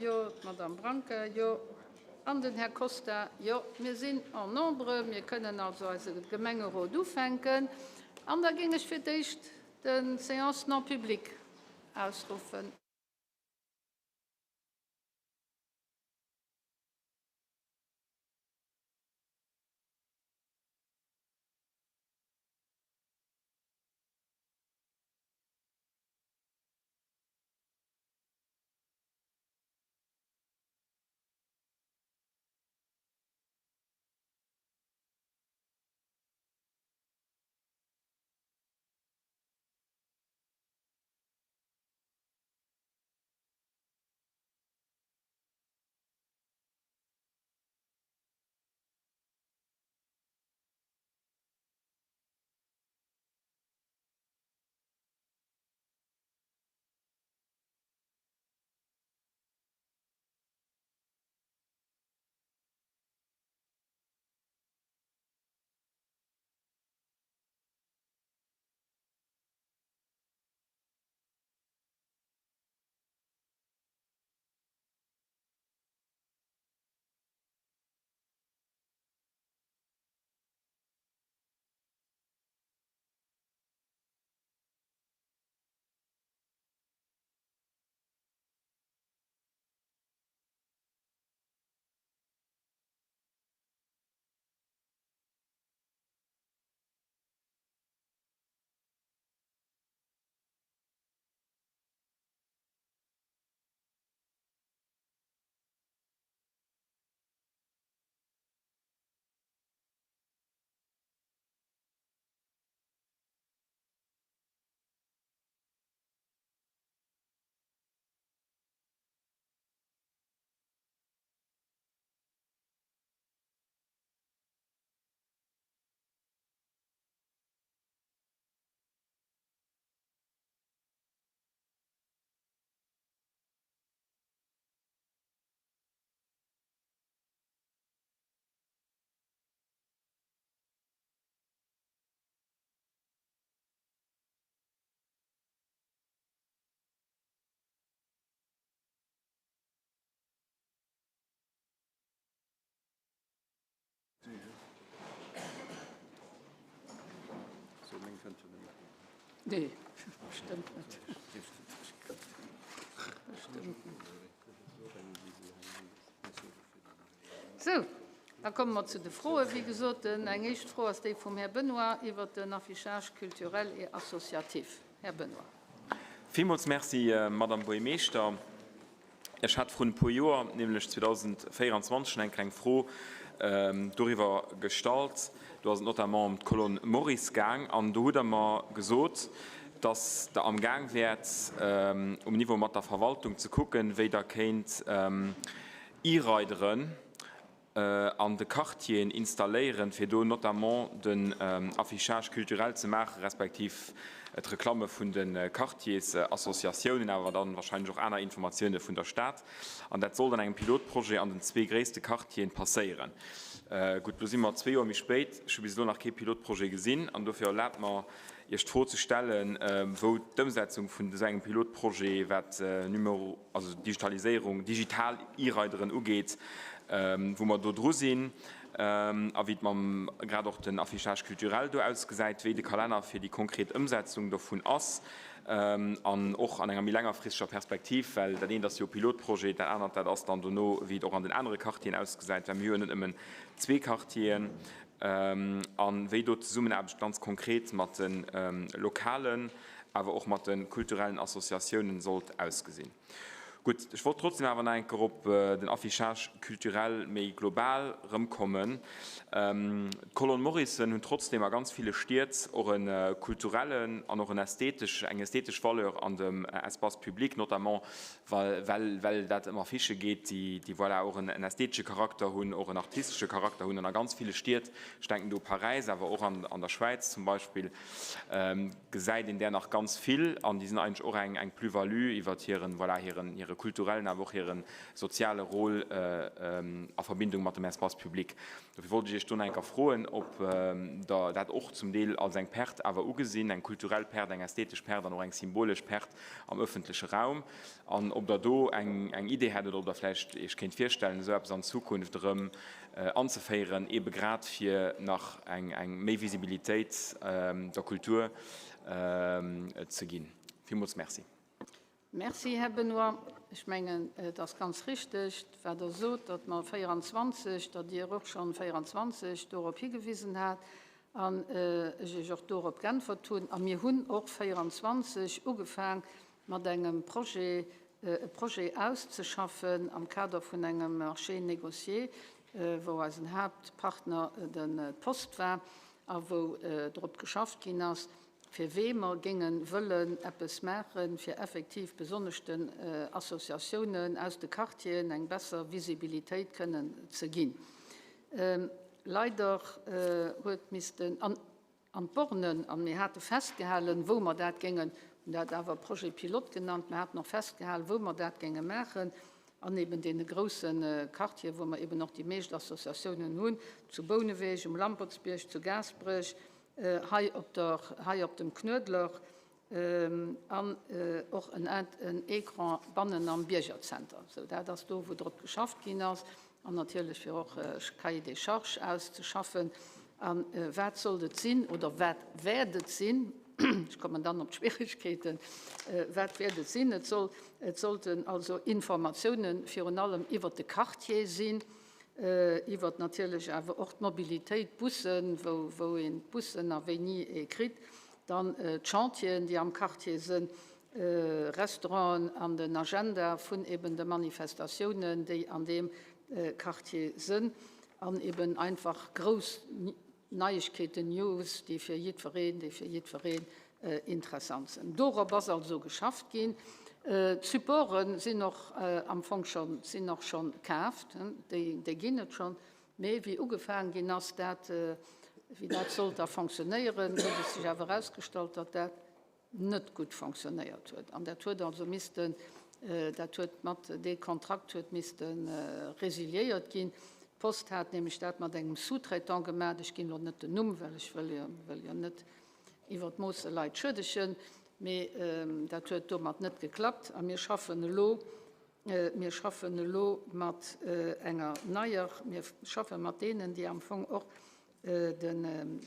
Jo, d'Madame Branca, jo, an den Här Costa, jo. Mir sinn en nombre, mir kënnen also eise Gemengerot ufänken. An da géing ech fir d'éischt d'Séance non publique ausruffen. Nee, stëmmt net. Stëmmt net. Sou, da komme mer zu de Froen. Wéi gesot, eng éischt Fro ass déi vum Här Benoy iwwert den Affichage culturel et associatif. Här Benoy. Villmools Merci, Madame Buergermeeschter. Ech hat vrun e puer Joer, nämlech 2024, schonn eng kleng Fro doriwwer gestallt. Do ass et notamment ëm d'Colonne Moris gaang an do hutt Der mer gesot, dass Der amgaang wäert, um Niveau mat der Verwaltung ze kucken, wéi Der kéint E-Rideren an de Quartieren installéieren, fir do notamment den Affichage culturel ze maachen, respektiv d'Reklamme vun de Quartiersassociatiounen, awer dann wahrscheinlech och aner Informatioune vun der Stad. An dat sollt an engem Pilotprojet an den zwee gréisste Quartieren passéieren. Gutt, lo si mer zwee Joer méi spéit, ech hu bis elo nach kee Pilotprojet gesinn, an dofir erlaabt mer, Iech d'Fro ze stellen, wou d'Ëmsetzung vun esou engem Pilotprojet, wat Numero, also Digitaliséierung, digital E-Rideren ugeet, wou mer do dru sinn a wéi et mam grad och den Affichage culturel do ausgesäit, wéi de Kalenner fir déi konkret Ëmsetzung dovun ass an och an enger méi längerfristeger Perspektiv, well dat eent ass jo e Pilotprojet, dat anert dat ass dann dono, wéi et och an den anere Quartieren ausgesäit, well mir hu jo net nëmmen zwee Quartieren, a wéi do d'Zesummenaarbecht ganz konkret mat de lokalen, awer och mat de kulturellen Associatiounen sollt ausgesinn. Gutt, ech wollt trotzdem awer nach eng Kéier op den Affichage culturel méi global erëmkommen. D'Colonne Morissen hunn trotzdem a ganz ville Stied och e kulturellen an och en ästhetesch, eng ästhetesch Valeur an dem Espace public, notamment well, well dat ëm Affichë geet, déi, déi voilà och en ästhetesche Charakter hunn, och en artistesche Charakter hunn an a ganz ville Stied, ech denken do u Paräis, awer och an, an der Schwäiz zum Beispill, gesäit een där nach ganz vill an déi sinn eigentlech och eng eng Plus-value iwwert hiren, voilà, hiren, hire. hire kulturellen, awer och hire soziale Rôle a Verbindung mat dem Espace public. Dofir wollt ech Iech do nach eng Kéier froen, ob Der dat och zum Deel als eng Perte awer ugesinn, eng kulturell Perte, eng ästhetesch Perte an och eng symbolesch Perte am öffentleche Raum, an ob Der do eng Idee hätt oder ob Der vläicht Iech kéint virstellen, esou eppes an Zukunft erëm anzeféieren, eebe grad fir nach eng méi Visibilitéit der Kultur ze ginn. Villmools Merci. Merci, Här Benoy. Ech mengen, et ass ganz richtig, wat Der sot, datt mer 24, datt Dir och schonn 24 dorop higewisen hat an ech Iech och dorop geäntwert hunn. A mir hunn och 24 ugefaang mat engem Projet, e Projet auszeschaffen am Kader vun engem Marché négocié, wou eisen Haaptpartner den d'Post war a wou drop geschafft ginn ass, fir wéi mer géinge wëllen eppes maachen, fir effektiv besonnesch den Associatiounen aus de Quartieren eng besser Visibilitéit kënnen ze ginn. Leider huet missten an d'Bornen, an mir hate festgehalen, wou mer dat géingen, hunn dat awer Projet pilote genannt, mir haten och festgehalen, wou mer dat géinge maachen, an eben deene grousse Quartieren, wou mer eben och déi meescht Associatiounen hunn, zu Bouneweg, um Lampertsbierg, zu Gaasperech, hei op der, hei op dem Knuedler an och en en Écran bannen am Biergerzenter. Sou, dat ass do, wou drop geschafft ginn ass an natierlech fir och e Cahier des charges auszeschaffen. A wat sollt et sinn oder wat wäert et sinn? Ech kommen dann op d'Schwierigkeeten. Wat wäert et sinn? Et soll, et sollten also Informatiounen virun allem iwwert de Quartier sinn, iwwert natierlech awer och d'Mobilitéit, d'Bussen, wou wou een d'Bussen a wéini ee kritt, dann d'Chantieren, déi am Quartier sënn, Restauranten an den Agenda vun eben de Manifestatiounen, déi an deem Quartier sënn an eben einfach grouss Neiegkeeten, News, déi fir jiddwereen, déi fir jiddwereen interessant sinn. Dorop ass also geschafft ginn. D'Supporte sinn och am Fong schonn, sinn och schonn kaaft, déi, déi ginn et schonn. Mee wéi ugefaang ginn ass, dat, wéi dat sollt da fonctionnéieren, huet et sech awer erausgestallt, datt dat net gutt fonctionnéiert huet. An dat huet also missten, dat huet mat, dee Kontrakt huet misste résiliéiert ginn. D'Post hat nämlech dat mat engem Sous-traitant gemaach, ech ginn elo net den Numm, well ech wëll jo, wëll jo net iwwer d'Moosse Leit schuedegen, mee dat huet domat net geklappt. A mir schaffen elo, mir schaffen elo mat enger neier, mir schaffe mat deenen, déi am Fong och De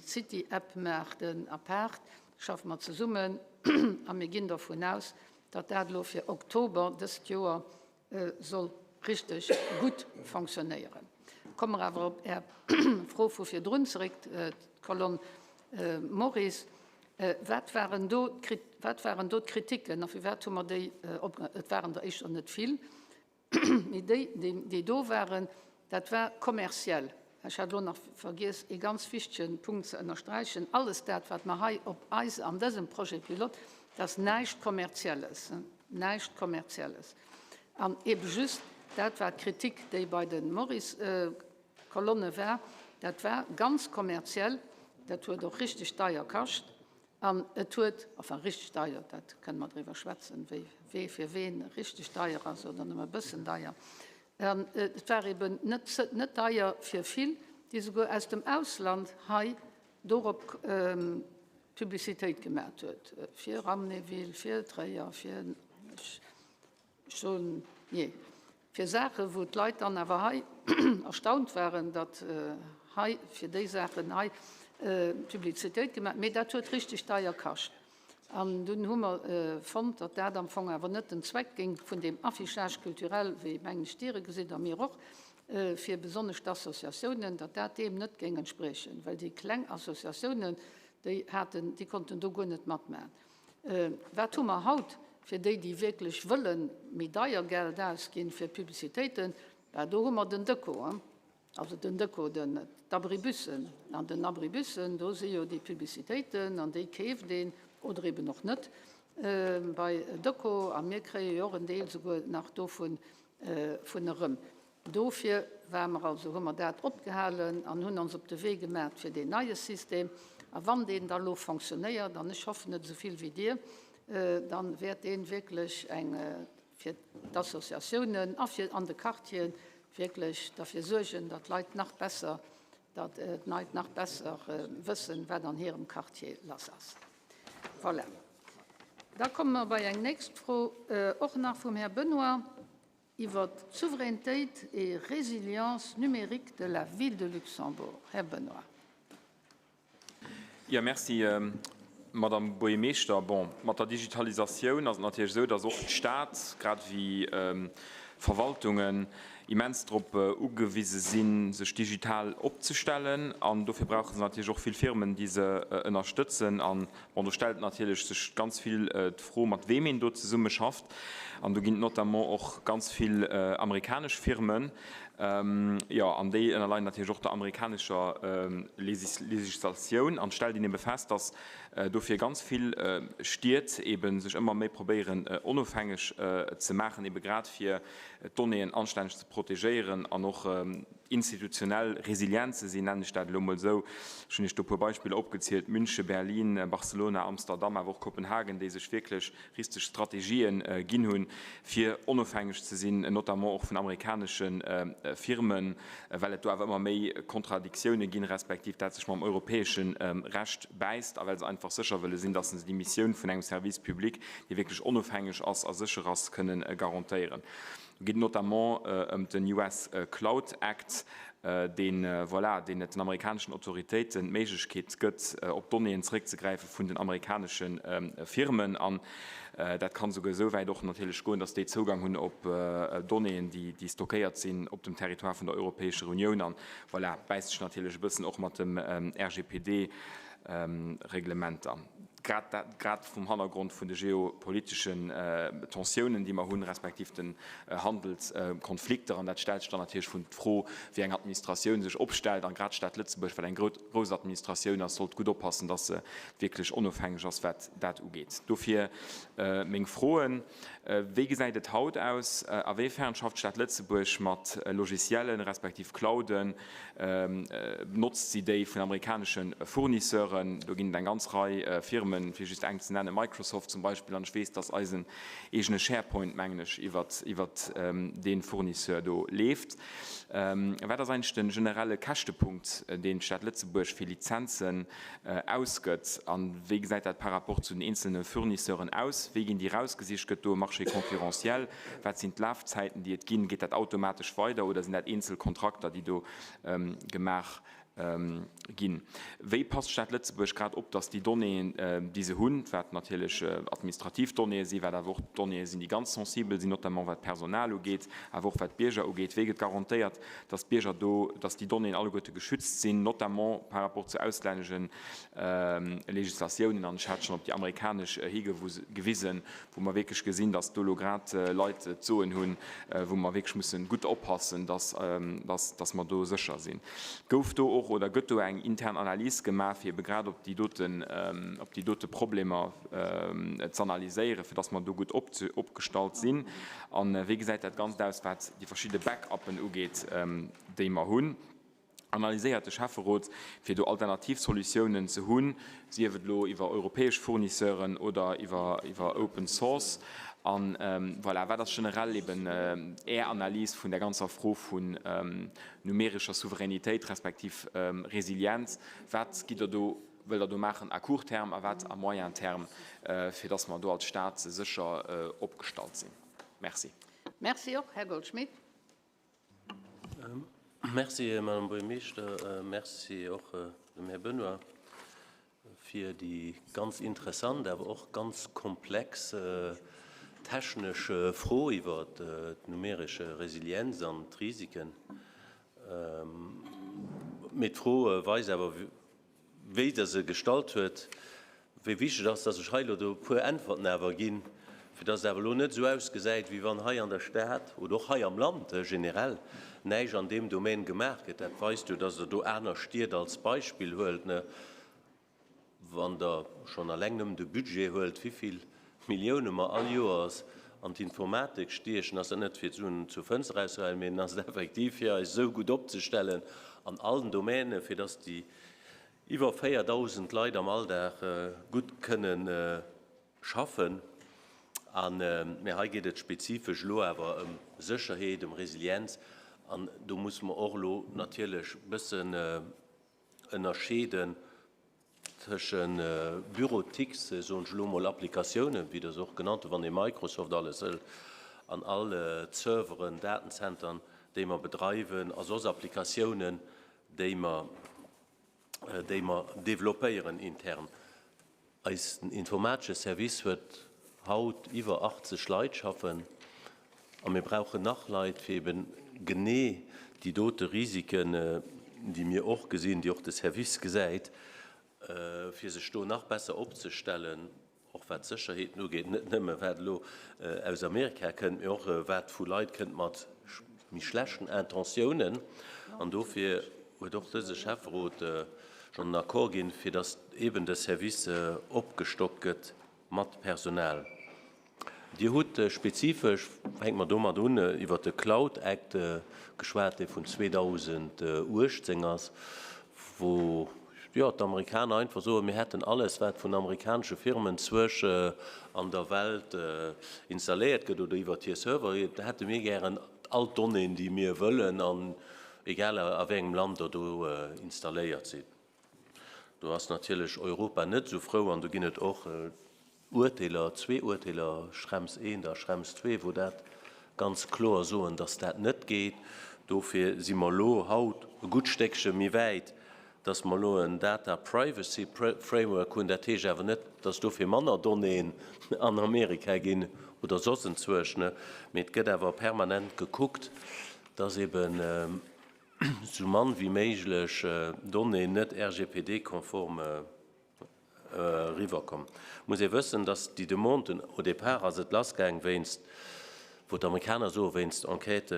City App Maarten apaart schaffe mer zesummen a mir ginn dervun aus, datt dat elo fir Oktober dëst Joer soll richteg gutt fonctionnéieren. Komme mer awer op Är Fro vu virdrun zeréck, d'Kolonn Moris. Wat waren do wat waren do d'Kritiken a firwat hu mer déi opge-, et waren der éischter net vill, Mee déi, déi do waren, dat war kommerziell. Ech hat elo nach vergiess, ee ganz wichtege Punkt ze ënnersträichen, Alles dat, wat mer hei op eis an dësem Projet pilote, dat ass näischt Kommerzielles, näischt Kommerzielles. An eebe just dat war d'Kritik, déi bei de Maurice-Kolonne war, dat war ganz kommerziell, dat huet och richteg deier kascht. An et huet, enfin richteg deier, dat kënne mer driwwer schwätzen, wéi wee fir ween richteg deier ass oder nëmme e bëssen deier. An et war eben net, net deier fir vill, déi souguer aus dem Ausland hei dorop Publicitéit gemat huet, fir Ramneville, fir Tréier, fir, ech soen, jee, fir Saachen, wou d'Leit dann awer hei erstaunt waren, datt hei fir déi Saachen hei Publicitéit gemaach, mee dat huet richteg deier kascht. An dunn hu mer fonnt, datt dat am Fong awer net den Zweck géing vun deem Affichage culturel, wéi mengen ech Dir e gesitt a mir och, fir besonnesch d'Associatiounen, datt dat deem net géing entspriechen, well déi kleng Associatiounen, déi haten, déi konnten do guer net matmachen. Wat hu mer haut fir déi, déi wierklech wëlle méi deier Geld ausginn fir Publicitéiten? Bah, do hu mer den Deco, also den Deco, den, d'Abribussen. An den Abribussen, do si jo déi Publicitéiten an déi keeft een oder eben och net bei Deco. A mir kréie jo och en Deel souguer nach dovun vun erëm. Dofir ware mer also, hu mer dat opgehalen an hunn ons op de Wee gemaach fir deen neie System. A wann deen da lo fonctionnéiert, an ech hoffen et esou vill wéi Dir, da wäert dee wierklech eng. fir d'Associatiounen a fir an de Quartieren wierklech derfir suergen, datt d'Leit nach besser, datt d'Leit nach besser wëssen, wat an hirem Quartier lass ass. Voilà. Da komme mer bei eng nächst Fro, och nach vum Här Benoy, iwwert d'Souverainetéit et résilience numérique de la Ville de Luxembourg. Här Benoy. Jo, merci, Madame Buergermeeschter. Bon, mat der Digitalisatioun ass et natierlech esou, dass och d'Stad, grad ewéi Verwaltungen, immens drop ugewise sinn, sech digital opzestellen. An dofir brauche se natierlech och vill Firmen, déi se ënnerstëtzen. An, bon, do stellt natierlech sech ganz vill d'Fro, mat weem een do zesummeschafft. An do ginn et notamment och ganz vill amerikanesch Firmen. Jo, an déi ënnerleien natierlech och der amerikanescher Legislatioun. An et stellt een ebe fest, dass dofir ganz vill Stied ebe sech ëmmer méi probéieren onofhängeg ze maachen, ebe grad fir d'Donnéeën anstänneg ze protegéieren an och institutionell resilient ze sinn, nennen ech dat elo emol esou. Ech hunn Iech do e puer Beispiller opgezielt, München, Berlin, Barcelona, Amsterdam, awer och Kopenhagen, déi sech wierklech richteg Strategien ginn hunn, fir onofhängeg ze sinn, notamment och vun amerikanesche Firmen, well et do awer ëmmer méi Kontradiktioune ginn, respektiv dat sech mam europäesche Recht bäisst a well se einfach sécher wëlle sinn, dass se déi Missioun vun engem Service public, dee wierklech onofhängeg ass a sécher ass, kënnen garantéieren. Do geet et notamment ëm den US Cloud Act, deen, voilà, deen et den amerikaneschen Autoritéiten d'Méiglechkeet gëtt, op Donnéeën zeréckzegräife vun den amerikanesche Firmen. An dat kann esouguer esou wäit och natierlech goen, dass déi Zougang hunn op Donnéeën, déi stockéiert sinn op dem Territoire vun der Europäescher Unioun. An, voilà, bäisst sech natierlech e bëssen och mat dem RGPD. Reglementer, grad dat, grad vum Hannergrond vun de geopoliteschen Tensiounen, déi mer hunn, respektiv den Handelskonflikter. An dat stellt sech dann natierlech vun d'Fro, wéi eng Administratioun sech opstellt. An grad d'Stad Lëtzebuerg, wat eng grouss Administratioun ass, sollt gutt oppassen, dass se wierklech onofhängeg ass, wat dat ugeet. Dofir meng Froen, Wéi gesäit et haut aus? A wéifern schafft d'Stad Lëtzebuerg mat Logiciellen, respektiv Clouden? Notzt si déi vun amerikanesche Fournisseuren? Do ginn et eng ganz Rei Firmen, fir just eng ze nennen, Microsoft zum Beispill. An ech weess, dass eisen eegene SharePoint, mengen ech, iwwert dee Fournisseur do leeft. Wat ass eigentlech de generelle Käschtepunkt, deen d'Stad Lëtzebuerg fir Lizenzen ausgëtt? A wéi gesäit dat par rapport zu den eenzelne Fournisseuren aus? Wéi ginn déi erausgesicht? Gëtt do e Marché concurrentiel? Wat sinn d'Lafzäiten, déi et ginn? Geet dat automatesch weider oder sinn dat eenzel Kontrakter, déi do gemaach ginn? Wéi passt d'Stad Lëtzebuerg grad op, datt déi Donnéeën, déi se hunn, wat natierlech administrativ Donnéeë sinn, wat awer och Donnéeë sinn, déi ganz sensibel sinn, notamment wat d'Personal ugeet, awer och wat d'Bierger ugeet, wéi gëtt garantéiert, datt d'Bierger do, datt déi Donnéeën alleguerte geschützt sinn, notamment par rapport zu auslännesche Legislatiounen? An ech hat schonn op déi amerikanesch higewisen, wou mer wierklech gesinn, dass do elo grad Leit d'Soen hunn, wou mer wierklech mussen gutt oppassen, dass, dass, dass mer do sécher sinn. Gouf do och oder gëtt do eng intern Analys gemaach, fir ebe grad op déi doten, op déi dote Problemer z'analyséieren, fir dass mer do gutt opgestallt sinn? A wéi gesäit dat Ganzt aus, wat déi verschidde Backuppen ugeet, déi mer hunn? Analyséiert de Schäfferot, fir do alternativ Solutiounen ze hunn, sief et elo iwwer europäesch Fournisseuren oder iwwer Open Source? A voilà, wat ass generell eben Är Analys vun der ganzer Fro vun numerescher Souveränitéit respektiv Resilienz? Wat gitt Der do, wëllt Der do maachen à court terme a wat à moyen terme, fir dass mer do als Stad sécher opgestallt sinn? Merci. Merci och, Här Goldschmidt. Merci, Madame Buergermeeschter. Merci och dem Här Benoy fir déi ganz interessant, awer och ganz komplex technesch Fro iwwer d'numeresch Resilienz an d'Risiken. Mee d'Fro weist awer, wéi Der se gestallt huet, wéi wichteg et ass, dass ech hei elo do e puer Äntwerten awer ginn, fir dass et awer elo net esou ausgesäit, wéi wann hei an der Stad oder och hei am Land generell näischt an deem Domän gemaach gëtt. Dat weist jo, dass Der do aner Stied als Beispill huelt. Wann Der schonn eleng nëmmen de Budget huelt, wivill Millioune mer all Joers an d'Informatik stiechen, ass dat net fir d'Suen zur Fënster erauszehuelen, mee ass et effektiv fir eis esou gutt opzestellen an allen Domänen, fir dass déi iwwer 4.000 Leit am Alldag gutt kënnen schaffen. An, mä hei geet et spezifesch elo awer ëm Sécherheet, ëm Resilienz. An do musse mer och elo natierlech e bëssen ënnerscheeden tëschen Bureautiques, soen ech elo emol, Applikatiounen, wéi Der se och genannt hutt, wann ee Microsoft alles hëlt, an all d'Serveren, Datenzentern, déi mer bedreiwen, a soss Applikatiounen, déi mer, déi mer développéieren intern. Eisen informatesche Service huet haut iwwer 80 Leit schaffen a mir brauchen nach Leit, fir eben genee déi dote Risiken, déi mir och gesinn, déi och de Service gesäit, fir sech do nach besser opzestellen, och wat d'Sécherheeten ugeet, net nëmme wat elo aus Amerika kënnt, mee och wat vu Leit kënnt mat méi schlechten Intentiounen. An dofir huet och dëse Schäfferot schonn en Accord ginn, fir datt eeben de Service opgestockt gëtt mat Personal. Dir hutt spezifesch, fänke mer domat un, iwwert de Cloud Act geschwat, dee vun 2018 ass, wou, jo, d'Amerikaner einfach soen, mir hätten alles, wat vun amerikanesche Firmen zwësch an der Welt installéiert gëtt oder iwwert hir Server, hätte mir gären all d'Donnéeën, déi mir wëllen, an egal a wéi engem Land der do installéiert sinn. Do ass natierlech Europa net esou frou an do ginn et och Urteeler, zwee Urteeler, Schrems I a Schrems ii, wou dat ganz kloer soen, dass dat net geet. Dofir si mer elo haut e gutt Stéckche méi wäit, dass mer elo en Data Privacy Framework hunn. Dat heescht awer net, dass dofir manner Donnéeën an Amerika ginn oder soss enzwousch, mee et gëtt awer permanent gekuckt, dass eben esou mann wéi méiglech Donnéeën net RGPD-konform eriwwerkomm. Muss ee wëssen, dass déi Demanden, au départ ass et lassgaang wéinst, wou d'Amerikaner soe wéinst Enquête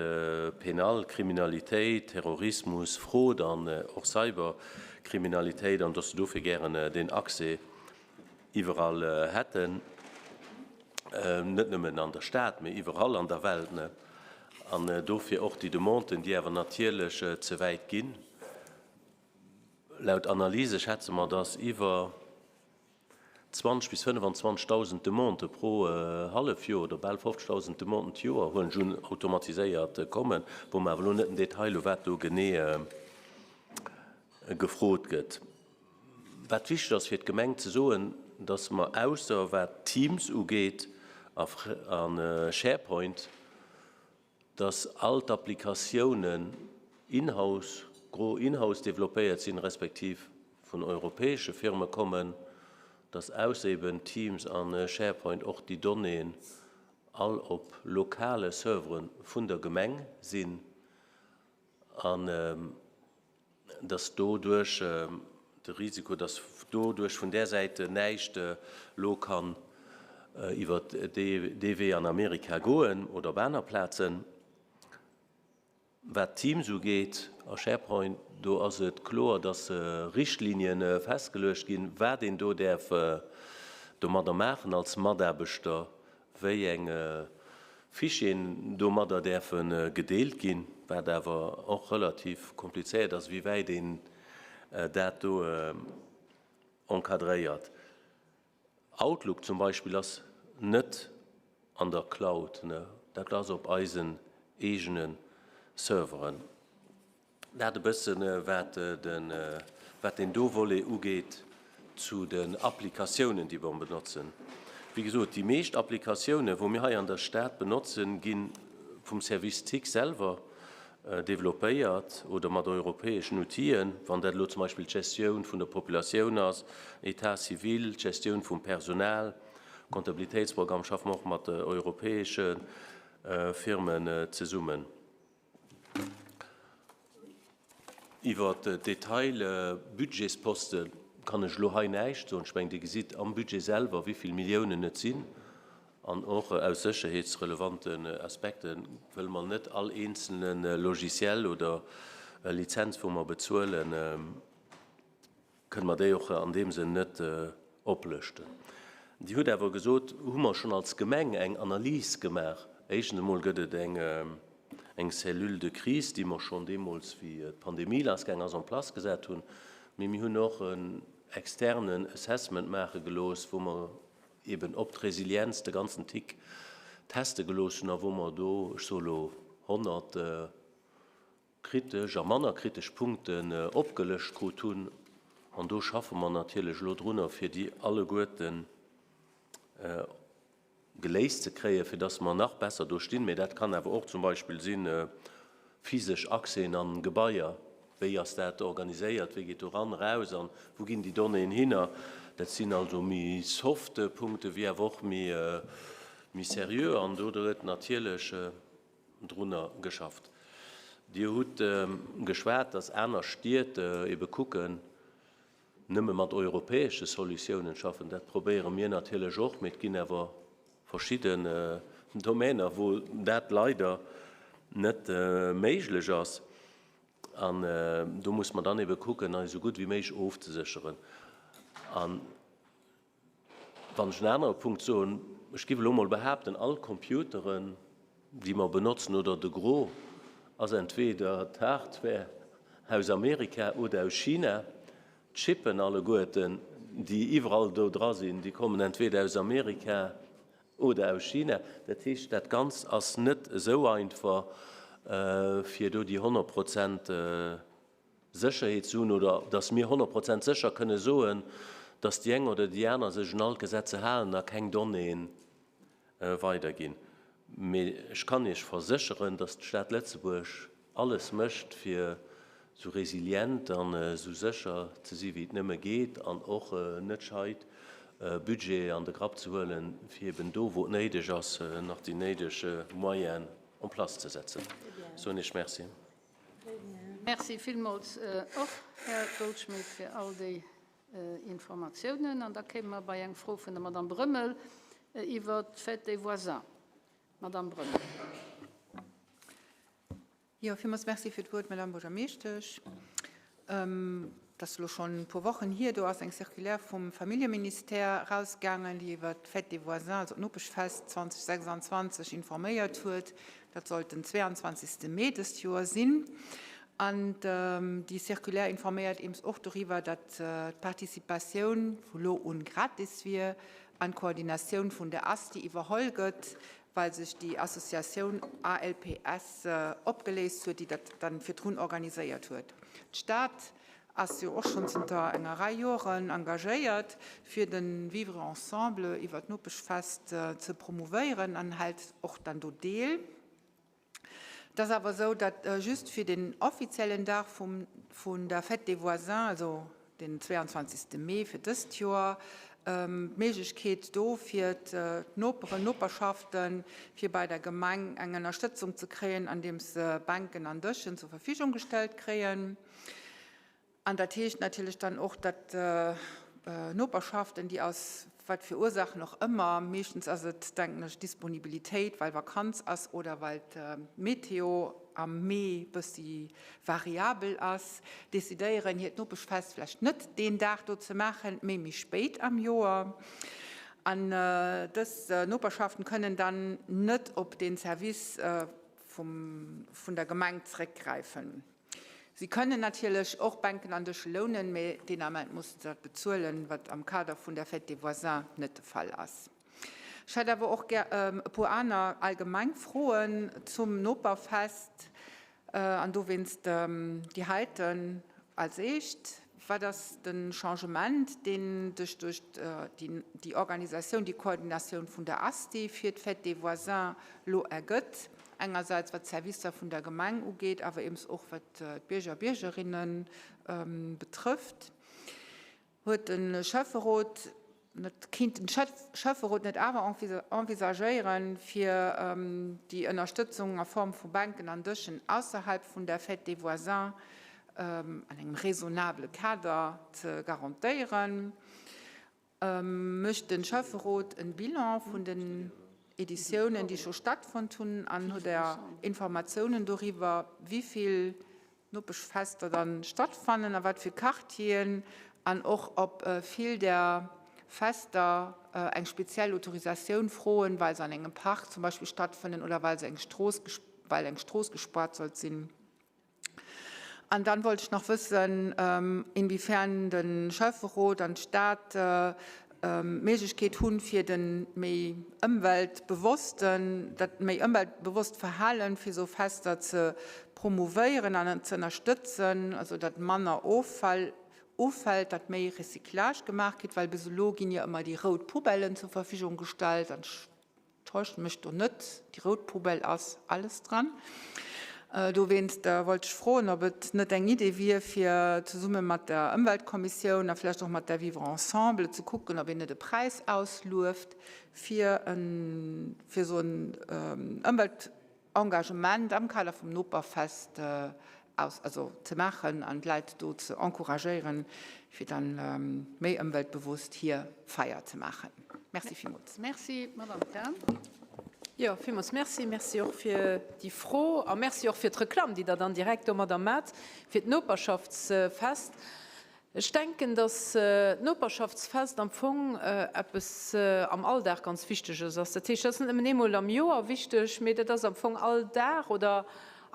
pénale, Kriminalitéit, Terrorismus, Fraude an och Cyberkriminalitéit, an dass se dofir gären deen Accès iwwerall hätten, net nëmmen an der Stad, mee iwwerall an der Welt. An dofir och déi Demanden, déi awer natierlech ze wäit ginn. Laut Analyse schätze mer, dass iwwer 20 bis 25.000 Demandë pro Hallefjoer oder bal 50.000 Demanden d'Joer, huelen ech un, automatiséiert kommen, wou mer awer elo net den Detail hu wat do genee gefrot gëtt. Wat wichteg ass fir d'Gemeng ze soen, dass mer ausser wat Teams ugeet a SharePoint, dass all d'Applikatiounen in-house, gros in-house développéiert sinn, respektiv vun europäesche Firme kommen, dass ausser eben Teams a SharePoint och déi Donnéeën all op lokale Servere vun der Gemeng sinn an dass doduerch de Risiko, dass doduerch vun där Säit näischt elo kann iwwer dee Wee an Amerika goen oder op aner Plazen. Wat Teams ugeet a SharePoint, do ass et kloer, dass Richtlinie festgeluecht ginn, wat een do däerf domadder maachen als Mataarbechter, wéi eng Fichieren domadder däerfe gedeelt ginn, wat awer och relativ komplizéiert ass, wéi wäit een dat do encadréiert. Outlook zum Beispill ass net an der Cloud, dat ass op eisen eegene Serveren. Dat e bëssen, wat wat deen do Volet ugeet zu den Applikatiounen, déi mer benotzen. Wéi gesot, déi meescht Applikatiounen, wou mir hei an der Stad benotzen, gi vum Service tic selwer developpéiert oder mat europäeschen Outill'en, wann dat elo zum Beispill d'Gestioun vun der Populatioun ass, État civil, d'Gestioun vum Personal, Comptabilitéitsprogramm schaffe mer och mat europäesche Firmen zesummen. Iwwer d'Detail-Budgetsposte kann ech elo hei näischt soen. Ech mengen, Dir gesitt am Budget selwer, wéi vill Milliounen et sinn. An och aus sécherheetsrelevanten Aspekte wëlle mer net all eenzelne Logiciel oder Lizenz, wou mer bezuelen, kënne mer déi och an deem Sënn net oplëschten. Dir hutt awer gesot, hu mer schonn als Gemeng eng Analys gemaach? Éischtens emol gëtt et eng Cellule de crise, déi mer schonn deemools, wéi d'Pandemie lassgaang ass, en place gesat hunn. Mee mir hunn och en externen Assessment maache gelooss, wou mer. eben op d'Resilienz de ganzen TIC teste gelooss hunn a wou mer do, ech soe lo 100 kritesch a manner kritesch Punkten opgelëscht krut hunn. An do schaffe mer natierlech elo drunner, fir déi alleguerten geléist ze kréien, fir dass mer nach besser do stinn. Mä dat kann awer och zum Beispill sinn, physesch Accèsen an Gebaier, wéi ass dat organiséiert, wie geet do ran, eraus an wou ginn déi Donnéeën hinner. Dat sinn also méi soft Punkte wéi awer och méi seriö an do gëtt natierlech drunner geschafft. Dir hutt geschwat, dass aner Stied ebe kucken, nëmme mat europäesche Solutiounen schaffen. Dat probéiere mir natierlech och, mee et ginn awer verschidden Domäner, wou dat leider net méiglech ass. An do muss mer dann ebe kucken, eis esou gutt wéi méiglech ofzesécheren. An Wann ech en anere Punkt soen, ech géif elo emol behaapten, all Computeren, déi mer benotzen, oder de Gros, ass entweder d'Hardware aus Amerika oder aus China. D'Chippen alleguerten, déi iwwerall do dra sinn, déi kommen entweder aus Amerika oder aus China. Dat heescht, dat Ganzt ass net esou einfach, fir do déi 100 Prozent Sécherheet ze hunn oder datt mir 100 Prozent sécher kënne soen, datt déi eng oder déi aner sech un all d'Gesetze halen a keng Donnéeën weiderginn. Mee ech kann Iech versécheren, datt d'Stad Lëtzebuerg alles mécht, fir esou resilient an esou sécher ze si wéi et nëmme geet an och net scheit, Budget an de Grapp ze huelen, fir eben do, wou et néideg ass, nach déi néideg Moyenen en place ze setzen. Soen Iech Merci. Merci villmools och, Här Goldschmidt, fir all déi Informatiounen. An da kéime mer bei eng Fro vun der Madame Brömmel iwwert d'Fête des voisins. Madame Brömmel. Jo, villmools Merci fir d'Wuert, Madame Buergermeeschtesch. Et ass elo schonn e puer Wochen hier, do ass eng Circulaire vum Familljeministère erausgaangen, déi iwwert d'Fête des voisins, also d'Nopeschfest 2026 informéiert huet. Dat sollt den 22. Mee dëst Joer sinn. An déi Circulaire informéiert eems och doriwwer, datt d'Participatioun vu lo un gratis wier an d'Koordinatioun vun der ASTI iwwerholl gëtt, well sech déi Associatioun ALPS opgeléist huet, déi dat dann virdrun organiséiert huet. D'Stad ass jo och schonn zënter enger Rei Joren engagéiert, fir de Vivre ensemble iwwer d'Nopeschfest ze promouvéieren an hält och dann do deel. Et ass awer esou, datt just fir den offiziellen Dag vun der Fête des voisins, also den 22. Mee fir dëst Joer, d'Méiglechkeet do fir d'Noperen, Noperschaften, fir bei der Gemeng eng Ënnerstëtzung ze kréien, andeems se Bänken an Dëschen zur Verfügung gestellt kréien. An dat heescht natierlech dann och, datt Noperschaften, déi aus wat fir Ursaachen och ëmmer, meeschtens ass et, denken ech, Disponibilitéit, well Vakanz ass oder well d'Meteo am Mee bëssi variabel ass, decidéieren, hiert Nopeschfest vläicht net deen Dag do ze maachen, mee méi spéit am Joer. An dës Noperschaften kënnen dann net op dee Service vum der Gemeng zeréckgräifen. Si kënnen natierlech och Bänken an Dësche lounen, mee deen Ament musse se dat bezuelen, wat am Kader vun der Fête des voisins net de Fall ass. Ech hätt awer och gär e puer aner allgemeng Froen zum Noperfest an dowéinst déi heiten als éischt. Wat ass de Changement, deen sech duerch déi Organisatioun, déi Koordinatioun vun der ASTI fir d'Fête des voisins elo ergëtt, engersäits wat d'Servicer vun der Gemeng ugeet, awer eems och wat d'Bierger a Biergerinne betrëfft? Huet de Schäfferot net, kéint den Schäfferot net awer envisagéieren, fir déi Ënnerstëtzung a Form vu Bänken an Dëschen ausserhalb vun der Fête des voisins an engem raisonnable Kader ze garantéieren? Mécht de Schäfferot en Bilan vun den Editiounen, déi scho stattfonnt hunn an hutt Der Informatiounen doriwwer, wéi vill Nopeschfester dann stattfannen, a wat fir Quartieren an och ob vill där Fester eng speziell Autorisatioun froen, well se an engem Park zum Beispill stattfënnen oder well se eng Strooss, well eng Strooss gespaart sollt sinn. An dann wollt ech nach wëssen, inwiefern de Schäfferot an d'Stad. Méiglechkeet hunn, fir de méi ëmweltbewossten, dat méi ëmweltbewosst Verhalen fir esou Fester ze promouvéieren an ze ënnerstëtzen, also datt manner Offall ufält, datt méi Recyclage gemaach gétt, well bis elo ginn jo ëmmer déi rout Poubellen zur Verfügung gestallt an ech täusche mech do net, déi rout Poubelle ass alles dran. Dowéinst wollt ech froen, ob et net eng Idee wier, fir zesumme mat der Ëmweltkommissioun a vläicht och mat der Vivre ensemble ze kucken, ob een net e Präis auslueft fir fir esou en Ëmweltengagement am Kader vum Noperfest aus, also ze maachen an d'Leit do ze encouragéieren, fir dann méi ëmweltbewusst hir Feier ze maachen. Merci villmools. Merci, Madame Cahen. Jo, villmools Merci. Merci och fir déi Fro a Merci och fir d'Reklamm, déi Der dann direkt domadder maacht fir d'Noperschaftsfest. Ech denken, dass d'Noperschaftsfest am Fong eppes am Alldag ganz Wichteges ass. Dat heescht, dat ass net nëmmen eemol am Joer wichteg, mee dat ass am Fong all Dag oder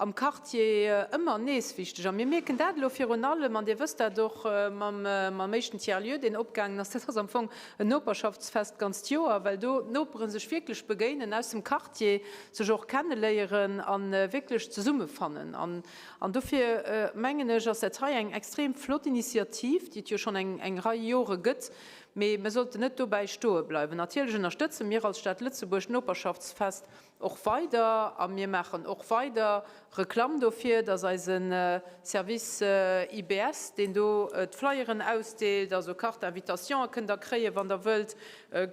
am Quartier ëmmer nees wichteg. A mir mierken dat elo virun allem, an Dir wësst dat och, mam éischten Tiers-lieu, deen opgaangen ass, dat ass am Fong en Noperschaftsfest d'ganzt Joer, well do d'Nopere sech wierklech begéinen aus dem Quartier, sech och kenneléieren a wierklech zesummefannen. An dofir mengen ech, ass dat hei eng extrem flott Initiativ, déi et jo schonn eng Rei Jore gëtt. Mee mir sollten net dobäi stoe bleiwen. Natierlech ënnerstëtze mir als Stad Lëtzebuerg d'Noperschaftsfest och weider a mir maachen och weider Reklamm dofir, dass eise Service IBS, deen do d'Flyeren ausdeelt, also Carte d'invitation kënnt Der kréien, wann Der wëllt,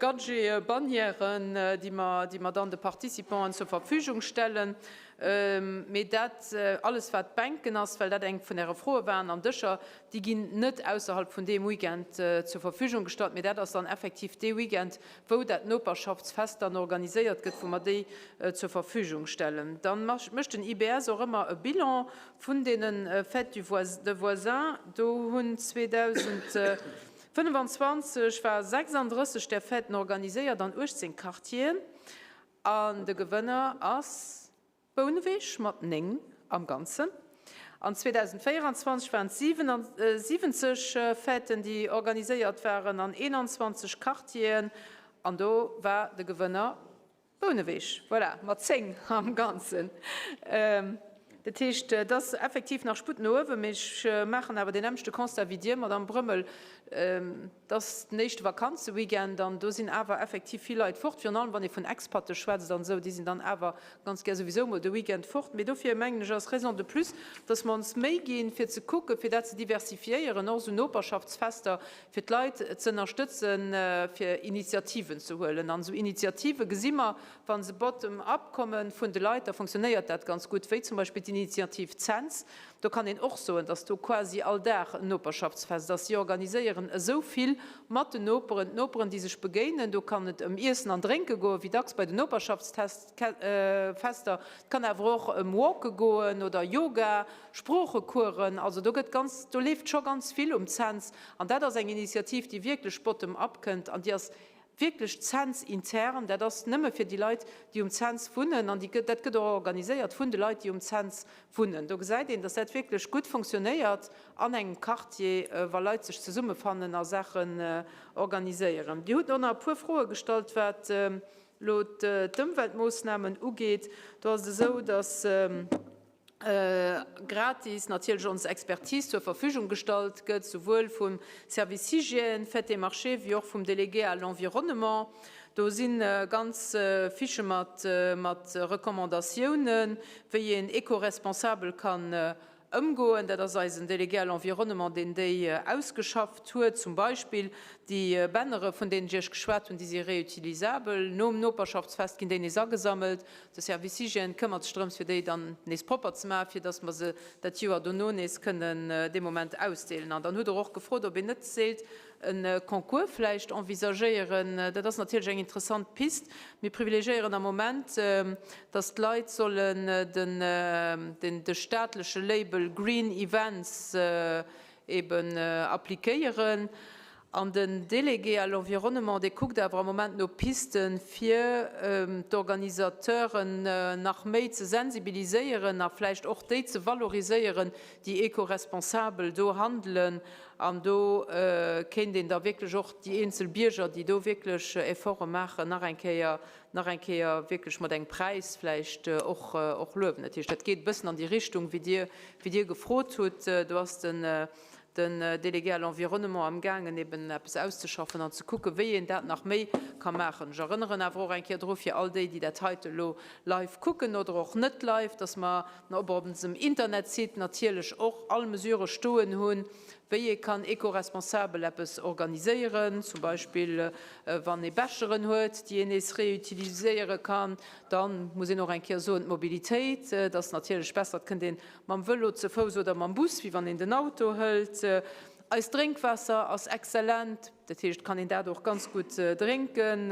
Gadgete, Bannièren, déi mer dann de Participanten zur Verfügung stellen. Mee dat alles, wat Bänken ass, well dat eng vun Äre Froe waren, an Dëscher, déi ginn net ausserhalb vun deem Weekend zur Verfügung gestallt, mee dat ass dann effektiv dee Weekend, wou dat Noperschaftsfest dann organiséiert gëtt, wou mer déi zur Verfügung stellen. Da mécht den IBS och ëmmer e Bilan vun deene Fêtes de voisins. Do hunn 2025 war 36 där Fêten organiséiert an 18 Quartieren. An de Gewënner ass Bouneweg mat 9 am Ganzen. An 2024 waren et 77 Fêten, déi organiséiert waren an 21 Quartieren. An do war de Gewënner Bouneweg, voilà, mat 10 am Ganzen. Dat heescht, et ass effektiv nach Sputt no uewen, mee ech maachen awer deen nämmlechte Constat wéi Dir, Madamm Brömmel, Et ass den éischte Vakanzeweekend an do sinn awer effektiv vill Leit fort, virun allem wann ee vun Expatte schwätzt an esou, déi sinn dann awer ganz gär souwisou mol de Weekend fort. Mee dofir mengen ech ass Raison de plus, dass mer ons Méi ginn, fir ze kucken, fir dat ze diversifiéieren, och esou Noperschaftsfester, fir d'Leit ze ënnerstëtzen, fir Initiativen ze huelen. An esou Initiative gesi mer, wa se bottom up komme vun de Leit, da fonctionnéiert dat ganz gutt, wéi zum Beispill d'Initiativ Cents. Do kann een och soen, dass do quasi all Dag en Noperschaftsfest ass. Si organiséieren esou vill mat den Noperen, d'Noperen, déi sech begéinen. Do kann et ëm Iessen an Drénke goen, wéi dacks bei den Noperschaftsfester. Et kann awer och ëm Walke goen oder Yoga, Sproochecoursen. Also do gëtt ganz, do leeft scho ganz vill um Cents. An dat ass eng Initiativ, déi wierklech bottom up kënnt an déi ass Wierklech Cents intern, dat ass nëmme fir déi Leit, déi um Cents wunnen an déi gëtt, dat gëtt och organiséiert vun de Leit, déi um Cents wunnen. Do gesäit een, dass dat wierklech gutt fonctionnéiert an engem Quartier, wa Leit sech zesummefannen a Saachen organiséieren. Dir hutt och nach e puer Froe gestallt, wat elo d'Ëmweltmoossnamen ugeet. Do ass et esou, dass. gratis natierlech ons Expertise zur Verfügung gestallt gëtt, souwuel vum Service Hygiène, Fêtes et Marchés wéi och vum Délégué à l'environnement. Do si ganz Fichë mat Recommandatiounen, wéi een éco-responsabel kann ëmgoen. Dat ass eisen Délégué à l'environnement, deen déi ausgeschafft huet. Zum Beispill déi Bannere, vun deenen ech Iech geschwat hunn, déi si reutilisabel. Nom Noperschaftsfest ginn déi nees agesammelt. De Service Hygiène këmmert sech drëms, fir déi dann nees propper ze maachen, fir dass mer se dat Joer dono nees kënnen dee Moment ausdeelen. An dann hutt Der och gefrot, ob een net seelt e Concours vläicht envisagéieren. Dat ass natierlech eng interessant Pist. Mir privilegiéieren am Moment, dass d'Leit sollen den de staatleche Label Green Events eben appliquéieren. An den Délégué à l'environnement, dee kuckt awer am Moment no Pisten, fir d'Organisateuren nach méi ze sensibiliséieren a vläicht och déi ze valoriséieren, déi eco-responsabel do handelen. An do kéint een da wierklech och déi eenzel Bierger, déi do wierklech Efforte maachen, nach eng Kéier, nach eng Kéier wierklech mat engem Präis vläicht och, och luewen. Dat heescht, dat geet e bëssen an déi Richtung, wéi Dir, wéi Dir gefrot hutt. Do ass den den Délégué à l'environnement amgaangen eben eppes auszeschaffen an ze kucken, wéi een dat nach méi ka maachen. Ech erënneren awer och eng Kéier dru fir all déi, déi dat heite elo live kucken oder och net live, dass mer op onsem Internetsite natierlech och all Mesurë stoen hunn, wéi ee kann éco-responsabel eppes organiséieren, zum Beispill wann ee Becheren huet, déi een nees réutiliséiere kann. Da muss een och eng Kéier soen, d'Mobilitéit, dat ass natierlech besser, et kënnt een Mam Vëlo, ze Fouss oder mam Bus, wéi wann een den Auto hëlt. Eist Drénkwaasser ass exzellent, dat heescht, et kann een dat och ganz gutt drénken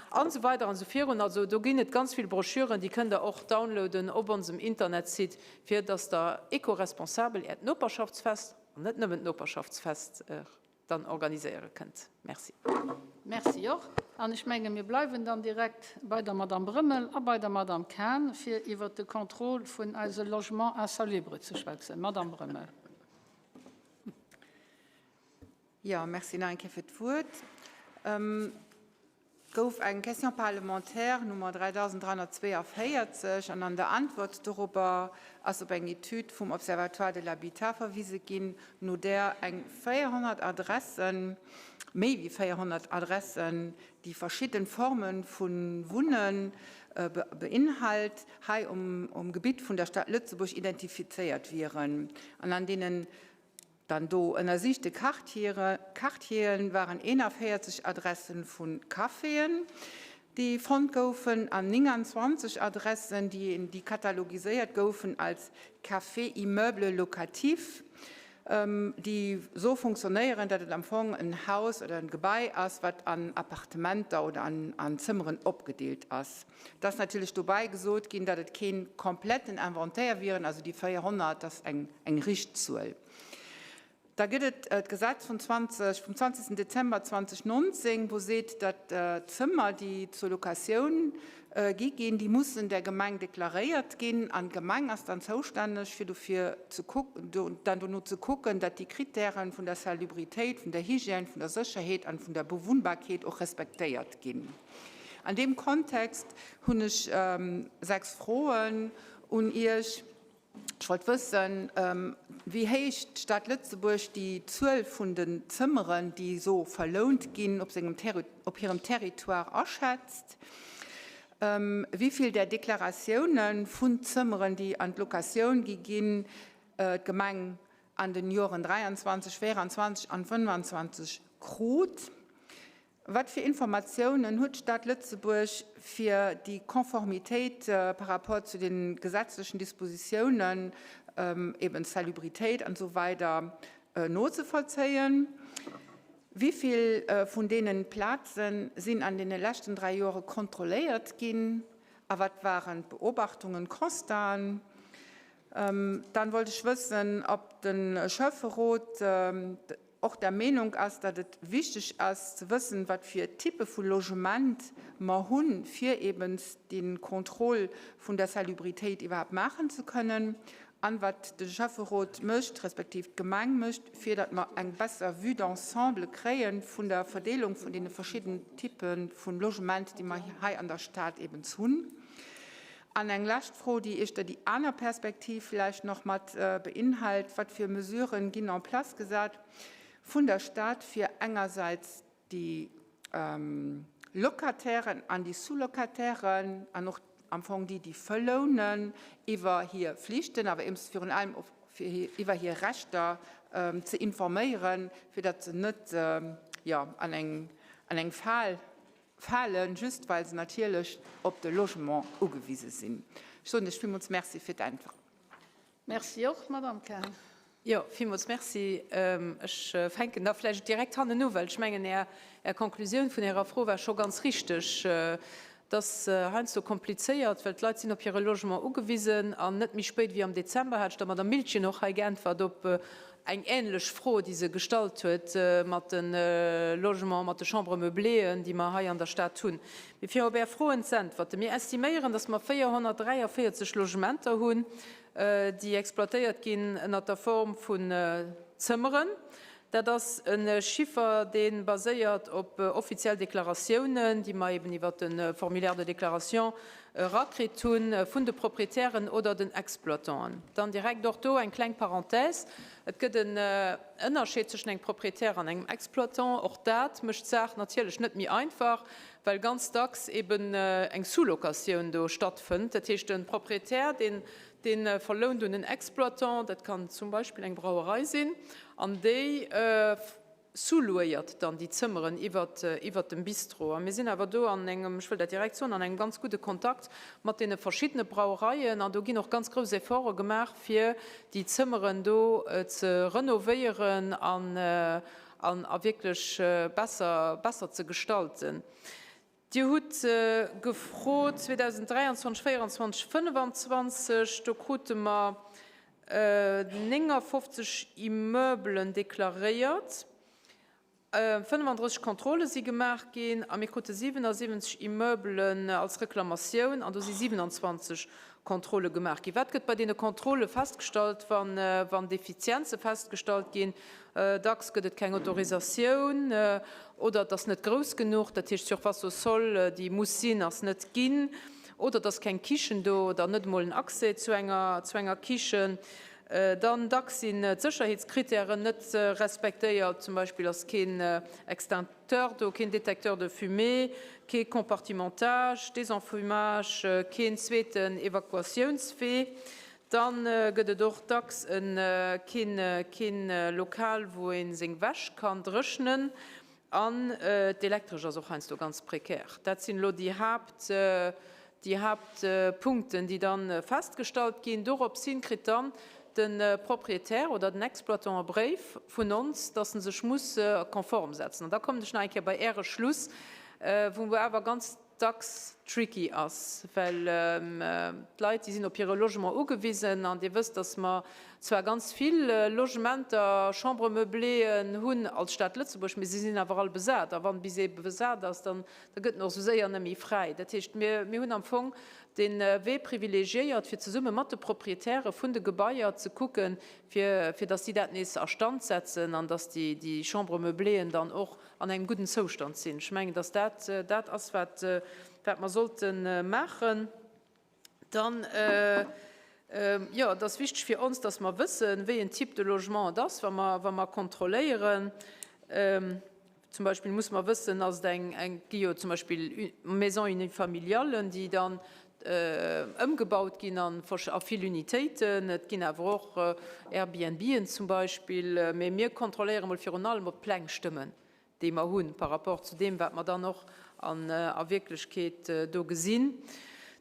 an esou weider an esou virun. Also do ginn et ganz vill Broschüren, déi kënnt Der och downloaden op onsem Internetsite, fir dass Der eco-responsabel Äert Noperschaftsfest, an net nëmmen d'Noperschaftsfest, dann organiséiere kënnt. Merci. Merci och. An ech menge mir bleiwen dann direkt bei der Madame Brömmel a bei der Madame Cahen, fir iwwert de Contrôle vun eise Logements insalubres ze schwätzen. Madame Brömmel. Jo, merci nach eng Kéier fir d'Wuert. Gouf eng Question parlementaire Nummer 3342 an an der Antwort dorobber ass op eng Etüd vum Observatoire de l'habitat verwise ginn, no där eng 400 Adressen, méi wéi 400 Adressen, déi verschidde Forme vu Wunne beinhalt, hei um Gebitt vun der Stad Lëtzebuerg identifizéiert wieren an an deenen Dann do ënnersichte Quartiere waren 41 Adresse vu Caféen, déi fonnt goufen, an 29 Adressen, déi katalogiséiert goufen als Café immeuble locatif, déi esou funktionéieren, datt et am Fong en Haus oder en Gebai ass, wat an Appartementer oder an Zëmmeren opgedeelt ass. Et ass natierlech dobäi gesot ginn, datt et kee kompletten Inventaire wieren, also déi 400, dat ass eng Richtzuel. Da gëtt et d'Gesetz vum 20, vum 20. Dezember 2019, wou seet, datt d'Zëmmer, déi zur Locatioun gi ginn, déi mussen der Gemeng deklaréiert ginn. An d'Gemeng ass dann zoustänneg, fir dofir ze kucken, dann dono ze kucken, datt déi Kritären vun der Salubritéit, vun der Hygiène, vun der Sécherheet an vun der Bewunnbarkeet och respektéiert ginn. An deem Kontext hunn ech 6 Froen un Iech. Ech wollt wëssen, wéi héich d'Stad Lëtzebuerg déi Zuel vun den Zëmmeren, déi esou verlount ginn, op sengem op hirem Territoire aschätzt. Wéi vill där Deklaratioune vun Zëmmeren, déi an d'Locatioun gi ginn, d'Gemeng an den Joren 23, 24 an 25 krut. Wat fir Informatiounen huet d'Stad Lëtzebuerg, fir déi Konformitéit par rapport zu de gesetzlechen Dispositiounen, eben Salubritéit an esou weider, nozevollzéien? Wéi vill vun deene Plaze sinn an deene leschten 3 Jore kontrolléiert ginn a wat waren d'Beobachtungen, Constaten? Dann wollt ech wëssen, ob de Schäfferot och der Meenung ass, datt et wichteg ass ze wëssen, wat fir Typpe vu Logement mer hunn, fir eben dee Contrôle vun der Salubritéit iwwerhaapt maachen ze kënnen, an wat de Schäfferot mécht, respektiv d'Gemeng mécht, fir datt mer eng besser Vue d'ensemble kréie vun der Verdeelung vun deene verschidden Typpe vu Logement, déi mer hei an der Stad eben hunn. An eng lescht Fro, déi éischter déi aner Perspektiv vläicht nach mat beinhalt, Wat fir Mesuren ginn en place gesat vun der Stad, fir engersäits déi Locatairen an déi Sous-locatairen an och am Fong déi, déi verlounen, iwwer hir Flichten, awer eben virun allem och iwwer hir Rechter ze informéieren, fir datt se net, jo, an eng Fal Falen, just well se natierlech op de Logement ugewise sinn. Ech soen lech villmools Merci fir d'Äntwert. Merci och, Madamm Cahen. Jo, villmools Merci. Ech fänken da vläicht direkt hannen u, well ech mengen, Är Conclusioun vun Ärer Fro war scho ganz richteg. Et ass heiansdo komplizéiert, well d'Leit sinn op hire Logement ugewisen. An net méi spéit wéi am Dezember hat ech der Madamm Miltgen och hei geäntwert op. eng änlech Fro, déi se gestallt huet mat de Logementen, mat de Chambres meubléeën, déi mer hei an der Stad hunn. Mee fir op Är Froen z'äntwerten, Mir estiméieren, dass mer 443 Logementer hunn, déi exploitéiert ginn ënnert der Form vun Zëmmeren. Dat ass e Chiffer, dee baséiert op offiziell Deklaratiounen, déi mer eben iwwert de Formulaire de déclaration erakritt hu vun de Proprietären oder den Exploitanten. Dann direkt och do eng kleng Parenthèse, Et gëtt en Ënnerscheed zwëschen engem Proprietär an engem Exploitant. Och dat mécht d'Saach natierlech net méi einfach, well ganz dacks eben eng Sous-locatioun do stattfënnt. Dat heescht, de Proprietär, deen dee verlount un en Exploitant, dat kann zum Beispill eng Brauerei sinn, an déi sous-louéiert dann déi Zëmmeren iwwert dem Bistro. A mir sinn awer do an engem, ech wëll dat direkt soen, an engem ganz gudde Kontakt mat deene verschiddene Brauereien an do ginn och ganz grouss Efforte gemaach, fir déi Zëmmeren do ze renovéieren an a wierklech besser, besser ze gestalten. Dir hutt gefrot, 2023, 24, 25, do krute mer 59 Immeubelen deklaréiert, 35 Kontrolle si gemaach ginn a mir krute 77 Immeubelen als Reklamatioun an do si 27 Kontrolle gemaach ginn. Wat gëtt bei deene Kontrolle festgestallt, wann Defizienze festgestallt ginn? Dacks gëtt et keng Autorisatioun oder et ass net grouss genuch, dat heescht d'Surface au sol, déi muss sinn, ass net ginn, oder et ass keng Kichen do oder net emol en Accès zu enger, zu enger Kichen. Dann dacks sinn d'Sécherheetskritären net respektéiert, zum Beispill ass keen Extincteur do, keen Détecteur de fumée, kee Compartimentage, Désenfumage, keen zweeten Evakuatiounswee. Dann gëtt et och dacks keen Lokal wou een seng Wäsch kann dréchnen an d'Elektresch ass och heiansdo ganz prekär. Dat sinn elo déi Haapt déi Haaptpunkten déi dann festgestallt ginn. Dorops hin kritt dann de Propriétaire oder den Exploitant e Bréif vun ons, dass en sech muss konform setzen. An da kommen ech nach eng Kéier bei Äre Schluss, wou awer ganz dacks tricky ass, well d'Leit, déi sinn op hire Logement ugewisen. An Dir wësst, dass mer zwar ganz vill Logementer, Chambres meubléeën hunn als Stad Lëtzebuerg, mee se sinn awer all besat. A wann bis ee besat ass, dann da gëtt en och esou séier net méi fräi. Dat heescht, mir, mir hunn am Fong de Wee privilegiéiert, fir zesumme mat de Proprietäre vun de Gebaier ze kucken, fir, fir dass déi dat nees a Stand setzen an dass déi, déi Chambres meubléeën dann och an engem gudden Zoustand sinn. Ech mengen, dass dat dat ass, wat, wat mer sollte maachen. Dann, jo, et ass wichteg fir ons, dass mer wëssen, wéi en Type de logement et ass, wa mer, wa mer kontrolléieren. Zum Beispill muss mer wëssen, ass et eng, eng, et gi jo zum Beispill Maisons unifamiliales, déi dann ëmgebaut ginn an a vill Unitéiten. Et ginn awer och Airbnben zum Beispill. Mee mir kontrolléiere mol virun allem, ob d'Pläng stëmmen, déi mer hunn, par rapport zu deem, wat mer dann och an a Wierklechkeet do gesinn.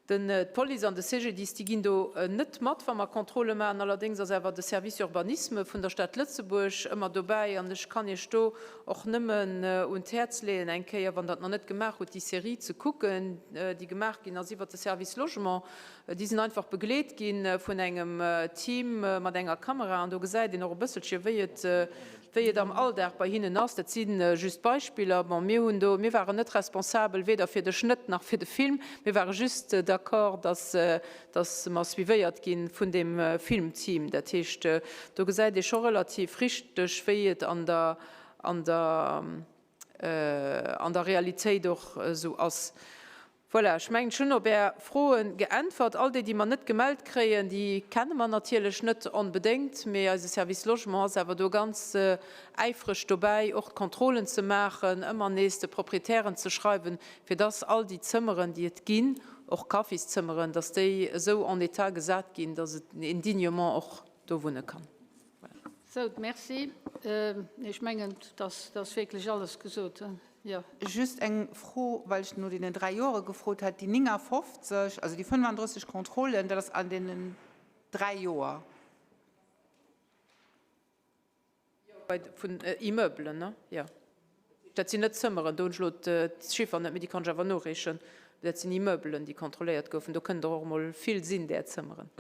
Den, d'Police an de CGDIS, déi ginn do net mat, wa mer Contrôle maachen. Allerdéngs ass awer de Service Urbanisme vun der Stad Lëtzebuerg ëmmer dobäi. An ech kann Iech do och nëmmen un d'Häerz leeën, eng Kéier, wann Der et nach net gemaach hutt, déi Serie ze kucken, déi gemaach ginn ass iwwert de Service Logement. Déi sinn einfach begleet gi vun engem Team mat enger Kamera an do gesäit een och e bësselche wéi et, wéi et am Alldag bei hinnen ass. Dat si just Beispiller. Bon, mir hunn do, mir waren net responsabel weder fir de Schnëtt nach fir de Film. Mir ware just d'accord, dass, dass mer suivéiert gi vun deem Filmteam. Dat heescht, do gesäit ee scho relativ richteg, wéi et an der, an der, an der Realitéit och esou ass. Voilà, ech mengen, ech hunn op Är Froe geäntwert. All déi, déi mer net gemellt kréien, déi kenne mer natierlech net onbedéngt, mee eise Service Logement ass awer do ganz äifreg dobäi, och d'Kontrollen ze maachen, ëmmer nees de Proprietären ze schreiwen, fir dass all déi Zëmmeren, déi et ginn, och Kaffiszëmmeren, dass déi esou en état gesat ginn, dass et een dignement och do wunne kann. Voilà. Sou, merci. Ech mengen, dass ass wierklech alles gesot. Jo. Just eng Fro, well ech no deenen 3 Jore gefrot hat, Déi 59, also déi 35 Contrôlen, dat ass an deenen 3 Joer? Jo, bei vun Immeublen, ne? Jo. Dat sinn net Zëmmeren, do hunn ech elo d'Chiffer net, mee déi kann ech awer noreechen. Dat sinn Immeublen, déi kontrolléiert goufen. Do kënnen der och emol vill sinn, där Zëmmeren.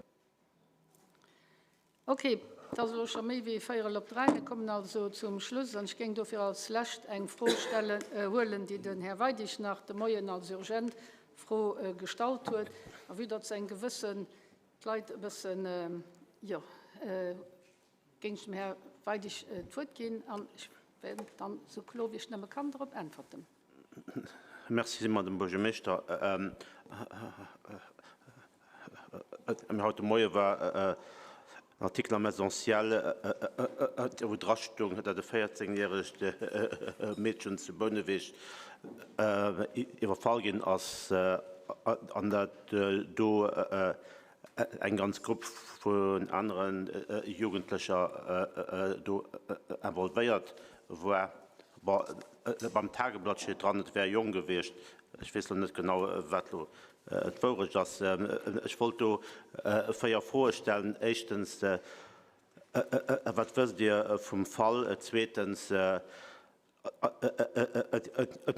Ok. Et ass elo scho méi wéi véierel op dräi. Mir kommen also zum Schluss an ech géing dofir als lescht eng Fro stellen, huelen, déi den Här Weidig nach de Moien als urgent Fro gestallt huet. A vue datt se eng gewëssen, d'Leit e bëssen, jo, géing ech dem Här Weidig d'Wuert ginn an ech wäert dann esou kloer wéi ech nëmme kann drop äntwerten. Merci, Madame Buergermeeschter. Haut de Moie war en Artikel am Essentiel, wou drastoung, datt e 14 järegt Meedchen zu Bouneweg iwwerfall ginn ass an datt do eng ganz Grupp vun anere Jugendlecher do involvéiert war. Bon, beim Tageblatt steet dran, et wär e Jong gewiescht. Ech weess elo net genau, wat elo d'Wourecht ass. Ech wollt do 4 Froe stellen. Éischtens, Wat wësst Dir vum Fall? Zweetens,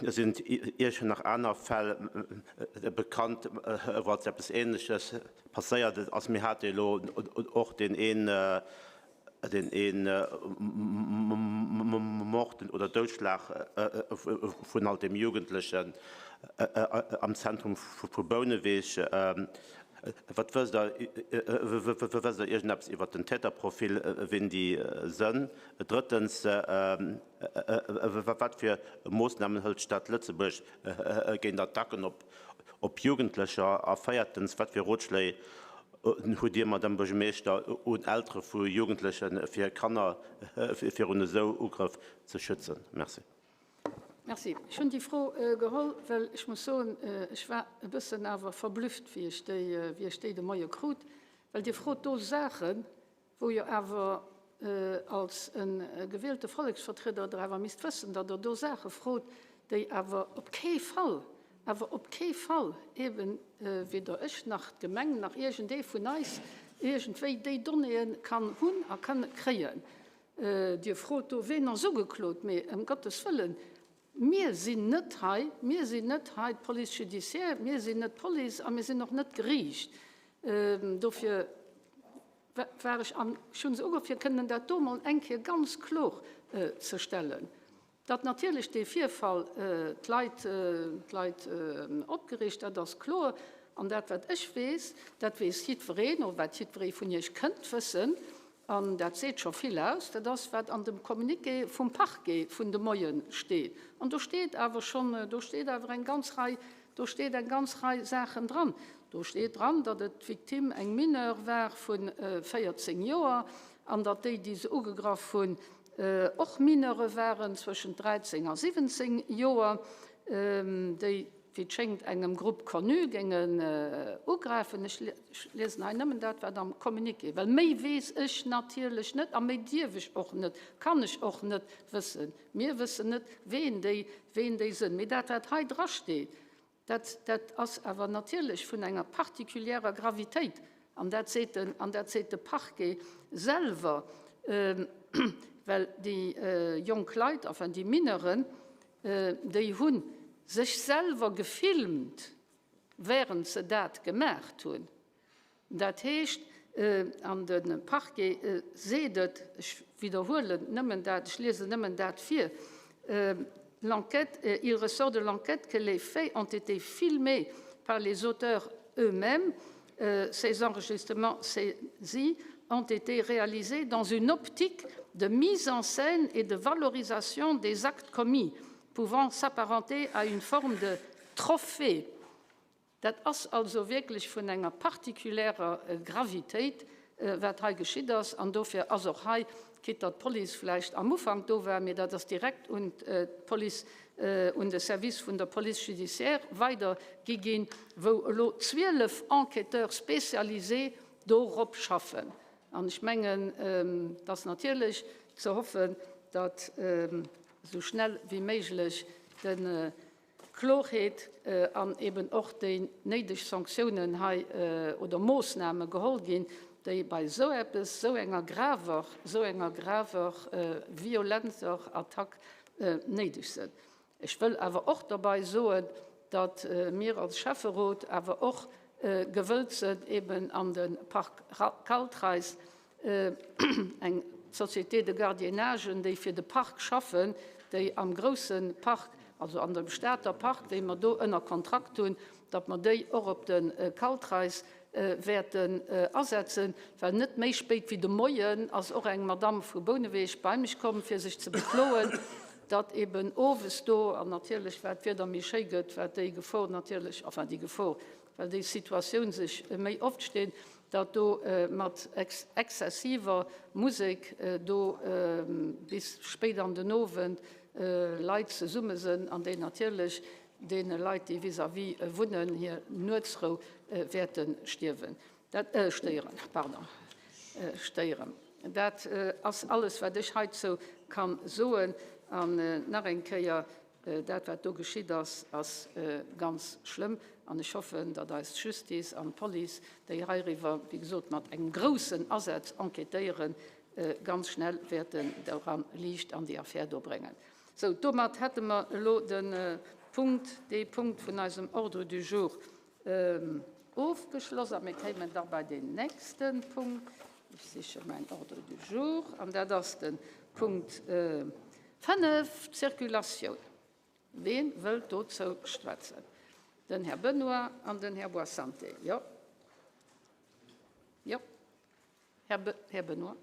Sinn Iech nach aner Fäll bekannt, wou als eppes Ähnleches passéiert ass? Mir hate elo och deen een, deen ee Mord oder Doudschlag vun halt deem Jugendlechen am Zentrum vu Bouneweg. Wat wësst Der, wësst Der iergendeppes iwwert den Täterprofil, wien déi sënn? Drëttens, wat fir Moossnamen hëlt d'Stad Lëtzebuerg géint Attacken op Jugendlecher? A véiertens, wat fir Rotschléi hutt Dir, Madamm Buergermeeschter, un Eltere vu Jugendlechen, fir Kanner virun esou Ugrëff ze schützen? Merci. Merci. Ech hunn déi Fro geholl, well ech muss soen, ech war e bëssen awer verblüfft, wéi ech déi, wéi ech déi de Moie krut, well Dir frot do Saachen, wou jo awer als e gewielte Volleksvertrieder Der awer misst wëssen, datt Der do Saache frot, déi awer op kee Fall, awer op kee Fall eeben weder ech nach d'Gemeng nach iergendee vun eis iergendwéi déi Donnéeë kann hunn a kann kréien. Dir frot do, Ween ass ugeklot? Mee ëm Gottes Wëllen, mir sinn net hei, mir sinn net hei d'Police judiciaire, mir sinn net d'Police a mir sinn och net d'Geriicht. Dofir war ech, an ech hu se ugeruff, fir kënnen dat do emol eng Kéier ganz kloer ze stellen, datt natierlech dee Virfall d'Leit, d'Leit opgereegt, dat ass kloer. An dat, wat ech weess, dat weess jiddwereen, oder wat jiddweree vun Iech kënnt wëssen, an dat seet scho vill aus, dat ass, wat an dem Communiqué vum Parquet vun de Moie steet. An do steet awer schonn, do steet awer eng ganz Rei, do steet eng ganz Rei Saachen dran. Do steet dran, datt et d'Victime eng Mineure war vu 14 Joer an datt déi, déi se ugegraff hunn, och Mineure waren, zwëschent 13 a 17 Joer, déi, wéi et schéngt, engem Groupe connu géingen ugräifen. Ech liesen hei nëmmen dat, wat am Communiqué, well méi weess ech natierlech net a méi dierf ech och net, kann ech och net wëssen. Mir wëssen net, ween déi, ween déi sënn. Mee dat, wat hei drasteet, dat, dat ass awer natierlech vun enger particulièrer Gravitéit. An dat seet den, an dat seet de Parquet selwer, well déi jonk Leit, enfin déi Mineuren, Déi hu sech selwer gefilmt, während se dat gemaacht hunn. Dat heescht, an de Parquet seet et, ech widderhuelen nëmmen dat, ech liesen nëmmen dat vir, L'enquête, il ressort de l'enquête que les faits ont été filmés par les auteurs eux-mêmes. Ces enregistrements saisis ont été réalisés dans une optique de mise en scène et de valorisation des actes commis, pouvant s'apparenter à une forme de trophée. Dat ass also wierklech vun enger particulärer Gravitéit, wat hei geschitt ass. An dofir ass och hei, quitte datt d'Police vläicht am Ufank do war, mee dat ass direkt un d'Police, un de Service vun der Police judiciaire weidergi ginn, wou elo 12 Enquêteurs spécialisés dorop schaffen. An ech mengen, et ass natierlech ze hoffen, datt esou schnell wéi méiglech de Klorheet an eben och déi néideg Sanktiounen hei oder Moossname geholl ginn, déi bei esou eppes, esou enger graver, esou enger graver, violenter Attack néideg sënn. Ech wëll awer och derbei soen, datt mir als Schäfferot awer och gewëllt sënn, eben an de Park Kaltreis. eng Société de gardiennage, déi fir de Park schaffen, déi am grousse Park, also an dem Stater Park, déi mer do ënner Kontrakt hunn, datt mer déi och op de Kaltreis wäerten asetzen, well net méi spéit wéi de Moien ass och eng Madamm vu Bouneweg bei mech komm, fir sech ze bekloen, datt eben owes do, an natierlech wat d'Wieder méi schéi gëtt, wat déi Gefor natierlech, enfin déi Gefor, well déi Situatioun sech méi oft steet, datt do mat exzessiver Musek do bis spéit an den Owend Leit zesumme sënn an déi natierlech deene Leit, déi vis-à-vis wunnen, hir Nuetsrou wäerte stierwen, dat, stéieren, pardon, stéieren. Dat ass alles, wat ech heizou ka soen. An nach eng Kéier, dat, wat do geschitt ass, ass ganz schlëmm. An ech hoffen, datt eis Justice an d'Police, déi heiriwwer, wéi gesot, mat engem groussen Asaz enquêtéieren, ganz schnell wäerten doran Liicht an déi Affär do bréngen. Sou, domat hätte mer elo de Punkt, dee Punkt vun eisem Ordre du jour ofgeschloss a mir kéimen da bei deen nächste Punkt. Ech siche mäin Ordre du jour an dat ass de Punkt 5, d'Circulatioun. Ween wëllt dozou schwätzen? Den Här Benoy an den Här Boissante. Jo. Jo. Här Benoy.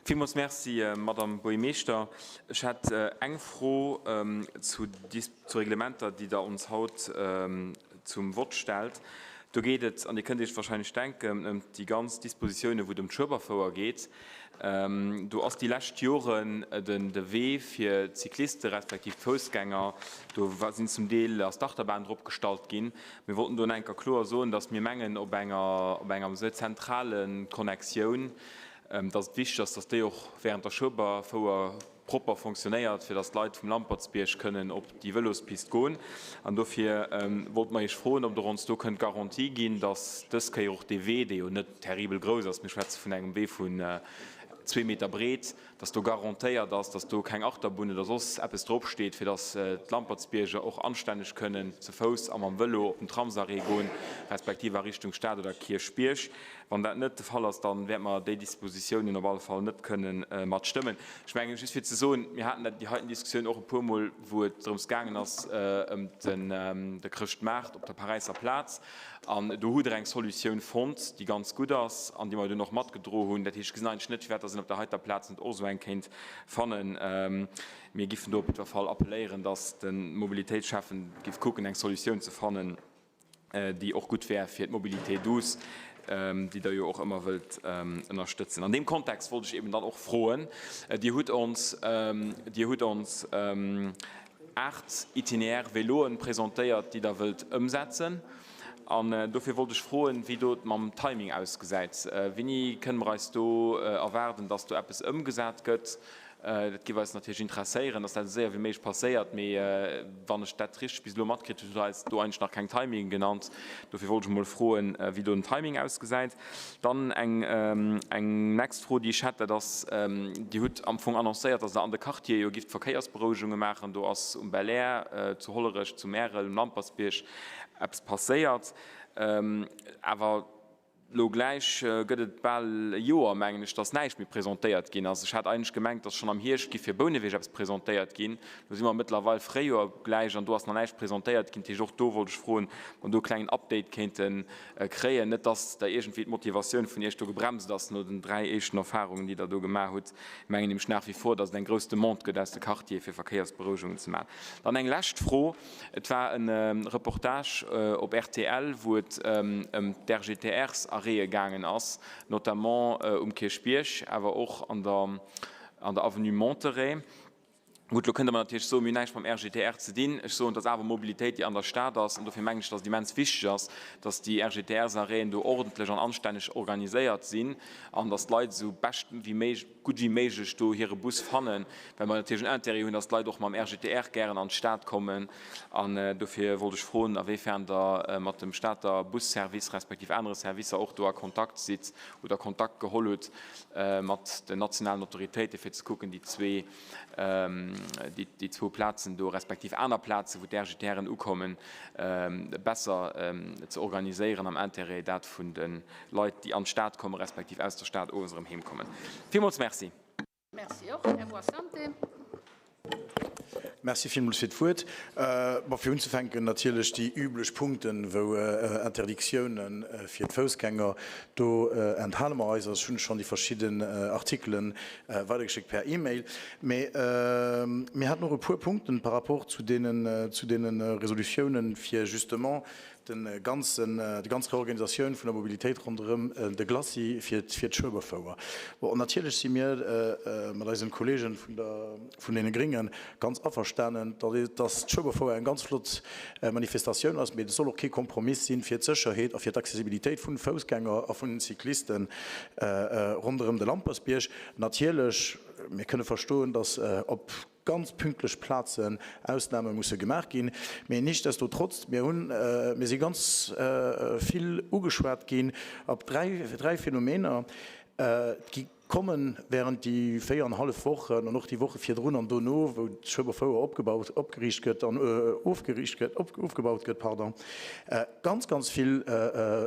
Villmools Merci, Madamm Buergermeeschter. Ech hätt eng Fro zu Reglementer, déi Der ons haut zum Vott stellt. Do geet et, an Dir kënnt Iech wahrscheinlech denken, ëm déi ganz Dispositiounen, wou et ëm d'Schueberfouer geet. Do ass déi lescht Joren de Wee fir d'Cycliste respektiv d'Foussgänger, do sinn zum Deel ass d'Achterbahn drop gestallt ginn. Mir wollten do enker kloer soen, datt mir mengen, op enger op enger esou zentrale Connectioun, datt et wichteg ass, datt déi och während der Schueberfouer propper fonctionnéiert, fir datt d'Leit vum Lampertsbierg kënnen op déi Vëlospist goen. An dofir wollte mer Iech froen, ob Der ons do kënnt d'Garantie ginn, datt dës Kéier och dee Wee, dee jo net terribel grouss ass, mir schwätze vun engem Wee vun zwee Meter breet, dass do garantéiert ass, dass do keng Achterbunn oder soss eppes drop steet, fir dass d'Lampertsbierger och anstänneg kënnen ze Fouss a mam Vëlo op den Tramsarrêt goen, respektiv a Richtung Stad oder Kierchbierg. Wann dat net de Fall ass, da wäerte mer déi Dispositiounen op alle Fall net kënnen matstëmmen. Ech mengen, just fir ze soen, mir haten dat, déi heiten Diskussioun och e puermol, wou et drëms gaangen ass ëm de Chrëschtmaart op der Paräisser Plaz. An do hutt Der eng Solutioun fonnt, déi ganz gutt ass an déi mer dunn och matgedro hunn. Dat heescht, ech gesinn eigentlech net, firwat dass een op der heiter Plaz net och esou eng kéint fannen. Mir giffen do op jiddwer Fall appelléieren, dass de Mobilitéitsschäffen giff kucken, eng Solutioun ze fannen, déi och gutt wär fir d'Mobilité douce, déi Der jo och ëmmer wëllt ënnerstëtzen. An deem Kontext wollt ech eben dann och froen, Dir hutt ons, Dir hutt ons, 8 Itinéraires véloen presentéiert, déi Der wëllt ëmsetzen. An dofir wollt ech froen, wéi do et mam Timing ausgesäit. Wéini kënne mer eis do erwaarden, dass do eppes ëmgesat gëtt? Dat géif eis natierlech interesséieren, dass dat esou séier wéi méiglech passéiert. Mee wann ech dat richteg bis elo matkritt hunn, hutt Der eis do eigentlech nach keng Timing genannt. Dofir wollt ech emol froen, wéi do den Timing ausgesäit. Dann eng eng nächst Fro, déi ech hätt, dat ass, Dir hutt am Fong annoncéiert, dass Der an de Quartiere jo gifft Verkéiersberouegunge maachen. Do ass um Belair, zu Hollerech, zu Märel, um Lampertsbierg eppes passéiert. Awer elo gläich gëtt et bal e Joer, mengen ech, dass näischt méi presentéiert ginn ass. Ech hat eigentlech gemengt, dass schonn am Hierscht giff fir Bouneweg eppes presentéiert ginn. Elo si mer mëttlerweil Fréijoer gläich an do ass nach näischt presentéiert ginn. Dat heescht, och do wollt ech froen, ob mer do e klengen Update kéinten kréien. Net dass da iergendwéi d'Motivatioun vun Iech do gebremst ass no den 3 éischten Erfahrungen, déi Der do gemaach hutt. Mir mengen nämlech nach wie vor, dass et eng grouss Demande gëtt aus de Quartiere fir Verkéiersberouegungen ze maachen. Dann eng lescht Fro, Et war e Reportage op rtl, wou et ëm d'RGTRs-Arrêtë gaangen ass, notamment um Kierchbierg, awer och an der Avenue Monterey. Gutt, elo kënnt Der mer natierlech soen, mir hunn näischt mam RGTR ze dinn. Ech soen, et ass awer Mobilitéit, déi an der Stad ass. An dofir mengen ech, dass et immens wichteg ass, dass déi RGTR-Arrêten do ordentlech an anstänneg organiséiert sinn an dass d'Leit esou bescht wéi méiglech. gutt wéi méiglech do hire Bus fannen, well mer natierlech en Intérêt hunn, dass d'Leit och mam RGTR gären an d'Stad kommen. An dofir wollt ech froen, awéifern Der mat dem Stater Busservice respektiv anere Servicer och do a Kontakt sidd oder Kontakt geholl hutt mat den nationalen Autoritéiten, fir ze kucken, déi zwee, déi zwou Plazen do respektiv aner Plazen, wou d'RGTRen ukommen, besser ze organiséieren am Intérêt dat vun de Leit, déi an d'Stad kommen, respektiv aus der Stad owes erëm heem kommen. Villmools Merci. Merci och. Här Boissante. Merci villmools fir d'Wuert. Bon, fir unzefänken natierlech déi üblech Punkten, wou Interdictiounen fir d'Foussgänger, do enthale mer eis. Also ech hunn schonn déi verschidden Artikelen weidergeschéckt per E-Mail. Mee mir haten och e puer Punkten par rapport zu deenen, zu deene Resolutiounen, fir justement De ganzen, déi ganz Reorganisatioun vun der Mobilitéit ronderëm de Glacis fir d'Schueberfouer. Bon, natierlech si mir mat eisen Kollegen vun der, vun deene Gréngen ganz averstanen, datt d'Schueberfouer eng ganz flott Manifestatioun ass, mee et soll och kee Kompromiss sinn fir d'Sécherheet a fir d'Accessibilitéit vun Foussgänger a vun den Cyclisten ronderëm de Lampersbierg. Natierlech, mir kënne verstoen, datt op ganz pünktlech Plazen Ausnahme musse gemaach ginn. Mee nichtsdestotrotz, mir hunn, mir si ganz vill ugeschwat ginn op dräi, dräi Phänomener, déi kommen während déi 4 an hallef Wochen an och déi Woche virdrun an dono, wou d'Schueberfouer opgebaut, opgeriicht gëtt an ofgeriicht gëtt, ofgebaut gëtt, pardon, ganz, ganz vill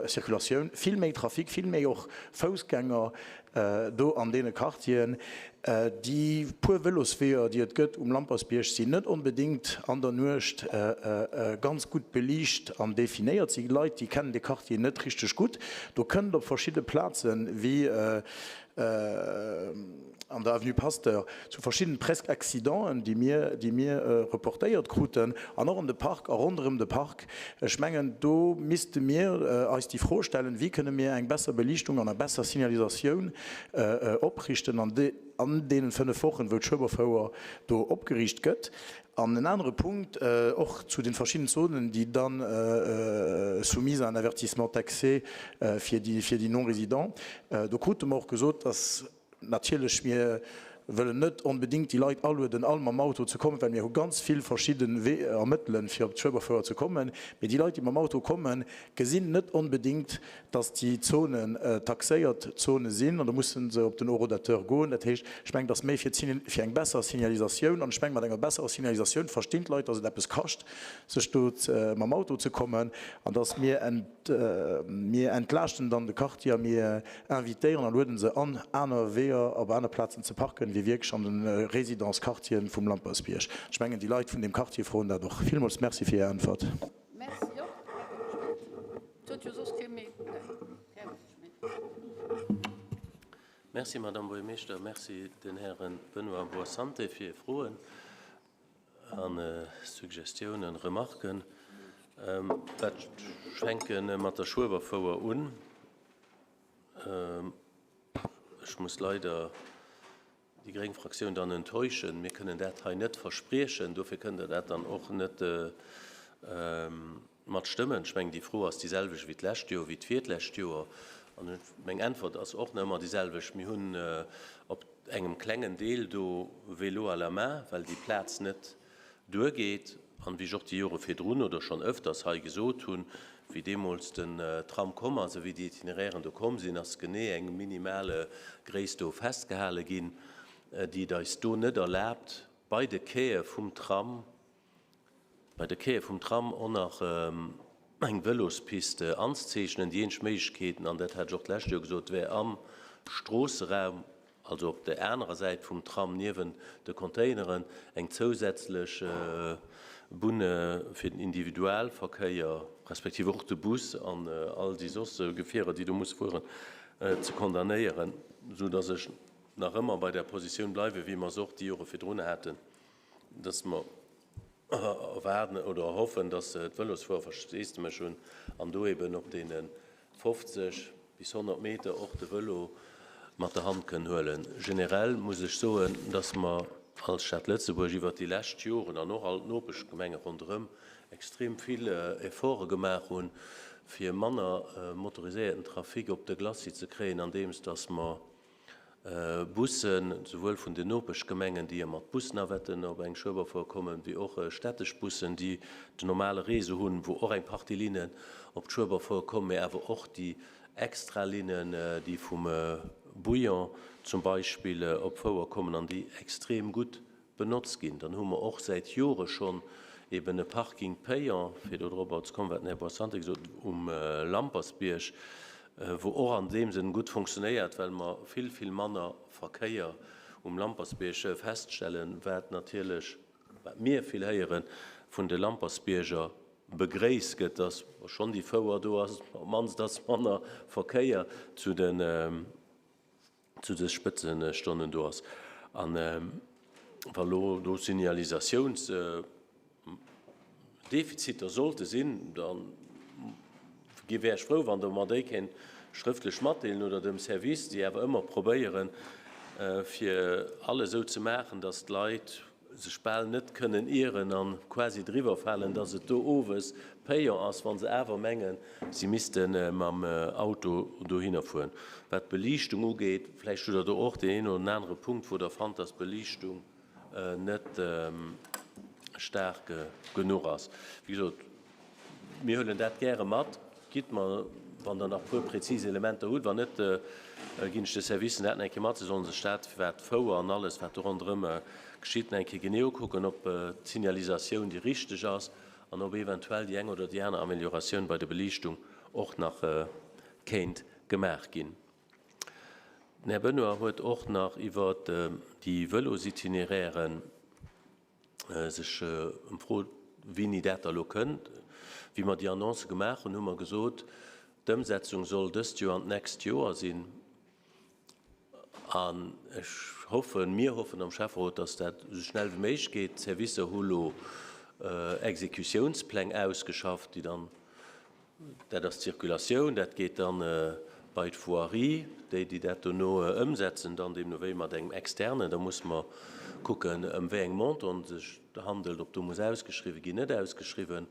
Circulatioun, vill méi Trafic, vill méi och Foussgänger, Do an deene Quartieren, déi puer Vëlosweeër, déi et gëtt um Lampersbierg, sinn net onbedéngt an der Nuecht ganz gutt beliicht an definéiert. Si Leit, déi kennen dee Quartier net richteg gutt. Do kënnt op verschidde Plazen, wéi an der Avenue Pasteur, zu verschidden presque Accidenten, déi mir, déi mir reportéiert kruten, an och an de Park a ronderëm de Park. Ech mengen, do misste mir eis déi Fro stellen, Wéi kënne mir eng besser Beliichtung an eng besser Signalisatioun oprichten an deenen 5 Wochen, wou d'Schueberfouer do opgeriicht gëtt? An en anere Punkt och zu den verschiddenen Zonen, déi dann soumises à un avertissement taxé fir déi Non-résidents. Do krute mer och gesot, dass Natierlech, mir wëllen net onbedéngt déi Leit alueden, all mam Auto ze kommen, well mir hu ganz vill verschidde Weeër a Mëttelen, fir op d'Schueberfouer ze kommen. Mee déi Leit, déi mam Auto kommen, gesinn net onbedéngt, dass déi Zonen taxéiert Zone sinn, an da musse se op den Horodateur goen. Dat heescht, ech mengen, et ass méi fir fir eng besser Signalisatioun. An ech mengen, mat enger besserer Signalisatioun verstinn d'Leit, dass et eppes kascht, sech do mam Auto ze kommen, an dass mir Mir entlaaschten dann de Quartier a mir invitéieren a lueden se an, aner Weeër op aner Plazen ze parken, wéi wierklech an de Résidence-Quartieren vum Lampertsbierg. Ech mengen, déi Leit vun deem Quartier froen dat och. Villmools Merci fir Är Äntwert. Merci och, Här Schmit. Et huet jo soss kee méi. Här Schmit. Merci, Madame Buergermeeschter. Merci den Häre Benoy a Boissante fir hir Froen. A Suggestiounen, Remarken. Dat fänke mat der Schueberfouer un. Ech muss leider déi gréng Fraktioun dann enttäuschen. Mir kënnen dat hei net verspriechen. Dofir kënnt Der dat dann och net mat stëmmen. Ech mengen, déi Fro ass déi selwecht wéi d'lescht Joer, wéi d'virlescht Joer. An meng Äntwert ass och nach ëmmer déi selwecht. Mir hunn op engem klengen Deel do Vélo à la main, well déi Plaz net duergeet. An wéi ech och déi Jore virdrun oder schonn ëfters hei gesot hunn, wéi deemools den Tram komm ass a wéi déi Itinerairen do komm sinn, ass genee eng minimale Gréisst do festgehale ginn, déi et eis do net erlaabt, bei de Quaie vum Tram, bei de Quaie vum Tram och nach eng Vëlospiste anzezeechnen. Déi eenzeg Méiglechkeet, an dat hat ech och d'lescht Joer gesot, wär am Stroosseraum, also op der anerer Säit vum Tram niewent de Containeren, eng zousätzlech Bunne fir den Individualverkéier, respektiv och de Bus an all déi soss Gefierer, déi do musse fueren, ze condamnéieren, soudass ech nach ëmmer bei der Positioun bleiwen, wéi mer se och déi Jore virdrun haten, dass mer erwaarden oder erhoffen, dass d'Vëlosfuerer Versteesdemech hunn an do eben op deene 50 bis 100 Meter och de Vëlo mat der Hand kënnen huelen. Generell muss ech soen, dass mer als Stad Lëtzebuerg iwwert déi lescht Joren an och all d'Nopeschgemenge ronderëm extrem vill Efforte gemaach hunn, fir manner motoriséierten Trafic op de Glacis ze kréien, andeems dass mer. Bussen, souwuel vun den Nopeschgemengen, déi mat Busnavetten op eng Schueberfouer kommen, wéi och städtesch Bussen, déi den normale Réseau hunn, wou och eng Partie Linnen op d'Schueberfouer kommen, mä awer och déi extra Linnen, déi vum Bouillon zum Beispill op d'Fouer kommen an déi extrem gutt benotzt ginn. Dann hu mer och säit Jore schonn eben e Parking payant, fir do dorobber ze kommen, wat den Här Boissante gesot huet, um Lampersbierg, wou och an deem Sënn gutt funktionéiert, well mer vill, vill manner Verkéier um Lampersbierg feststellen, wat natierlech, wat mir vill héieren vun de Lampersbierger, begréisst gëtt, dass schonn déi Fouer do ass, op d'mannst ass manner Verkéier zu den zu de Spëtzestonnen do ass. A wa lo do Signalisatiounsdefiziter sollte sinn, da wär ech frou, wann Der mer déi kéint schrëftlech matdeelen oder dem Service, déi awer ëmmer probéieren, fir alles esou ze maachen, dass d'Leit sech bal net kënnen ieren an quasi driwwer falen, dass et do owes payant ass, wa se awer mengen, si misste mam Auto dohinner fueren. Wat d'Beliichtung ugeet, vläicht hutt Der do och deen een oder den anere Punkt, wou Der fannt, dass d'Beliichtung net staark genuch ass. Wéi gesot, Mir huelen dat gäre mat. Gitt mer, wann Der nach e puer präzis Elementer hutt. Wann net, ginn ech de Servicen dat nach eng Kéier mat. Se sollen sech dat, wat d'Fouer an alles, wat do ronderëm geschitt, nach eng Kéier genee ukucken, ob d'Signalisatioun déi richteg ass an ob eventuell déi eng oder déi aner Amelioratioun bei der Beliichtung och nach kéint gemaach ginn. Den Här Benoy huet och nach iwwert déi Vëlositinerairen sech ëmfrot, wéini dat da elo kënnt. Wéi mer déi Annonce gemaach hunn, hu mer gesot, d'Ëmsetzung soll dëst Joer an d'nächst Joer sinn. An ech hoffen, mir hoffen am Schäfferot, dass dat esou schnell wéi méiglech geet. D'Servicer hu elo Exekutiounspläng ausgeschafft, déi dann Dat ass d'Circulatioun, dat geet dann bei d'Voirie, déi, déi dat dono ëmsetzen, dann deemno wéi mat engem Externen. Da musse mer kucken, ëm wéi eng Montanten et sech handelt, ob do muss ausgeschriwwen ginn, net ausgeschriwwen.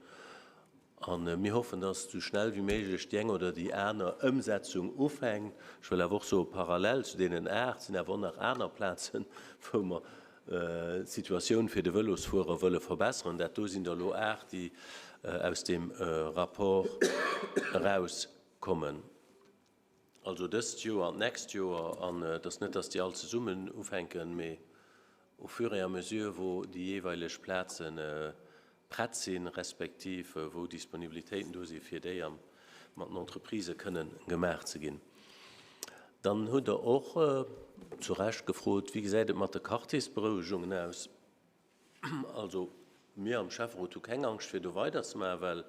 A mir hoffen, dass esou schnell wéi méiglech déi eng oder déi aner Ëmsetzung ufänkt. Ech wëll awer och soen, parallel zu deenen 8 sinn awer och nach aner Plazen, wou mer d'Situatioun fir de Vëlosfuerer wëlle verbesseren. Dat do sinn der elo 8, déi aus deem Rapport erauskommen. Also dëst Joer an d'nächst Joer. An et ass net, dass déi all zesummen ufänken, mee au fur et à mesure, wou déi jeeweileg Plaze prett sinn, respektiv wou Disponibilitéiten do sinn, fir déi mat den Entreprisë kënnen gemaach ze ginn. Dann hutt Der och zu Recht gefrot, Wéi gesäit et mat de Quartiersberouegungen aus? Also, mir am Schäfferot hu keng Angscht, fir do weiderzemaachen, well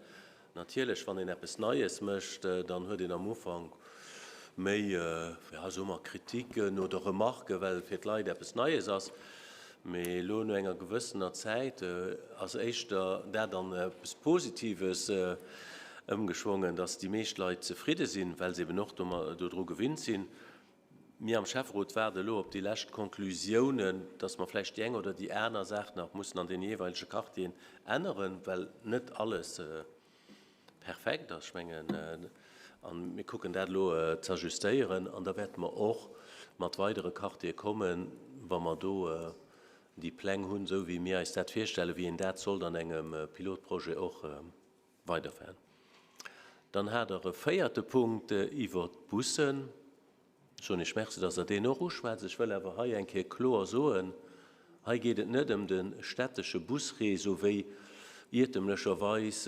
natierlech, wann een eppes Neies mécht, dann huet een am Ufank méi, ja, soe mer, Kritiken oder Remarken, well et fir d'Leit eppes Neies ass. Mee elo no enger gewëssener Zäit ass éischter dat an eppes Positives ëmgeschwongen, dass déi meescht Leit zefridde sinn, well se eben och dodru gewinnt sinn. Mir am Schäfferot waarde elo op déi lescht Konklusiounen, dass mer vläicht déi eng oder déi aner Saach nach mussen an deene jeeweilege Quartieren änneren, well net alles perfekt ass. Ech mengen, a mir kucken dat elo z'ajustéieren an da wäerte mer och mat weidere Quartiere kommen, wa mer do déi Pläng hunn, esou wéi mir eis dat virstellen, wéi een dat sollt an engem Pilotprojet och weiderféieren. Dann hat Der e véierte Punkt iwwert d'Bussen. Ech soen Iech Merci, dass Der deen och uschwätzt. Ech wëll awer hei eng Kéier kloer soen, Hei geet et net ëm de stättesche Busréseau, wéi iertemlecherweis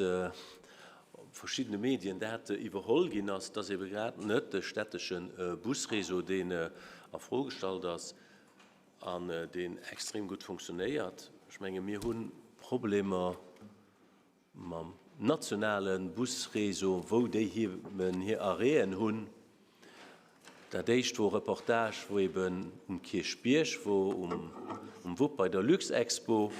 op verschiddene Medien dat iwwerholl ginn ass. Et ass ebe grad net de stättesche Busréseau, deen a Fro gestallt ass an deen extrem gutt funktionéiert. Ech menge mir hu Problemer Mam nationale Busréseau, wou déi eben hir Arrêten hunn. Dat éischt wor e Reportage, wou eben um Kierchbierg wor, um Wupp bei der Luxexpo,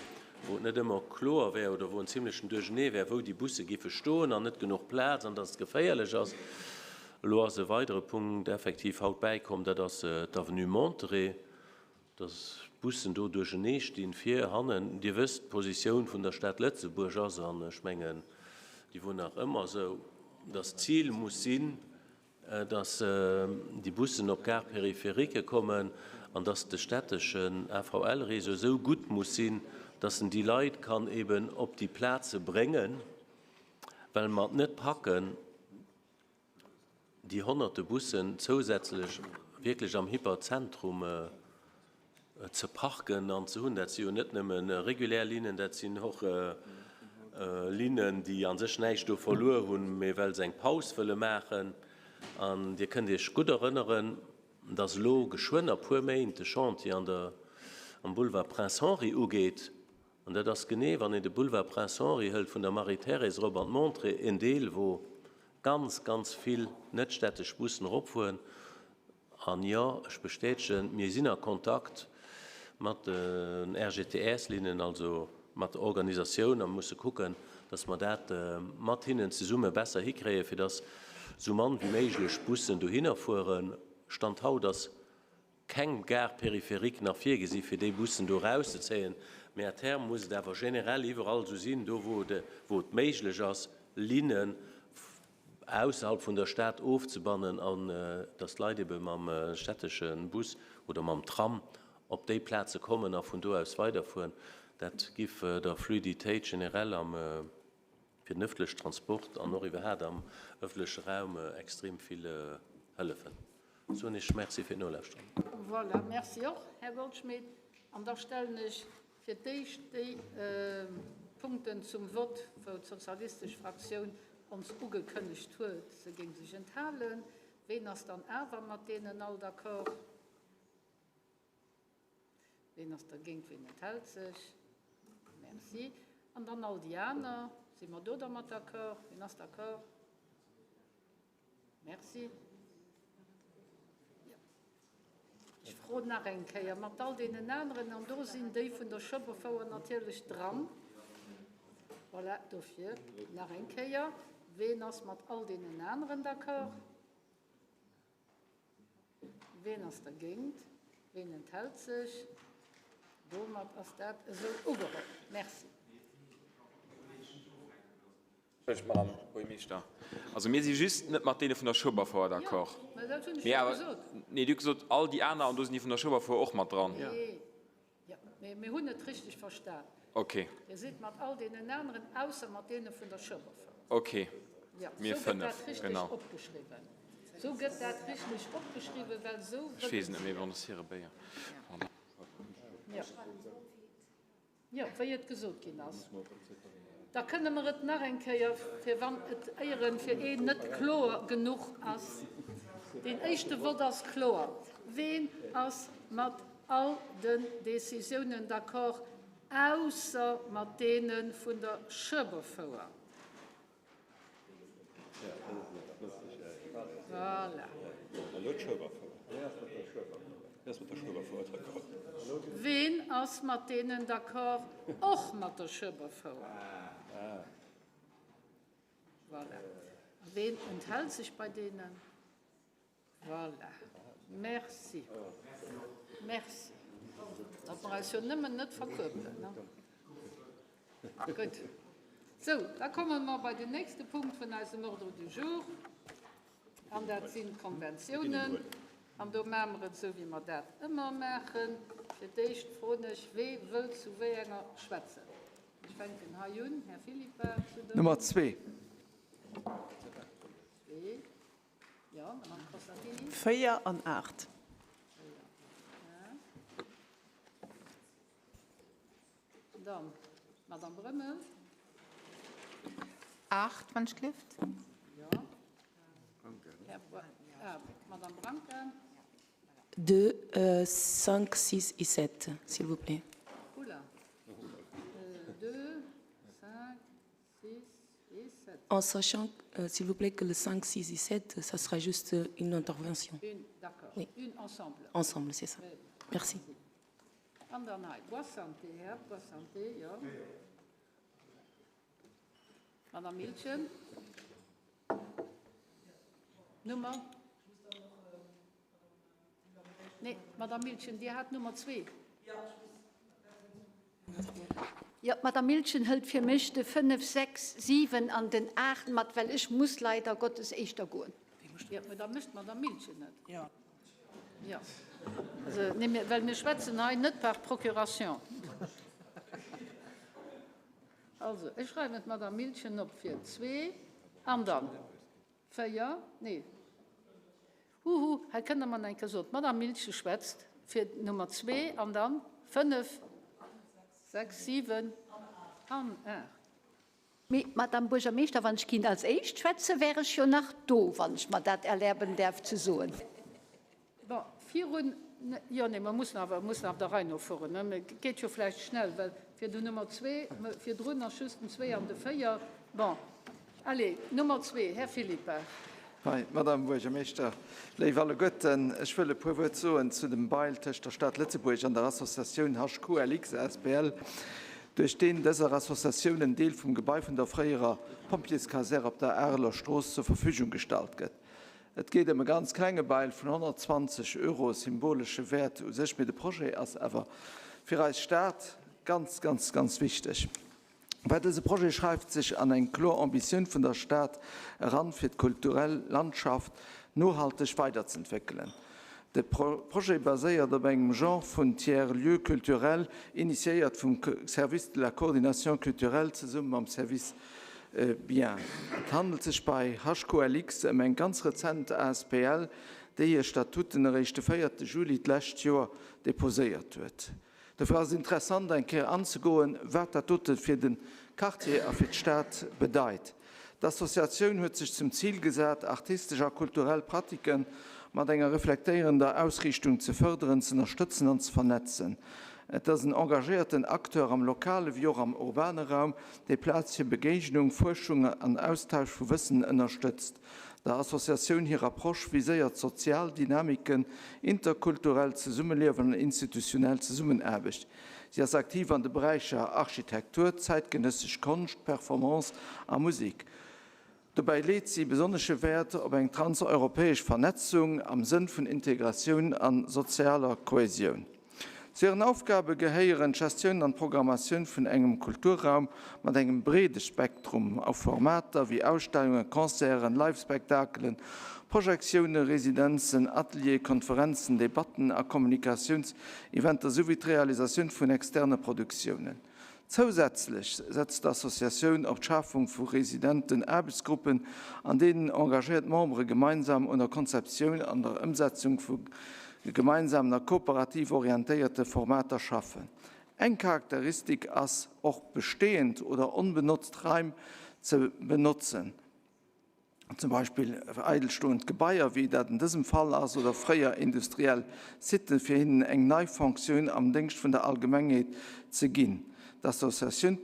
wou et net ëmmer kloer wär oder wou en zimlechen Duerchenee wär, wou déi Busse giffe stoen an net genuch Plaz an dass et geféierlech ass. Elo ass e weidere Punkt effektiv haut bäikomm, dat ass d'Avenue Monterey. Dass d'Bussen do duerchenee stinn, vir, hannen. Dir wësst, d'Positioun vun der Stad Lëtzebuerg ass, an ech mengen, déi wor nach ëmmer esou, dass d'Zil muss sinn. dass déi Bussen op Gare périphérique kommen an dass de städteschen AVL-Réseau esou gutt muss sinn, dass en déi Leit kann eben op déi Plaze bréngen, well mer et net packen, déi honnerte Bussen zousätzlech wierklech am Hyperzentrum ze parken an ze hunn. Dat si jo net nëmme regulär Linnen, dat sinn och Linnen, déi a sech näischt do verluer hunn, mee well se eng Paus wëlle maachen. An Dir kënnt Iech gutt erënneren, dass elo geschwënn a puer Méint de Chantier an der, am Boulevard Prince Henri ugeet. An dat ass genee, wann een de Boulevard Prince Henri hëlt, vun der Marie-Thérèse erop an d'Montrée, en Deel, wou ganz, ganz vill netstädtesch Bussen eropfueren. An jo, ech bestätegen, mir sinn a Kontakt mat den RGTS-Linnen, also mat der Organisatioun, a musse kucken, dass mer dat mat hinnen zesumme besser hikréien, fir dass esou mann wéi méiglech Bussen dohinner fueren. Stand haut ass keng Gare périphérique nach virgesi fir déi Bussen do erauszezéien, mä à terme muss et awer generell iwwerall esou sinn, do wou et méiglech ass, Linnen ausserhalb vun der Stad ofzebannen an dass d'Leit ebe mam stättesche Bus oder mam Tram op déi Plaze kommen a vun do aus weiderfueren. Dat giff der Fluiditéit generell am fir den ëffentlechen Transport an och iwwerhaat am ëffentleche Raum extrem vill hëllefen. Soen ech Merci fir d'Nolauschteren. Voilà, merci och, Här Goldschmidt. An da stellen ech fir d'éischt déi Punkten zum Vott, wou d'sozialistesch Fraktioun ons ugekënnegt huet, se géing sech enthalen. Ween ass dann awer mat deenen all d'accord? Ween ass dergéint? Ween enthält sech? Merci. An dann all déi aner. Si mer do dermat d'accord? Ween ass d'accord? Merci. Jo. Ech froen nach eng Kéier mat all deenen aneren, an do sinn déi vun der Schueberfouer natierlech dran. Voilà, dofir nach eng Kéier, Ween ass mat all deenen aneren d'accord? Ween ass dergéint? Ween enthält sech? Domat ass dat esou ugeholl. Merci. Entschëllegt, Madame Buergermeeschter, also mir si just net mat deene vun der Schueberfouer d'accord. Jo, mä dat hunn ech Mee jo awer, gesot. nee, Dir hutt gesot, all déi aner, an do sinn déi vun der Schueberfouer och mat dran. Nee. Jo, mee mir hunn et richteg verstan. Ok. Dir sidd mat all deenen aneren, ausser mat deene vun der Schueberfouer. Ok, Jo, mir esou gëtt dat 5, richteg genau. opgeschriwwen. Esou gëtt dat richteg opgeschriwwen, well esou Ech wëllen weess et net se méi, et. wann ass hire Béier. Jo. Jo, wéi et gesot ginn ass. Da kënne mer et nach eng Kéier, fir wann et éieren fir een net kloer genuch ass. Deen éischte Vott ass kloer. Ween ass mat all den Décisiounen d'accord, ausser mat deene vun der Schueberfouer? Voilà. Ween ass mat deenen d'accord, och mat der Schueberfouer? Voilà. A ween enthält sech bei deenen? Voilà. Merci. Merci. Datt mer eis jo nëmmen net verkuerbelen, ne? Gutt. Sou, da komme mer bei den nächste Punkt vun eisem Ordre du jour, an dat sinn d'Konventiounen. An do maache mer et esou, wéi mer dat ëmmer maachen. Fir d'éischt froen ech, Wee wëllt zu wéi enger schwätzen? Ech fänken hei un, Här Philippart, zu der. Nummer zwee. Zwee. Jo, Madame Costantini. 4 an 8. Dann d'Madame Brömmel. 8, wann ech gelift. Jo. Här, ah, Madame Branca. 2, 5, 6 et 7, s'il vous plaît. Oula. 2, 5, En sachant, euh, s'il vous plaît, que le 5, 6 et 7, ça sera juste une intervention. Une, d'accord. Oui. Une ensemble. Ensemble, c'est ça. Merci. An dann hei, Boissanté, Här Boissanté, jo. Madame Miltgen. Nummer? Nee, Madame Miltgen, Dir hat Nummer zwee. Jo, d'Madame Miltgen hëlt fir mech de 5, 6, 7 an den 8 mat, well ech muss leider Gottes éischter goen. Jo, mä da mécht d'Madame Miltgen et. Jo. Jo. Also, nee, mir, well mir schwätzen hei net par procuration. Also, ech schreiwen d'Madame Miltgen op fir zwee an dann véier, nee. Huhu, hei kënnt Der mer nach eng Kéier soen, d'Madame Miltgen schwätzt fir Nummer zwee an dann fënnef, sechs, siwen an aacht. Mee, Madame Buergermeeschter, wann ech kinnt als Éischt schwätzen, wär ech jo nach do, wann ech mer dat erläben däerf ze soen. Bon, virun, jo, nee, mer mussen awer, mussen awer der Rei no fueren, ne? Mee geet jo vläicht schnell, well fir den Nummer zwee, virdrun ass just den zwee an de véier. Bon, allez, Nummer zwee, Här Philippart. Hi, Madame Buergermeeschter, léif alleguerten, ech wëll e puer Wuert soen zu dem Bail tëscht der Stad Lëtzebuerg an der Associatioun HQLX asbl, duerch deen dëser Associatioun en Deel vum Gebai vun der fréierer Pompjeeskasär op der Areler Strooss zur Verfügung gestallt gëtt. Et geet ëm e ganz klenge Bail vun 120 Euro, symbolesche Wäert u sech, mee de Projet ass awer fir eis Stad ganz, ganz, ganz wichteg. Well dëse Projet schreift sech an eng kloer Ambitioun vun der Stad eran, fir d'kulturell Landschaft nohalteg weiderzentwéckelen. De Projet baséiert op engem Genre vun Tiers-lieu culturel, initiéiert vum Service de la coordination culturelle zesumme mam Service Biens. Et handelt sech bei HQLX ëm eng ganz rezent asbl, déi hir Statuten eréischt de véierte Juli d'lescht Joer deposéiert huet. Dofir ass et interessant eng Kéier anzegoen, wat dat dote fir de Quartier a fir d'Stad bedeit. D'Associatioun huet sech zum Zil gesat, artistesch a kulturell Pratiquen mat enger reflektéierender Ausriichtung ze fërderen, z'ënnerstëtzen an ze vernetzen. Et ass en engagéierten Acteur am lokale wéi och am urbane Raum, dee Plaz fir Begéignung, Fuerschung an Austausch vu Wëssen ënnerstëtzt. Der Associatioun hir Approche viséiert sozial Dynamiken, interkulturellt Zesummeliewen an institutionell Zesummenaarbecht. Si ass aktiv an de Beräicher Architektur, zäitgenëssesch Konscht, Performance a Musek. Dobäi leet si besonnesche Wäert op eng transeuropäesch Vernetzung am Sënn vun Integratioun a sozialer Kohäsioun. Zu hiren Aufgabe gehéieren d'Gestioun an d'Programmatioun vun engem Kulturraum mat engem breede Spektrum u Formater wéi Ausstellungen, Concerten, Live-Spektakelen, Projektiounen, Residenzen, Atelieren, Konferenzen, Debatten a Kommunikatiounseventer souwéi d'Realisatioun vun externe Produktiounen. Zousätzlech setzt d'Associatioun op d'Schafung vu residenten Aarbechtsgruppen, an deenen engagéiert Membere gemeinsam un der Konzeptioun an der Ëmsetzung vu gemeinsamen a kooperativ orientéierte Formater schaffen. Eng Charakteristik ass och, bestehend oder onbenotzt Raim ze benotzen. zum Beispill eidelstoend Gebaier, wéi dat an dësem Fall ass, oder fréier industriell Siten, fir hinnen eng nei Fonctioun am Déngscht vun der Allgemengheet ze ginn. D'Associatioun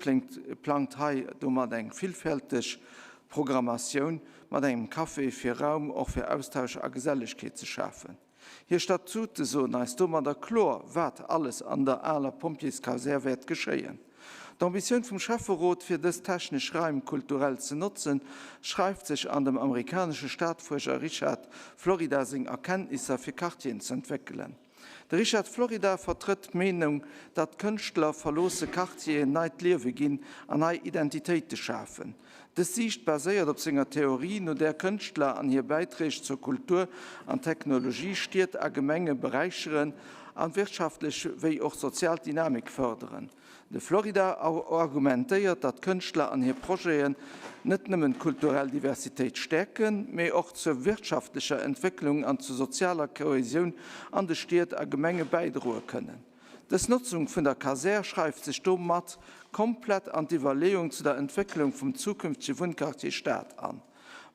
plangt hei domat eng villfälteg Programmatioun mat engem Café, fir Raum och fir Austausch a Gesellegkeet ze schafen. Hir Statute soen eis domadder kloer, wat alles an der aler Pompjeeskasär wäert geschéien. D'Ambitioun vum Schäfferot, fir dës technesch Raim kulturell ze notzen, schreift sech an dem amerikanesche Stadfuerscher Richard Florida seng Erkenntnisser, fir Quartieren z'entwéckelen. De Richard Florida vertrëtt d'Meenung, datt Kënschtler verloosse Quartieren neit Liewe ginn an nei Identitéite schafen. Dës Siicht baséiert op senger Theorie, no där Kënschtler an hir Bäiträg zur Kultur an Technologie Stied a Gemenge beräicheren an wirtschaftlech wéi och sozial Dynamik fërderen. De Florida argumentéiert, datt Kënschtler an hir Projeten net nëmmen d'kulturell Diversitéit stäerken, mee och zur wirtschaftlecher Entwécklung an zu sozialer Kohäsioun an de Stied a Gemenge bäidroe kënnen. Dës Notzung vun der Kasär schreift sech domat komplett an d'Iwwerleeung zu der Entwécklung vum zukünftege Wunnquartier Stad an.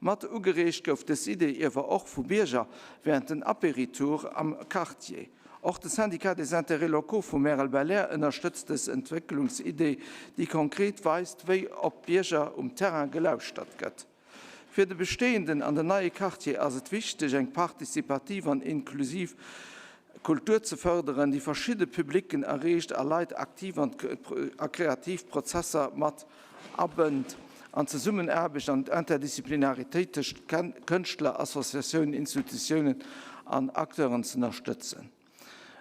Mat ugereegt gouf dës Idee iewer och vu Bierger während den Apéritoure am Quartier. Och de Syndicat des intérêts locaux vu Märel-Belair ënnerstëtzt dës Entwécklungsidee, déi konkret weist, wéi op d'Bierger um Terrain gelauschtert gëtt. Fir de bestehenden an den neie Quartier ass et wichteg, eng participativ an inklusiv Kultur ze fërderen, déi verschidde Publicken erreecht a Leit aktiv an a kreativ Prozesser mat abënnt, an d'Zesummenaarbecht an d'Interdisciplinaritéit tëscht Kënschtler, Associatiounen, Institutiounen an Acteuren z'ënnerstëtzen.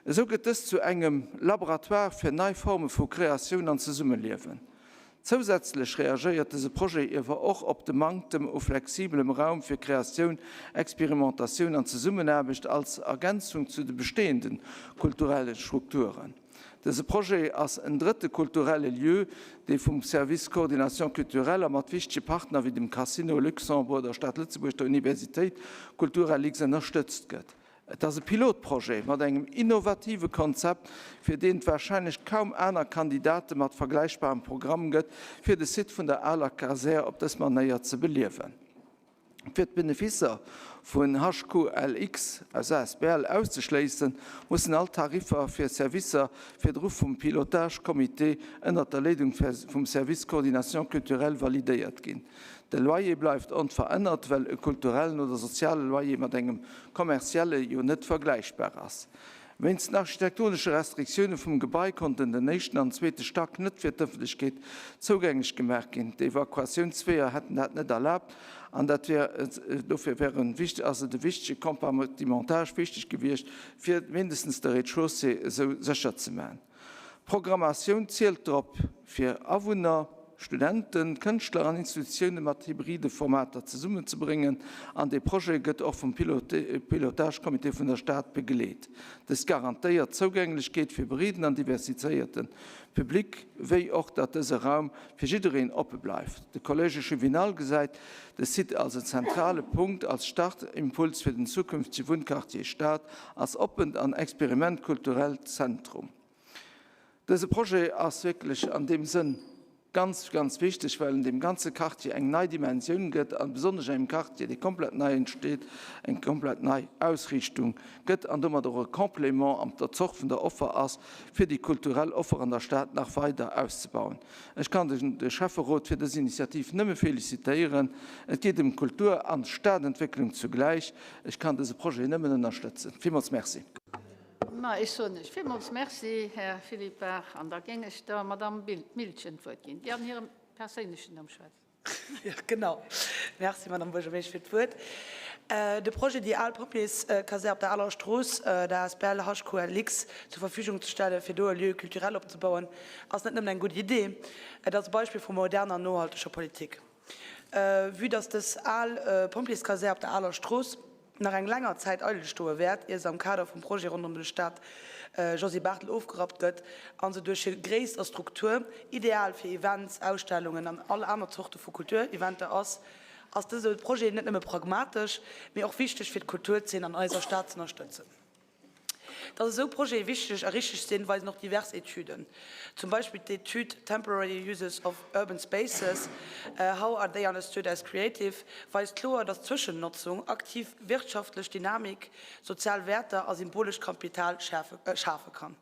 Esou gëtt dëst zu engem Laboratoire fir nei Forme vu Kreatioun an Zesummeliewen. Zousätzlech reagéiert dëse Projet iewer och op de Manktem u flexibelem Raum fir Kreatioun, Experimentatioun an Zesummenaarbecht als Ergänzung zu de bestehende kulturelle Strukturen. Dëse Projet ass en drëtte kulturelle Lieu, dee vum Service Coordination culturelle a mat wichtege Partner wéi dem Casino Luxembourg, der Stad Lëtzebuerg, der Universitéit, Kulturalix ënnerstëtzt gëtt. Et ass e Pilotprojet mat engem innovative Konzept, fir deen et warscheinlech kaum aner Kandidate mat vergläichbarem Programm gëtt, fir de Site vun der aler Kasär op dës Manéier ze beliewen. Fir d'Beneficer vun HQLX aus asbl auszeschléissen, mussen all Tariffer fir Servicer virdru vum Pilotage-Comité ënnert der Leedung vum Service Coordination culturelle validéiert ginn. De Loyer bleift onverännert, well e kulturellen oder soziale Loyer mat engem kommerzielle jo net vergläichbar ass. Wéinst den architektonesche Restriktioune vum Gebai konnten den éischten an zweete Stack net fir d'Ëffentlechkeet zougänglech gemaach ginn. D'Evakuatiounsweeër hätten dat net erlaabt an dat wär dofir wär e ass et e wichtege Compartimentage wichteg gewiescht, fir mindestens de Rez-de-chaussée esou sécher ze maachen. D'Programmatioun zielt drop, fir Awunner, Studenten, Kënschtler an Institutioune mat hybride Formater zesummenzebréngen an de Projet gëtt och vum Pilotage-Comité vun der Stad begleet. Dëst garantéiert d'Zougänglechkeet fir breeden an diversifizéierte Public, wéi och datt dëse Raum fir jiddereen oppe bleift. De Collège Juvénal gesäit de Site als en zentrale Punkt, als Startimpuls fir den zukünftege Wunnquartier Stad, als oppent an experimentkulturellt Zentrum. Dëse Projet ass wierklech an deem Sënn ganz, ganz wichteg, well en deem ganze Quartier eng nei Dimensioun gëtt a besonnesch engem Quartier, dee komplett nei entsteet, eng komplett nei Ausriichtung gëtt an domat och e Complément an der Zort vun der Offer ass, fir déi kulturell Offer an der Stad nach weider auszebauen. Ech kann de Schäfferot fir dës Initiativ nëmme félicitéieren. Et geet ëm Kultur an Stadentwécklung zugläich. Ech kann dëse Projet nëmmen ënnerstëtzen. Villmools Merci. Ma ech soen lech villmools Merci, Här Philippart, an da géing ech der Madamm Biltgen d'Wuert ginn, déi an hirem perséinlechen Numm schwätzt. Jo, genau. Merci, Madamm Buergermeesch, fir d'Wuert. De Projet, déi al Pompjeeskasär op der Aler Strooss der asbl HQLX zur Verfügung ze stellen, fir do e Lieu culturel opzebauen, ass net nëmmen eng gutt Idee, et ass e Beispill vu moderner an nohalteger Politik. Vue dass dës al Pompjeeskasär op der Aler Strooss nach eng länger Zäit eidel stoe wäert, ier se am Kader vum Projet ronderëm de Stade Josy Barthel ofgerappt gëtt a se duerch hir Gréisst a Struktur ideal fir Events, Ausstellungen an all aner Zorte vu Kultureventer ass, ass dëse Projet net nëmme pragmatesch, mee och wichteg fir d'Kulturzeen an eiser Stad z'ënnerstëtzen. Datt esou Projete wichteg a richteg sinn, weisen och divers Etüden. Zum Beispill d'Etüd Temporary Uses of Urban Spaces, How are they understood as creative? weist kloer, datt Zwëschennotzung aktiv wirtschaftlech Dynamik, sozial Wäerter a symbolescht Kapital schafe kann.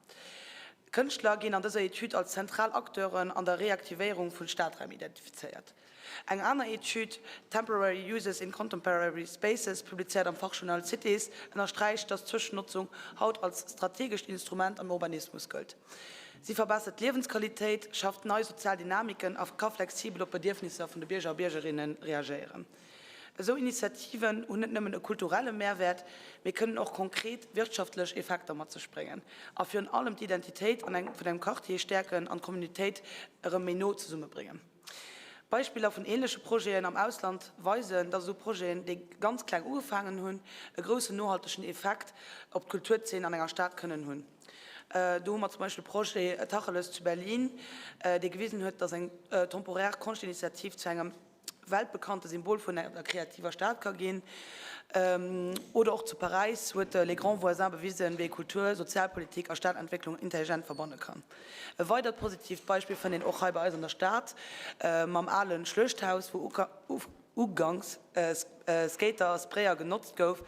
Kënschtler ginn an dëser Etüd als zentral Acteuren an der Reaktivéierung vun Stadräim identifizéiert. Eng aner Etüd, Temporary Uses in Contemporary Spaces, publizéiert am Fachjournal Cities, ënnersträicht, dass d'Zwëschennotzung haut als strategescht Instrument am Urbanismus gëllt. Si verbessert d'Liewensqualitéit, schafft nei sozial Dynamiken a ka flexibel op d'Bedierfnisser vun de Bierger a Biergerinne reagéieren. Esou Initiativen hunn net nëmmen e kulturelle Mehrwäert, mee kënnen och konkret wirtschaftlech Effekter mat sech bréngen a virun allem d'Identitéit vun engem Quartier stäerken an d'Communautéit erëm méi no zesummebréngen. Beispiller vun ähnleche Projeten am Ausland weisen, dass esou Projeten, déi ganz kleng ugefaangen hunn, e groussen nohaltegen Effekt op d'Kulturzeen an enger Stad kënnen hunn. Do hu mer zum Beispill de Projet Tacheles zu Berlin, dee gewisen huet, dass eng temporär Konschtinitiativ zu engem weltbekannte Symbol vun der kreativer Stad ka ginn. Oder och zu Paräis huet Les Grands Voisins bewisen, wéi ee Kultur, Sozialpolitik a Stadentwécklung intelligent verbanne kann. E weidert positiivt Beispill fënnt een och hei bei eis an der Stad mam ale Schluechthaus, wou uganks Skater a Sprayer genotzt gouf,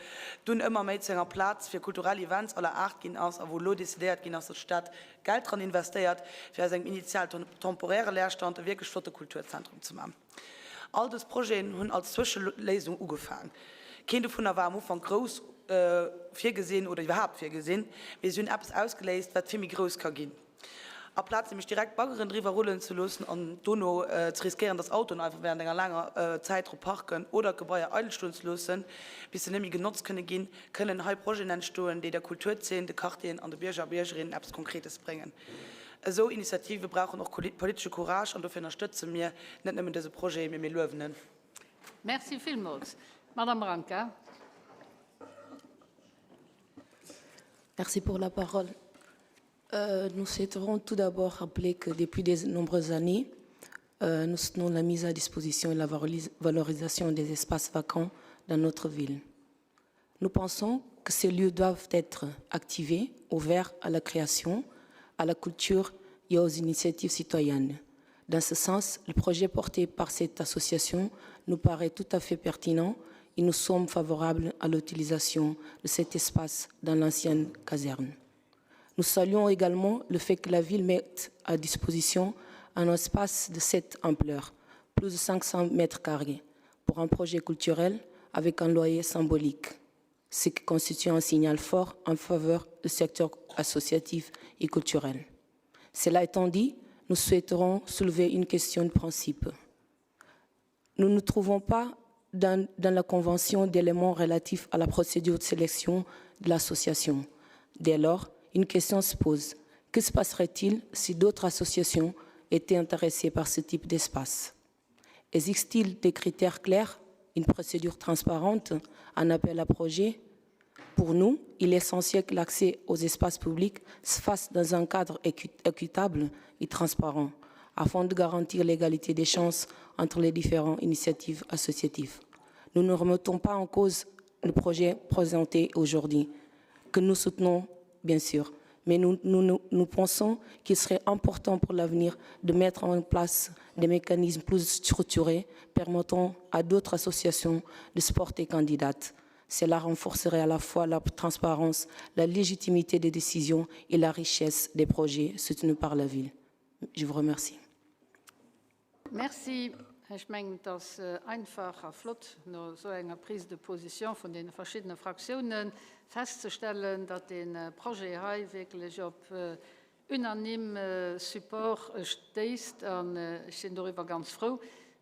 dunn ëmmer méi zu enger Plaz fir kulturell Events aller Aart ginn ass a wou elo decidéiert ginn ass, datt d'Stad Geld dran investéiert, fir aus engem initial temporäre Leerstand e wierklech flotte Kulturzentrum ze man. All dës Projeten hunn als Zwëscheléisung ugefaang. Keen dovunner war am Ufank grouss virgesinn oder iwwerhaapt virgesinn, mee si hunn eppes ausgeléist, wat vill méi grouss ka ginn. Aplaz nämlech direkt Baggeren driwwer rullen ze loossen an dono ze riskéieren, dass Autoen einfach wärend enger laanger Zäit drop parken oder d'Gebaier eidel stoen ze loossen, bis se net méi genotzt kënne ginn, kënnen hei Projeten entstoen, déi der Kulturzeen, de Quartieren an de Bierger a Biergerinnen eppes Konkretes bréngen. Esou Initiative brauchen och politesche Courage an dofir ënnerstëtze mir net nëmmen dëse Projet, mee mir luewen en. Merci villmools. Madame Branca. Merci pour la parole. Euh, nous souhaiterons tout d'abord rappeler que depuis de nombreuses années, euh, nous soutenons la mise à disposition et la valorisation des espaces vacants dans notre ville. Nous pensons que ces lieux doivent être activés, ouverts à la création, à la culture et aux initiatives citoyennes. Dans ce sens, le projet porté par cette association nous paraît tout à fait pertinent et nous sommes favorables à l'utilisation de cet espace dans l'ancienne caserne. Nous saluons également le fait que la ville mette à disposition un espace de cette ampleur, plus de 500 mètres carrés, pour un projet culturel avec un loyer symbolique, ce qui constitue un signal fort en faveur du secteur associatif et culturel. Cela étant dit, nous souhaiterons soulever une question de principe. Nous ne trouvons pas dans, dans la convention d'éléments relatifs à la procédure de sélection de l'association. Dès lors, une question se pose. Que se passerait-il si d'autres associations étaient intéressées par ce type d'espace Existe-t-il des critères clairs, une procédure transparente, un appel à projet Pour nous, il est essentiel que l'accès aux espaces publics se fasse dans un cadre équitable et transparent, afin de garantir l'égalité des chances entre les différentes initiatives associatives. Nous ne remettons pas en cause le projet présenté aujourd'hui, que nous soutenons bien sûr, mais nous, nous, nous pensons qu'il serait important pour l'avenir de mettre en place des mécanismes plus structurés permettant à d'autres associations de se porter candidates. Cela renforcerait à la fois la transparence, la légitimité des décisions et la richesse des projets soutenus par la ville. Je vous remercie. Merci. Ech mengen, et ass einfach a flott, no esou enger Prise de position vun deene verschiddene Fraktiounen festzestellen, datt dee Projet hei wierklech op unanime Support stéisst. An ech sinn doriwwer ganz frou,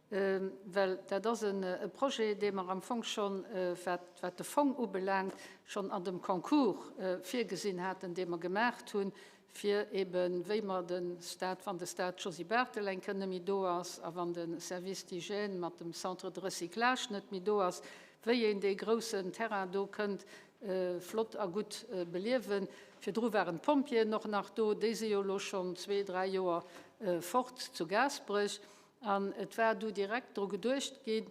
well dat ass e Projet, dee mer am Fong schonn, wat wat de Fong ubelaangt, schonn an dem Concours virgesinn haten, dee mer gemaacht hunn, fir eben, wéi mer de Stade, wann de Stade Josy Barthel eng Kéier net méi do ass a wann de Service d'hygiène mat dem Centre de recyclage net méi do ass, wéi een dee groussen Terrain do kënnt flott a gutt beliewen. Virdru waren d'Pompjeeën och nach do, déi si jo elo schonn zwee, dräi Joer fort zu Gaasperech. An et war du direkt dru geduecht ginn,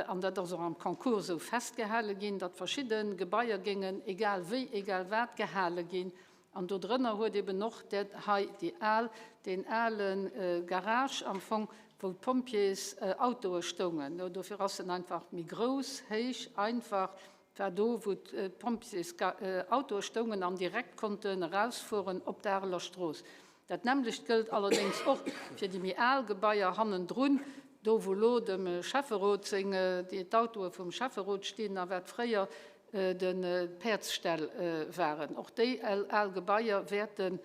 an dat ass och am Concours esou festgehale ginn, datt verschidde Gebaier géingen, egal wéi, egal wat, gehale ginn. An do drënner huet eben och dat hei, déi al, deen ale Garage am Fong, wou d'Pompjeesautoe stoungen. Dofir ass en einfach méi grouss, héich, einfach. War do, wou d'Pompjeesautoe stoungen an direkt konnten erausfueren op d'Areler Strooss. Dat nämmlecht gëllt allerdéngs och fir déi méi al Gebaier hannendrun, do wou elo dem Schäfferot seng, d'Autoe vum Schäfferot stinn a wat fréier de Päerdsställ waren. Och déi al Gebaier wäerten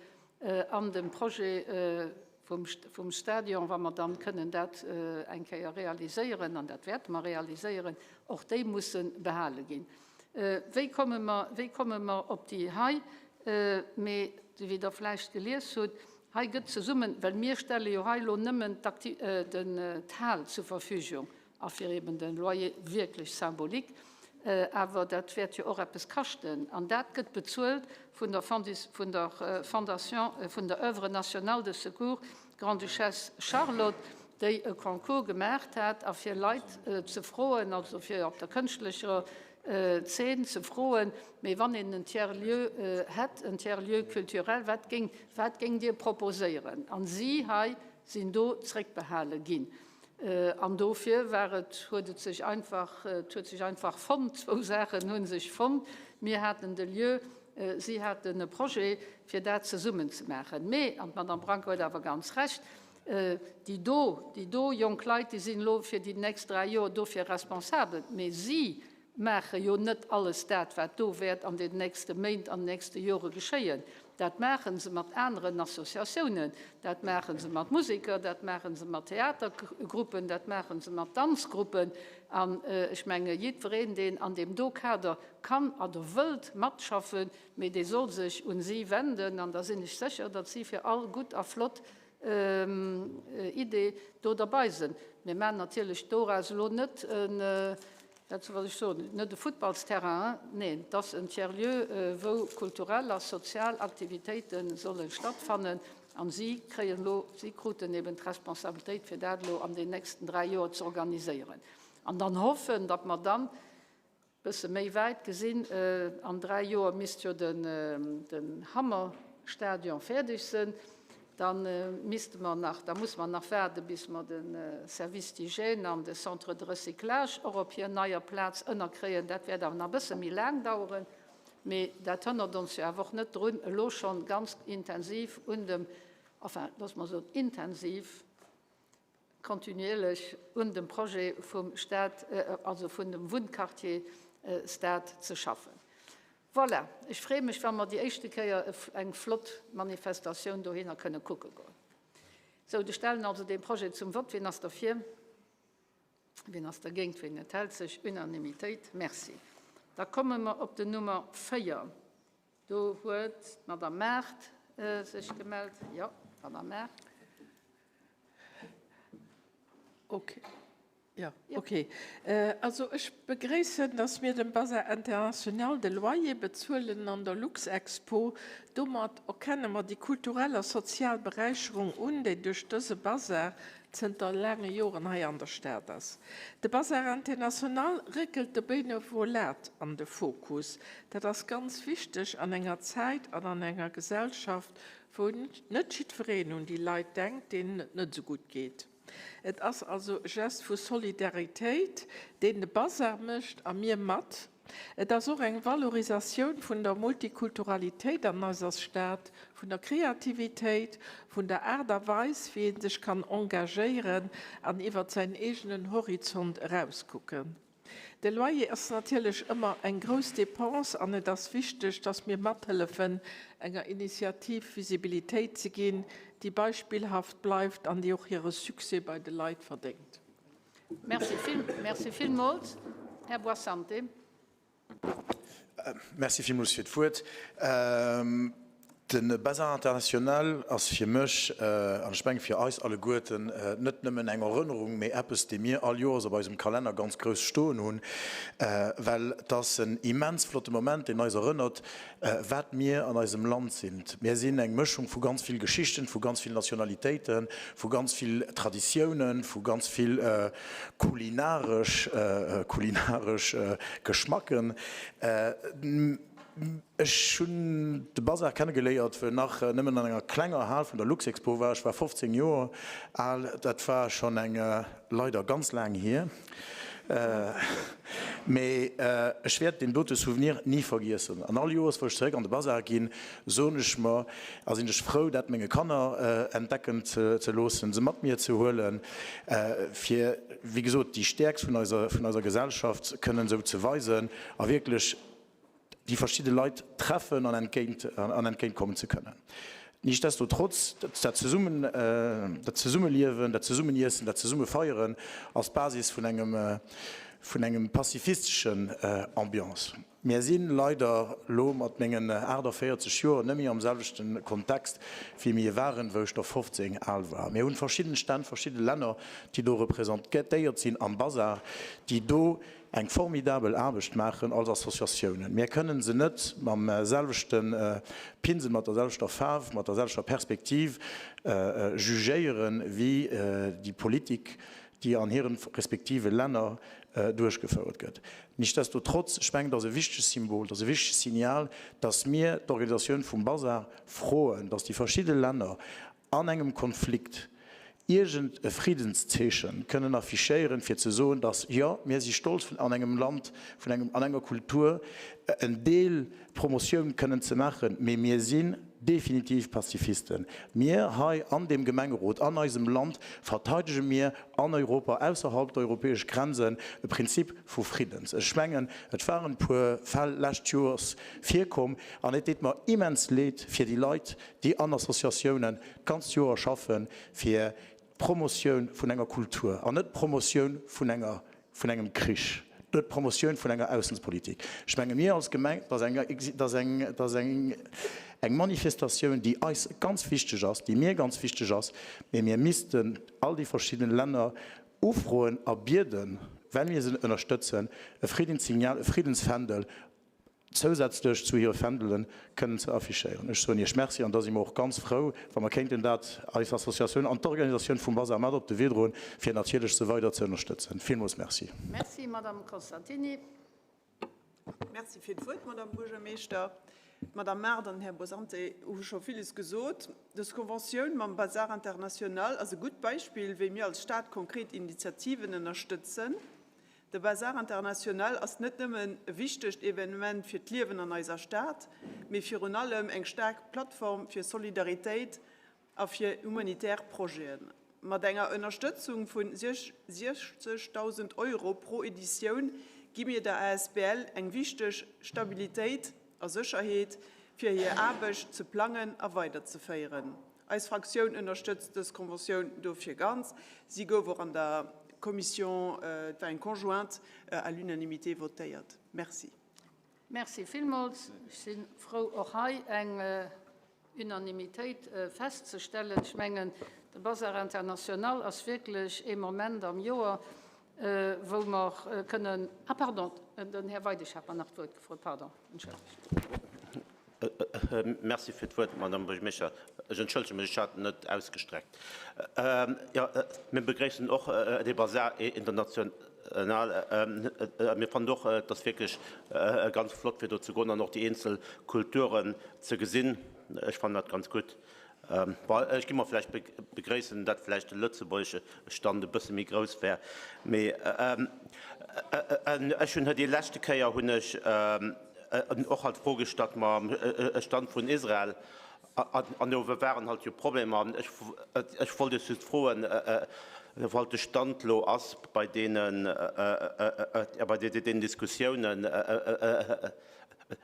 an dem Projet vum Stadion, wa mer dann kënnen dat eng Kéier realiséieren, an dat wäerte mer realiséieren, och déi musse behale ginn. Wéi komme mer, wéi komme mer op déi hei? Mee wéi Der vläicht gelies hutt, hei gëtt zesummen, well mir stelle jo hei elo nëmmen d'Hal zur Verfügung, a fir eben de Loyer wierklech symbolique, awer dat wäert jo och eppes kaschten, an dat gëtt bezuelt vun der vun der Fondation, vun der Oeuvre nationale de secours Grande-Duchesse Charlotte, déi e Concours gemaacht hat, a fir Leit ze froen, also fir op der kënschtlecher Zeen ze froen, mee wann een en Tiers-lieu hätt, en Tiers-lieu culturel, wat géing, wat géingt Dir proposéieren? An si hei sinn do zréckbehale ginn. An dofir war et, huet et sech einfach, et huet sech einfach fonnt, zwou Saachen hu sech fonnt, Mir haten de Lieu, si haten e Projet, fir dat zesummen ze maachen. Mee, an d'Madame Branca huet awer ganz Recht, déi do, déi do jonk Leit, déi sinn elo fir déi nächst dräi Joer dofir responsabel, mee si. maache jo net alles dat, wat do wäert an den nächste Méint, an den nächste Jore geschéien. Dat maache se mat aneren Associatiounen, dat maache se mat Museker, dat maache se mat Theatergruppen, dat maache se mat Danzgruppen. An ech menge jiddwereen, deen an deem do Kader kann oder wëllt matschaffen, mee dee soll sech un si wenden an da sinn ech sécher, datt si fir all gutt a flott Idee do derbei sinn. Mir maachen natierlech doraus elo net en, dat wat ech soen, net e Futtballsterrain, neen, et ass en Tiers-lieu, wou kulturell a sozial Aktivitéite solle stattfannen an si kréien elo, si kruten eben d'Responsabilitéit fir dat elo an den nächsten 3 Joer ze organiséieren an dann hoffen, datt mer dann, Bësse méi wäit gesinn, an 3 Joer misst jo den Hammerstadion fäerdeg sënn. Da misste mer nach, da musse mer nach waarde bis mer de Service d'hygiène an de Centre de recyclage och op hir neier Plaz ënnerkréien. Dat wäert awer nach e bësse méi laang daueren. Mee dat hënnert ons jo awer och net drun, elo schonn ganz intensiv un dem, enfin, loosse mer soen intensiv, kontinuierlech un dem Projet vum Stad, also vun dem Wunnquartier Stad ze schaffen. Voilà, ech freeë mech, wa mer déi éischte Kéier eng flott Manifestatioun dohinner kënne kucke goen. Sou, ech stellen also dee Projet zum Vott. Wien ass derfir? Wien ass dergéint? Wien enthält sech? Unanimitéit. Merci. Da komme mer op den Nummer 4. Do huet d'Madame Maart sech gemellt. Jo, Madame Maart. Okay. Ja, okay. Also ech begréissen, dass mir dem Bazar International de Loyer bezuelen an der Luxexpo. Domat erkenne mer déi kulturell a sozial Beräicherung un, déi duerch dëse Bazar zënter laange Joren hei an der Stad ass. De Bazar International réckelt de Benevolat an de Fokus. Dat ass ganz wichteg an enger Zäit an an enger Gesellschaft, wou net jiddwereen un déi Leit denkt, deenen et net esou gutt geet. Et ass also e Gest vu Solidaritéit, deen de Bazar mécht a mir mat. Et ass och eng Valorisatioun vun der Multikulturalitéit an eiser Stad, vun der Kreativitéit, vun der Aart a Weis, wéi ee sech kann engagéieren an iwwert säin eegenen Horizont erauskucken. De Loyer ass natierlech ëmmer eng grouss Dépense an et ass wichteg, dass mir mathëllefen, enger Initiativ Visibilitéit ze ginn, déi beispillhaft bleift an déi och hire Succès bei de Leit verdéngt. Merci vill, merci villmools, Här Boissante. Merci villmools fir d'Wuert. De Bazar International ass fir mech, an ech menge fir eis alleguerten, net nëmmen eng Erënnerung, mee eppes, dee mir all Joers op eisem Kalenner ganz grouss stoen hunn, well et ass en immens flotte Moment, deen eis erënnert, wat mir an eisem Land sinn. Mir sinn eng Mëschung vu ganz vill Geschichten, vu ganz vill Nationalitéiten, vu ganz vill Traditiounen, vu ganz vill kulinaresch, kulinaresch Geschmacken. Ech hunn de Bazar kennegeléiert, wou en nach nëmmen an enger klenger Hal vun der Luxexpo war. Ech war 15 Joer al. Dat war schonn eng, leider ganz laang hier. Mee ech wäert deen dote Souvenir ni vergiessen. An all Joers, wou ech zeréck an de Bazar ginn, soen ech mer a sinn ech frou, dat menge Kanner entdecken ze loossen, se mat mir ze huelen, fir, wéi gesot, déi Stäerkt vun eiser, vun eiser Gesellschaft kënnen esou ze weisen a wierklech déi verschidde Leit treffen an entgéint, an entgéintkommen ze kënnen. Nichtsdestotrotz, dat Zesummen, dat Zesummeliewen, dat Zesummeniessen, dat Zesummefeieren ass d'Basis vun engem, vun engem pazifisteschen Ambiance. Mär si leider elo mat mengen 48 Joer net méi am selwechte Kontext, wéi mir waren, wou ech der 15 al war. Mir hunn verschidden Stänn, verschidde Länner, déi do representéiert sinn am Bazar, déi do eng formidabel Aarbecht maachen als Associatiounen. Mir kënnen se net mam selwechte Pinsel, mat der selwechter Faarf, mat der selwechter Perspektiv jugéieren, wéi déi Politik, déi an hire respektive Länner duerchgefouert gëtt. Nichtsdestotrotz, ech mengen, et ass e wichtegt Symbol, et ass e wichtegt Signal, dass mir d'Organisatioun vum Bazar froen, dass déi verschidde Länner an engem Konflikt iergend e Friddenszeechen kënnen affichéieren, fir ze soen, dass, jo, mir si stolz vun an engem Land, vun engem, an enger Kultur en Deel Promotioun kënnen ze maachen, mee mir si. definitiv Pazifisten. Mir hei an deem Gemengerot, an eisem Land, verteidege mir an Europa, ausserhalb der europäesch Grenzen, e Prinzip vu Friddens. Ech mengen, et waren e puer Fäll lescht Joers virkomm an et deet mer immens leed fir déi Leit, déi an Associatiounen d'ganzt Joer schaffen, fir d'Promotioun vun enger Kultur an net d'Promotioun vun enger, vun engem Krich, net d'Promotioun vun enger Aussenspolitik. Ech menge mir als Gemeng, dat ass eng, dat ass eng, dat ass eng, eng Manifestatioun, déi eis ganz wichteg ass, déi mir ganz wichteg ass, mee mir missten all déi verschidden Länner ufroen a bieden, well mir se ënnerstëtzen, e Friedenssignal, e Friedensfändel zousätzlech zu hire Fändele kënnen ze affichéieren. Ech soen Iech Merci an da si mer och ganz frou, wa mer kéinten dat eis Associatioun an d'Organisatioun vum Bazar mat op de Wee droen, fir natierlech se weider ze ënnerstëtzen. Villmools Merci. Merci, Madame Costantini. Merci fir d'Wuert, Madame Buergermeeschter. D'Madame Mart an den Här Bosante hu scho villes gesot. Dës Conventioun mam Bazar International ass e gutt Beispill, wéi mir als Stad konkret Initiativen ënnerstëtzen. De Bazar International ass net nëmmen e wichtegt Evenement fir d'Liewen an eiser Stad, mee virun allem eng staark Plattform fir Solidaritéit a fir humanitär Projeten. Mat enger Ënnerstëtzung vun 60.000 Euro pro Editioun gi mir der asbl eng wichteg Stabilitéit a Sécherheet, fir hir Aarbecht ze plangen a weiderzeféieren. Eis Fraktioun ënnerstëtzt dës Conventioun dofir ganz. Si gouf och an der Commission, et war eng conjointe, à l'unanimité votéiert. Merci. Merci villmools. Ech si frou, och hei eng Unanimitéit festzestellen. Ech mengen, de Bazar International ass wierklech ee Moment am Joer, wou mer kënnen, ah pardon, den Här Weidig hat mer nach d'Wuert gefrot, pardon, entschëllegt. Merci fir d'Wuert, Madame Buergermeeschter. Ech entschëllege mech, ech hat net ausgestreckt. Jo, mir begréissen och dee Bazar international. Mir fannen och, et ass wierklech ganz flott, fir do ze goen an och déi eenzel Kulturen ze gesinn. Ech fannen dat ganz gutt. Bon, ech gi mer vläicht begréissen, datt vläicht de lëtzebuergesche Stand e bësse méi grouss wär. Mee ech hunn déi leschte Kéier hunn ech och halt d'Fro gestallt mam Stand vun Israel an do waren halt jo Problemer. An ech wollt Iech just froen, wou halt de Stand elo ass bei deenen, bei deenen Diskussiounen.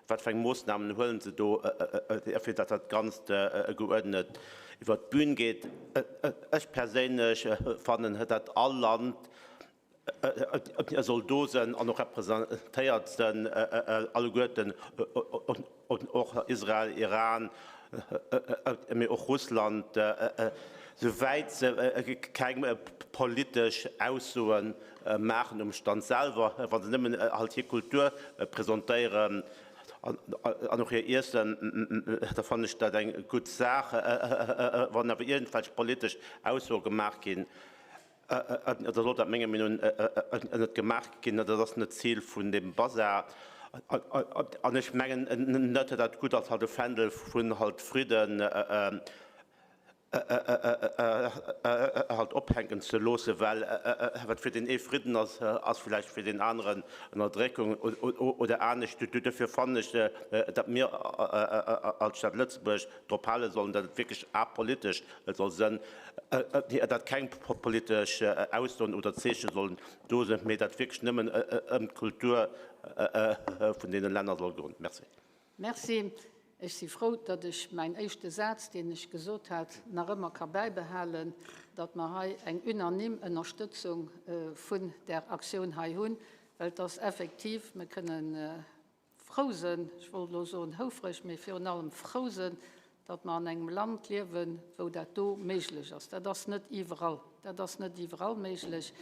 Wat fir eng Moossnamen huelen se do, fir datt dat Ganzt geuerdnet iwwert d'Bün geet? Ech perséinlech fannen, datt all Land soll do sënn an och representéiert sënn, alleguerten, och Israel, Iran, mee och Russland, souwäit se keng politesch Aussoe maachen um Stand selwer, wa se nëmmen halt hir Kultur presentéieren an och hir Iessen, da fannen ech dat eng gutt Saach. Wann awer iergendwelch politesch Aussoe gemaach ginn, da sollt dat menger Meenung no net gemaach ginn. Dat ass net d'Zil vun deem Bazar. An ech mengen net, datt dat gutt ass, halt e Fändel vun halt Fridden halt ophänken ze loossen, well wat fir deen ee Fridden ass, ass vläicht fir deen aneren Ënnerdréckung oder anescht. Duerfir fannen ech, datt mir als Stad Lëtzebuerg drop hale sollen, datt et wierklech apolitesch soll sënn, datt keng politesch Aussoen oder Zeeche sollen do sinn, mee datt wierklech nëmmen ëm d'Kultur vun deene Länner soll goen. Merci. Merci. Ech si frou, datt ech mäin éischte Saz, deen ech gesot hat, nach ëmmer ka bäibehalen, datt mer hei eng unanime Ënnerstëtzung vun där Aktioun hei hunn, well et ass effektiv, mir kënnen frou sinn, ech wollt elo soen houfreg, mee virun allem frou sinn, datt mer an engem Land liewen, wou dat do méiglech ass. Dat ass net iwwerall, dat ass net iwwerall méiglech.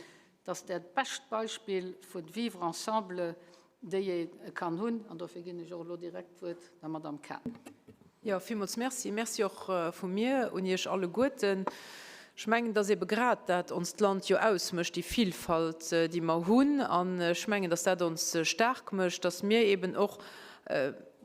Dat ass dat bescht Beispill vu Vivre ensemble, déi ee kann hunn. An dofir ginn ech och elo direkt d'Wuert der Madame Cahen. Jo, villmools Merci. Merci och vu mir un Iech alleguerten. Ech mengen, dass ebe grad dat onst Land jo ausmécht, déi Vielfalt, déi mer hunn. An ech mengen, dass dat ons staark mécht, dass mir eben och.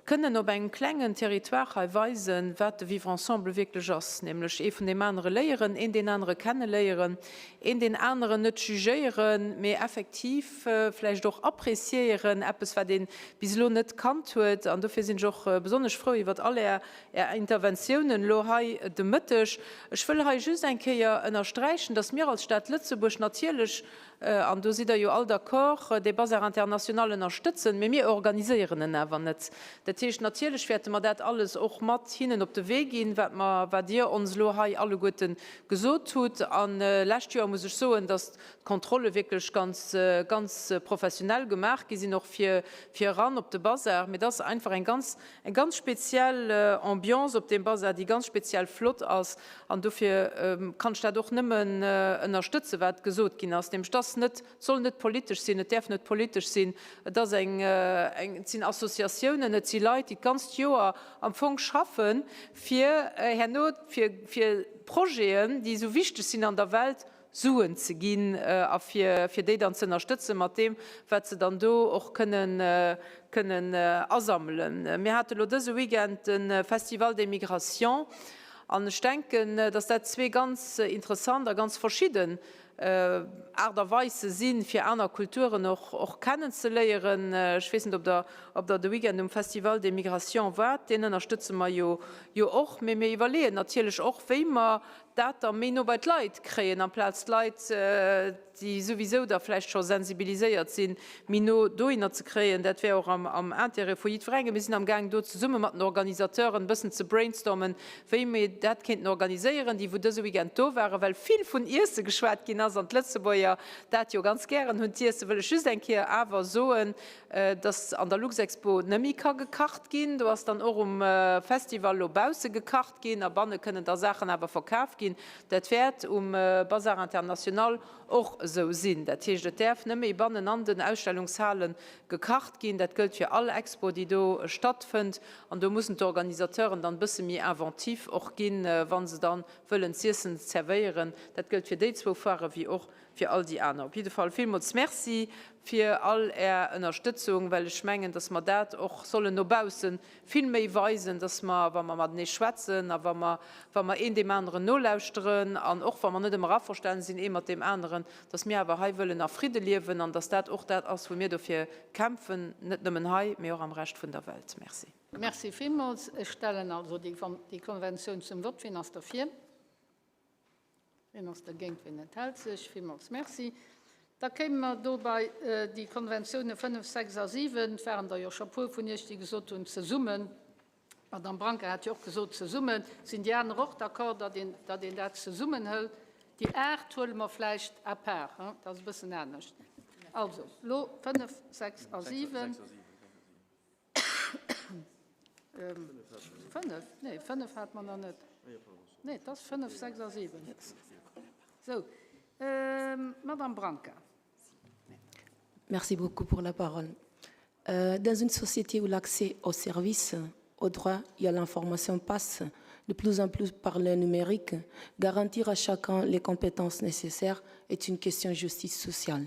kënnen op engem klengen Territoire hei weisen, wat de Vivre ensemble wierklech ass, nämlech ee vun deem anere léieren, een deen anere kenneléieren, een deen aneren net jugéieren, mee effektiv vläicht och appréciéieren, eppes wat ee bis elo net kannt huet. An dofir sinn ech och besonnesch frou iwwert all Är Är Interventiounen elo hei de Mëtteg. Ech wëll hei just eng Kéier ënnersträichen, dass mir als Stad Lëtzebuerg natierlech, an do sidd Der jo all d'accord, dee Bazar international ënnerstëtzen, mee mir organiséieren en awer net. Dat heescht, natierlech wäerte mer dat alles och mat hinnen op de Wee ginn, wat mer, wat Dir ons elo hei alleguerte gesot hutt. A lescht Joer muss ech soen, dass d'Kontrolle wierklech ganz, ganz professionell gemaach gi sinn, och fir, fir eran op de Bazar. Mee et ass einfach eng ganz, eng ganz speziell Ambiance op deem Bazar, déi ganz speziell flott ass. An dofir kann ech dat och nëmmen ënnerstëtzen, wat gesot ginn ass, nämlech dass net, et soll net politesch sinn, et däerf net politesch sinn, et ass eng, eng, et sinn Associatiounen, et si Leit, déi d'ganzt Joer am Fong schaffen, fir herno, fir, fir Projeten, déi esou wichteg sinn an der Welt, Suen ze ginn a fir, fir déi dann ze ënnerstëtzen mat deem, wat se dann do och kënnen, kënnen asammelen. Mir hate lo dëse Weekend de Festival des Migrations an ech denken, dass dat zwee ganz interessant a ganz verschidden Aart a Weise sinn, fir aner Kulturen och, och kennenzeléieren. Ech weess net, ob Der, ob Der de Weekend um Festival des Migrations waart. Deen ënnerstëtze mer jo, jo och. Mee mir iwwerleeën natierlech och, wéi mer dat da méi no bei d'Leit kréien, amplaz d'Leit, déi souwisou da vläicht scho sensibiliséiert sinn, méi no dohinner ze kréien. Dat wär och am Intérêt vu jiddwerengem. Mir sinn amgaang do zesumme mat den Organisateuren e bëssen ze brainstormen, wéi mir dat kéinten organiséieren. Déi wou dëse Weekend do waren, well vill vun Iesse geschwat ginn ass an d'Lëtzebuerger dat jo ganz gären hunn, d'Iesse, wëll ech just eng Kéier awer soen, dass an der Luxexpo nëmme ka gekacht ginn. Do ass dann och um Festival lo bausse gekacht ginn a banne kënnen da Saachen awer verkaf ginn. Dat wäert um Bazar International och esou sinn. Dat heescht, et däerf nëmme bannen an den Ausstellungshale gekacht ginn. Dat gëllt fir all Expo, déi do stattfënnt. An do mussen d'Organisateuren dann e bësse méi inventif och ginn, wa se da wëllen z'iessen zerwéieren. Dat gëllt fir déi zwou Foirë wéi och fir all déi aner. Op jidde Fall villmools Merci fir all Är Ënnerstëtzung, well ech mengen, dass mer dat och sollen no bausse vill méi weisen, dass mer, wa mer matenee schwätzen a wa mer, wa mer een deem aneren nolauschteren an och wa mer net ëmmer averstanen sinn ee mat deem aneren, dass mir awer hei wëllen a Fridde liewen an dass dat och dat ass, wou mir dofir kämpfen, net nëmmen hei, mee och am Rescht vun der Welt. Merci. Merci villmools. Ech stellen also déi Konventioun zum Vott. Wien ass derfir? Wien ass dergéint? Wien enthält sech? Villmools Merci. Da kéime mer do bei déi Konventiounen 5, 6 a 7. Et waren der jo scho e puer vun Iech, déi gesot hunn, zesummen. D'Madame Branca hat jo och gesot, zesummen. Sinn déi aner och d'accord, datt een, datt een dat zesummen hëlt? Déi 8 huele mer vläicht à part, hein? Dat ass e bëssen anescht. Also, elo 5, 6 a 7. Fënnef? Nee, fënnef hat mer nach net. Nee, et ass fënnef, sechs a siwen. Sou, Madame Branca. Merci beaucoup pour la parole. Euh, dans une société où l'accès aux services, aux droits et à l'information passe de plus en plus par le numérique, garantir à chacun les compétences nécessaires est une question de justice sociale.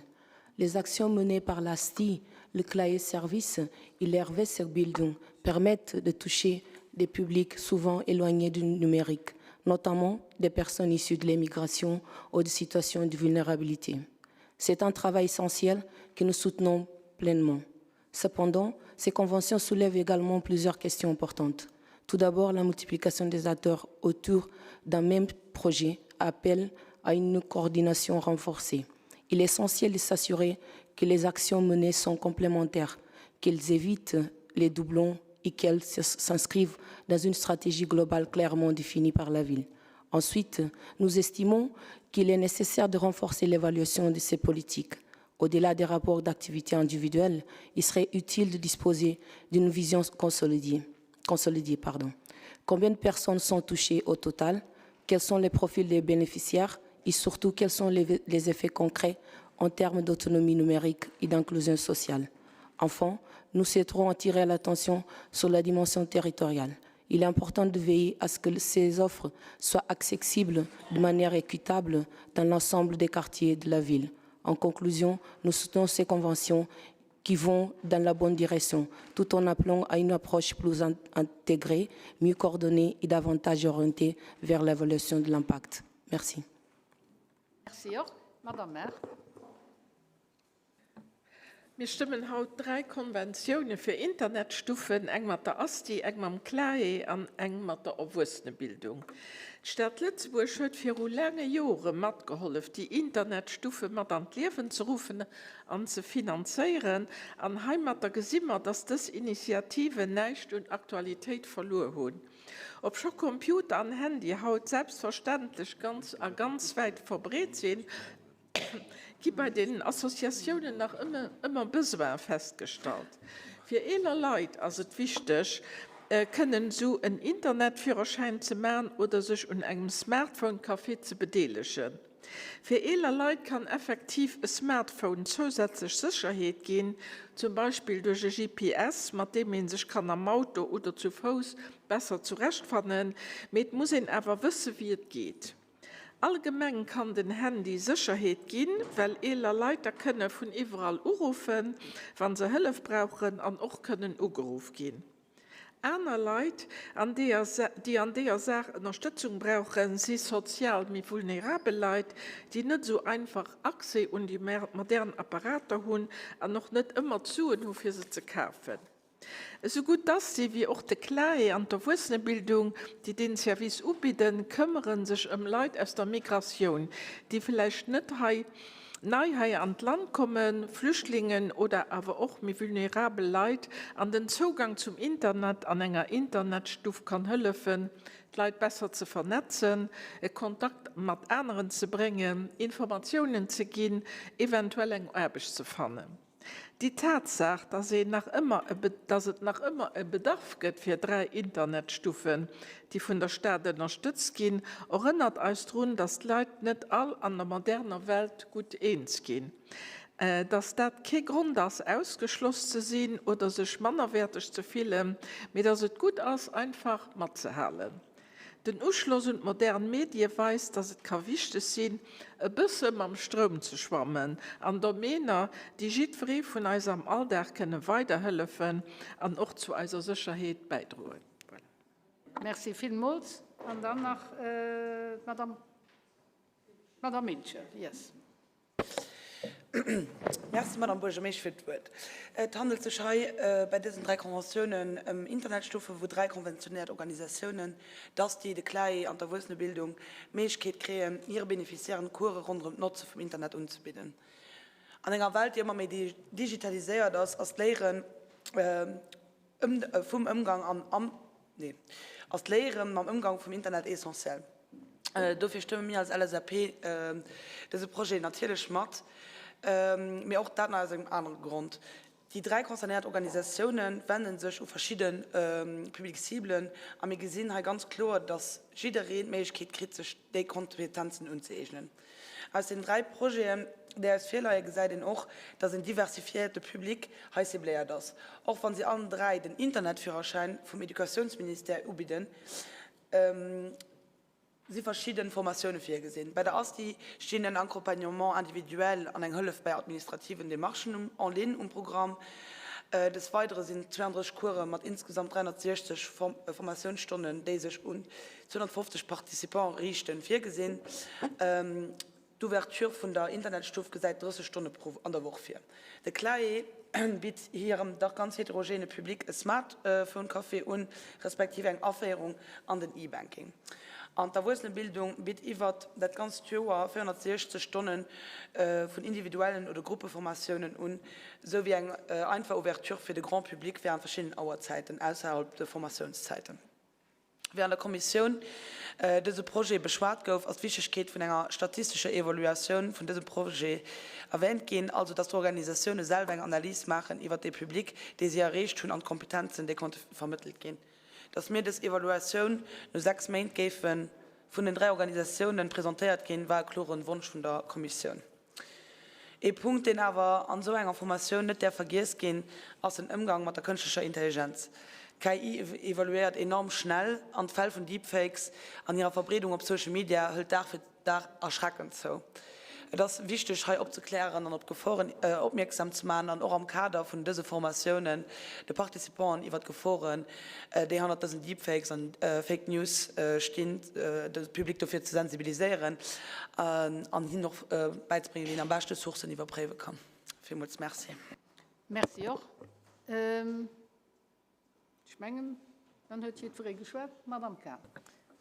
Les actions menées par l'ASTI, le Claye Service et l'Hervé Building permettent de toucher des publics souvent éloignés du numérique, notamment des personnes issues de l'immigration ou de situations de vulnérabilité. C'est un travail essentiel que nous soutenons pleinement. Cependant, ces conventions soulèvent également plusieurs questions importantes. Tout d'abord, la multiplication des acteurs autour d'un même projet appelle à une coordination renforcée. Il est essentiel de s'assurer que les actions menées sont complémentaires, qu'elles évitent les doublons et qu'elles s'inscrivent dans une stratégie globale clairement définie par la ville. Ensuite, nous estimons qu'il est nécessaire de renforcer l'évaluation de ces politiques. Au-delà des rapports d'activité individuelle, il serait utile de disposer d'une vision consolidée. consolidée pardon. Combien de personnes sont touchées au total Quels sont les profils des bénéficiaires Et surtout, quels sont les, les effets concrets en termes d'autonomie numérique et d'inclusion sociale Enfin, nous souhaiterons attirer l'attention sur la dimension territoriale. Il est important de veiller à ce que ces offres soient accessibles de manière équitable dans l'ensemble des quartiers de la ville. En conclusion, nous soutenons ces conventions. qui vont dans la bonne direction, tout en appelant à une approche plus intégrée, mieux coordonnée et davantage orientée vers l'évaluation de l'impact. Merci. Merci och. Madame Err. Mir stëmmen haut dräi Konventioune fir Internetstuffen, eng mat der ASTI, eng mam CLAE an eng mat der Erwuessenebildung. D'Stad Lëtzebuerg huet viru laange Jore matgehollef, déi Internetstuffe mat an d'Liewen ze ruffen an ze finanzéieren. An heimatter gesi mer, dass dës Initiativen näischt un Aktualitéit verluer hunn. Obscho Computer an Handy haut selbstverständlech ganz a ganz wäit verbreet sinn, gi bei den Associatiounen nach ëmmer Besoine festgestallt. Fir eeler Leit ass et wichteg, kënnen esou en Internetführerschäin ze man oder sech un engem Smartphone-Café ze bedeelegen. Fir eeler Leit kann effektiv e Smartphone zousätzlech Sécherheet ginn, zum Beispill duerch e GPS, mat deem ee sech kann am Auto oder zu Fouss besser zurechtfannen, mee et muss een awer wësse wéi et geet. Allgemeng kann den Handy Sécherheet ginn, well eeler Leit da kënne vun iwwerall uruffen, wa se Hëllef brauchen an och kënnen ugeruff ginn. Aner Leit, an déi an deeër Saach Ënnerstëtzung brauchen, si sozial méi vulnerabel Leit, déi net esou einfach Accès un déi modern Apparater hunn an och net ëmmer d'Suen hu fir se ze kafen. Esou gutt d'Asti wéi och de CLAE an d'Erwuessenebildung, déi deen Service ubidden, këmmere sech ëm Leit aus der Migratioun, déi vläicht net hei nei hei an d'Land kommen, Flüchtlingen oder awer och méi vulnerabel Leit. An den Zougang zum Internet an enger Internetstuff kann hëllefen, d'Leit besser ze vernetzen, e Kontakt mat aneren ze bréngen, Informatiounen ze ginn, eventuell eng Aarbecht ze fannen. Déi Tatsaach, dass een nach ëmmer e, dass et nach ëmmer e Bedarf gëtt fir 3 Internetstuffen, déi vun der Stad ënnerstëtzt ginn, erënnert eis drun, dass d'Leit net all an der moderner Welt gutt eens ginn. Dass dat kee Grond ass, ausgeschloss ze sinn oder sech mannerwäerteg ze fillen, mee dass et gutt ass, einfach matzehalen. Den Uschloss un d'modern Medie weist, dass et ka wichteg sinn, e bësse mam Stroum ze schwammen an Domäner, déi jiddweree vun eis am Alldag kënne weiderhëllefen an och zu eiser Sécherheet bäidroen. Voilà. Merci villmools. An dann nach d'Madame, d'Madame Mintje. Yes. Merci, Madame Buergermeesch, fir d'Wuert. Et handelt sech hei bei dësen dräi Conventiounen ëm Internetstufen, wou dräi konventionéiert Organisatiounen, d'ASTI, de CLAE an d'Erwuessenebildung, d'Méiglechkeet kréien, hire Beneficiairen Course ronderëm d'Notze vum Internet unzebidden. An enger Welt, déi ëmmer méi digitaliséiert ass, ass d'Léieren vum Ëmgang an am, nee, ass d'Léiere mam Ëmgang vum Internet essentiell. Dofir stëmme mir als LSAP dëse Projet natierlech mat, mee och dat nach aus engem anere Grond. Déi dräi concernéiert Organisatioune wende sech u verschidde Public ciblen a mir gesinn hei ganz kloer, dass jiddereen d'Méiglechkeet kritt, sech déi Kompetenzen unzëeegnen. Aus den dräi Projeten, déi eis virleien, gesäit een och, dass en diversifiéierte Public hei cibléiert ass. Och wa si allen dräi den Internetführerschäin vum Educatiounsministère ubidden, si verschidde Formatioune virgesinn. Bei der ASTI stinn en Accompagnement individuel an eng Hëllef bäi administrativen Demarchen en ligne um Programm. Des Weidere sinn 32 Course mat insgesamt 360 Formatiounsstonnen, déi sech un 250 Participants riichten, virgesinn. D'Ouverture vun der Internetstuff gesäit 30 Stonne pro an der Woch vir. De CLAE bitt hirem dach ganz heterogene Public e Smartphone-Café un, respektiv eng Aféierung an den E-Banking. An d'Erwuessenebildung bitt iwwert dat ganzt Joer 460 Stonne vun individuellen oder Gruppeformatiounen un, esou wéi eng einfach Ouverture fir de Grand Public wärend verschiddenen Auerzäiten ausserhalb de Formatiounszäiten. Wéi an der Kommissioun dëse Projet beschwat gouf, ass d'Wichtegkeet vun enger statistescher Evaluatioun vun dësem Projet erwähnt ginn, also dass d'Organisatioune selwer eng Analys maachen iwwert dee Public, dee si erreecht hunn an d'Kompetenzen, déi konnte vermëttelt ginn. Dass mir dës Evaluatioun no 6 Méint géife vun den 3 Organisatiounen presentéiert ginn, war e kloren Wonsch vun der Kommissioun. Ee Punkt, deen awer an esou enger Formatioun net däerf vergiess ginn, ass den Ëmgang mat der kënschtlecher Intelligenz. D'KI evoluéiert enorm schnell an d'Fäll vun Deepfakes an hirer Verbreedung op Social Media hëlt Dag fir Dag erschreckend zou. Et ass wichteg, hei opzeklären an op d'Geforen opmierksam ze maachen an och am Kader vun dëse Formatiounen de Participanten iwwer d'Geforen, déi hannert dësen Deepfakes an Fake News stinn, de Public dofir ze sensibiliséieren an hinnen och bäizebréngen, wéi een am beschte Sourcen iwwerpréiwe kann. Villmools Merci. Merci och. Ech mengen, dann huet jiddweree geschwat. Madamm Cahen.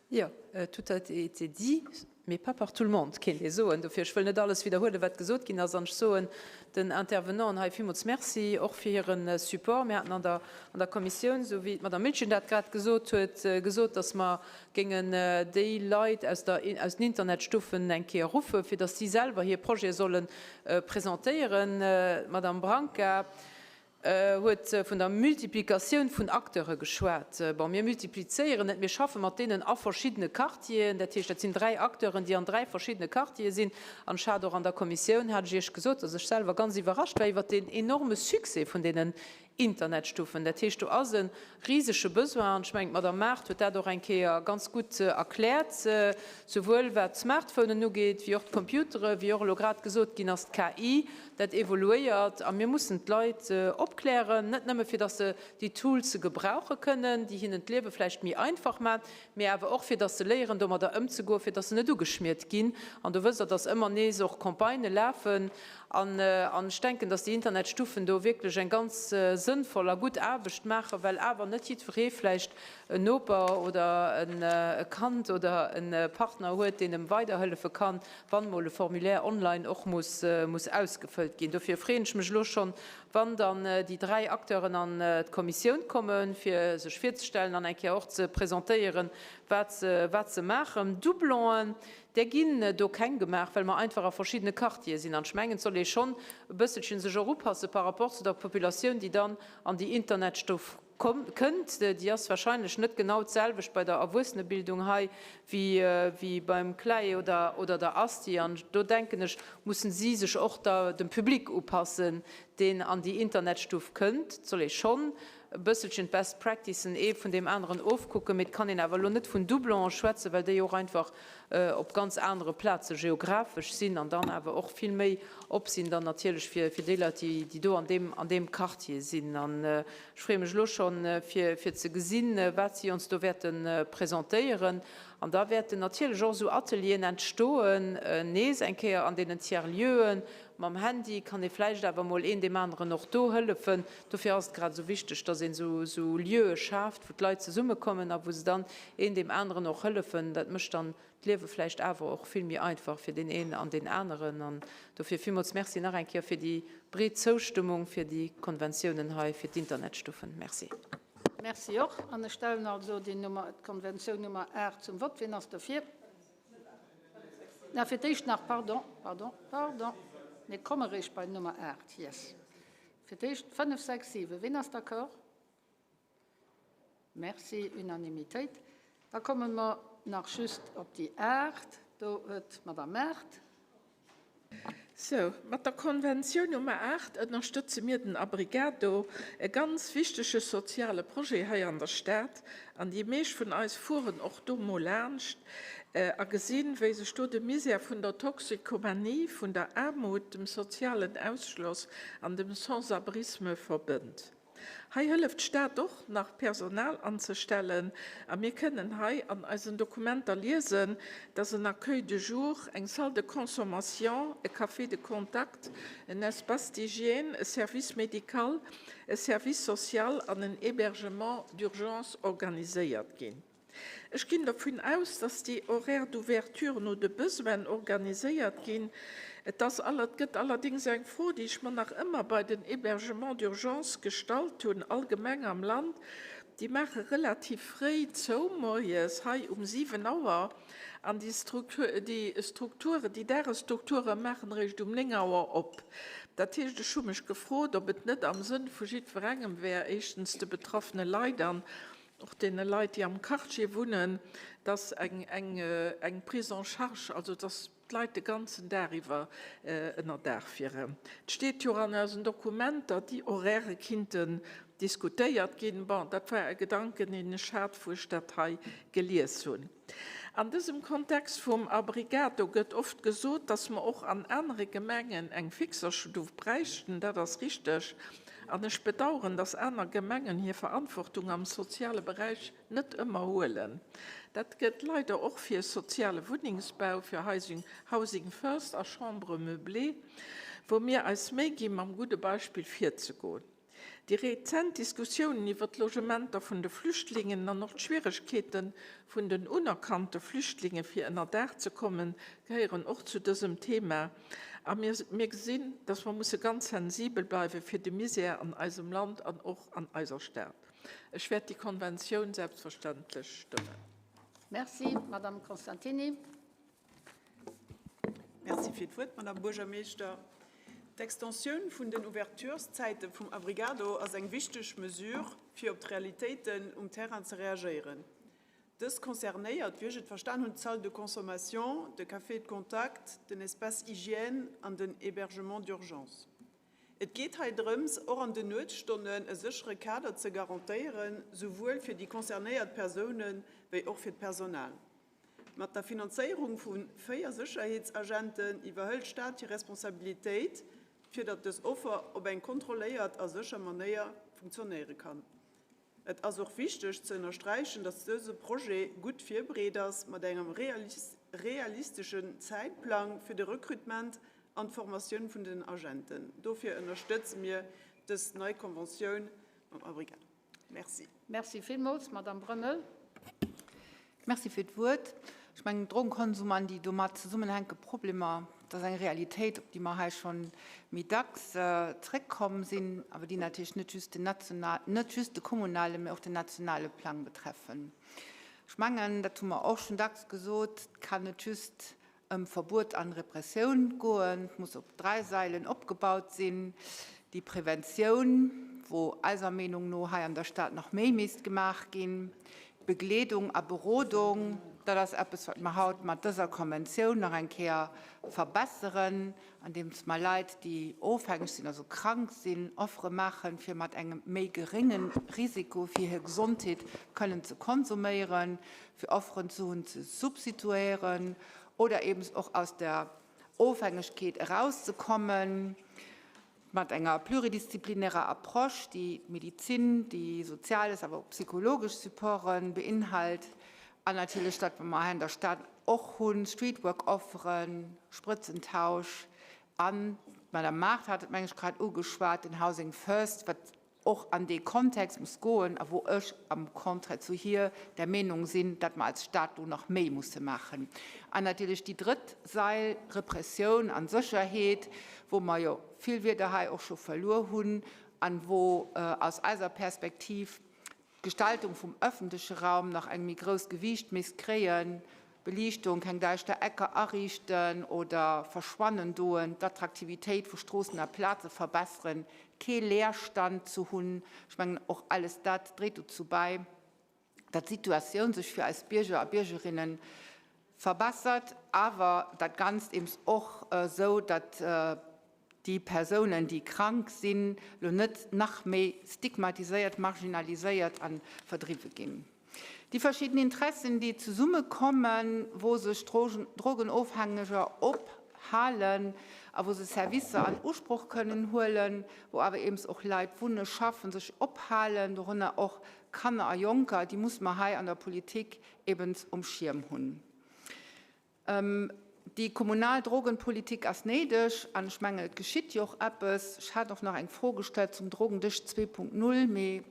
Jo, tout a été dit, mais pas par tout le monde, kéint ee soen. Dofir, ech wëll net alles widderhuelen, wat gesot ginn ass. An ech soen den Intervenanten hei villmools Merci, och fir hire Support. Mir haten an der, an der Kommissioun, esou wéi d'Madamm Miltgen dat grad gesot huet, gesot, dass mer géingen déi Leit aus der, aus den Internetstuffen eng Kéier ruffen, fir dass si selwer hir Projete solle presentéieren. D'Madamm Branca huet vun der Multiplikatioun vun Acteure geschwat. Bon, mir multiplizéieren net, mir schaffe mat deenen a verschiddene Quartieren. Dat heescht, dat sinn 3 Acteuren, déi an 3 verschiddene Quartiere sinn. An ech hat och an der Kommissioun, hat ech Iech gesot, dass ech selwer ganz iwwerrascht war iwwert deen enorme Succès vun deenen Internetstufen. Dat heescht, do ass e risege Besoin. An ech mengen, d'Madame Mart huet dat och eng Kéier ganz gutt erkläert, souwuel wat d'Smartphonen ugeet, wéi och d'Computere, wéi och elo grad gesot ginn ass, d'KI. Dat evoluéiert a mir mussen d'Leit opklären, net nëmme fir datt se déi Toolse gebrauche kënnen, déi hinnen d'Liewe vläicht méi einfach maachen, mee awer och fir datt se léieren domadder ëmzegoen, fir datt se net ugeschmiert ginn. An do wësst Der, datt ëmmer nees och Campagnë lafen. An ech denken, datt déi Internetstuffen do wierklech eng ganz sënnvoll a gutt Aarbecht maachen, well awer net jiddweree vläicht en Noper oder e Kand oder e Partner huet, deen em weiderhëllefe kann, wann mol e Formulaire online och muss muss ausgefëllt ginn. Dofir freeën ech mech elo schonn, wann dann déi 3 Acteuren an d'Kommissioun kommen, fir sech virzestellen an eng Kéier och ze presentéieren, wat se wat se maachen. Doublonen, där ginn do keng gemaach, well mer einfach a verschiddene Quartiere sinn. An ech mengen, et soll ee schonn e bësselchen sech och upasse par rapport zu der Populatioun, déi dann an déi Internetstuff Kënnt. Déi ass wahrscheinlech net genau d'selwecht bei der Erwuessenebildung hei wéi beim CLAE oder der ASTI. An do, denken ech, mussen si sech och da dem Public upassen, deen an déi Internetstuff kënnt. Et soll ee schonn e bësselchen d'Best Practicen ee vun deem aneren ofkucken, mee et kann een awer elo net vun Doublonen schwätzen, well déi och einfach op ganz anere Plaze geographesch sinn an dann awer och vill méi op sinn dann natierlech fir déi Leit, déi do an deem, an deem Quartier sinn. An ech freeë mech elo schonn, fir, fir ze gesinn, wat si ons do wäerte presentéieren. An da wäerten natierlech och esou Atelieren entstoen, nees eng Kéier an deenen Tiers-lieuen. Mam Handy kann ee vläicht awer emol een deem aneren och do hëllefen. Dofir ass et grad esou wichteg, dass een esou, esou Lieue schaaft, wou d'Leit zesummekommen a wou se dann een deem aneren och hëllefen. Dat mécht dann d'Liewe vläicht awer och vill méi einfach fir deen een an deen aneren. An dofir villmools Merci nach eng Kéier fir déi breet Zoustëmmung fir déi Konventiounen hei fir d'Internetstuffen. Merci. Merci och. An ech stellen also déi Nummer, d'Konventioun Nummer 8 zum Vott. Wien ass dofir? Na, fir d'éischt nach, pardon, pardon, pardon, mir komme réischt bei Nummer 8, yes. Fir d'éischt 5, 6, 7. Wien ass d'accord? Merci, Unanimitéit. Da komme mer nach just op déi 8. Do huet d'Madame Mart. Sou, mat der Konventioun Nummer 8 ënnerstëtze mir den Abrigado, e ganz wichtege soziale Projet hei an der Stad. An déi meescht vun eis fueren och do mol laanscht a gesinn, wéi sech do de Misär vun der Toxikomanie, vun der Aarmut, dem sozialen Ausschloss an dem Sans-abrisme verbënnt. Hei hëlleft d'Stad och nach Personal anzestellen a mir kënnen hei an eisen Dokumenter liesen, dass en Accueil de jour, eng Salle de consommation, e Café de contact, en Espace d'hygiène, e Service médical, e Service social an en Hébergement d'urgence organiséiert ginn. Ech ginn dovun aus, dass déi Horaires d'ouverture no de Besoinen organiséiert ginn. Et ass aller, et gëtt allerdéngs eng Fro, déi ech mer nach ëmmer bei den Hébergements d'urgence gestallt hunn, allgemeng am Land, Déi maache relativ fréi zou moies, hei um 7 Auer, an déi déi Strukturen, déi Dagesstrukture maachen eréischt um 9 Auer op. Dat heescht, ech hu mech gefrot, ob et net am Sënn vu jiddwerengem wär, éischtens de betraffene Leit an och deene Leit, déi am Quartier wunnen, dass eng, eng, eng Prise en charge, also dass d'Leit de ganzen Dag iwwer ënnerdaach wieren. Et steet jo och an eisen Dokumenter, déi Horairë kinnten diskutéiert ginn. Bon, dat war e Gedanken, deen ech hat, wou ech dat hei gelies hunn. An dësem Kontext vum Abrigado gëtt oft gesot, dass mer och an anere Gemengen eng Fixerstuf bräichten. Dat ass richteg. An ech bedauern, dass aner Gemengen hir Verantwortung am soziale Beräich net ëmmer huelen. Dat gëllt leider och fir soziale Wunnengsbau, fir Housing First a Chambres meublées, wou mir eis Méi gi mam gudde Beispill virzegoen. Déi rezent Diskussiounen iwwer d'Logementer vun de Flüchtlingen an och d'Schwieregkeete vun den unerkannte Flüchtlinge fir ënner Daach ze kommen, gehéieren och zu dësem Thema. A mir mir gesinn, dass mer musse ganz sensibel bleiwe fir de Misär an eisem Land an och an eiser Stad. Ech wäert déi Konventioun selbstverständlech stëmmen. Merci, Madame Constantini. Merci fir d'Wuert, Madame Buergermeeschter. D'Extensioun vun den Ouvertureszäite vum Abrigado ass eng wichteg Mesure, fir op d'Realitéiten um Terrain ze reagéieren. Dës concernéiert, wéi ech et verstan hunn, d'Salle de consommation, de Café de contact, den Espace hygiène an den Hébergement d'urgence. Et geet hei drëms, och an den Nuetsstonnen e séchere Kader ze garantéieren, souwuel fir déi concernéiert Persounen, wéi och fir d'Personal. Mat der Finanzéierung vu 4 Sécherheetsagenten iwwerhëlt d'Stad hir Responsabilitéit, fir datt dës Offer op eng kontrolléiert a sécher Manéier funktionéiere kann. Et ass och wichteg ze ënnersträichen, datt dëse Projet gutt virbereet ass, mat engem realisteschen Zäitplang fir de Recrutement an d'Formatioun vun den Agenten. Dofir ënnerstëtze mir dës nei Konventioun mam Abrigado. Merci. Merci villmools, Madame Brömmel. Merci fir d'Wuert. Ech mengen, Drogenkonsum an déi domat zesummenhänke Problemer, dat ass eng Realitéit, op déi mer hei scho méi dacks zréckkomm sinn, awer déi natierlech net just den national, net just de kommunale, mä och den nationale Plang betreffen. Ech mengen, dat hu mer och schonn dacks gesot, et kann net just ëm Verbuet an Repressioun goen. Et muss op 3 Sailen opgebaut sinn, déi Preventioun, wou eiser Meenung no hei an der Stad nach méi misst gemaach ginn, d'Begleedung a Berodung, dat ass eppes, wat mer haut mat dëser Konventioun nach eng Kéier verbesseren, andeems mer Leit, déi ofhängeg sinn, also krank sinn, Offere maachen, fir mat engem méi gerénge Risiko fir hir Gesondheet kënnen ze konsuméieren, fir Offeren ze hunn, ze substituéieren oder eben och aus der Ofhängegkeet erauszekommen, mat enger pluridisziplinärer Approche, déi d'Medizin, déi soziales, awer och psychologesch Supporte beinhalt an natierlech dat, wat mer hei an der Stad och hunn, Streetwork-Offeren, Sprëtzentausch an, d'Madame Mart hat et, meng ech, grad ugeschwat, den Housing First, wat och an dee Kontext muss goen a wou ech am Contraire zu hir der Meenung sinn, datt mer als Stat do nach méi musse maachen. An natierlech déi drëtt Sail, Repressioun an Sécherheet, wou mer jo vill Wierder hei och scho verluer hunn an wou aus eiser Perspektiv d'Gestaltung vum öffentleche Raum nach eng méi grousst Gewiicht misst kréien, Beliichtung, keng däischter Ecker ariichten oder verschwannen doen, d'Attraktivitéit vu Stroossen a Plaze verbesseren, kee Leerstand ze hunn. Ech mengen, och alles dat dréit dozou bäi, datt d'Situatioun sech fir eis Bierger a Biergerinne verbessert, awer dat Ganzt eems och esou, datt déi Persounen, déi krank sinn, lo net nach méi stigmatiséiert, marginaliséiert a verdriwwe ginn. Déi verschidden Interessen, déi zesummekommen, wou sech Drogenofhängeger ophalen a wou se Servicer an Usproch kënnen huelen, wou awer eems och Leit wunne, schaffen, sech ophalen, dorënner och Kanner a Jonker, déi muss mer hei an der Politik eebens um Schierm hunn. Déi kommunal Drogenpolitik ass néideg an ech mengen, et geschitt jo och eppes. Ech hat och nach eng Fro gestallt zum Drogendësch 2.0, mee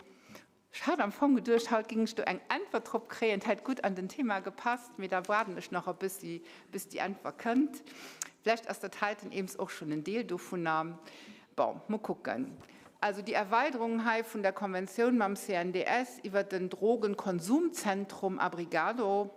ech hat am Fong geduecht, haut géing ech do eng Äntwert drop kréien. Et hätt gutt an den Thema gepasst, mee da waarden ech nach e bëssi, bis déi Äntwer kënnt. Vläicht ass dat heiten eems och schonn en Deel dovunner. Bon, mol kucken. Also déi Erweiderung hei vun der Konventioun mam CNDS iwwert den Drogenkonsumzentrum Abrigado,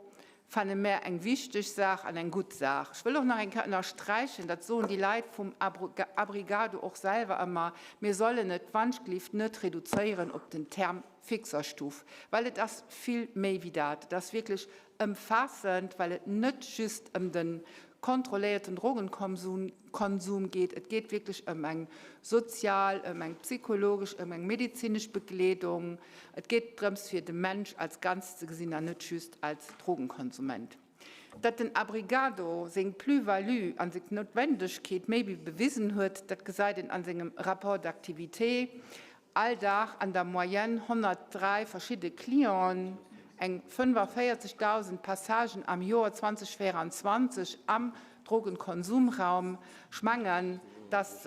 Fanne mär eng wichteg Saach an eng gutt Saach. Ech wëll och nach eng Kéier ënnersträichen, dat soen déi Leit vum Abrigado och selwer ëmmer, mir sollen et wanschglift net reduzéieren op den Term Fixerstuff, well et ass vill méi wéi dat. Et ass wierklech ëmfaassend, well et net just ëm de kontrolléierten Drogenkonsum geet. Et geet wierklech ëm eng sozial, ëm eng psychologesch, ëm eng medezinesch Begleedung. Et geet drëms, fir de Mensch als Ganzt ze gesinn an net just als Drogenkonsument. Datt den Abrigado seng Plus-value an seng Noutwendegkeet méi wéi bewisen huet, dat gesäit een an sengem Rapport d'activité, All Dag an der Moyenne 103 verschidde Clienten, eng 45.000 Passagen am Joer 2024 am Drogenkonsumraum. Ech mengen, dass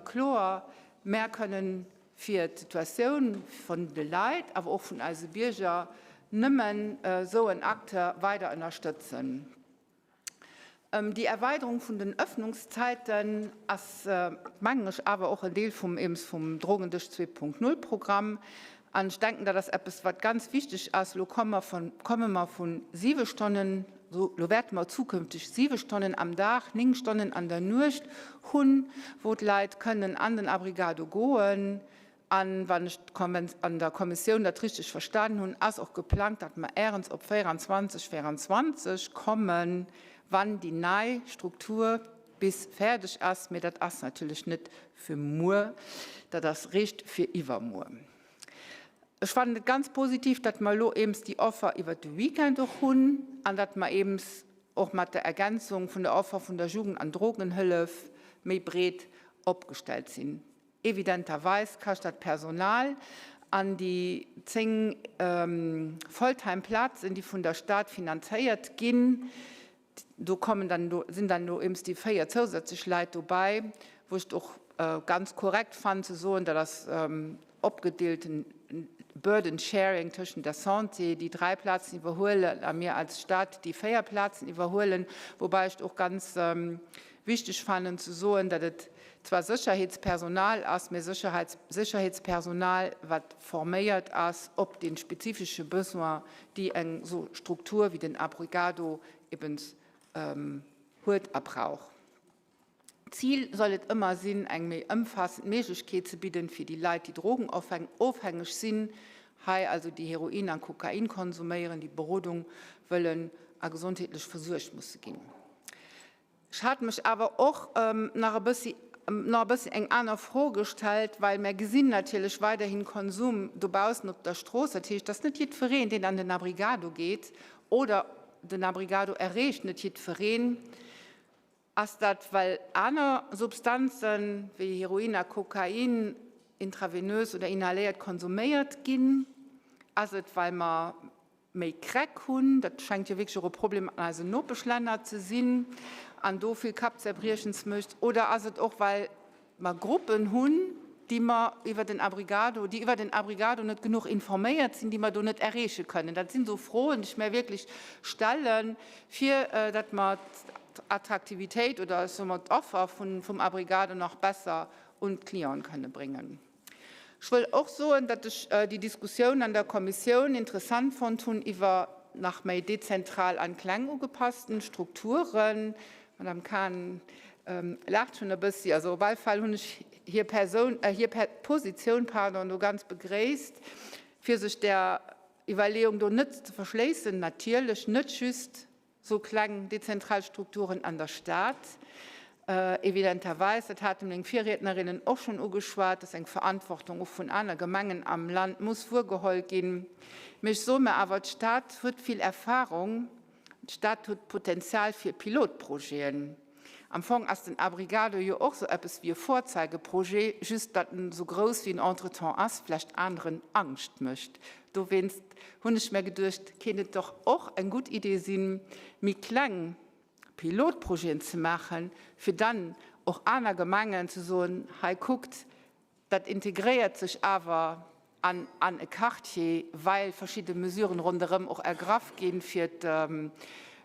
kloer, mär kënnen fir d'Situatioun vun de Leit, awer och vun eise Bierger nëmmen esou en Acteur weider ënnerstëtzen. Déi Erweiderung vun den Öffnungszeiten ass, mengen ech, awer och en Deel vum eems vum Drogendësch 2.0 Programm. An ech denken, dat ass eppes, wat ganz wichteg ass. Elo komme mer vun, komme mer vu siwe Stonnen, elo wäerte mer zukünfteg siwe Stonnen am Dag, néng Stonnen an der Nuecht hunn, wou d'Leit kënnen an den Abrigado goen. An, wann ech an der Kommissioun dat richteg verstanen hunn, ass och geplangt, datt mer ärens op 24, 24 kommen, wann déi nei Struktur bis fäerdeg ass. Mee dat ass natierlech net fir muer, dat ass réischt fir iwwermuer. Ech fannen et ganz positiv, datt mer elo eems déi Offer iwwert de Weekend och hunn an datt mer eems och mat der Ergänzung vun der Offer vun der Jugend an Drogenhëllef méi breet opgestellt sinn. Evidenterweis kascht dat Personal an déi 10 Volltime-Plazen, déi vun der Stad finanzéiert ginn, do kommen dann elo, sinn dann elo eems déi 4 zousätzlech Leit dobäi, wou ech et och ganz korrekt fannen ze soen, dat ass opgedeelten Burden sharing tëschent der Santé, déi 3 Plazen iwwerhuelen, a mir als Stad, déi 4 Plazen iwwerhuelen, woubäi ech et och ganz wichteg fannen ze soen, datt et zwar Sécherheetspersonal ass, mä Sécherheetspersonal, wat forméiert ass op dee spezifesche Besoin, déi eng esou Struktur wéi den Abrigado eben huet a brauch. D'Zil soll et ëmmer sinn, eng méi ëmfaassend Méiglechkeet ze bidden, fir déi Leit, déi drogenofhängeg sinn, hei also déi Heroin an Kokain konsuméieren, déi Berodung wëllen a gesondheetlech versuergt musse ginn. Ech hat mech awer och nach e bëssi nach e bëssi eng aner Fro gestellt, well mär gesinn natierlech weiderhin Konsum dobaussen op der Strooss. Dat heescht, dass net jiddwereen, deen an den Abrigado geet oder den Abrigado erreecht, net jiddwereen. Ass dat, well aner Substanzen, wéi Heroin a Kokain, intravenös oder inhaléiert konsuméiert ginn? Ass et, well mer méi Crack hunn, dat schengt jo wierklech och e Problem an eisen Nopeschlänner ze sinn, an do vill Kappzerbriechens mécht, oder ass et och, well mer Gruppen hunn, déi mer iwwer den Abrigado, déi iwwer den Abrigado net genuch informéiert sinn, déi mer do net erreeche kënnen? Dat sinn esou Froen, déi ech mär wierklech stellen, fir datt mer d'Attraktivitéit oder, ech soe mol, d'Offer vum Abrigado nach besser un d'Clienten kënne bréngen. Ech wëll och soen, datt ech déi Diskussioun an der Kommissioun interessant fonnt hunn iwwer nach méi dezentral an kleng ugepassten Strukturen. D'Madame Cahen laacht schonn e bëssi. Also op all Fall hunn ech hir Persoun, hir Positioun, pardon, do ganz begréisst, fir sech där Iwwerleeung do net ze verschléissen. Natierlech net just Sou kleng dezentral Strukturen an der Stad, evidenterweis, dat hate meng Virriednerinnen och schonn ugeschwat, dass eng Verantwortung och vun aner Gemengen am Land muss wuergeholl ginn. Mee ech soe mer awer, d'Stad huet vill Erfahrung, d'Stad huet Potenzial fir Pilotprojeten. Am Fong ass den Abrigado jo och sou eppes wéi e Vorzeigeprojet, just datt en sou grouss wéi en entretemps ass, vläicht aneren Angscht mécht. Dowéinst hunn ech mär geduecht, kéint et doch och eng gutt Idee sinn, méi kleng Pilotprojeten ze maachen, fir dann och aner Gemengen ze soen, hei kuckt, Dat integréiert sech awer an an e Quartier, well verschidde Mesuren ronderëm och ergraff ginn, fir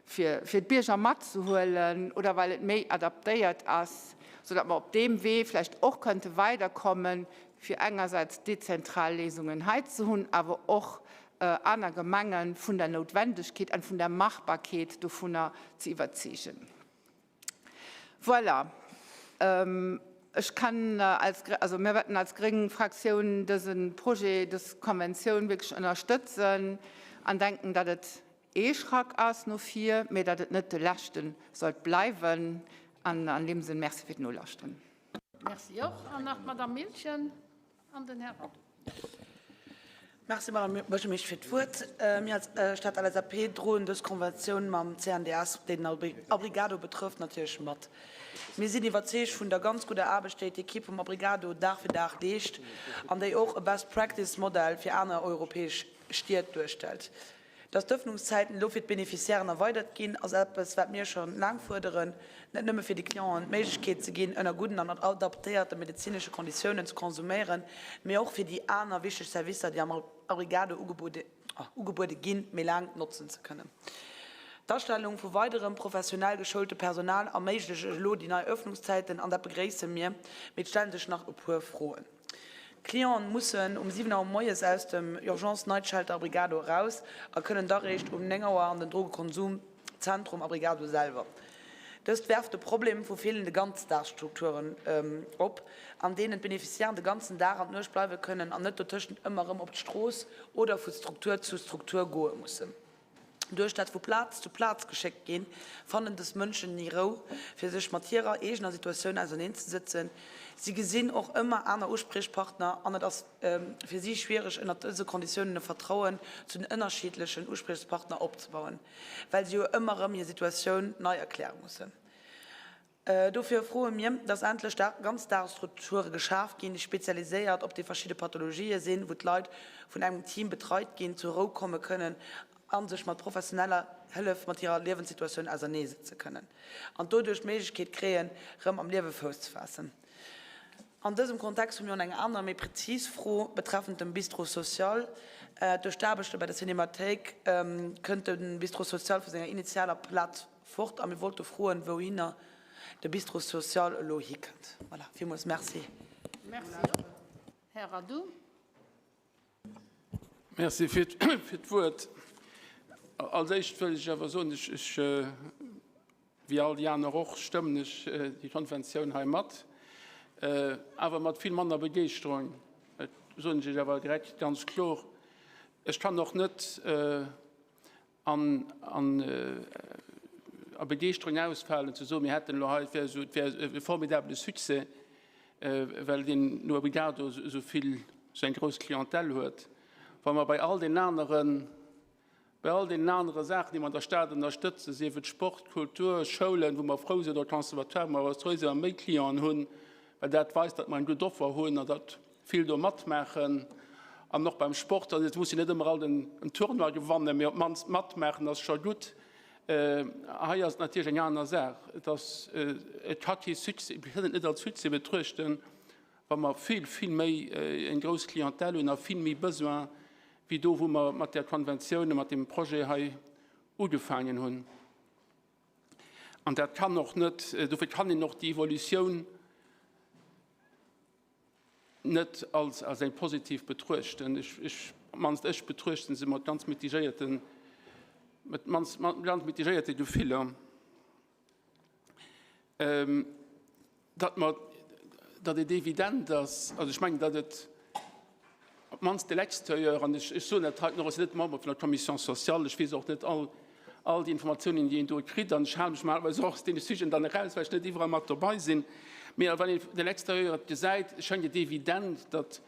fir d'Bierger matzehuelen oder well et méi adaptéiert ass, soudatt mer op deem Wee vläicht och könnte weiderkommen, fir engersäits dezentral Léisungen hei ze hunn, awer och aner Gemenge vun der Noutwendegkeet an vun der Machbarkeet dovunner ze iwwerzeegen. Voilà. Ech kann als, also mir wäerten als gréng Fraktioun dëse Projet, dës Konventioun wierklech ënnerstëtzen an denken, datt et ee Schrack ass no vir, mee datt et net de leschte sollt bleiwen. An an deem Sënn Merci fir d'Nolauschteren. Merci och. An nach d'Madame Miltgen an den Här Rau. Merci, Madame Buergermeeschter, fir d'Wuert. Mir als Stad LSAP droen dës Konventioun mam CNDS, déi den Abrigado betrëfft, natierlech mat. Mir sinn iwwerzeegt vun der ganz gudder Aarbecht, déi d'Ekipp vum Abrigado Dag fir Dag leescht an déi och e Best-Practice-Modell fir aner europäesch Stied duerstellt. Dass d'Ëffnungszäiten elo fir d'Beneficiairen erweidert ginn, ass eppes, wat mir scho laang fuerderen, net nëmme fir de Clienten d'Méiglechkeet ze ginn, ënner gudden an adaptéierte medezinesche Konditiounen ze konsuméieren, mee och fir déi aner wichteg Servicer, déi am Abrigado ugebuede ginn, méi laang notzen ze kënnen. D'Astellung vu weiderem professionell geschoulte Personal erméiglecht elo déi nei Ëffnungszäiten an dat begréisse mir, mee et stelle sech nach e puer Froen. D'Clienten mussen um 7 Auer moies aus dem Urgence Night Shelter Abrigado eraus a kënnen da réischt um 9 Auer an den Drogekonsumzentrum Abrigado selwer. Dëst werft de Problem vu feelende Ganzdagsstrukturen op, an deenen d'Beneficiairen de ganzen Dag an d'Nuecht bleiwe kënnen an net dotëschent ëmmer erëm op d'Strooss oder vu Struktur zu Struktur goe mussen. Duerch dat vu Plaz zu Plaz geschéckt ginn, fannen dës Mënschen ni Rou, fir sech mat hirer eegener Situatioun auserneen ze sëtzen. Si gesinn och ëmmer aner Uspriechpartner an et ass fir si schwiereg, ënnert dëse Konditiounen e Vertrauen zu den ënnerschiddlechen Uspriechspartner opzebauen, well si jo ëmmer erëm hir Situatioun nei erkläre mussen. Dofir froe mir, dass endlech Ganzdagsstrukture geschaf ginn, déi spezialiséiert op déi verschidde Pathologië sinn, wou d'Leit vun engem Team betreit ginn, zur Rou komme kënnen a sech mat professioneller Hëllef mat hirer Liewenssituatioun auserneesetze kënnen an doduerch d'Méiglechkeet kréien, rëm am Liewe Fouss ze faassen. An dësem Kontext hu mir och eng aner, méi prezis Fro betreffend dem Bistrot social. Duerch d'Aarbechte bei der Cinémathéik kënnt de Bistrot social vu senger initialer Plaz Fort a mir wollte froen, wouhinner de Bistrot social elo hikënnt. Voilà, villmools merci. Merci och. Här Addou. Merci fir d'Wuert. Als Éischt wëll ech awer soen, ech, wéi all déi aner och, stëmmen ech déi Konventioun hei mat, awer mat vill manner Begeeschterung. Dat soen ech Iech awer direkt ganz kloer. Ech kann och net an a Begeeschterung ausfalen, ze soen, mir hätten elo hei, et wär esou, et wär e formidabele Succès, well deen Noah Brigado esou vill, esou eng grouss Clientèle huet, wa mer bei all deenen aneren, bei all deenen anere Saachen, déi mer an der Stad ënnerstëtzen, sief et Sport, Kultur, Schoulen, wou mer frou sinn, oder Conservatoire, wou mer frou sinn, wa mer méi Clienten hunn, well dat weist, datt mer eng gutt Offer hunn an datt vill do matmaachen an och beim Sport, also et muss een net ëmmer alt en Tournoi gewannen, mee op d'mannst matmaachen ass scho gutt. Hei ass et natierlech eng aner Saach. Et ass, et ka kee Succès, mir kënnen et net als Succès betruechten, wa mer vill, vill méi eng grouss Clientèle hunn a vill méi Besoin wéi do, wou mer mat där Konventioun a mat deem Projet hei ugefaangen hunn. An dat kann och net, dofir kann een och déi Evolutioun net als als eng positiv betruechten. Ech, ech, op d'mannst ech betruechten se mat ganz mitigéierten, mat mannst mat ganz mitigéierte Gefiller. Ähm, datt mer, datt et evident ass, also ech mengen, datt et op d'mannst de l'extérieur, an ech, ech soen dat heiten och, ech sinn net Member vun der Commission sociale, ech weess och net all, all déi Informatiounen, déi een do kritt, an ech hale mech normalerweis och aus deene Sujeten dann eraus, well ech net iwwerall mat dobei sinn. Mee wann een de l'extérieur et gesäit, schéngt et evident, datt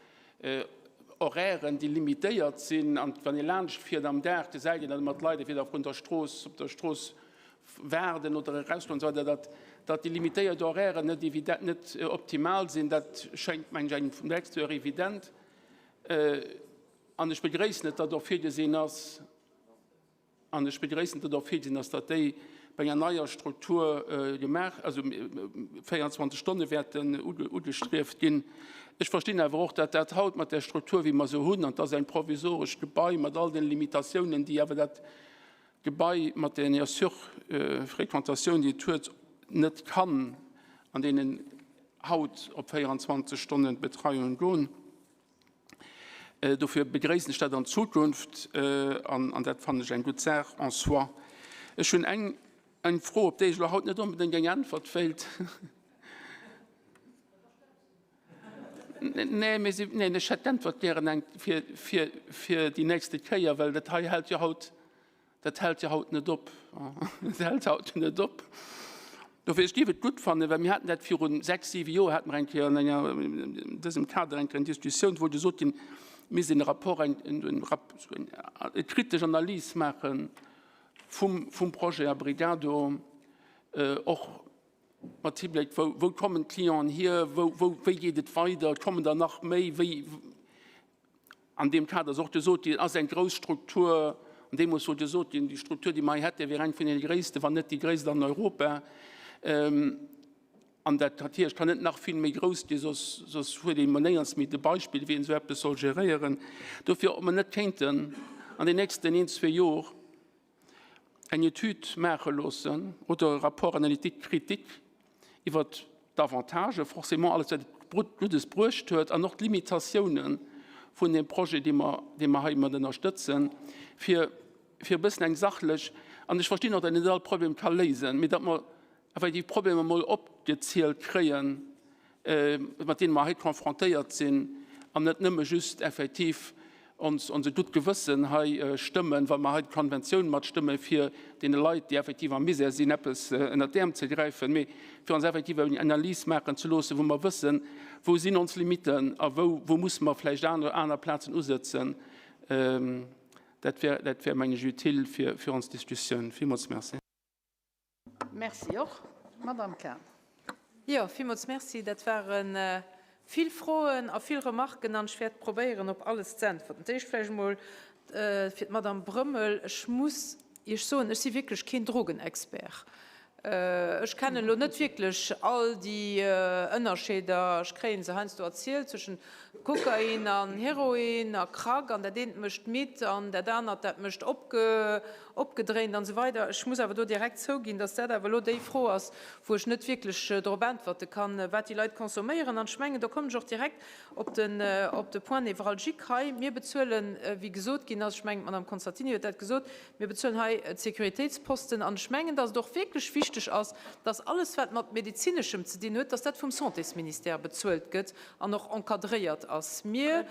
Horairen, déi limitéiert sinn, an wann ee laanscht fiert am Dag, gesäit een, datt ëmmer d'Leit entweder vrun der Strooss, op der Strooss waarden oder erausgoen an esou weider, datt, datt déi limitéiert Horairen net evident, net optimal sinn, dat schéngt, mengen ech, engem vum l'extérieur evident. An ech begréissen et, datt och virgesinn ass, An ech begréissen, datt och virgesinn ass, datt déi bei enger neier Struktur gemaach, also 24 Stonne wäerten ugestrieft ginn. Ech verstinn awer och, datt dat haut mat där Struktur, wéi mer se hunn, an et ass eng provisoresch Gebai mat all den Limitatiounen, déi awer dat Gebai mat där Surfréquentatioun, déi et huet, net kann an deenen haut op 24 Stonnen Betreiung goen. Dofir begréissen ech dat an Zukunft an dat fannen ech eng gutt Saach en soi. Ech hunn eng eng Fro, op déi ech elo haut net onbedéngt eng Äntwert wéilt. Nee, mee si, neen, ech hätt d'Äntwert gären eng fir, fir, fir déi nächste Kéier, well dat hei hält jo haut Dat hält jo haut net op. Dat hält haut net op. Dofir, ech géif et gutt fannen, well mir haten dat viru sechs, siwe Joer, hate mer eng Kéier an enger, an dësem Kader eng Kéier eng Diskussioun, wou gesot ginn, misst een e Rapport, eng, eng kritesch Analys maache vum, vum Projet Abrigado, och mat Hibléck, wou, wou kommen d'Clienten hier, wou, wou, wéi geet et weider, kommen der nach méi, wéi, An deem Kader ass och gesot ginn, et ass eng grouss Struktur, an deemools wor gesot ginn, déi Struktur, déi mer hei hätten, wier eng vun deene gréissten, wann net déi gréisst an Europa. An dat natierlech kann net nach vill méi grouss ginn, soss, soss huet ee mol néierens méi de Beispill, wéi een esou eppes soll geréieren. Dofir, ob mer net kéinten an den nächsten een, zwee Jor eng Etüd maache loossen oder e Rapport analytique critique iwwert d'Avantagen, forcément alles wat et Guddes bruecht huet, an och d'Limitatiounen vun deem Projet, dee mer, dee mer heimat ënnerstëtzen, fir, fir e bëssen eng sachlech, an ech verstinn och, datt een net all Problem ka léisen, mee datt mer awer déi Problemer emol opgezielt kréien, mat deene mer hei confrontéiert sinn, an net nëmme just effektiv ons onse gutt Gewëssen hei stëmmen, wa mer hei d'Konventioun matstëmmen, fir deene Leit, déi effektiv am Misär sinn, eppes ënnert d'Äerm ze gräifen, mee fir ons effektiv eng Analys maachen ze loossen, wou mer wëssen, wou sinn ons Limiten a wou, wou musse mer vläicht aner, aner Plazen usëtzen. Dat wär, dat wär, meng ech, utile fir, fir ons Diskussioun. Villmools merci. Merci och. Madamm Cahen. Jo, villmools Merci. Dat ware vill Froen a vill Remarken an ech wäert probéieren, op alles ze äntwerten. D'éischt vläicht emol fir d'Madamm Brömmel. Ech muss Iech soen, ech si wierklech keen Drogenexpert. Ech kennen elo net wierklech all déi Ënnerscheeder, ech kréien se heiansdo erzielt, zwëschen Kokain an Heroin a Crack an dat eent mécht midd an dat anert dat mécht opgedréint an esou weider. Ech muss awer do direkt zouginn, dass dat awer elo déi Fro ass, wou ech net wierklech drop äntwerte kann, wat déi Leit consomméieren. An ech mengen, do kommen ech och direkt op den, op de Point névralgique hei. Mir bezuelen, wéi gesot ginn ass, ech mengen d'Madame Constantini huet dat gesot, Mir bezuelen hei d'Sécuritéitsposten an ech mengen, dass et och wierklech wichteg ass, dass alles, wat mat Medezineschem ze dinn huet, dass dat vum Santésministère bezuelt gëtt an och encadréiert ass. Mir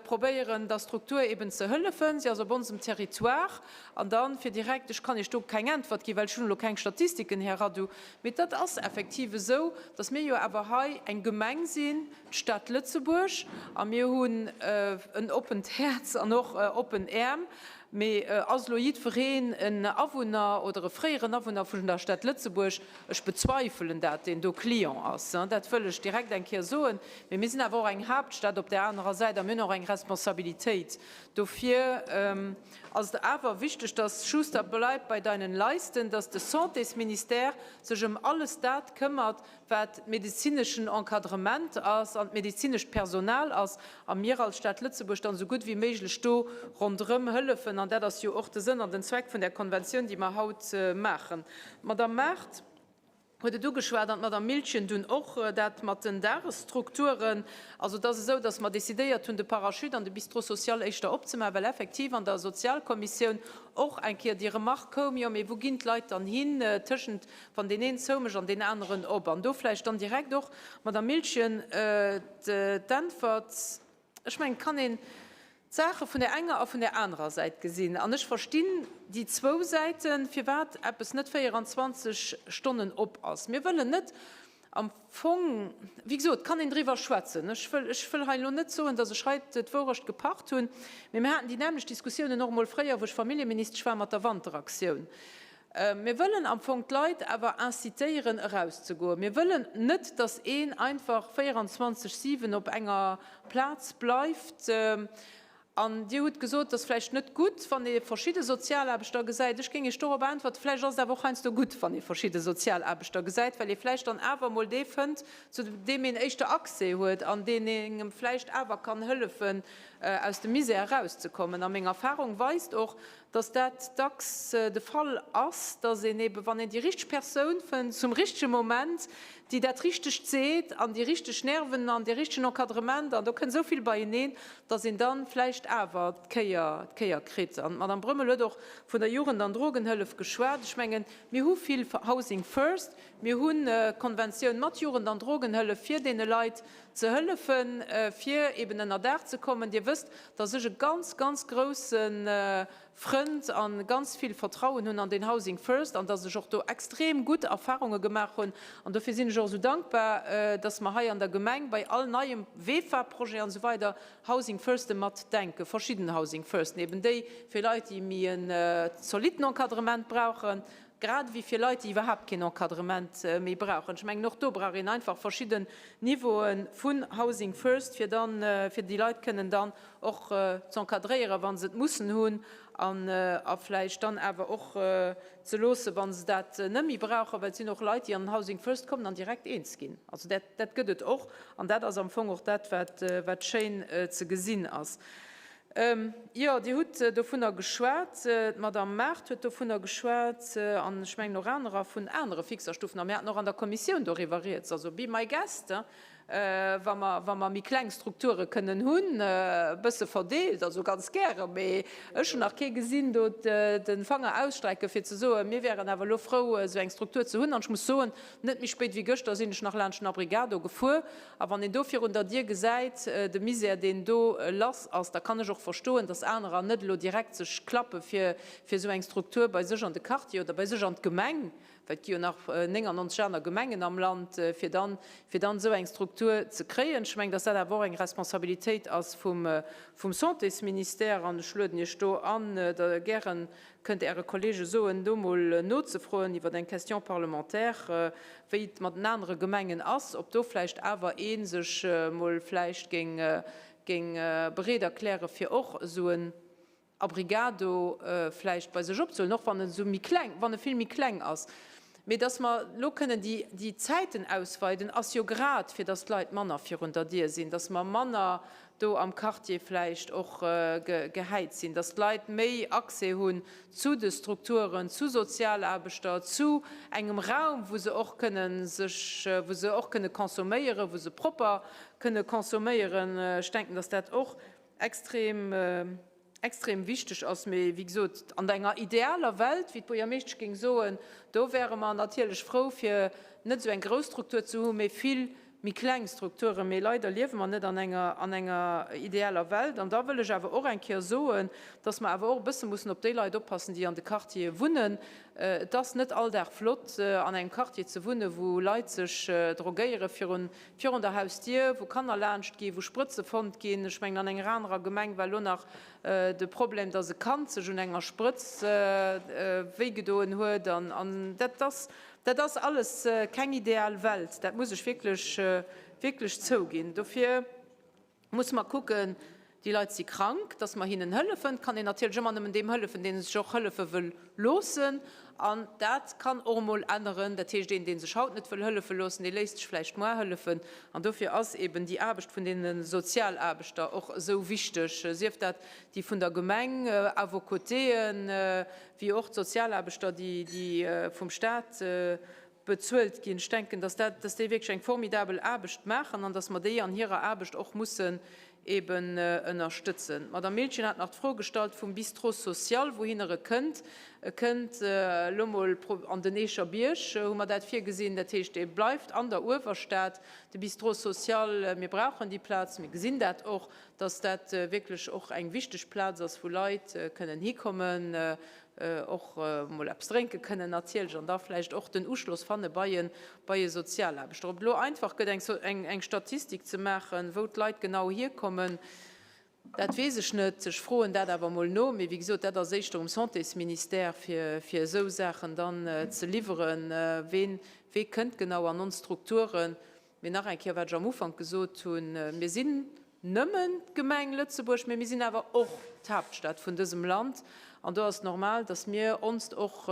probéieren der Struktur eben ze hëllefen. Si ass op onsem Territoire. An dann, fir direkt, ech kann Iech do keng Äntwert ginn, well ech hunn elo keng Statistiken, Här Radu, mee dat ass effektiv esou, dass mir jo awer hei eng Gemeng sinn, d'Stad Lëtzebuerg, a mir hunn en oppent Häerz an och oppen Äerm. Mee ass elo jiddwereen en Awunner oder e fréieren Awunner vun der Stad Lëtzebuerg? Ech bezweifelen dat, deen do Client ass. Dat wëll ech direkt eng Kéier soen. Mee mir sinn awer och eng Haaptstad op där anerer Säit a mir hunn och eng Responsabilitéit. Dofir ass et awer wichteg, dass, Schuster, bleib bei deinen Leisten, dass de Santésministère sech ëm alles dat këmmert, wat medezineschen Encadrement ass an d'medezinescht Personal ass, a mir als Stad Lëtzebuerg dann esou gutt wéi méiglech do ronderëm hëllefen. An dat ass jo och de Sënn an den Zweck vun där Konventioun, déi mer haut maachen. D'Madame Mart huet et ugeschwat an d'Madame Miltgen dunn och, dat mat den Dagesstrukturen. Also et ass esou, dass mer decidéiert hunn, de Parachute an de Bistrot social éischter opzemaachen, well effektiv an der Sozialkommissioun och eng Kéier déi Remarque koum, jo, mee wou ginn d'Leit dann hin tëschent wann deen een zoumécht an deen aneren op. An do vläicht dann direkt och, Madame Miltgen, d'Äntwert. Ech mengen, et kann een d'Saache vun där enger a vun där anerer Säit gesinn. An ech verstinn déi zwou Säiten, firwat eppes net 24 Stonnen op ass. Mir wëllen net am Fong, wéi gesot, et kann een driwwer schwätzen. Ech wëll, ech wëll hei elo net soen, datt ech hei d'Wourecht gepacht hunn, mee mir haten déi nämlech Diskussiounen och emol fréier, wou ech Familljeministesch war, mat der Wanteraktioun. Mir wëllen am Fong d'Leit awer incitéieren, erauszegoen. Mir wëllen net, datt een einfach 24, 7 op enger Plaz bleift. An Dir hutt gesot, et ass vläicht net gutt, wann ee verschidde Sozialaarbechter gesäit. Ech géing Iech dorop äntwerten, Vläicht ass et awer och heiansdo gutt, wann ee verschidde Sozialaarbechter gesäit, well ee vläicht dann awer emol dee fënnt, zu deem een éischter Accès huet an deen engem vläicht awer kann hëllefen, aus dem Misär erauszekommen. A meng Erfahrung weist och, dass dat dacks de Fall ass, dass een eben, wann een déi richteg Persoun fënnt zum richtege Moment, déi dat Richtegt seet an déi richteg Nerven an dee richtegen Encadrement, an do kënnt esou vill beieneen, dass een da vläicht awer d'Kéier, d'Kéier kritt. An d'Madame Brömmel huet och vun der Jugend an Drogenhëllef geschwat. Ech mengen, mir hu vill Housing First, mir hu Konventioun mat Jugend an Drogenhëllef, fir deene Leit. ze hëllefen, fir eben ënnerdaach ze kommen. Dir wësst, dass ech e ganz, ganz grousse Frënd a ganz vill Vertrauen hunn an deen Housing First an dass ech och do extrem gutt Erfahrunge gemaach hunn. An dofir sinn ech och esou dankbar, dass mer hei an der Gemeng bei all neiem VEFA-Projet an esou weider Housing Firste mat denken, verschidden Housing Firsten, eben déi fir Leit, déi méi en zolitten Encadrement brauchen, grad ewéi fir Leit, déi iwwerhaapt keen Encadrement méi brauchen. Ech mengen, och do brauch een einfach verschidden Niveaue vun Housing First, fir dann, fir déi Leit kënnen dann och z'encadréieren, wa se et mussen hunn, an a vläicht dann awer och ze loossen, wa se dat net méi brauchen, well et sinn och Leit, déi an den Housing First kommen an direkt eens ginn. Also dat, dat gëtt et och, an dat ass am Fong och dat, wat, wat schéin ze gesinn ass. Jo, Dir hutt dovunner geschwat, d'Madame Mart huet dovunner geschwat, an ech mengen och anerer, vun anere Fixerstuffen, a mir haten och an der Kommissioun doriwwer rieds, also be my guest, wa mer, wa mer méi kleng Strukture kënnen hunn, e bësse verdeelt, also ganz gäre, mee ech hunn nach kee gesinn do de Fanger ausstrecke fir ze soen, mir wäeren awer elo frou esou eng Struktur ze hunn. An ech muss soen, net méi spéit wéi gëschter sinn ech nach laanscht den Abrigado gefuer, a wann een do virun der Dier gesäit, de Misär deen do lass ass, da kann ech och verstoen, datt anerer net elo direkt sech klappe fir fir esou eng Struktur bei sech an de Quartier oder bei sech an d'Gemeng well et gi jo nach 99 aner Gemengen am Land, fir dann, fir dann esou eng Struktur ze kréien. Ech mengen, dass dat awer och eng Responsabilitéit ass vum, vum Santésministère, an ech lueden Iech do an, Der gären kënnt Äre Kollege soen, do mol nozefroen iwwer eng Question parlementaire, wéi et mat den anere Gemengen ass, ob do vläicht awer ee sech mol vläicht géing, géing bereet erkläre fir och esou en Abrigado vläicht bei sech opzehuelen, och wann en esou méi kleng, wann e vill méi kleng ass. Mee datt mer elo kënnen déi, déi Zäiten ausweiden, ass jo grad, fir datt d'Leit manner virun der Dier sinn, datt mer manner do am Quartier vläicht och gehäit sinn, datt d'Leit méi Accès hunn zu de Strukturen, zu Sozialaarbechter, zu engem Raum, wou se och kënne sech, wou se och kënne consomméieren, wou se propper kënne consomméieren. Ech denken, datt dat och extrem, extrem wichteg ass. Mee wéi gesot, an enger idealer Welt, wéi d'Buergermeeschtesch géing soen, do wäre mer natierlech frou, fir net esou eng grouss Struktur ze hu mee vill méi kleng Strukturen. Mee leider liewe mer net an enger, an enger idealer Welt. An da wëll ech awer och eng Kéier soen, dass mer awer och e bësse mussen op déi Leit oppassen, déi an de Quartiere wunnen. Et ass net all Dag flott, an engem Quartier ze wunnen, wou Leit sech drogéiere virun Virun der Hausdier, wou Kanner laanscht ginn, wou Sprëtze fonnt ginn. Ech mengen, an enger anerer Gemeng war elo nach de Problem, dass e Kand sech un enger Sprëtz wéigedoen huet. An dat ass, dat ass alles keng ideal Welt, dat muss ech wierklech, wierklech zouginn. Dofir musse mer kucken, déi Leit si krank, dass mer hinnen hëllefen. Et kann een natierlech ëmmer nëmmen deem hëllefen, dee sech och hëllefe wëll loossen. An dat kann och emol änneren. Dat heescht, een, dee sech haut net wëll hëllefe loossen, dee léisst sech vläicht moar hëllefen. An dofir ass eben déi Aarbecht vun deene Sozialaarbechter och esou wichteg, sief dat déi vun der Gemeng à vos côtéen, wéi och d'Sozialaarbechter, déi vum Stat bezuelt ginn. Ech denken, dass dat, dass déi wierklech eng formidabel Aarbecht maachen an dass mer déi an hirer Aarbecht och mussen eben ënnerstëtzen. D'Madame Miltgen hat nach d'Fro gestallt vum Bistrot social, wouhinner e kënnt. E kënnt elo mol an den Eecher Bierg, hu mer dat virgesinn. Dat heescht, e bleift an der Uewerstad, de Bistrot social. Mir brauchen déi Plaz. Mir gesinn dat och, dass dat wierklech och eng wichteg Plaz ass, wou Leit kënnen hikommen, och mol eppes drénke kënnen natierlech an da vläicht och den Uschloss fanne bei e bei e Sozialaarbechter. Ob et elo einfach gëtt eng eng Statistik ze maachen, wou d'Leit genau hierkommen, dat weess ech net. Ech froen dat awer mol no. Mee wéi gesot, dat ass éischter um Santésministère fir fir esou Saachen dann ze liwweren, ween wee kënnt genau an ons Strukturen. Mee nach eng Kéier, wat ech am Ufank gesot hunn, Mir sinn nëmmen d'Gemeng Lëtzebuerg, mee mir sinn awer och d'Haaptstad vun dësem Land. An do ass et normal, datt mir onst och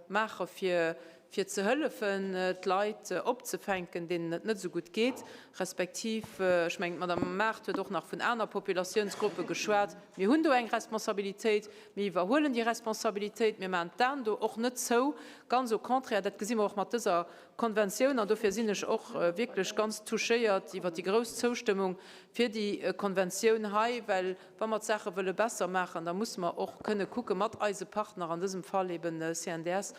maache fir, fir ze hëllefen, d'Leit opzefänken, deenen et net esou gutt geet, respektiv, ech mengen, d'Madame Mart huet och nach vun aner Populatiounsgruppe geschwat, mir hunn do eng Responsabilitéit, mir iwwerhuelen déi Responsabilitéit, mir maachen d'Aen do och net zou, ganz au contraire, dat gesi mer och mat dëser Konventioun, an dofir sinn ech och wierklech ganz touchéiert iwwert déi grouss Zoustëmmung fir déi Konventioun hei, well wa mer d'Saache wëlle besser maachen, da musse mer och kënne kucke mat eise Partner, an dësem Fall eben CNDS,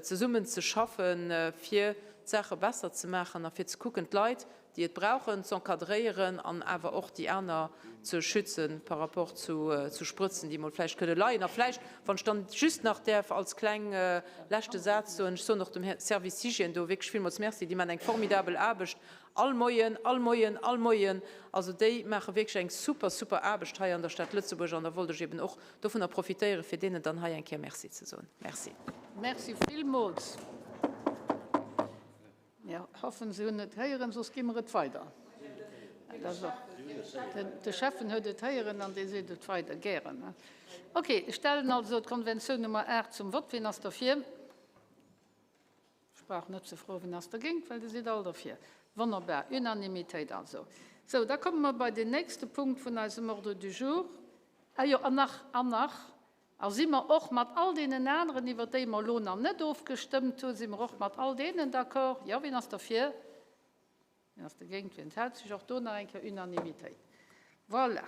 zesummen ze schaffen, fir d'Saache besser ze maachen a fir ze kucken, d'Leit. déi et brauchen, z'encadréieren an awer och déi aner ze schützen par rapport zu Sprëtzen, déi emol vläicht kënne leien. A vläicht, wann ech dann just nach däerf als kleng leschte Saz soen, ech soen och dem Här Service Hygiène do wierklech villmools Merci, déi maachen eng formidabel Aarbecht all Moien, all Moien, all Moien. Also déi maache wierklech eng super, super Aarbecht hei an der Stad Lëtzebuerg an da wollt ech eben och dovunner profitéieren, fir deenen dann hei eng Kéier Merci ze soen. Merci. Merci villmools. Mir hoffen, se hunn et héieren, soss gi mer et weider. De Schäffen huet et héieren an dee seet et weider gären. Ok, ech stellen also d'Konventioun Nummer 8 zum Vott. Wien ass derfir? Ech brauch net ze froen, wien ass dergéint, well Dir sidd all derfir. Wonnerbar, Unanimitéit also. Sou, da komme mer bei den nächste Punkt vun eisem Ordre du jour. Ah jo, an nach, an nach, A si mer och mat all deenen aneren, iwwert déi mer elo nach net ofgestëmmt hunn, si mer och mat all deenen d'accord? Jo. Wien ass derfir? Wien ass dergéint? Wien enthält sech? Och do nach eng Kéier Unanimitéit. Voilà.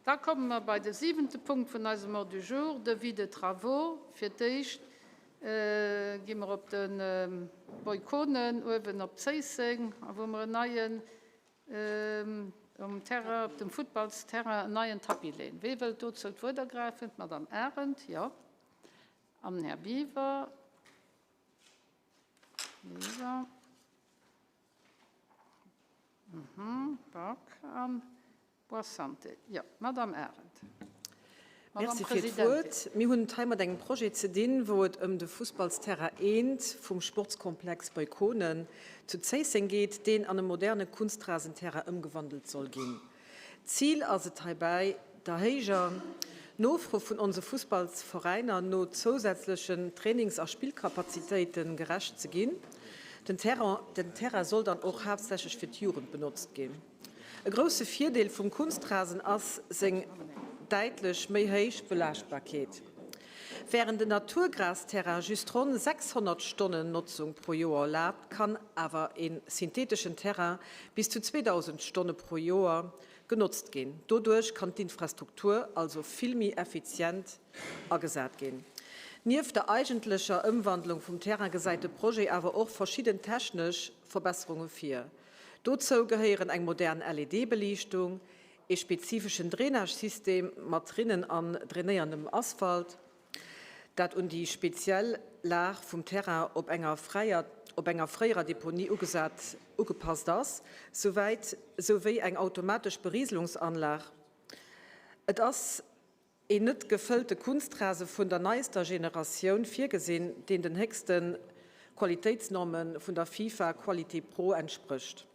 Da komme mer bei de siwente Punkt vun eisem Ordre du jour, Devis de travaux. Fir d'éischt gi mer op de Boy Konen uewen op Zéisseng, a wou mer en neien Um Terrain, op dem Futtballsterrain en neien Tapis leen. Wee wëllt dozou d'Wuert ergräifen? D'Madame Arendt, jo. An den Här Biwer. Biwer. Mhm, Back an Boissante. Jo, d'Madame Arendt. Madame Merci fir d'Wuert. Mir hunn et hei mat engem Projet ze dinn, wou et ëm de Fussballsterrain I vum Sportskomplex Bei Konen zu Zéisseng geet, deen an e moderne Kunstrasenterrain ëmgewandelt soll ginn. Zil ass et heibäi, der héijer Nofro vun onse Fussballsveräiner no zousätzlechen Trainings a Spillkapazitéite gerecht ze ginn. Den Terrain soll dann och haaptsächlech fir d'Jugend benotzt ginn. E grousse Virdeel vum Kunstrasen ass seng däitlech méi héich Belaaschtbarkeet. Wärend en Naturgrasterrain just ronn 600 Stonnen Notzung pro Joer erlaabt, kann awer e syntheeteschen Terrain bis zu 2.000 Stonne pro Joer genotzt ginn. Doduerch kann d'Infrastruktur also vill méi effizient agesat ginn. Nieft der eigentlecher Ëmwandlung vum Terrain gesäit de Projet awer och verschidden technesch Verbesserunge vir. Dozou gehéieren eng modern LED-Beliichtung, ee spezifeschen Drainage-System mat Rinnen an drainéierndem Asphalt, dat un déi speziell Lag vum Terrain op enger fräier op enger fréierer Deponie ugesat ugepasst ass, souwäit souwéi eng automatesch Beriselungsanlag. Et ass een net gefëllte Kunstrase vun der neiester Generatioun virgesinn, deen den héchste Qualitéitsnorme vun der FIFA Qualité Pro entsprécht.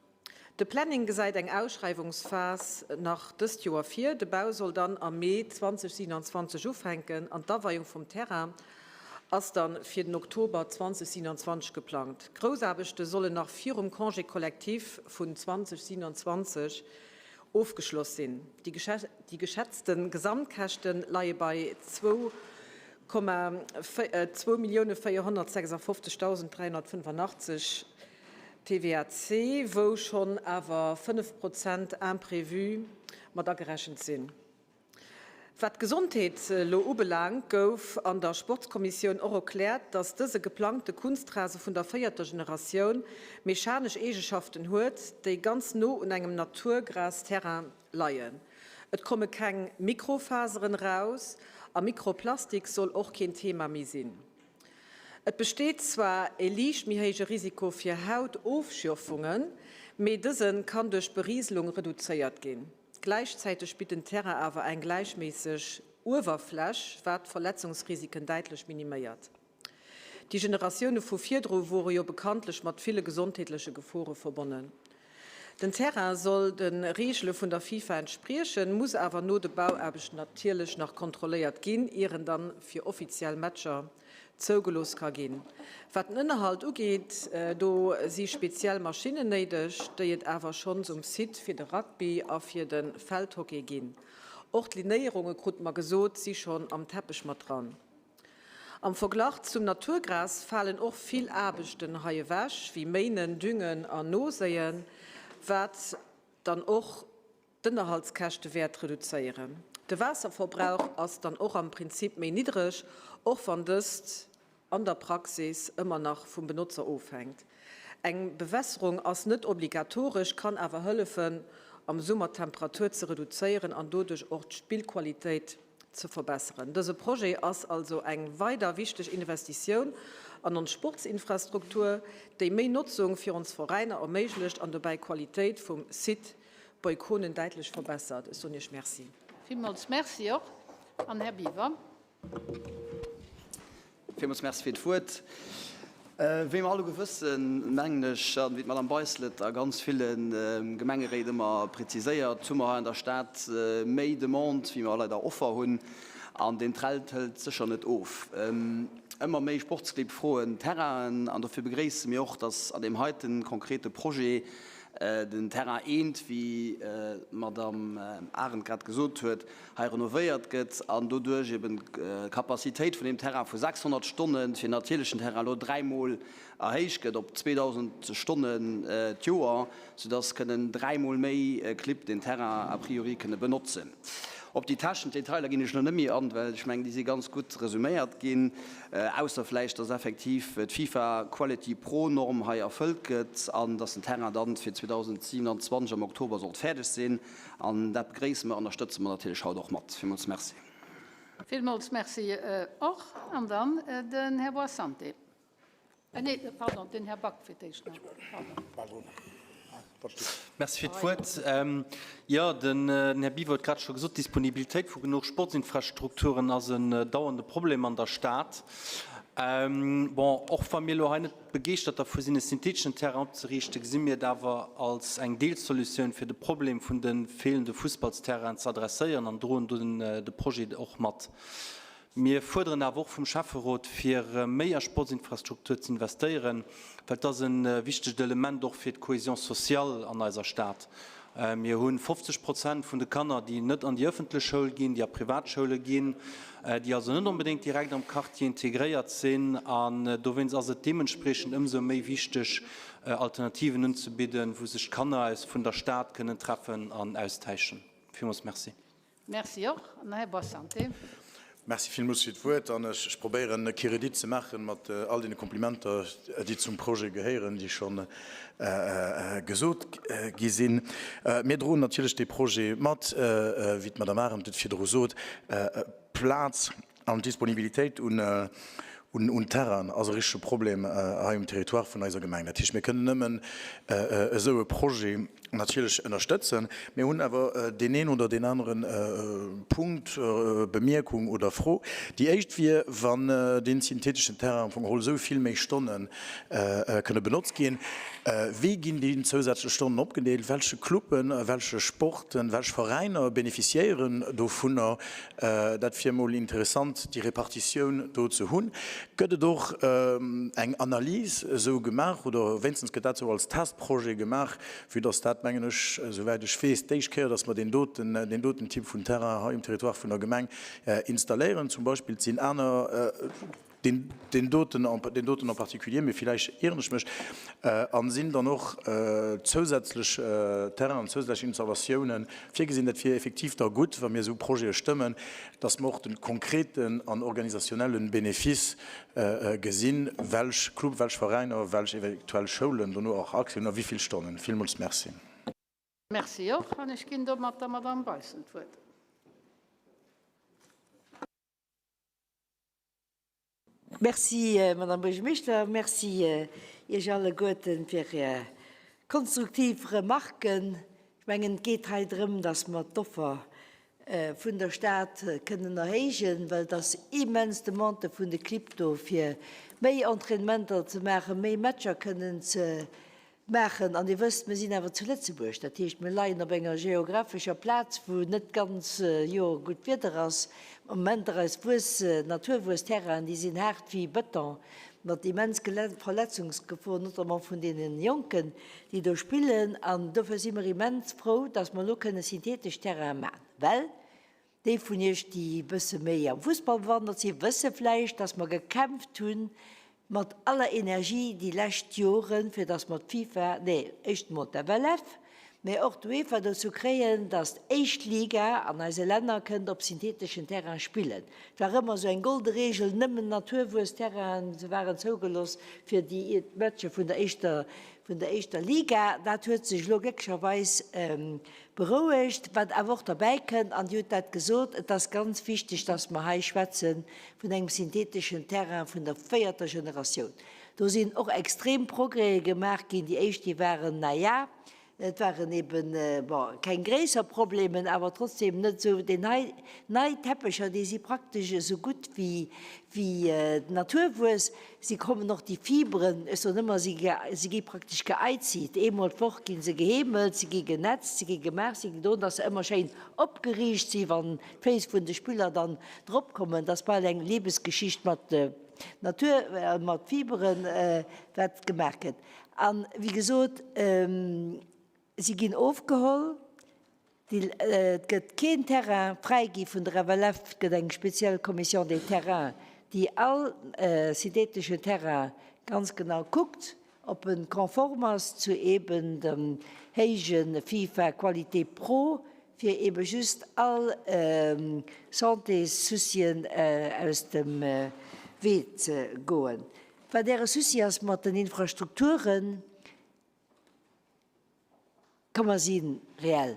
De Planning gesäit eng Ausschreiwungsphas nach dëst Joer vir. De Bau soll dann am Mee 2027 ufänken an d'Aweiung vum Terrain ass dann fir den Oktober 2027 geplangt. D'Groussaarbechte sollen nach virum Congé collectif vun 2027 ofgeschloss sinn. Déi geschätzte Gesamtkäschte leie bei 2.456.385 TVAC, wou schonn awer 5 Prozent Imprévue mat agerechent sinn. Wat d'Gesondheet elo ubelaangt, gouf an der Sportskommissioun och erkläert, dass dëse geplangte Kunstrase vun der véierter Generatioun mechanesch Eegeschaften huet, déi ganz no un engem Naturgrasterrain leien. Et komme keng Mikrofaseren eraus a Mikroplastik soll och keen Thema méi sinn. Et besteet zwar e liicht méi héije Risiko fir Hautofschürfungen, mee dëse kann duerch Berieselung reduzéiert ginn. Gläichzäiteg bitt den Terrain awer eng gläichméisseg Uewerfläch, wat d'Verletzungsrisiken däitlech miniméiert. Déi Generatioune vu virdru wore jo bekanntlech mat ville gesondheetleche Gefore verbonnen. Den Terrain soll de Reegele vun der FIFA entspriechen, muss awer no de Bauaarbechten natierlech nach kontrolléiert ginn, ier en dann fir offiziell Matcher zougelooss ka ginn. Wat den Ënnerhalt ugeet, do si speziell Maschinnen néideg, déi et awer schonns um Site fir de Rugby a fir de Feldhockey ginn. Och d'Linéierunge, krute mer gesot, si schonn am Teppech mat dran. Am Verglach zum Naturgras falen och vill Aarbechten hei ewech, wéi Méinen, Düngen an Noséien, wat dann och d'Ënnerhaltskäschte wäert reduzéieren. De Waasserverbrauch ass dann och am Prinzip méi niddreg, och wann dëst an der Praxis ëmmer nach vum Benotzer ofhänkt. Eng Bewässerung ass net obligatoresch, kann awer hëllefen, am Summer d'Temperatur ze reduzéieren an doduerch och d'Spillqualitéit ze verbesseren. Dëse Projet ass also eng weider wichteg Investitioun an ons Sportsinfrastruktur, déi méi Notzung fir ons Veräiner erméiglecht an dobäi d'Qualitéit vum Site Boykonen däitlech verbessert. Ech soen Iech Merci. Villmools Merci och. An Här Biwer. Villmools Merci fir d'Wuert. Wéi mer alleguer wëssen, mengen ech, an wéi d'Madame Beissel et a ganz ville Gemengeréit ëmmer preziséiert, hu mer hei an der Stad méi Demande wéi mer leider Offer hunn. An deen Trend hëlt sécher net of. Ëmmer méi Sportsclibb froen Terrainen an dofir begréisse mir och, dass an deem heite konkrete Projet den Terrain eent, wéi d'Madame Arendt grad gesot huet, hei renovéiert gëtt an doduerch eben d'Capacitéit vun deem Terrain vu 600 Stonne fir natierlechen Terrain elo dräimol erhéicht gëtt op 2.000 Stonnen d'Joer, soudass kënnen dräimol méi Clibb deen Terrain a priori kënne benotzen. Op déi technesch Detailer ginn ech elo net méi an, well ech mengen, déi si ganz gutt resuméiert ginn, ausser vläicht, dass effektiv d'FIFA Quality Pro Norm hei erfëllt gëtt an dass den Terrain dann fir 2027 am Oktober sollt fäerdeg sinn. An dat begréisse mer, ënnerstëtze mer natierlech haut och mat. Villmools Merci. Villmools Merci och. An dann den Här Boissante. Nee, pardon, den Här Back fir d'éischt nach. Pardon. Merci fir d'Wuert. Jo, den Här Biwer huet grad scho gesot, d'Disponibilitéit vu genuch Sportsinfrastrukturen ass en dauernde Problem an der Stad. Bon, och wa mir elo hei net Begeeschtert dervu sinn, e syntheteschen Terrain opzeriichten, gesi mir et awer als eng Deelsolutioun, fir de Problem vun de feelende Fussballsterrainen ze adresséieren an droen do de Projet och mat. Mir fuerderen awer och vum Schäfferot, fir méi a Sportsinfrastruktur ze investéieren, well et ass e wichtegt Element och fir d'Cohésion sociale an eiser Stad. Mir hu 50 Prozent vun de Kanner, déi net an déi ëffentlech Schoul ginn, déi a Privatschoule ginn, déi also net onbedéngt direkt am Quartier integréiert sinn. An dowéinst ass et deementspriechend ëmsou méi wichteg, Alternativen unzebidden, wou sech d'Kanner aus vun der Stad kënnen treffen an austäischen. Villmools Merci. Merci och. An Här Boissante. Merci villmools fir d'Wuert. An ech probéieren, e Kiredit ze maache mat all deene Komplimenter, déi zum Projet gehéieren, déi scho gesot gi sinn. Mir droen natierlech dee Projet mat, wéi d'Madame Arendt et virdru sot. Plaz an d'Disponibilitéit un Terrainen ass e richtege Problem hei um Territoire vun eiser Gemeng. Dat heescht, mir kënnen nëmmen esou e Projet natierlech ënnerstëtzen. Mir hunn awer deen een oder deen anere Punkt, Bemierkung oder Fro. Déi éischt wier, wann deen syntheteschen Terrain am Fong geholl esou vill méi Stonne kënne benotzt ginn, wéi ginn déi zousätzlech Stonnen opgedeelt, welche Cluben, welche Sporten, welch Veräiner bénéficiéieren dovunner? Dat wier emol interessant, déi Repartitioun do ze hunn. Gëtt et och eng Analys esou gemaach, oder wéinstens gëtt dat esou als Testprojet gemaach, vue dass dat, mengen ech, esouwäit ech weess, d'éischt Kéier, dass mer deen doten, deen doten Typ vun Terrain hei um Territoire vun der Gemeng installéieren. Zum Beispill, et sinn aner, deen, deen doten, deen doten en particulier, mee villäicht ieren ech mech, a sinn dann och zousätzlech Terrainen, zousätzlech Installatiounen virgesinn. Dat wier effektiv da gutt, wa mir esou Projete stëmmen, dass mer och de konkreten an organisationelle Benefice gesinn, welch Club, welch Veräiner, welch eventuell Schoulen dono och Accès hunn a wéi vill Stonnen. Villmools Merci. Merci och. An ech ginn domat der Madamm Beissel d'Wuert. Merci, Madame Buergermeeschter. Merci Iech alleguerten fir Är konstruktiv Remarken. Ech mengen, et geet hei drëm, dass mer d'Offer vun der Stad kënnen erhéijen, well et ass immens Demande vun de Clibb do, fir méi Entrainementer ze maachen, méi Matcher kënnen ze Maachen. An Dir wësst, mir sinn awer zu Lëtzebuerg, dat heescht, mir leien op enger geographescher Plaz, wou net d'ganz Joer gutt Wieder ass. Am Moment eis Wuess, Naturwuessterrainen, déi sinn haart wéi Bëton, mat immens Verletzungsgefor, notamment vun deene Jonken, déi do spillen. An dofir si mer immens frou, dass mer elo kënne synthetesch Terrainen maachen, well Déi vun iech, déi e bësse méi am Fussball bewandert sinn, wësse vläicht, dass mer gekämpft hu mat aller Energie déi lescht Joren, fir dass mer d'FIFA, nee, éischt emol d'FLF. mä och d'UEFA dozou kréien, dass d'éischt Liga an eise Länner kënnt op syntheteschen Terrain spillen. Et war ëmmer esou eng golde Regel, nëmmen Naturwuessterrainen waren zougeloss fir déi Matcher vun der éischter vun der éischter Liga. Dat huet sech elo glécklecherweis berouegt. Wat awer och derbäi kënnt, an Dir hutt dat gesot, et ass ganz wichteg, dass mer hei schwätze vun engem syntheteschen Terrain vun der véierter Generatioun. Do sinn och extrem Progrèse gemaach ginn. Déi éischt, déi waren, na ja, et waren eben, bon, keng gréisser Problemen, awer trotzdem net esou. Déi nei, nei Teppecher, déi si praktesch esou gutt wéi, wéi d'Naturwuess. Si kommen och, déi Fiberen, ech soen ëmmer, si, si gi praktesch geeiziit. Eemol d'Woch gi se geheemelt, si gi genetzt, si gi gemaach, si gi gedoen, dass se ëmmer schéin opgeriicht si wann d'Féiss vun de Spiller dann drop kommen. Dat ass bal eng Liebesgeschicht mat Natur, mat Fiberen, wat gemaach gëtt. An, wéi gesot, si ginn ofgeholl. Et gëtt keen Terrain fräi gi vun der FLF. Et gëtt eng speziell Commission des terrains, déi all syntheteschen Terrain ganz genau kuckt, ob e konform ass zu eeben dem héije FIFA Qualité Pro, fir eebe just all Santés-Soucien aus dem Wee ze goen. Wat Äre Souci ass mat den Infrastrukturen, komm mer si reell,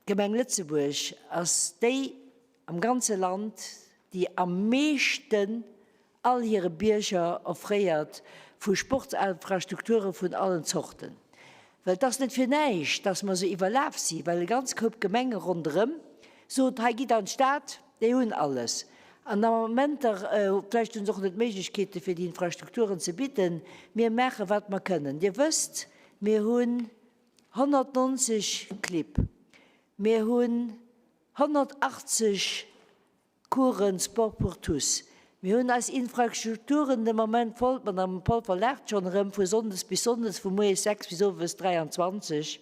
d'Gemeng Lëtzebuerg ass déi am ganze Land, déi am meeschten all hire Bierger offréiert vu Sportsinfrastrukture vun allen Zorten. Well et ass net fir näischt, dass mer esou iwwerlaf si, well e ganz Koup Gemenge ronderëm sot, hei gitt an d'Stad, déi hunn alles. An am Momenter, vläicht hu se och net d'Méiglechkeete fir déi Infrastrukturen ze bidden, mir maache wat mer kënnen. Dir wësst, mir hunn 190 Clibb, mir hunn 180 Coursen Sport pour tous. Mir hunn eis Infrastrukturen de Moment voll, d'Madame Polfer laacht schonn erëm, vu sonndes bis sonndes, vu moies 6 bis owes 23.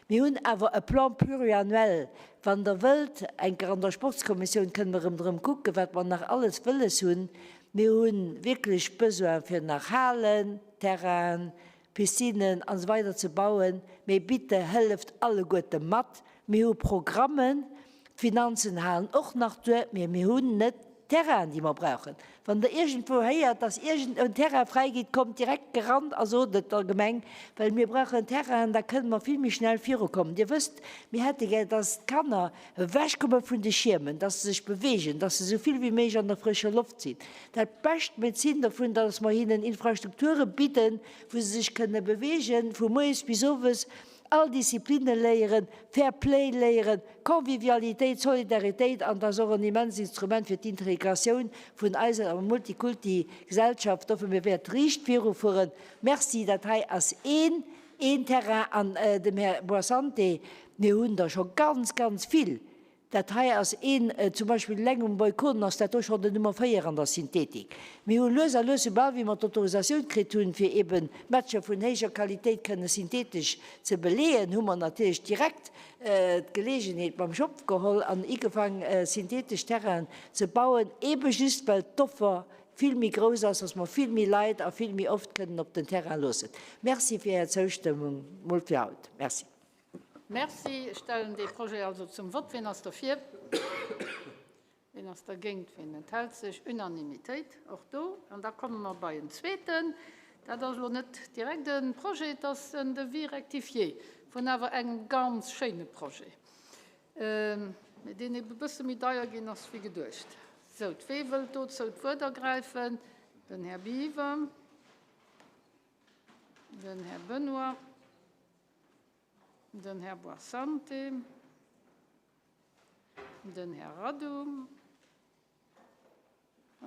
Mir hunn awer e Plan pluriannuel. Wann Der wëllt, eng Kéier an der Sportskommissioun kënne mer erëm drëm kucken, wat mer nach alles wëlles hunn. Mir hu wierklech Besoin fir nach Halen, Terrainen, Piscinen an esou weider ze bauen, mee bitte hëlleft alleguerte mat. Mir hu Programmen, d'Finanzen halen och nach duer, mee mir hunn net d'Terrainen, déi mer brauchen. Wann Der iergendwou héiert, dass iergend en Terrain fräi geet, kommt direkt gerannt a sot et der Gemeng, well mir brauchen Terrainen, da kënne mer vill méi schnell virukommen. Dir wësst, mir hätte gär, dass d'Kanner ewechkomme vun de Schiermen, dass se sech beweegen, dass se esou vill wéi méiglech an der frëscher Loft sinn. Dat bescht Medezin dovun, dass mer hinnen Infrastrukture bidden, wou se sech kënne beweegen, vu moies bis owes, all Disziplinne léieren, Fair Play léieren, Convivialitéit, Solidaritéit, an dat ass och en immens Instrument fir d'Integratioun vun eiser Multikulti Gesellschaft. Dofir, mir wäerte riicht virufueren. Merci, dat hei ass een, een Terrain an dem Här Boissante, mir hunn der scho ganz, ganz vill. Dat hei ass een, zum Beispill eleng um Boykonen ass dat do schonn den Nummer 4 an der Synthetik. Mir hu lues a lues, soubal wéi mer d'Autorisatioun kritt hunn, fir eeben Matcher vun héijer Qualitéit kënne synthetesch ze beleeën, hu mer natierlech direkt d'Geleegenheet mam Schopf geholl an ugefaang synthetesch Terrainen ze bauen, eebe just well d'Offer vill méi grouss ass, dass mer vill méi Leit a vill méi oft kënnen op den Terrain loossen. Merci fir Är Zoustëmmung mol fir haut. Merci. Merci. Ech stellen dee Projet also zum Vott. Wien ass derfir? Wien ass dergéint? Wien enthält sech? Unanimitéit och do. An da komme mer bei en zweeten. Dat ass elo net direkt e Projet, et ass en Devis rectifié vun awer engem ganz schéine Projet, mee deen ebe e bësse méi deier ginn ass wéi geduecht. Sou, wee wëllt dozou d'Wuert ergräifen? Den Här Biver, den Här Benoy. Den Här Boissante, den Här Radu.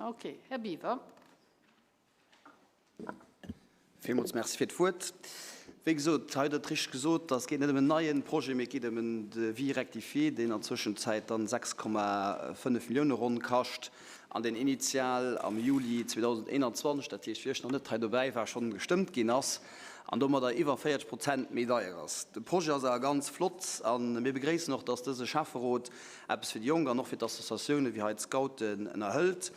Okay, Här Biwer. Villmools Merci fir d'Wuert. Wéi gesot, hei hutt Der et richteg gesot, dass geet net ëm en neie Projet, mee et geet ëm en Devis rectifié, deen an Zwëschenzäit dann 6,5 Millioune ronn kascht an deen initial am Juli 2021, dat heescht wéi ech nach net hei dobäi war, schonn gestëmmt ginn ass. an domadder iwwer 40 Prozent méi deier ass. De Projet ass awer ganz flott a mir begréissen och, dass dëse Schäfferot eppes fir déi Jonk an och fir d'Associatioune wéi hei d'Scouten ënnerhëlt.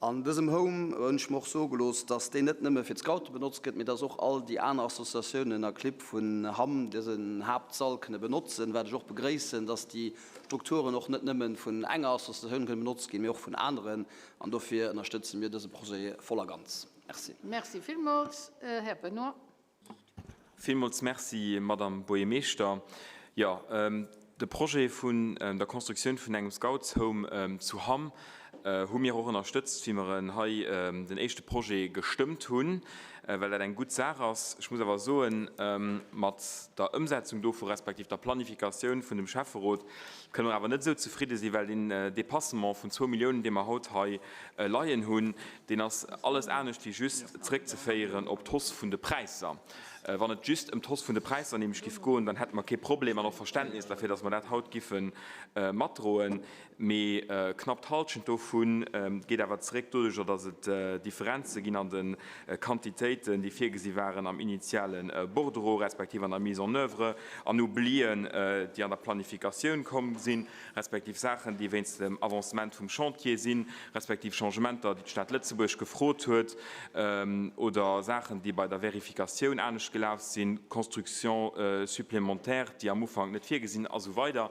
An dësem Home hunn ech mer och soe gelooss, dass deen net nëmme fir d'Scoute benotzt gëtt, mee dass och all déi aner Associatiounen a Clibb vun Hamm dësen Haaptsall kënne benotzen, wat ech och begréissen, dass déi Strukturen och net nëmme vun enger Associatioun kënne benotzt ginn, mee och vun aneren. An dofir ënnerstëtze mir dëse Projet voll a ganz. Merci. Merci villmools. Här Benoy. Villmools Merci, Madame Buergermeeschter. Jo, de Projet vun der Constructioun vun engem Scoutshome zu Hamm hu mir och ënnerstëtzt, wéi mer en hei den éischte Projet gestëmmt hunn, well dat eng gutt Saach ass. Ech muss awer soen, mat der Ëmsetzung dovu respektiv der Planifikatioun vun dem Schäfferot kënne mer awer net esou zefridde sinn, well deen Dépassement vun zwou Milliounen, dee mer haut hei leien hunn, deen ass alles anescht wéi just zréckzeféieren op d'Hausse vun de Präisser. Wann et just ëm d'Hausse vun de Präisser nämlech giff goen, dann hätte mer kee Problem an och Verständnis derfir, datt mer dat haut giffe matdroen. Mee knapp d'Halschent dovu geet awer zeréck doduercher, datt et Differenze ginn an de Quantitéiten, déi virgesi waren am initiale Bordereau respektiv an der Mise en oeuvre, an Oublien, déi an der Planifikatioun komm sinn. respektiv Saachen, déi wéinst dem Avancement vum Chantier sinn, respektiv Changementer, déi d'Stad Lëtzebuerg gefrot huet, oder Saachen, déi bei der Verifikatioun anescht gelaf sinn, Constructions supplémentaires, déi am Ufank net virgesinn, a sou weider.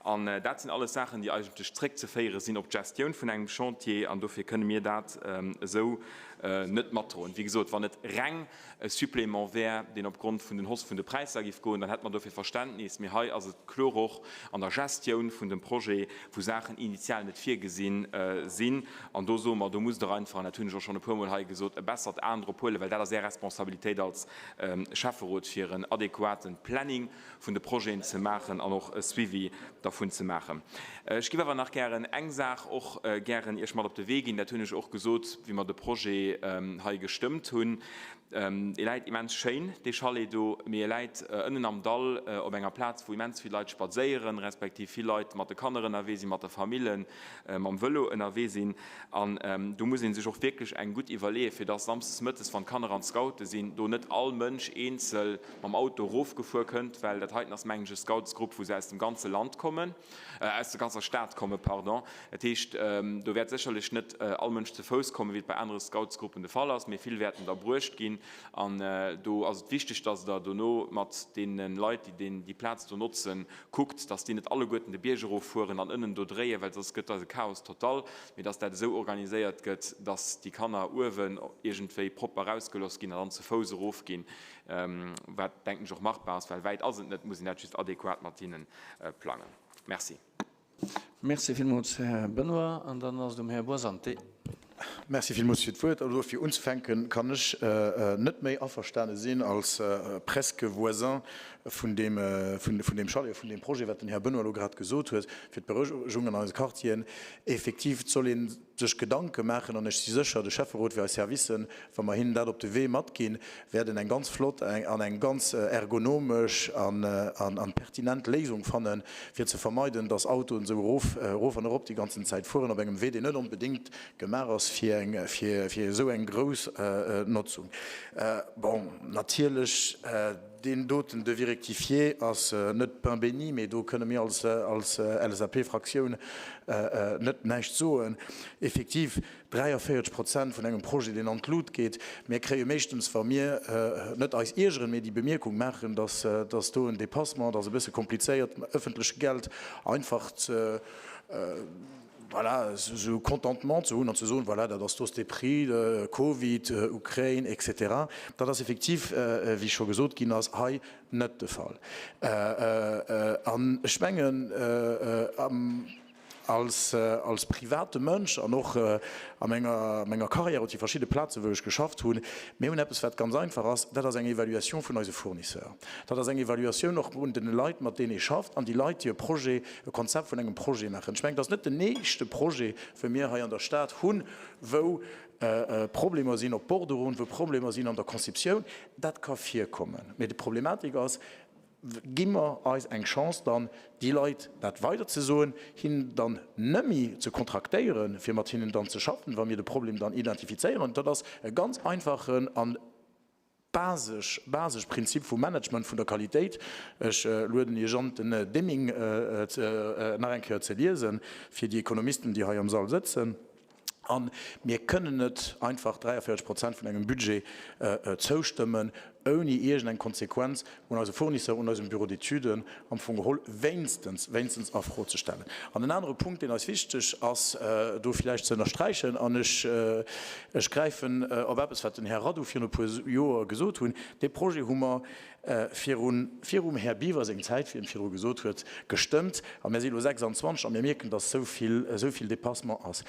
An dat sinn alles Saachen, déi eigentlech zréckzeféiere sinn op d'Gestioun vun engem Chantier, an dofir kënne mir dat esou net matdroen. Wéi gesot, wann et reng e Supplément wär, deen opgrond vun den Hausse vun de Präisser giff goen, dann hätte mer dofir Verständnis. Mee hei ass et kloer och an der Gestioun vun dem Projet, wou Saachen initial net virgesinn sinn. An do soe mer, do musst Der einfach, an dat hunn ech och schonn e puermol hei gesot, e bessert Aen drop huelen, well dat ass Är Responsabilitéit als Schäfferot, fir en adequate Planning vun de Projeten ze maachen an och e Suivi dervun ze maachen. Ech giff awer nach gären eng Saach och gären Iech mat op de Wee ginn, dat hunn ech och gesot, wéi mer de Projet hei gestëmmt hunn. E läit immens schéin, dee Chalet do, mee e läit ënnen am Dall op enger Plaz, wou immens vill Leit spadséieren, respektiv vill Leit mat de Kanner ënnerwee sinn, mat de Famillen, mam Vëlo ënnerwee sinn. An do muss ee sech och wierklech eng gutt iwwerleeën, fir dass samsdes mëttes, wann d'Kanner an d'Scoute sinn, do net all Mënsch eenzel mam Auto erofgefuer kënnt, well dat heiten ass mengen ech e Scoutsgrupp, wou se aus dem ganze Land kommen, aus der ganzer Stad kommen, pardon. Dat heescht, do wäert sécherlech net all Mënsch ze Fouss kommen, wéi et bei anere Scoutsgruppen de Fall ass, mee vill wäerten der bruecht ginn. An do ass et wichteg, dass Der dono mat deene Leit, déi deen, déi Plaz do notzen, kuckt, dass déi net alleguerten de Bierg eroffueren an ënnen do dréien, well soss gëtt eis e Chaos total, mee dass dat esou organiséiert gëtt, dass déi Kanner uewen iergendwéi propper erausgeloss ginn an dann ze Fouss erofginn. Wat, denken ech, och machbar ass, well wäit ass et net, muss een dat just adequat mat hinne plangen. Merci. Merci villmools, Här Benoy. An dann ass et um Här Boisante. Merci villmools fir d'Wuert. Also fir unzefänken, kann ech net méi averstane sinn als presque Voisin vun deem, vun deem Chalet, vun deem Projet, wat den Här Benoy elo grad gesot huet, fir d'Berouegung an eise Quartieren. Effektiv, et soll ee sech Gedanke maachen, an ech si sécher, de Schäfferot wéi eis Servicen, wa mer hinnen dat op de Wee matginn, wäerten eng ganz flott an eng ganz ergonomesch an pertinent Léisung fannen, fir ze vermeiden, dass Autoen esou erof, erof an erop déi ganzen Zäit fueren op engem Wee, deen net onbedéngt gemaach ass fir eng, fir esou eng grouss Notzung. Bon, natierlech, Deen doten Devis rectifié ass net pain béni, mee do kënne mir als LSAP-Fraktioun net näischt soen. Effektiv, 43 Prozent vun engem Projet, deen an d'Lut geet. Mir kréie meeschtens, wa mir net eis iergeren, mee déi Bemierkung maachen, dass do en Dépassement, dass e bësse komplizéiert, ëffentleche Geld einfach ze, voilà, esou Contentement ze hunn an ze soen, voilà, dat ass dos de Prix, Covid, Ukrain, et cetera. Dat ass effektiv, wéi scho gesot ginn ass, hei net de Fall. An ech mengen, als, als private Mënsch an och a menger, menger Carrière op déi verschidde Plazen, wou ech geschafft hunn, mir hunn eppes, wat ganz einfach ass, dat ass eng Evaluatioun vun eise Fournisseur. Dat ass eng Evaluatioun och vun den Leit, mat deenen ee schafft, an déi Leit, déi e Projet, e Konzept vun engem Projet maachen. Ech mengen, et ass net den éischte Projet, wou mir hei an der Stad hunn, wou Problemer sinn op Bordereauen, wou Problemer sinn an der Conceptioun. Dat ka virkommen. Mee d'Problematik ass, Gi mer eis eng Chance dann, déi Leit dat weiderzesoen, hinnen dann nëmme ze kontraktéieren, fir mat hinnen dann ze schaffen, wa mir de Problem dann identifizéieren. Dat ass e ganz einfachen an basesch, basesch Prinzip vum Management vun der Qualitéit. Ech lueden Iech an, den Deming nach eng Kéier ze liesen, fir déi Ekonomisten, déi hei am Sall sëtzen. A mir kënnen net einfach 43 Prozent vun engem Budget zoustëmmen, ouni iergendeng Konsequenz un eise Fournisseur, un eisem Bureau d'études am Fong geholl wéinstens, wéinstens a Fro ze stellen. An en anere Punkt, deen eis wichteg ass do villäicht ze ënnersträichen, an ech, ech gräifen op eppes, wat den Här Radu virun e puer Joer gesot hunn, Dee Projet hu mer virun, virum Här Biwer seng Zäit, wéi en virdru gesot huet, gestëmmt. A mir si elo 26 a mir mierken, dass esou vill, esou vill Dépassement ass.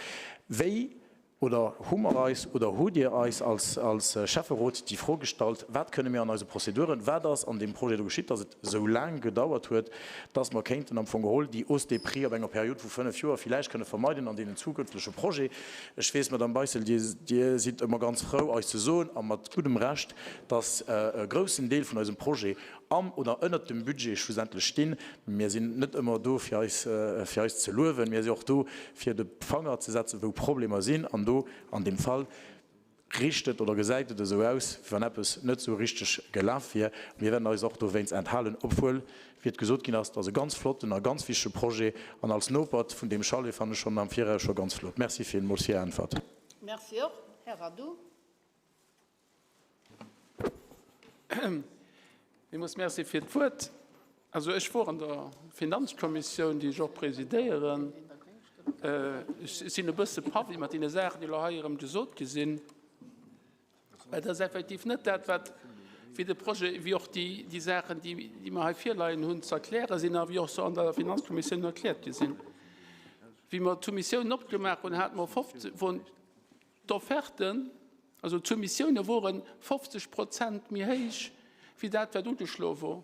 Wéi, oder hu mer eis, oder hutt Dir eis als, als Schäfferot déi Fro gestallt, Wat kënne mir an eise Prozeduren, wat ass an deem Projet do geschitt, dass et esou laang gedauert huet, dass mer kéinten am Fong geholl déi Hausse des prix op enger Period vu fënnf Joer villäicht kënne vermeiden an deenen zukünftege Projet? Ech weess, Madame Beissel, Dir, Dir sidd ëmmer ganz frou, eis ze soen, a mat guddem Recht, dass e groussen Deel vun eisem Projet am oder ënnert dem Budget schlussendlech stinn. Mir sinn net ëmmer do, fir eis, fir eis ze luewen. Mir si och do, fir de Fanger ze setzen, wou Problemer sinn. An do, an deem Fall, richt et oder gesäit et esou aus, wéi wann eppes net esou richteg gelaf wier. Mir wäerten eis och dowéinst enthalen, obwuel, wéi et gesot ginn ass, et ass e ganz flotten a ganz wichtege Projet. An als Nopert vun deem Chalet fannen ech schonn am Viraus scho ganz flott. Merci villmools fir Är Äntwert. Merci och. Här Radu. Villmools Merci fir d'Wuert. Also ech wor an der Finanzkommissioun, déi ech och presidéieren. Ech sinn e bësse paff iwwer deene Saachen, déi elo hei erëm gesot gi sinn. Well dat ass effektiv net dat, wat wéi de Projet, wéi och déi, déi Saachen, déi, déi mer hei virleien hunn, ze erkläre sinn a wéi och se an der Finanzkommissioun erkläert gi sinn. Wéi mer d'Soumissiounen opgemaach hunn, hate mer 15, woren D'Offerten, also d'Soumissioune wore 50 Prozent méi héich wéi dat, wat ugeschloe wor.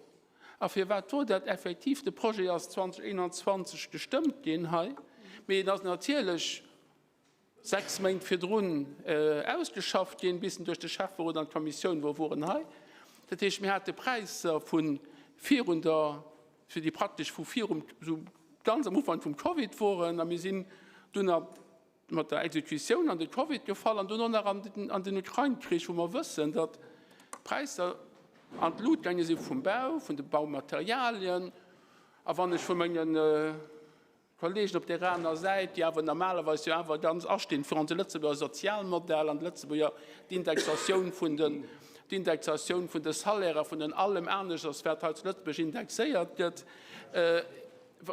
A firwat wor dat? Effektiv, de Projet ass 2021 gestëmmt ginn hei, mee en ass natierlech 6 Méint virdrun ausgeschafft ginn, bis en duerch de Schäfferot an d'Kommissioun wor, wor en hei. Dat heescht, mir hate Präisser vu virun der, fir déi praktesch vu virum, esou ganz am Ufank vum Covid woren a mir sinn dunn a mat der Exekutioun an de Covid gefall an dunn och nach an den Ukrain-Krich, wou mer wëssen, datt d'Präisser an d'Lut gaange si vum Bau, vun de Baumaterialien. A wann ech vu menge Kollegen op där aner Säit, déi awer normalerweis jo awer ganz astinn fir onse Lëtzebuerger Sozialmodell an d'Lëtzebuerger, d'Indexatioun vun den, d'Indexatioun vun de Salaires, vun den allem aneschters, wat hei zu Lëtzebuerg indexéiert gëtt,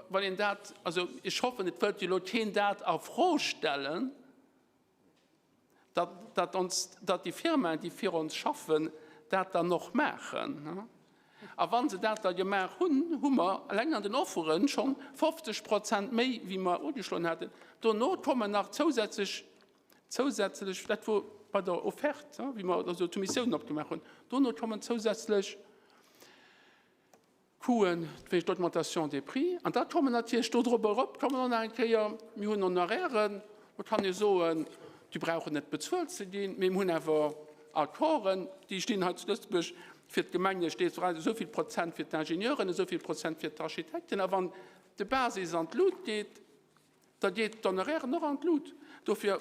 Wann een dat, also ech hoffen, et wëllt jo elo keen dat a Fro stellen, datt, datt ons, datt déi Firmaen, déi fir ons schaffen, dat dann och maachen. A wa se dat da gemaach hunn, hu mer eleng an den Offere schonn 50 Prozent méi, wéi mer ugeschloen haten. Dono kommen nach zousätzlech, zousätzlech, dat wor bei der Offerte, wéi mer also d'Soumissiounen opgemaach hunn, dono kommen zousätzlech Coûten duerch d'Augmentation des prix. An da kommen natierlech do drop erop, kommen och nach eng Kéier, mir hunn Honorairen, do kann ee soen, déi brauchen net bezuelt ze ginn, mee mir hunn awer Accorden, déi stinn hei zu Lëtzebuerg fir d'Gemenge steet esou vill Prozent fir d'Ingenieuren, esou vill Prozent fir d'Architekten. A wann de Basis an d'Lut geet, Da geet d'Honorairen och an d'Lut. Dofir,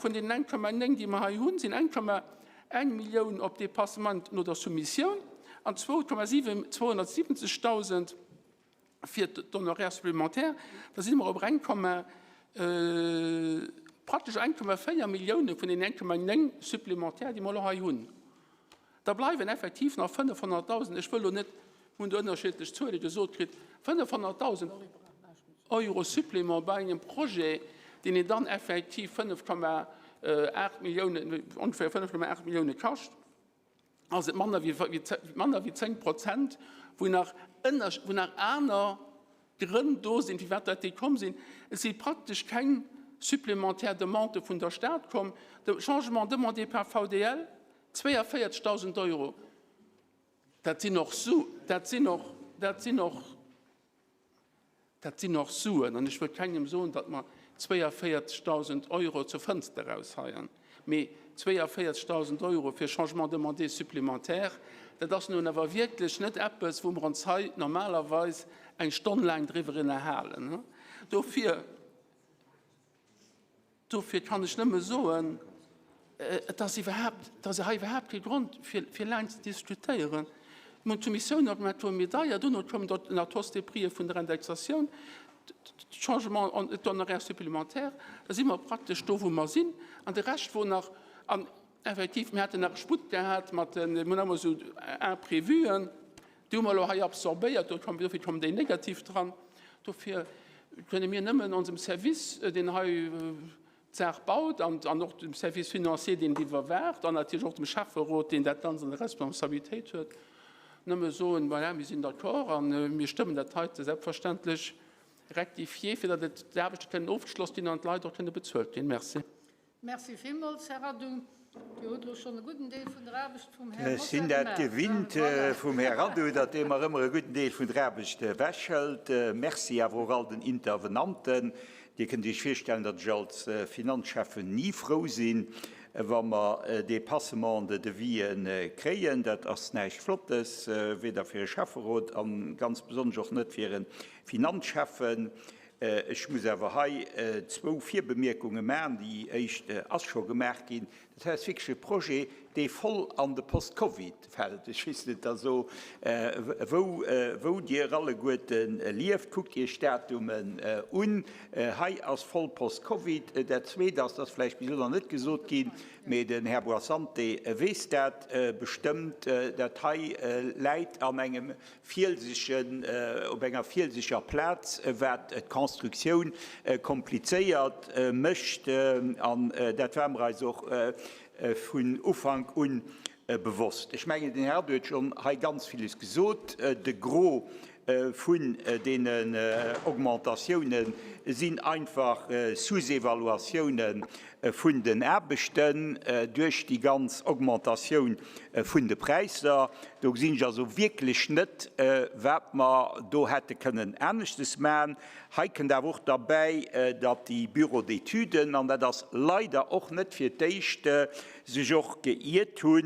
vun deenen 1,9, déi mer hei hunn, sinn 1,1 Millioun op Dépassement no der Soumissioun an 270.000 fir d'Honoraires supplémentaires. Da si mer op 1, praktesch 1,4 Millioune vun deenen 1,9 supplémentaires, déi mer elo hei hunn. Da bleiwen effektiv nach 500.000, ech wëll elo net, mir hunn do ënnerschiddlech Zuele gesot kritt, 500.000 Euro Supplément bei engem Projet, deen een dann effektiv 5,8 Milliounen, ongeféier 5,8 Millioune kascht, ass et manner wéi, manner wéi 10 Prozent, wou nach ënner, wou nach aner Grënn do sinn, firwat dat déi komm sinn. Et si praktesch keng supplémentaire Demandë vun der Stad komm. De Changement demandé par VDL, 42.000 Euro, dat sinn och Su, dat sinn och, dat sinn och, dat sinn och Suen. An ech wëll kengem soen, datt mer 42.000 Euro zur Fënster erausheien, mee 42.000 Euro fir Changement demandé supplémentaire, dat ass nun awer wierklech net eppes, wou mer ons hei normalerweis eng Stonn laang driwwer ënnerhalen. Dofir. Dofir kann ech nëmme soen, et ass iwwerhaapt, et ass hei iwwerhaapt kee Grond, fir, fir laang ze diskutéieren. Mir hunn d'Soumissioun opgemaach, et wor méi deier. Duerno koum dort nach d'Hausse des prix vun der Indexatioun. Changement d'honoraires supplémentaires, da si mer praktesch do, wou mer sinn. An de Rescht wor nach, an effektiv, mir haten nach e Sputt gehat mat den, mir hunn ëmmer esou Imprévuen, déi hu mer elo hei absorbéiert, do komm, dofir kommen déi negativ dran. Dofir kënne mir nëmmen onsem Service, deen hei d'Saach baut, an, an och dem Service financier, deen et iwwerwaacht, an natierlech och dem Schäfferot, deen dat Ganzt an der Responsabilitéit huet, nëmme soen, voilà, mir sinn d'accord a mir stëmmen dat heite selbstverständlech rectifié, fir datt et d'Aarbechte kënnen ofgeschloss ginn an d'Leit och kënne bezuelt ginn. Merci. Merci villmools, Här Addou. Dir hutt elo schonn e gudden Deel vun der Aarbecht vum Här Ech sinn Mosar dat gemaach. gewinnt Voilà. vum Här Addou, datt dee mer ëmmer e gudden Deel vun der Aarbecht ewechhëlt. Merci awer och all den Intervenanten. Dir kënnt Iech virstellen, datt ech als Finanzschäffen ni frou sinn, wa mer Dépassement de devisë kréien. Dat ass näischt Flottes, weder fir e Schäfferot a ganz besonnesch och net fir e Finanzschäffen. Ech muss awer hei zwou Virbemierkunge maachen. Déi éischt ass scho gemaach ginn. Dat hei ass wierklech e Projet, dee voll an de Post-Covid fält. Ech weess net also, wou, wou Dir alleguerte lieft. Kuckt Iech d'Datumen un. Hei ass voll Post-Covid. Dat Zweet ass, dat ass vläicht bis elo nach net gesot ginn, mee den Här Boissante weess dat bestëmmt, dat hei läit an engem fielsegen, op enger fielseger Plaz, wat d'Constructioun komplizéiert mécht, an dat war mer eis och vun Ufank un bewosst. Ech mengen, den Här Addou huet schonn hei ganz villes gesot. De Gros vun deenen Augmentatiounen sinn einfach Sous-évaluatiounen vun den Aarbechten duerch déi ganz Augmentatioun vun de Präisser. Do gesinn ech also wierklech net, wat mer do hätte kënnen aneschtes maachen. Hei kënnt awer och derbäi, datt déi Bureaux d'études, an dat ass leider och net fir d'éischt, sech och geiert hu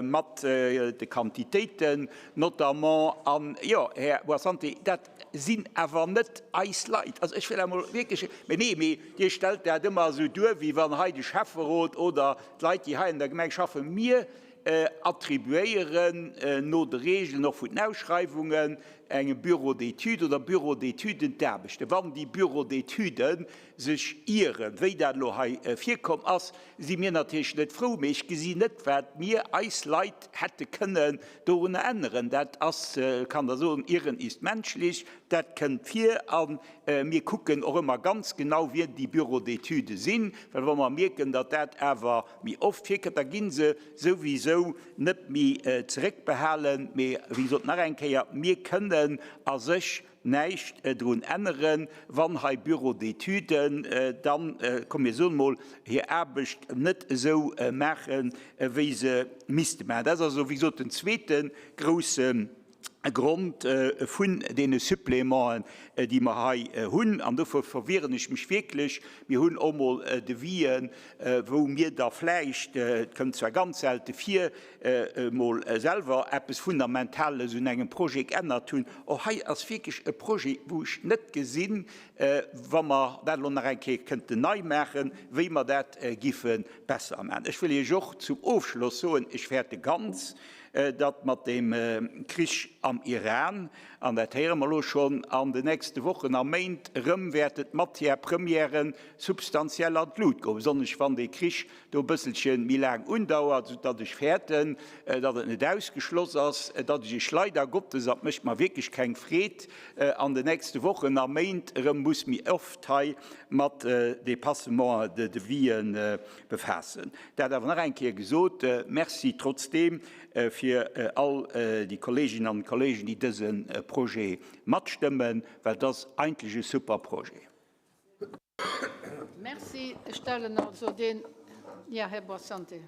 mat de Quantitéiten notamment. An jo, Här Boissante, dat sinn awer net eis Leit. Also ech wëll emol wierklech, mee nee, mee Dir stellt dat ëmmer esou duer, wéi wann hei de Schäfferot oder d'Leit, déi hei an der Gemeng schaffen, mir attribuéieren no de Regeln och vun den Ausschreiwungen engem Bureau d'études oder Bureaux d'étuden d'Aarbechten. Wann déi Bureaux d'études sech ieren, wéi dat elo hei virkomm ass, si mir natierlech net frou, mee ech gesinn net, wat mir, eis Leit, hätte kënnen dorunner änneren. Dat ass, kann der soen, Irren ist menschlich, dat kënnt vir. A mir kucken och ëmmer ganz genau, wien déi Bureaux d'études sinn, well wa mer mierken, datt dat awer méi oft virkënnt, da gi se souwisou net méi zeréckbehalen. Mee wéi gesot, nach eng Kéier, mir kënnen a sech näischt drun änneren, wann hei Bureaux d'études dann, komm mir soen emol, hir Aarbecht net esou maachen, wéi se misste maachen. Dat ass also, wéi gesot, den zweete grousse Grond vun deene Supplémenten, déi mer hei hunn. An dofir verwieren ech mech wierklech, mir hunn och mol Devisen, wou mir da vläicht, et kënnt zwar ganz selte vir, mol selwer eppes Fundamentales un engem Projet geännert hunn. Och hei ass wierklech e Projet, wou ech net gesinn, wa mer dat elo nach eng Kéier kënnten nei maachen, wéi mer dat giffe besser maachen. Ech wëll Iech och zum Ofschloss soen, ech fäerte ganz, datt mat deem Krich am Iran, an dat héiere mer elo schonn, an den nächste Wochen a Méint erëm wäerten d'Matière-premièren substantiell an d'Lut goen, besonnesch wann dee Krich do e bësselche méi laang undauert, soudatt ech fäerten, datt et net ausgeschloss ass, datt ech Iech leider Gottes, an et mécht mer wierklech keng Freed, an den nächste Wochen a Méint erëm muss méi oft hei mat Dépassements de devis befaassen. Dat awer nach eng Kéier gesot, Merci trotzdeem fir all déi Kolleeginnen an Kolleegen, déi dëse Projet matstëmmen, well et ass eigentlech e super Projet. Merci. Ech stellen also deen, jo, Här Boissante.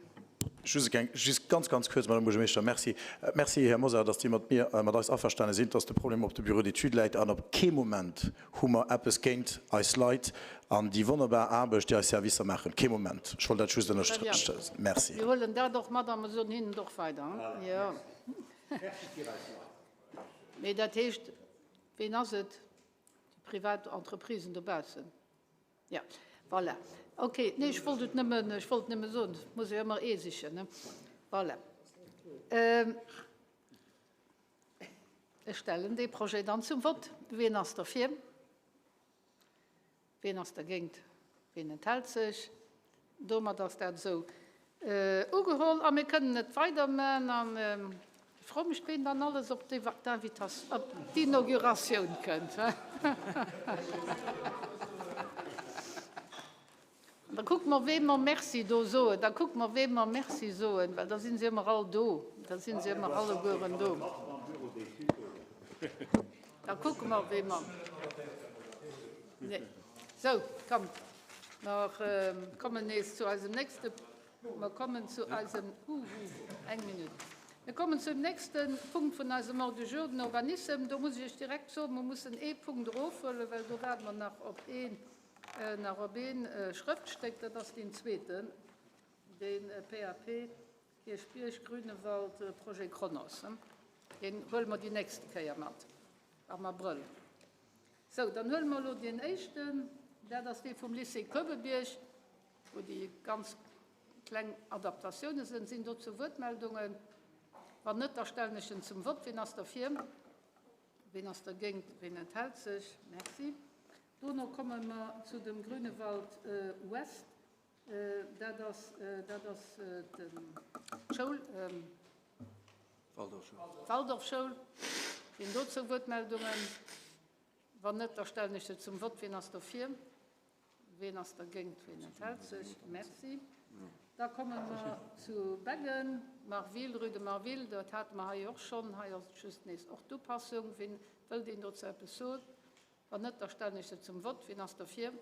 Just eng, just ganz, ganz kuerz, Madame Buergermeeschter. Merci. Merci, Här Mosar, dass Dir mat mir, mat eis averstane sidd, dass de Problem op de Bureaux d'études läit an op kee Moment hu mer eppes géint eis Leit an déi wonnerbar Aarbecht, déi eis Servicer maachen. Kee Moment. Ech wollt dat just ënnersträchen. Merci. Mir huelen dat och mat a mer soen hinnen et och weider. Jo. Mee dat heescht, ween ass et? Déi privat Entreprisen dobaussen. Jo, voilà. Ok, nee, ech wollt et nëmmen, ech wollt nëmme soen, et muss ee jo ëmmer ee sichen, ne? Voilà. Ech stellen dee Projet dann zum Vott. Wien ass derfir? Ween ass dergéint? Ween enthält sech? Domat ass dat esou ugeholl a mir kënnen et weiderman. An ech froe mech, ween dann alles op d'Inauguratioun kënnt. Da kucke mer, weem mer Merci do soen. Da kucke mer, weem mer Merci soen, well da si se ëmmer all do. Da si se ëmmer allegueren do. Da kucke mer, wee mer. Nee. Sou, kommt, mer kommen nees zu eisem nächste, mer kommen zu eisem, hu, hu, eng Minutt. Mir kommen zum nächste Punkt vun eisem Ordre du jour, den Urbanissem. Do muss ech Iech direkt soen, mer mussen ee Punkt erofhuelen, well do waarde mer nach op een, nach op ee Schrëftstéck. Dat ass deen zweeten, dee PAP Kierchbierg, Grünewald, Projet Kronos. Deen huele mer déi nächste Kéier mat am Abrëll. Sou, dann huele mer elo deen éischten, dat ass dee vum Lycée Koeberbierg, wou déi ganz kleng Adaptatioune sinn. Sinn dozou Wuertmeldungen? Wann net, da stellen ech en zum Vott. Wien ass derfir? Wien ass dergéint? Wien enthält sech? Merci. Dono komme mer zu dem Grünewald Ouest. Dat ass, dat ass d'Schoul, d'Waldorfschoul. Sinn dozou Wuertmeldungen? Wann net, da stellen ech se zum Vott. Wien ass dofir? Wien ass dergéint? Wien enthält sech? Merci. Da komme mer zu Beggen, Marville, rue de Marville. Dat hate mer hei och schonn. Hei ass et just nees och d'Upassung. Wien wëllt een dozou eppes soen? Wann net, da stellen ech se zum Vott. Wien ass dofir?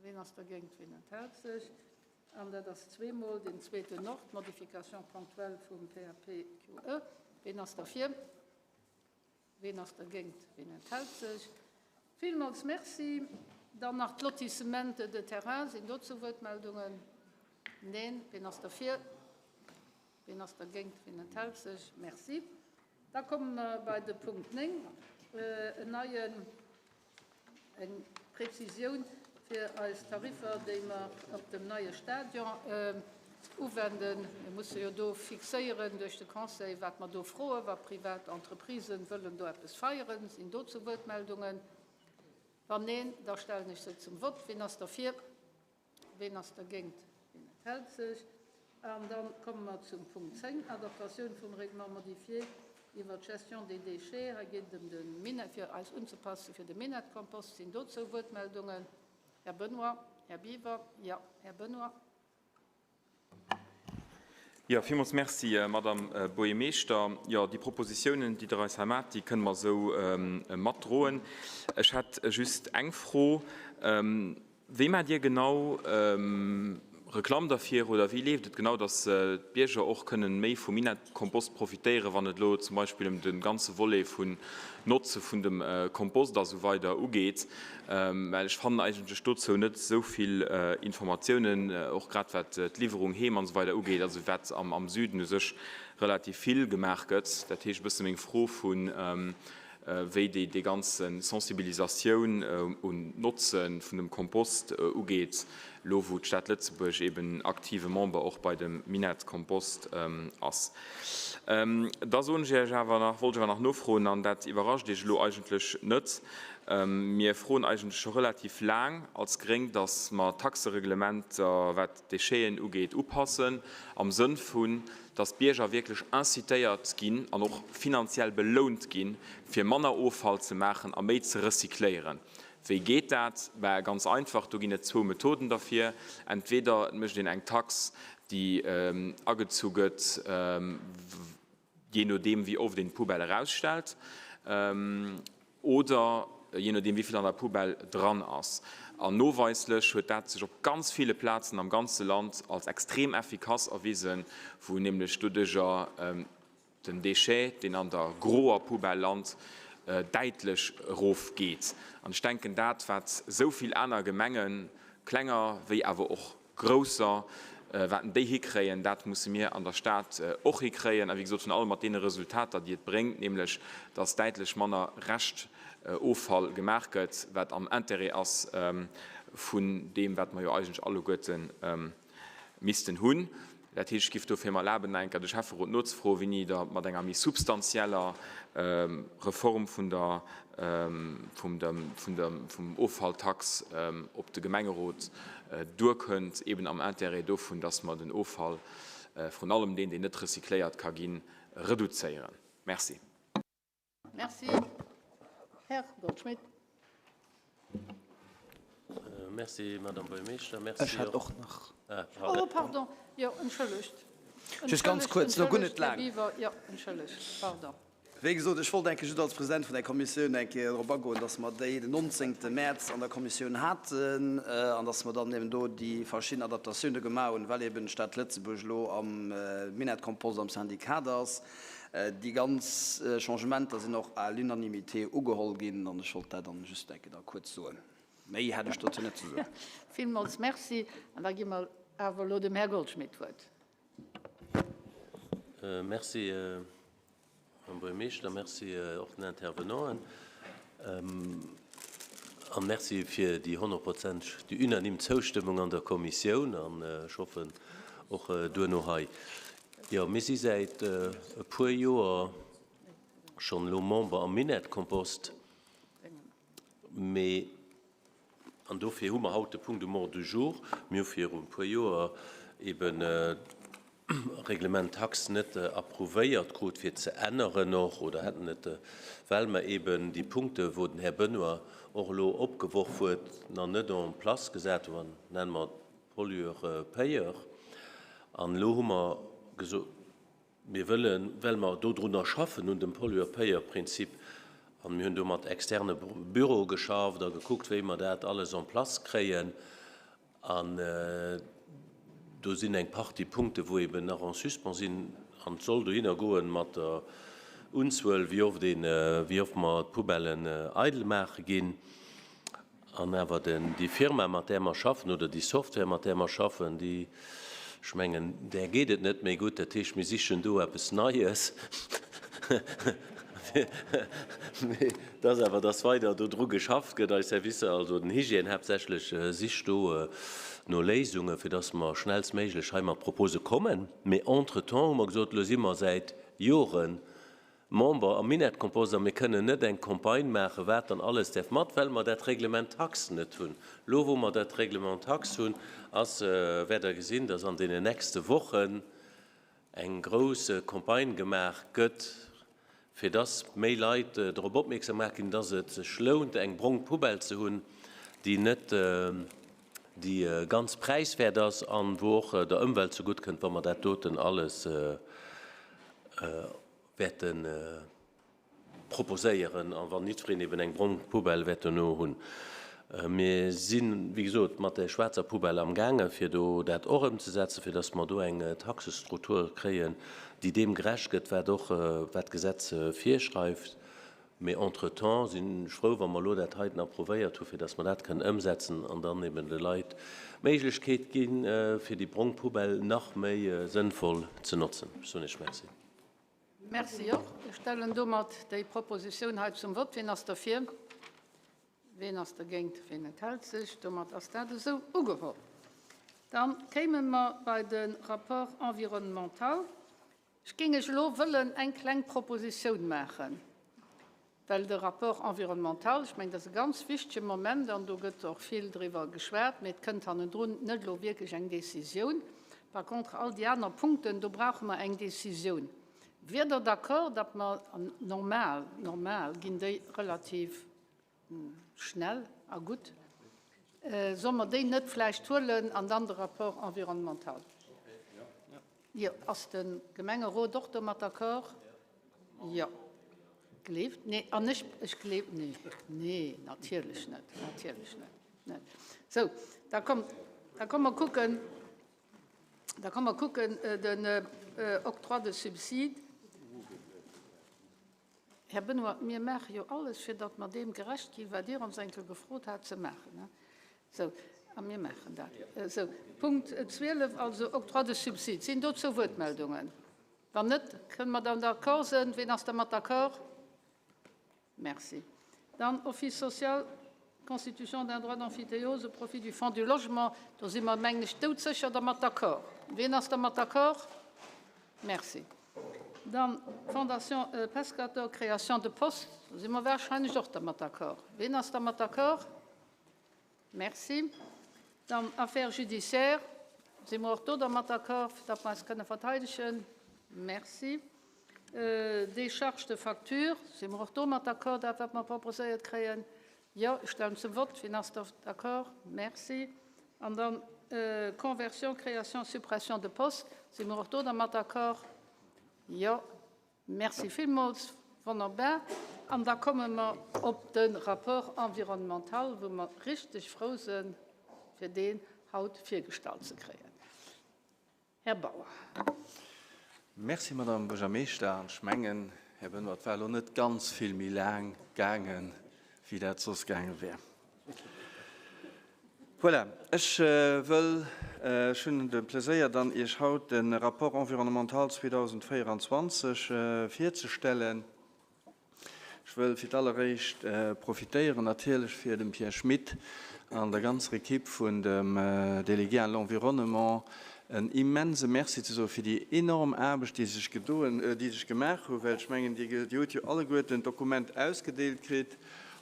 Ween ass dergéint? Ween enthält sech? An dat ass zweemol deen zweeten och, d'Modification ponctuelle vum PAPQE. Ween ass derfir? Ween ass dergéint? Ween enthält sech? Villmools Merci. Dann nach d'Lotissement de terrain. Sinn dozou Wuertmeldungen? Neen. Ween ass derfir? Ween ass dergéint? Ween enthält sech? Merci. Da komme mer bei de Punkt 9, en neien. Eng Präzisioun fir eis Tariffer, déi mer op dem neie Stadion uwenden. Mir musse jo do fixéieren duerch de Conseil, wat mer do froen, wa privat Entreprisen wëllen do eppes feieren. Sinn dozou Wuertmeldungen? Wann neen, da stellen ech se zum Vott. Wien ass derfir? Ween ass dergéint? Ween enthält sech? An da komme mer zum Punkt 10, Adaptatioun vum Règlement modifié iwwert d'Gestion des déchets. Hei geet et ëm de Minett, fir eis unzepasse fir de Minettkompost. Sinn dozou Wuertmeldungen? Här Benoy, Här Biwer? Jo, Här Benoy. Jo, villmools Merci, Madame Buergermeeschter. Jo, déi Propositiounen, déi Der eis hei maacht, déi kënne mer esou matdroen. Ech hätt just eng Fro. Wéi maacht Dir genau Reklamm derfir oder wéi leeft et genau, datt d'Bierger och kënnen méi vum Minett-Kompost profitéieren, wann et elo zum Beispill ëm de ganze Volet vun Notze vun dem Kompost a sou weider ugeet? Well ech fannen eigentlech dozou net esou vill Informatiounen, och grad wat d'Liwwerung heem an esou weider ugeet, also wat am Süden u sech relativ vill gemaach gëtt. Dat heescht e bësse meng Fro vun, wéi déi déi ganz Sensibilisatioun un d'Notze vun dem Kompost ugeet, elo wou d'Stad Lëtzebuerg eben aktive Member och bei dem Minett-Kompost ass. Da soen ech Iech awer nach, wollt ech awer nach nofroen, an dat iwwerrascht Iech elo eigentlech net, Mir froen eigentlech scho relativ laang als Gréng, datt mer d'Taxereglementer, wat d'Décheten ugeet, upassen, am Sënn vun, datt d'Bierger wierklech incitéiert ginn an och finanziell belount ginn, fir manner Offall ze maachen a méi ze recycléieren. Wéi geet dat? Bah, ganz einfach, do ginn et zwou Methoden derfir. Entweder et mécht een eng Tax, déi agezu gëtt, jee nodeem wéi oft een d'Poubelle erausstellt, oder jee nodeem wéi vill an der Poubelle dran ass. An noweislech huet dat sech op ganz ville Plazen am ganze Land als extrem effikass erwisen, wou nämlech doduerjer den Déchet, deen an der groer Poubelle lant, däitlech erofgeet. An ech denken, dat wat esou vill aner Gemengen, klenger wéi awer och Grousser, wat déi hikréien, dat musse mir an der Stad och hikréien. A wéi gesot, virun allem mat deene Resultater, déi et bréngt, nämlech dass däitlech manner Reschtoffall gemaach gëtt, wat am Intérêt ass vun deem, wat mer jo eigentlech alleguerte missten hunn. Dat heescht, ech giff dofir mer erlaben, nach eng Kéier de Schäfferot nozefroen, wéini Der mat enger méi substanzieller Reform vun der, vum der, vun der, vum Offalltax op de Gemengerot duerkënnt, eben am Intérêt dovun, dass mer den Offall, vrun allem deen, deen net recycléiert ka ginn, reduzéieren. Merci. Merci. Här Goldschmidt. Merci, Madame Buergermeeschter. Merci Ech hätt och nach. Ah, pardon. Oh, pardon. Jo, entschëllegt. Just ganz kuerz, elo guer net laang. Här Biwer, jo, entschëllegt, pardon. Wéi gesot, ech wollt enke just als President vun der Kommissioun eng Kéier drop agoen, dass mer déi den 19. Mäerz an der Kommissioun haten an dass mer dann eben do déi verschidden Adaptatiounen gemaach hunn, well eben d'Stad Lëtzebuerg elo am Minettkompost am Syndikat ass. Déi ganz Changementer sinn och à l'unanimité ugeholl ginn an ech wollt dat dann just eng Kéier da kuerz soen. Méi hätt ech dozou net ze soen. Villmools Merci. An da gi mer awer elo dem Här Goldschmidt d'Wuert. Merci, Madame Buergermeeschter. Merci och den Intervenanten. A merci fir déi honnertprozenteg, déi unanime Zoustëmmung an der Kommissioun an ech hoffen och duerno hei. Jo, mir si säit e puer Joer schonn elo Member am Minett-Kompost, mee, an dofir hu mer haut de Punkt um Ordre du jour, mir hu viru e puer Joer eben d'Règlement taxe net approuvéiert krut fir ze änneren och, oder hätten et, well mer eben déi Punkte wou den Här Benoy och elo opgeworf huet, nach net en place gesat hunn, nenne mer Pollueur-payeur. An elo hu mer gesot, mir wëllen, well mer dodrunner schaffen, un dem Pollueur-payeur-Prinzip, an mir hunn do mat externe Büroe geschafft a gekuckt, wéi mer dat alles en place kréien, an do sinn eng Partie Punkte wou eben nach en suspens sinn, an et soll dohinner goen mat der Unzuel, wéi oft een, wéi oft mer d'Poubellen eidel maache ginn. An awer den, déi Firma, mat där mer schaffen, oder déi Software, mat där mer schaffen, déi, ech mengen, där geet et net méi gutt. Dat heescht, mir sichen do eppes Neies. Mee et ass awer, dass weider do dru geschafft gëtt. Eis Servicer, also den Hygiène haaptsächlech, sicht do no Léisungen, fir dass mer schnellstméiglech hei mat Propose kommen. Mee entretemps hu mer gesot, elo si mer säit Joren Member am Minett-Kompost a mir kënnen net eng Campagne maachen, wat dann alles däerf mat, well mer dat Règlement taxe net hunn. Elo wou mer dat Règlement taxe hunn, ass, wäert Der gesinn, dass an deenen nächste Wochen eng grouss Campagne gemaach gëtt, fir dass méi Leit drop opmierksam gemaach ginn, dass et sech lount, eng brong Poubelle ze hunn, déi net, déi ganz präiswäert ass an wou och der Ëmwelt zegutt kënnt, wa mer dat doten alles wäerte proposéieren a wann jiddwereen eben eng brong Poubelle wäert dono hunn. Mir sinn, wéi gesot, mat der schwaarzer Poubelle amgaange fir do dat och ëmzesetzen, fir datt mer do eng Taxestruktur kréien, déi deem gerecht gëtt, wat och wat d'Gesetz virschreift. Mee entretemps sinn ech frou, wa mer elo dat heiten approuvéiert hu fir datt mer dat kënnen ëmsetzen an dann eben de Leit d'Méiglechkeet ginn, fir déi brong Poubelle nach méi sënnvoll ze notzen. Ech soen Iech Merci. Merci och. Ech stellen domat déi Propositioun hei zum Vott. Wien ass derfir? Wien ass dergéint? Wien enthält sech? Domat ass dat esou ugeholl. Da kéime mer bei de Rapport environnemental. Ech géing Iech elo wëllen eng kleng Propositioun maachen, well de Rapport environnemental, ech mengen, dat ass e ganz wichtege Moment an do gëtt och vill driwwer geschwat, mee et kënnt hannendrun net elo wierklech eng Décisioun. Par contre, all déi aner Punkten, do brauche mer eng Décisioun. Wiert Der d'accord, datt mer, an normal, normal ginn déi relativ Schnell a gutt. Solle mer déi net vläicht huelen an dann de Rapport environnemental? Jo. Ass de Gemengerot och domat d'accord? Jo. Gleeft? Nee, an ech, ech gleef, nee, nee, natierlech net, natierlech net, net. Sou, da kommt, da komme mer kucken, da komme mer kucken den Octroi de subsides. Här Benoy, mir maache jo alles, fir datt mer deem gerecht ginn, wat Dir ons eng Kéier gefrot hat ze maachen. Sou, a mir maachen dat. Sou, Punkt 12, also Octroi de subsides. Sinn dozou Wuertmeldungen? Wann net, kënne mer dann d'accord sinn. Ween ass dermat d'accord? Merci. Dann Office social. Constitution d'un droit d'emphytéose au profit du Fonds du logement. Do si mer, mengen ech, doudsécher dermat d'accord. Wien ass dermat d'accord? Merci. Dann d'Fondation Pescator, Création de postes. Do si mer wahrscheinlech och dermat d'accord. Wien ass dermat d'accord? Merci. Dann Affaires judiciaires, si mer och do dermat d'accord, fir datt mer eis kënne verteidegen? Merci. Décharge de facture, si mer och domat d'accord, dat wat mer proposéiert kréien? Jo, ech stellen zum Vott. Wien ass d'accord? Merci. An dann Conversion, Création, Suppression de postes, si mer och do dermat d'accord? Jo. Merci villmools. Wonnerbar. An da komme mer op de Rapport environnemental, wou mer richteg frou sinn, fir deen haut virgestallt ze kréien. Här Bauer. Merci, Madame Buergermeeschter. An ech mengen, Här Benoy, et war elo net ganz vill méi laang gaangen, wéi dat soss gaange wär. Voilà, ech wëll, ech hunn de Pleséier dann, Iech haut de Rapport environnemental 2024 virzestellen. Ech wëll fir d'alleréischt profitéieren natierlech fir dem Pierre Schmit an der ganzer Equipe vun dem Délégué à l'environnement en immense Merci ze soe fir déi enorm Aarbecht, déi sech gedoen, déi sech gemaach hunn, well ech mengen, Dir hutt jo alleguerten d'Dokument ausgedeelt kritt,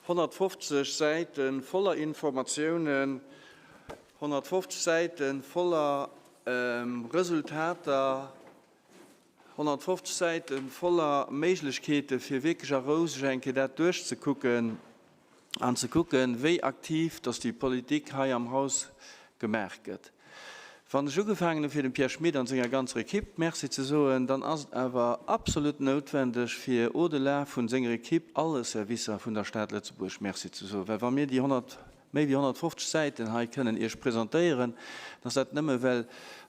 150 Säite voller Informatiounen, 150 Säite voller Resultater, 150 Säite voller Méiglechkeete fir wierklech a Rou sech eng Kéier dat duerchzekucken an ze kucken, wéi aktiv dass déi Politik hei am Haus gemaach gëtt. Wann ech ugefaangen hu fir dem Pierre Schmit an senger ganzer Equipe Merci ze soen, dann ass et awer absolut noutwendeg fir au-delà vun senger Equipe alle Servicer vun der Stad Lëtzebuerg Merci ze soen, well wa mir déi 100, méi wéi 150 Säiten hei kënnen Iech presentéieren, dann ass dat nëmme well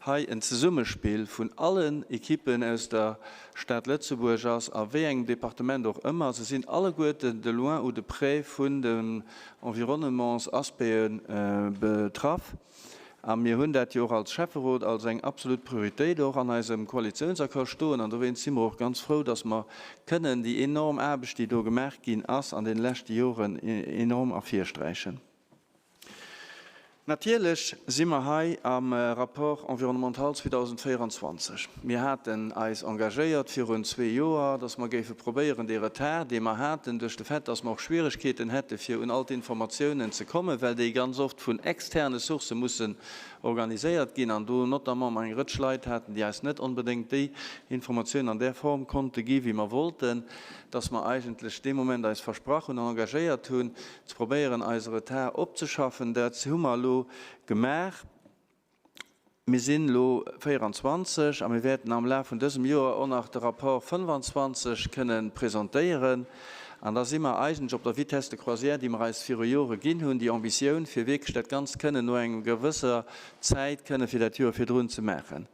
hei en Zesummespill vun allen Equippen aus der Stad Lëtzebuerg ass, a wéi engem Departement och ëmmer. Se sinn alleguerten de loin ou de près vun den Environnementsaspecte betraff. A mir hunn dat jo och als Schäfferot als eng absolut Prioritéit och an eisem Koalitiounsaccord stoen. An dowéinst si mer och ganz frou, dass mer kënnen déi enorm Aarbecht, déi do gemaach ginn ass an deene leschte Joren, enorm ervirsträichen. Natierlech si mer hei am Rapport environnemental 2024. Mir haten eis engagéiert virun zwee Joer, dass mer géife probéieren, dee Retard, dee mer haten duerch de Fait, dass mer och Schwieregkeeten hätte fir un all d'Informatiounen ze kommen, well déi ganz oft vun externe Sourcë mussen organiséiert ginn an do notamment mer eng Rëtsch Leit haten, déi eis net onbedéngt déi Informatiounen an där Form konnte gi wéi mer wollten, dass mer eigentlech dee Moment eis versprach hunn an engagéiert hunn, ze probéieren eise Retard opzeschaffen. Dat hu mer elo gemaach. Mir sinn elo 24 a mir wäerten am Laf vun dësem Joer och nach de Rapport 25 kënnen presentéieren. An da si mer eigentlech op der Vitesse de croisière, déi mer eis viru Jore ginn hunn, déi Ambitioun, fir wierklech dat Ganzt kënnen no enger gewësser Zäit kënnen fir dat Joer virdrun ze maachen.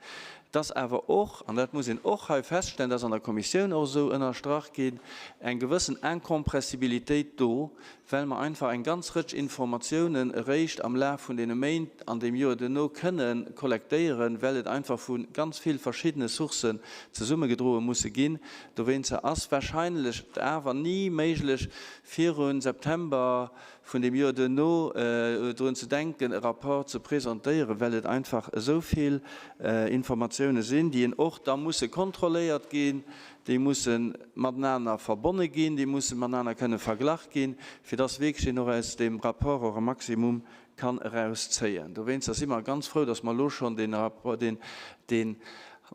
Et ass awer och, an dat muss een och hei feststellen, dat ass an der Kommissioun och esou ënnerstrach ginn, eng gewëssen Incompressibilitéit do, well mer einfach eng ganz Rëtsch Informatiounen eréischt am Laf vun deene Méint an deem Joer duerno kënne kollektéieren, well et einfach vu ganz vill verschiddene Sourcen zesummegedroe musse ginn. Dowéinster ass wahrscheinlech et awer ni méiglech, viru September vun deem Joer duerno drun ze denken, e Rapport ze presentéieren, well et einfach esou vill Informatiounen sinn, déi och da musse kontrolléiert ginn, Déi musse matenaner verbonne ginn, déi musse matenaner kënne verglach ginn, fir dass wierklech een och aus deem Rapport och e Maximum kann erauszéien. Dowéinster si mer ganz frou, dass mer elo schonn deen Rapport, deen, deen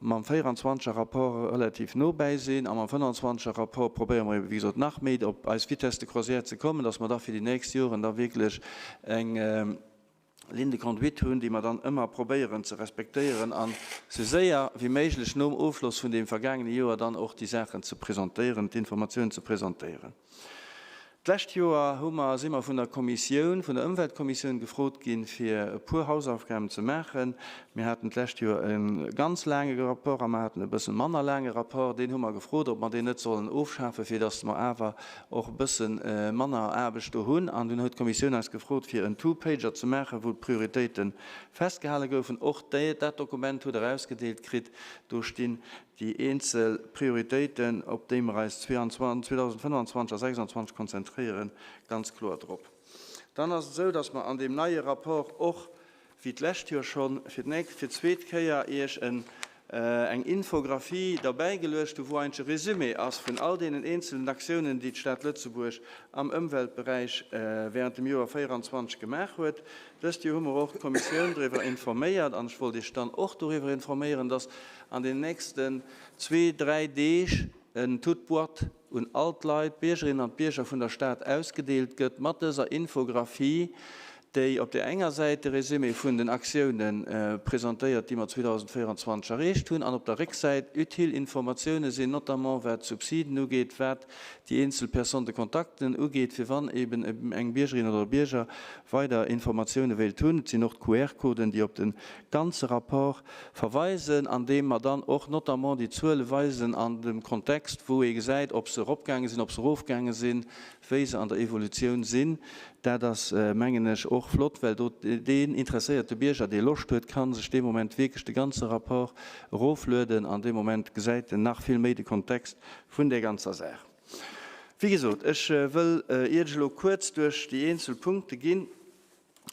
mam 24er Rapport relativ no bäi sinn. A mam 25er Rapport probéiere mer ebe wéi gesot nach méi op eis Vitesse de croisière ze kommen, dass mer da fir déi nächst Joren da wierklech eng, Ligne de conduite hunn, déi mer dann ëmmer probéieren ze respektéieren an esou séier wéi méiglech nom Ofschloss vun deem vergaangene Joer dann och déi Saachen ze presentéieren, d'Informatiounen ze presentéieren. D'lescht Joer hu mer, si mer vun der Kommissioun, vun der Ëmweltkommissioun gefrot ginn, fir e puer Hausaufgaben ze maachen. Mir haten d'lescht Joer e ganz laange Rapport a mer haten e bësse manner laange Rapport. Deen hu mer gefrot, ob mer deen net sollen ofschafen, fir datt mer awer och e bësse manner Aarbecht do hunn. An dunn huet d'Kommissioun eis gefrot, fir en Two-Pager ze maachen, wou d'Prioritéite festgehale goufen. Och dat Dokument hutt Der ausgedeelt kritt. Do stinn déi eenzel Prioritéiten, op déi mer eis 2025 a 2026 konzentréieren, ganz kloer drop. Dann ass et esou, dass mer an deem neie Rapport och, wéi d'lescht Joer schonn, fir d'nächst, fir d'zweet Kéier Iech en, eng Infographie derbäigeluecht hu wou eigentlech e Résumé ass vun all deenen eenzelnen Aktiounen, déi d'Stad Lëtzebuerg am Ëmweltberäich während dem Joer 24 gemaach huet. Dëst Joer hu mer och d'Kommissioun driwwer informéiert an ech wollt Iech dann och doriwwer informéieren, dass an den nächsten zwee, dräi Deeg en toute boîte un all d'Leit, d'Biergerinnen an d'Bierger vun der Stad ausgedeelt gëtt mat dëser Infographie, déi op där enger Säit de Résumé vun den Aktioune presentéiert, déi mer 2024 erreecht hunn, an op der Récksäit utile Informatioune sinn, notamment wat d'Subsiden ugeet, wat déi eenzel Personnes de contacten ugeet, fir wann eben eng Biergerin oder e Bierger weider Informatioune wéilt hunn. Et sinn och d'QR-Coden, déi op de ganze Rapport verweisen, an deem mer dann och notamment déi Zuele weisen an dem Kontext, wou ee gesäit, ob se eropgaange sinn, ob se erofgaange sinn, wéi se an der Evolutioun sinn. Dat ass, mengen ech, och flott, well do deen interesséierte Bierger, dee Loscht huet, ka sech dee Moment wierklech de ganze Rapport eroflueden an dee Moment gesäit en nach vill méi de Kontext vun där ganzer Saach. Wéi gesot, ech wëll Iech elo kuerz duerch déi eenzel Punkte ginn.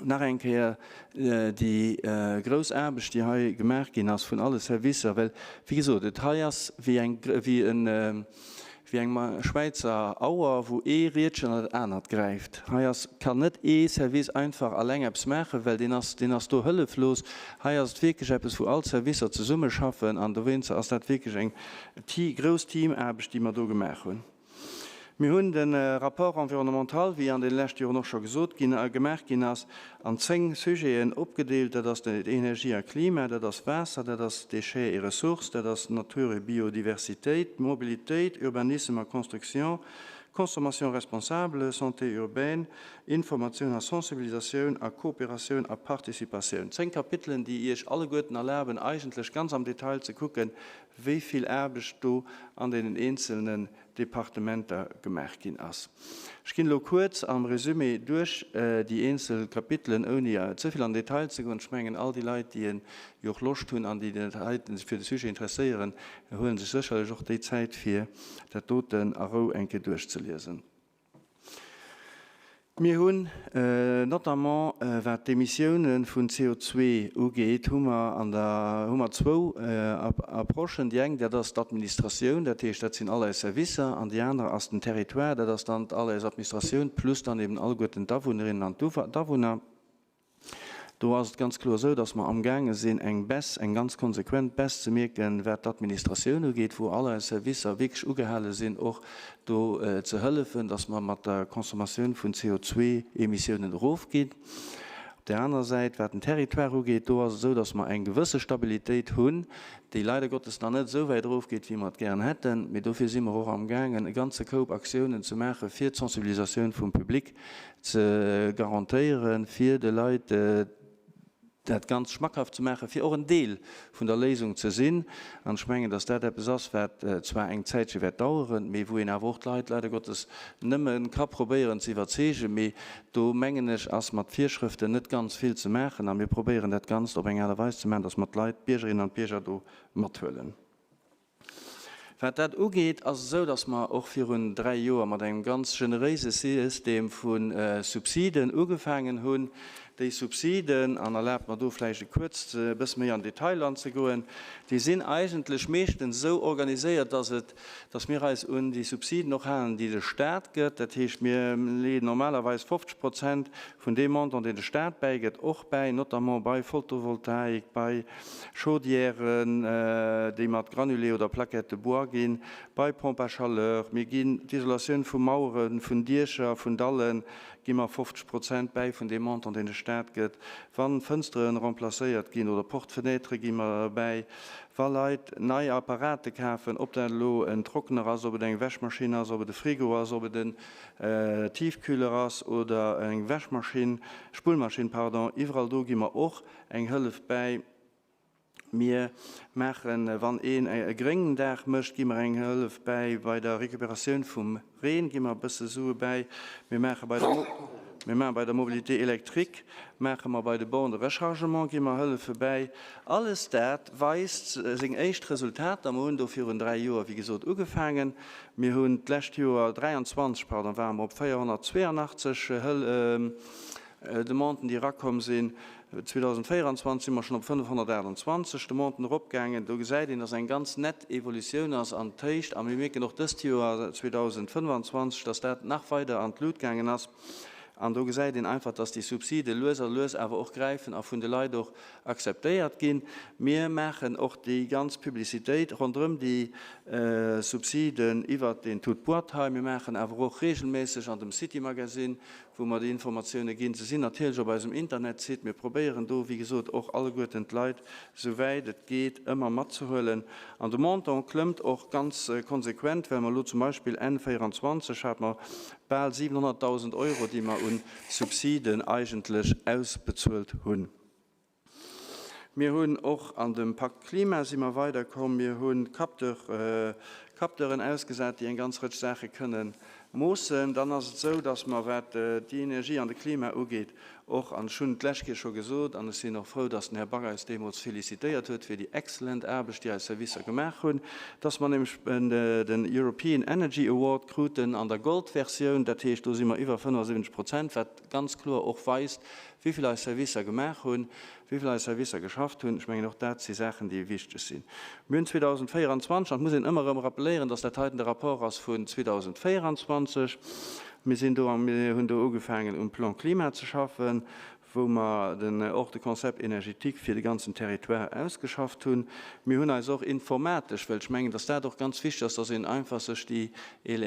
Nach eng Kéier déi grouss Aarbecht, déi hei gemaach ginn ass vun alle Servicer, well, wéi gesot, et hei ass wéi eng, wéi en, wéi eng Schwäizer Auer, wou ee Riedchen an dat anert gräift. Hei ass, kann net ee Service einfach alleng eppes maachen, well deen ass, deen ass do hëlleflos. Hei ass et wierklech eppes, wou all d'Servicer zesummeschaffen an dowéinster ass dat wierklech eng grouss Teamaarbecht, déi mer do gemaach hunn. Mir hunn de Rapport environnemental, wéi an deene leschte Joren och scho gesot ginn, gemaach ginn ass, an 10 Sujeten opgedeelt. Dat ass Energie a Klima, dat ass Waasser, dat ass Déchets et ressources, dat ass Natur et Biodiversitéit, Mobilitéit, Urbanisme a Construction, Consommation responsable, Santé urbaine, Informatioun a Sensibilisatioun a Kooperatioun a Participatioun. 10 Kapitelen, déi Iech alleguerten erlaben, eigentlech ganz am Detail ze kucken, wéi vill Aarbecht do an deenen eenzelnen Departementer gemaach ginn ass. Ech ginn elo kuerz am Résumé duerch déi eenzel Kapitelen, ouni ze vill an den Detail ze goen. Ech mengen, all déi Leit, déi jo och Loscht hunn an déi sech fir de Sujet interesséieren, huele sech sécherlech och déi Zäit, fir dat doten a Rou eng Kéier duerchzeliesen. Mir hunn notamment, wat d'Emissioune vun CO2 ugeet, hu mer an der, hu mer zwou Approchen. Déi eng, dat ass d'Administratioun, dat heescht, dat sinn all eis Servicer, an déi aner ass den Territoire, dat ass dann all eis Administratioun plus dann eben alleguerten d'Awunnerinnen an d'Awunner. Do ass et ganz kloer esou, dass mer amgaange sinn, eng Baisse, eng ganz konsequent Baisse ze mierken, wat d'Administratioun ugeet, wou all eis Servicer wierklech ugehale sinn, och do ze hëllefen, dass mer mat der Consommatioun vun CO2-Emissiounen erofginn. Op där anerer Säit, wat den Territoire ugeet, do ass et esou, dass mer eng gewësse Stabilitéit hunn, déi leider Gottes nach net esou wäit erofgeet, wéi mer et gären hätten. Mee dofir si mer och amgaangen, e ganze Koup Aktiounen ze maachen, fir d'Sensibilisatioun vum Public ze garantéieren, fir de Leit dat Ganzt schmackhaft ze maachen, fir och en Deel vun der Léisung ze sinn. An ech mengen, datt dat eppes ass, wat zwar eng Zäitche wäert daueren, mee wou een awer och d'Leit leider Gottes nëmme ka probéieren ze iwwerzeegen. Mee do, mengen ech, ass mat Virschrëften net ganz vill ze maachen. A mir probéieren dat Ganzt op eng Aart a Weis ze maachen, datt mer d'Leit, d'Biergerinnen an d'Bierger do mathuelen. Wat dat ugeet, ass et esou, datt mer och virun 3 Joer mat engem ganz generéise System vu Subsiden ugefaangen hunn. Déi Subsiden, an erlaabt mer do vläicht e kuerzt e bësse méi an Detail anzegoen, déi sinn eigentlech meeschtens esou organiséiert, datt et, datt mir eis un déi Subsiden och halen, déi de Stat gëtt. Dat heescht, mir leeën normalerweis 50 Prozent vun deem Montant, deen de Stat bäigëtt, och bäi, notamment bei Photovoltaik, bei Chaudièren, déi mat Granulé oder Plaquettes de bois ginn, bei Pompes à chaleur. Mir ginn d'Isolatioun vu Maueren, vun Diecher, vun Dallen, gi mer 50 Prozent bäi vun deem Montant, deen de Staat gëtt. Wa Fënsteren remplacéiert ginn oder Porte-fenêtres gi mer bäi. Wa Leit nei Apparate kafen, ob dat elo en Trockner ass, ob et eng Wäschmaschinn ass, ob et e Frigo ass, ob et en Tiefkühler ass oder eng Wäschmaschinn, Spullmaschinn, pardon, iwwerall do gi mer och Eng Hëllef bäi. Mir maachen, wann een e gréngen Dag mécht, gi mer eng Hëllef bäi. Bei der Recuperatioun vum Reen gi mer e bësse Sue bäi. Mir maache bei der. Mir maache bei der Mobilité électrique, maache mer bei de Bornes de rechargement, gi mer Hëllefe bäi. Alles dat weist seng éischt Resultater. Mer hunn do virun 3 Joer, wéi gesot, ugefaangen. Mir hunn d'lescht Joer, 23, pardon, ware mer op 482 Demanden, déi erakomm sinn. 2024 si mer schonn op 528 Demanden eropgaangen. Do gesäit een, dass eng ganz nett Evolutioun ass an d'Héicht. A mir mierken och dëst Joer, 2025, dass dat nach weider an d'Lut gaangen ass. An do gesäit een einfach, dass déi Subside lues a lues awer och gräifen a vun de Leit och akzeptéiert ginn. Mir maachen och déi ganz Publicitéit ronderëm déi Subsiden iwwert deen Tout Boîte hei. Mir maachen awer och regelméisseg an dem City Magazine wou mer déi Informatioune ginn. Se sinn natierlech op eisem Internetsite. Mir probéieren do, wéi gesot, och alleguerten d'Leit, souwäit et geet, ëmmer matzehuelen. An de Montant klëmmt och ganz konsequent, well mer elo zum Beispill Enn 24 hate mer bal 700.000 Euro, déi mer u Subsiden eigentlech ausbezuelt hunn. Mir hunn och an dem Pakt Klima si mer weiderkomm. Mir hu Capteur, Capteuren ausgesat, déi eng ganz Rëtsch Saache kënne moossen. Dann ass et esou, dass mer, wat déi Energie an de Klima ugeet, och, an ech hunn et d'lescht Kéier scho gesot, an ech sinn och frou, dass den Här Back eis deemools félicitéiert huet fir déi exzellent Aarbecht, déi eis Servicer gemaach hunn, dass mer nämlech den European Energy Award kruten an der Gold-Versioun. Dat heescht, do si mer iwwer 75 Prozent, wat ganz kloer och weist, wéi vill eis Servicer gemaach hunn, wéi vill eis Servicer geschafft hunn. Ech mengen, och dat si Saachen, déi wichteg sinn. Mir hunn 2024, an et muss een ëmmer erëm rappeléieren, dass dat heiten de Rapport ass vun 2024, mir sinn do, mir hunn do ugefaangen um Plan Climat ze schaffen, wou mer den, och de Concept énergétique fir de ganzen Territoire ausgeschafft hunn. Mir hunn eis och informatesch, well ech mengen, dass dat och ganz wichteg ass, dass een einfach sech déi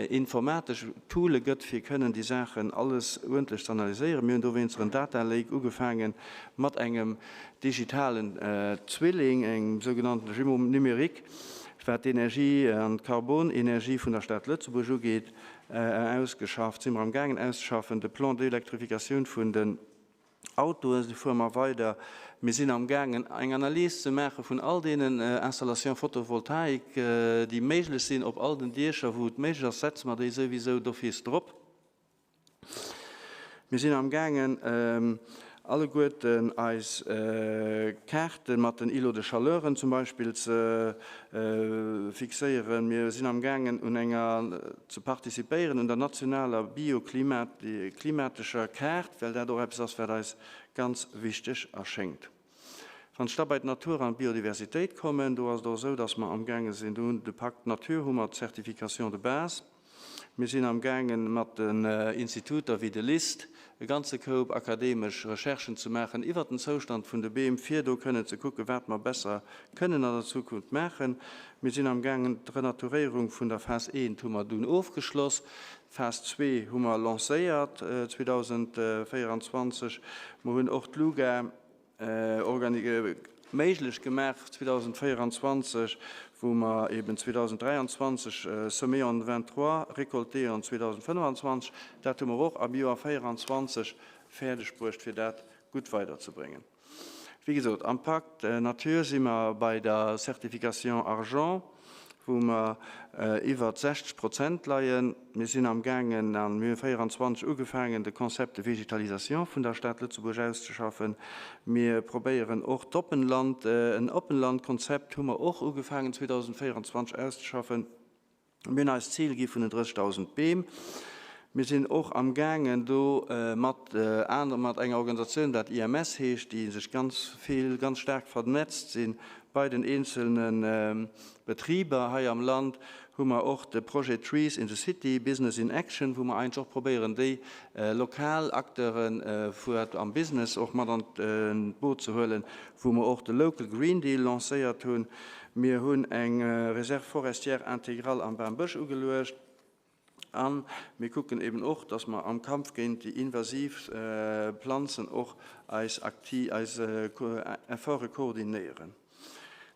informatesch Toole gëtt, fir kënnen déi Saachen alles uerdentlech ze analyséieren. Mir hunn dowéinster en Data Lake ugefaange mat engem digitalen Zwilling, engem sougenannten Jumeau numérique, wat d'Energie an d'Carbonenergie vun der Stad Lëtzebuerg ugeet, ausgeschafft, si mer am gaangen auszeschaffen, de Plan d'électrification vun den Autoen, do fuere mer weider. Mir sinn am gaangen eng Analys ze maache vun all deenen Installations photovoltaïques, déi méiglech sinn. Op all den Diecher, wou et méiglech ass, setze mer déi souwisou d'office drop. Mir sinn am gaangen alleguerten eis Kaarte mat den Îlots de chaleuren zum Beispill ze fixéieren. Mir sinn am gaangen un enger ze participéieren un der nationaler bioklimatescher Kaart, well dat och eppes ass, wat eis ganz wichteg erschéngt. Wann ech da bei d'Natur an d'Biodiversitéit kommen, do ass et och esou, dass mer amgaange sinn, do hunn de Pacte Nature hu mer d'Certification de base, Mir sinn amgaangen, mat den Instituter wéi de LIST e ganze Koup akademesch Recherchen ze maachen iwwert den Zoustand vun de Beem, fir do kënnen ze kucken, wat mer besser kënnen an der Zukunft maachen. Mir sinn amgaangen, d'Renaturéierung vun der Phas I hu mer dunn ofgeschloss, d'Phas ii hu mer lancéiert 2024. Mer hunn och d'LUGA méiglech gemaach 2024, wou mer eben 2023 semé en 23, récolté en 2025, dat hu mer och am Joer 24 fäerdeg bruecht, fir dat gutt weiderzebréngen. Wéi gesot, am Pacte Nature si mer bei der Certification Argent, wou mer iwwert 60 Prozent leien. Mir sinn amgaangen, a mir hu 24 ugefaangen, de Concept de végétalisation vun der Stad Lëtzebuerg auszeschaffen. Mir probéieren och d'Oppenland, en Oppenlandkonzept hu mer och ugefaangen 2024 auszeschaffen. Mir hunn eis d'Zil gi vun den 30.000 Beem. Mir sinn och amgaangen do mat aner, mat enger Organisatioun, dat IMS heescht, déi sech ganz vill, ganz staark vernetzt sinn bei den eenzelne Betriber hei am Land, hu mer och de Projet Trees in the City, Business in Action, wou mer eigentlech och probéieren, déi lokal Acteuren am Business och mat an d'Boot ze huelen, wou mer och de Local Green Deal lancéiert hunn. Mir hunn eng Réserve forestière intégrale am Bambësch ugeluecht. A mir kucken eben och, dass mer am Kampf géint déi invasiv Planzen och eis Efforte koordinéieren.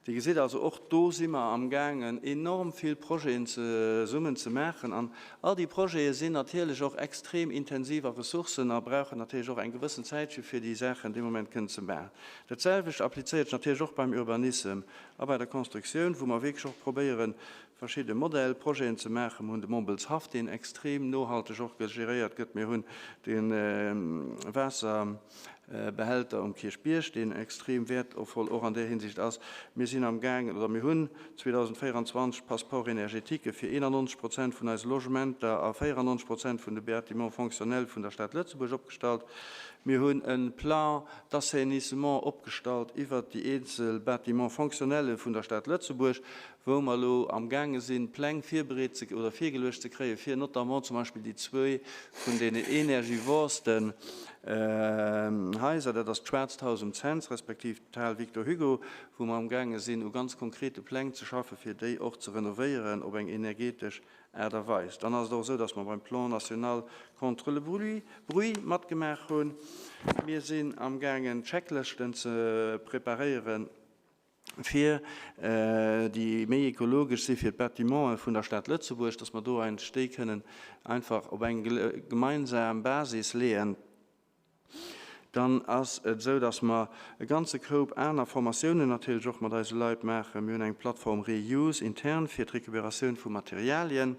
Dir gesitt also, och do si mer amgaangen, enorm vill Projeten zesummen ze maachen. An all déi Projete sinn natierlech och extrem intensiv a Ressourcen a brauchen natierlech och eng gewëssen Zäitche fir déi Saachen dee Moment kënnen ze maachen. Dat selwecht applizéiert sech natierlech och beim Urbanissem a bei der Constructioun, wou mer wierklech och probéieren, verschidde Modellprojeten ze maachen. Mir hunn de Mombelshaff, deen extrem nohalteg och geréiert gëtt. Mir hunn de Waasserbehälter um Kierchbierg, deen extrem wäertvoll och an där Hinsicht ass. Mir sinn amgaangen, oder mir hunn 2024 Passeports énergétiques fir 91 Prozent vun eise Logementer a 94 Prozent vun de Bâtiments fonctionnels vun der Stad Lëtzebuerg opgestallt. Mir hunn e Plan d'assainissement opgestallt iwwert déi eenzel Bâtiments fonctionnels vun der Stad Lëtzebuerg, wou mer elo amgaange sinn, Pläng virbereet ze oder virgeluecht ze kréien, fir notamment zum Beispill déi zwee vun deenen energivorsten Haiser, dat ass d'Schwaarzt Haus um Cents respektiv d'Hal Victor Hugo, wou mer amgaange sinn, u ganz konkrete Pläng ze schaffen, fir déi och ze renovéieren op eng energetesch Aart a Weis. Dann ass et och esou, dass mer beim Plan national contre le bruit matgemaach hunn. Mir sinn amgaangen, Checklëschten ze preparéieren, fir déi méi ekologesch si fir d'Bâtimenten vun der Stad Lëtzebuerg, dass mer do eigentlech déi kënnen einfach op eng gemeinsam Basis leeën. Dann ass et esou, dass mer e ganze Koup aner Formatiounen natierlech och mat eise Leit maachen. Mir hunn eng Plattform Reuse intern fir d'Recuperatioun vu Materialien.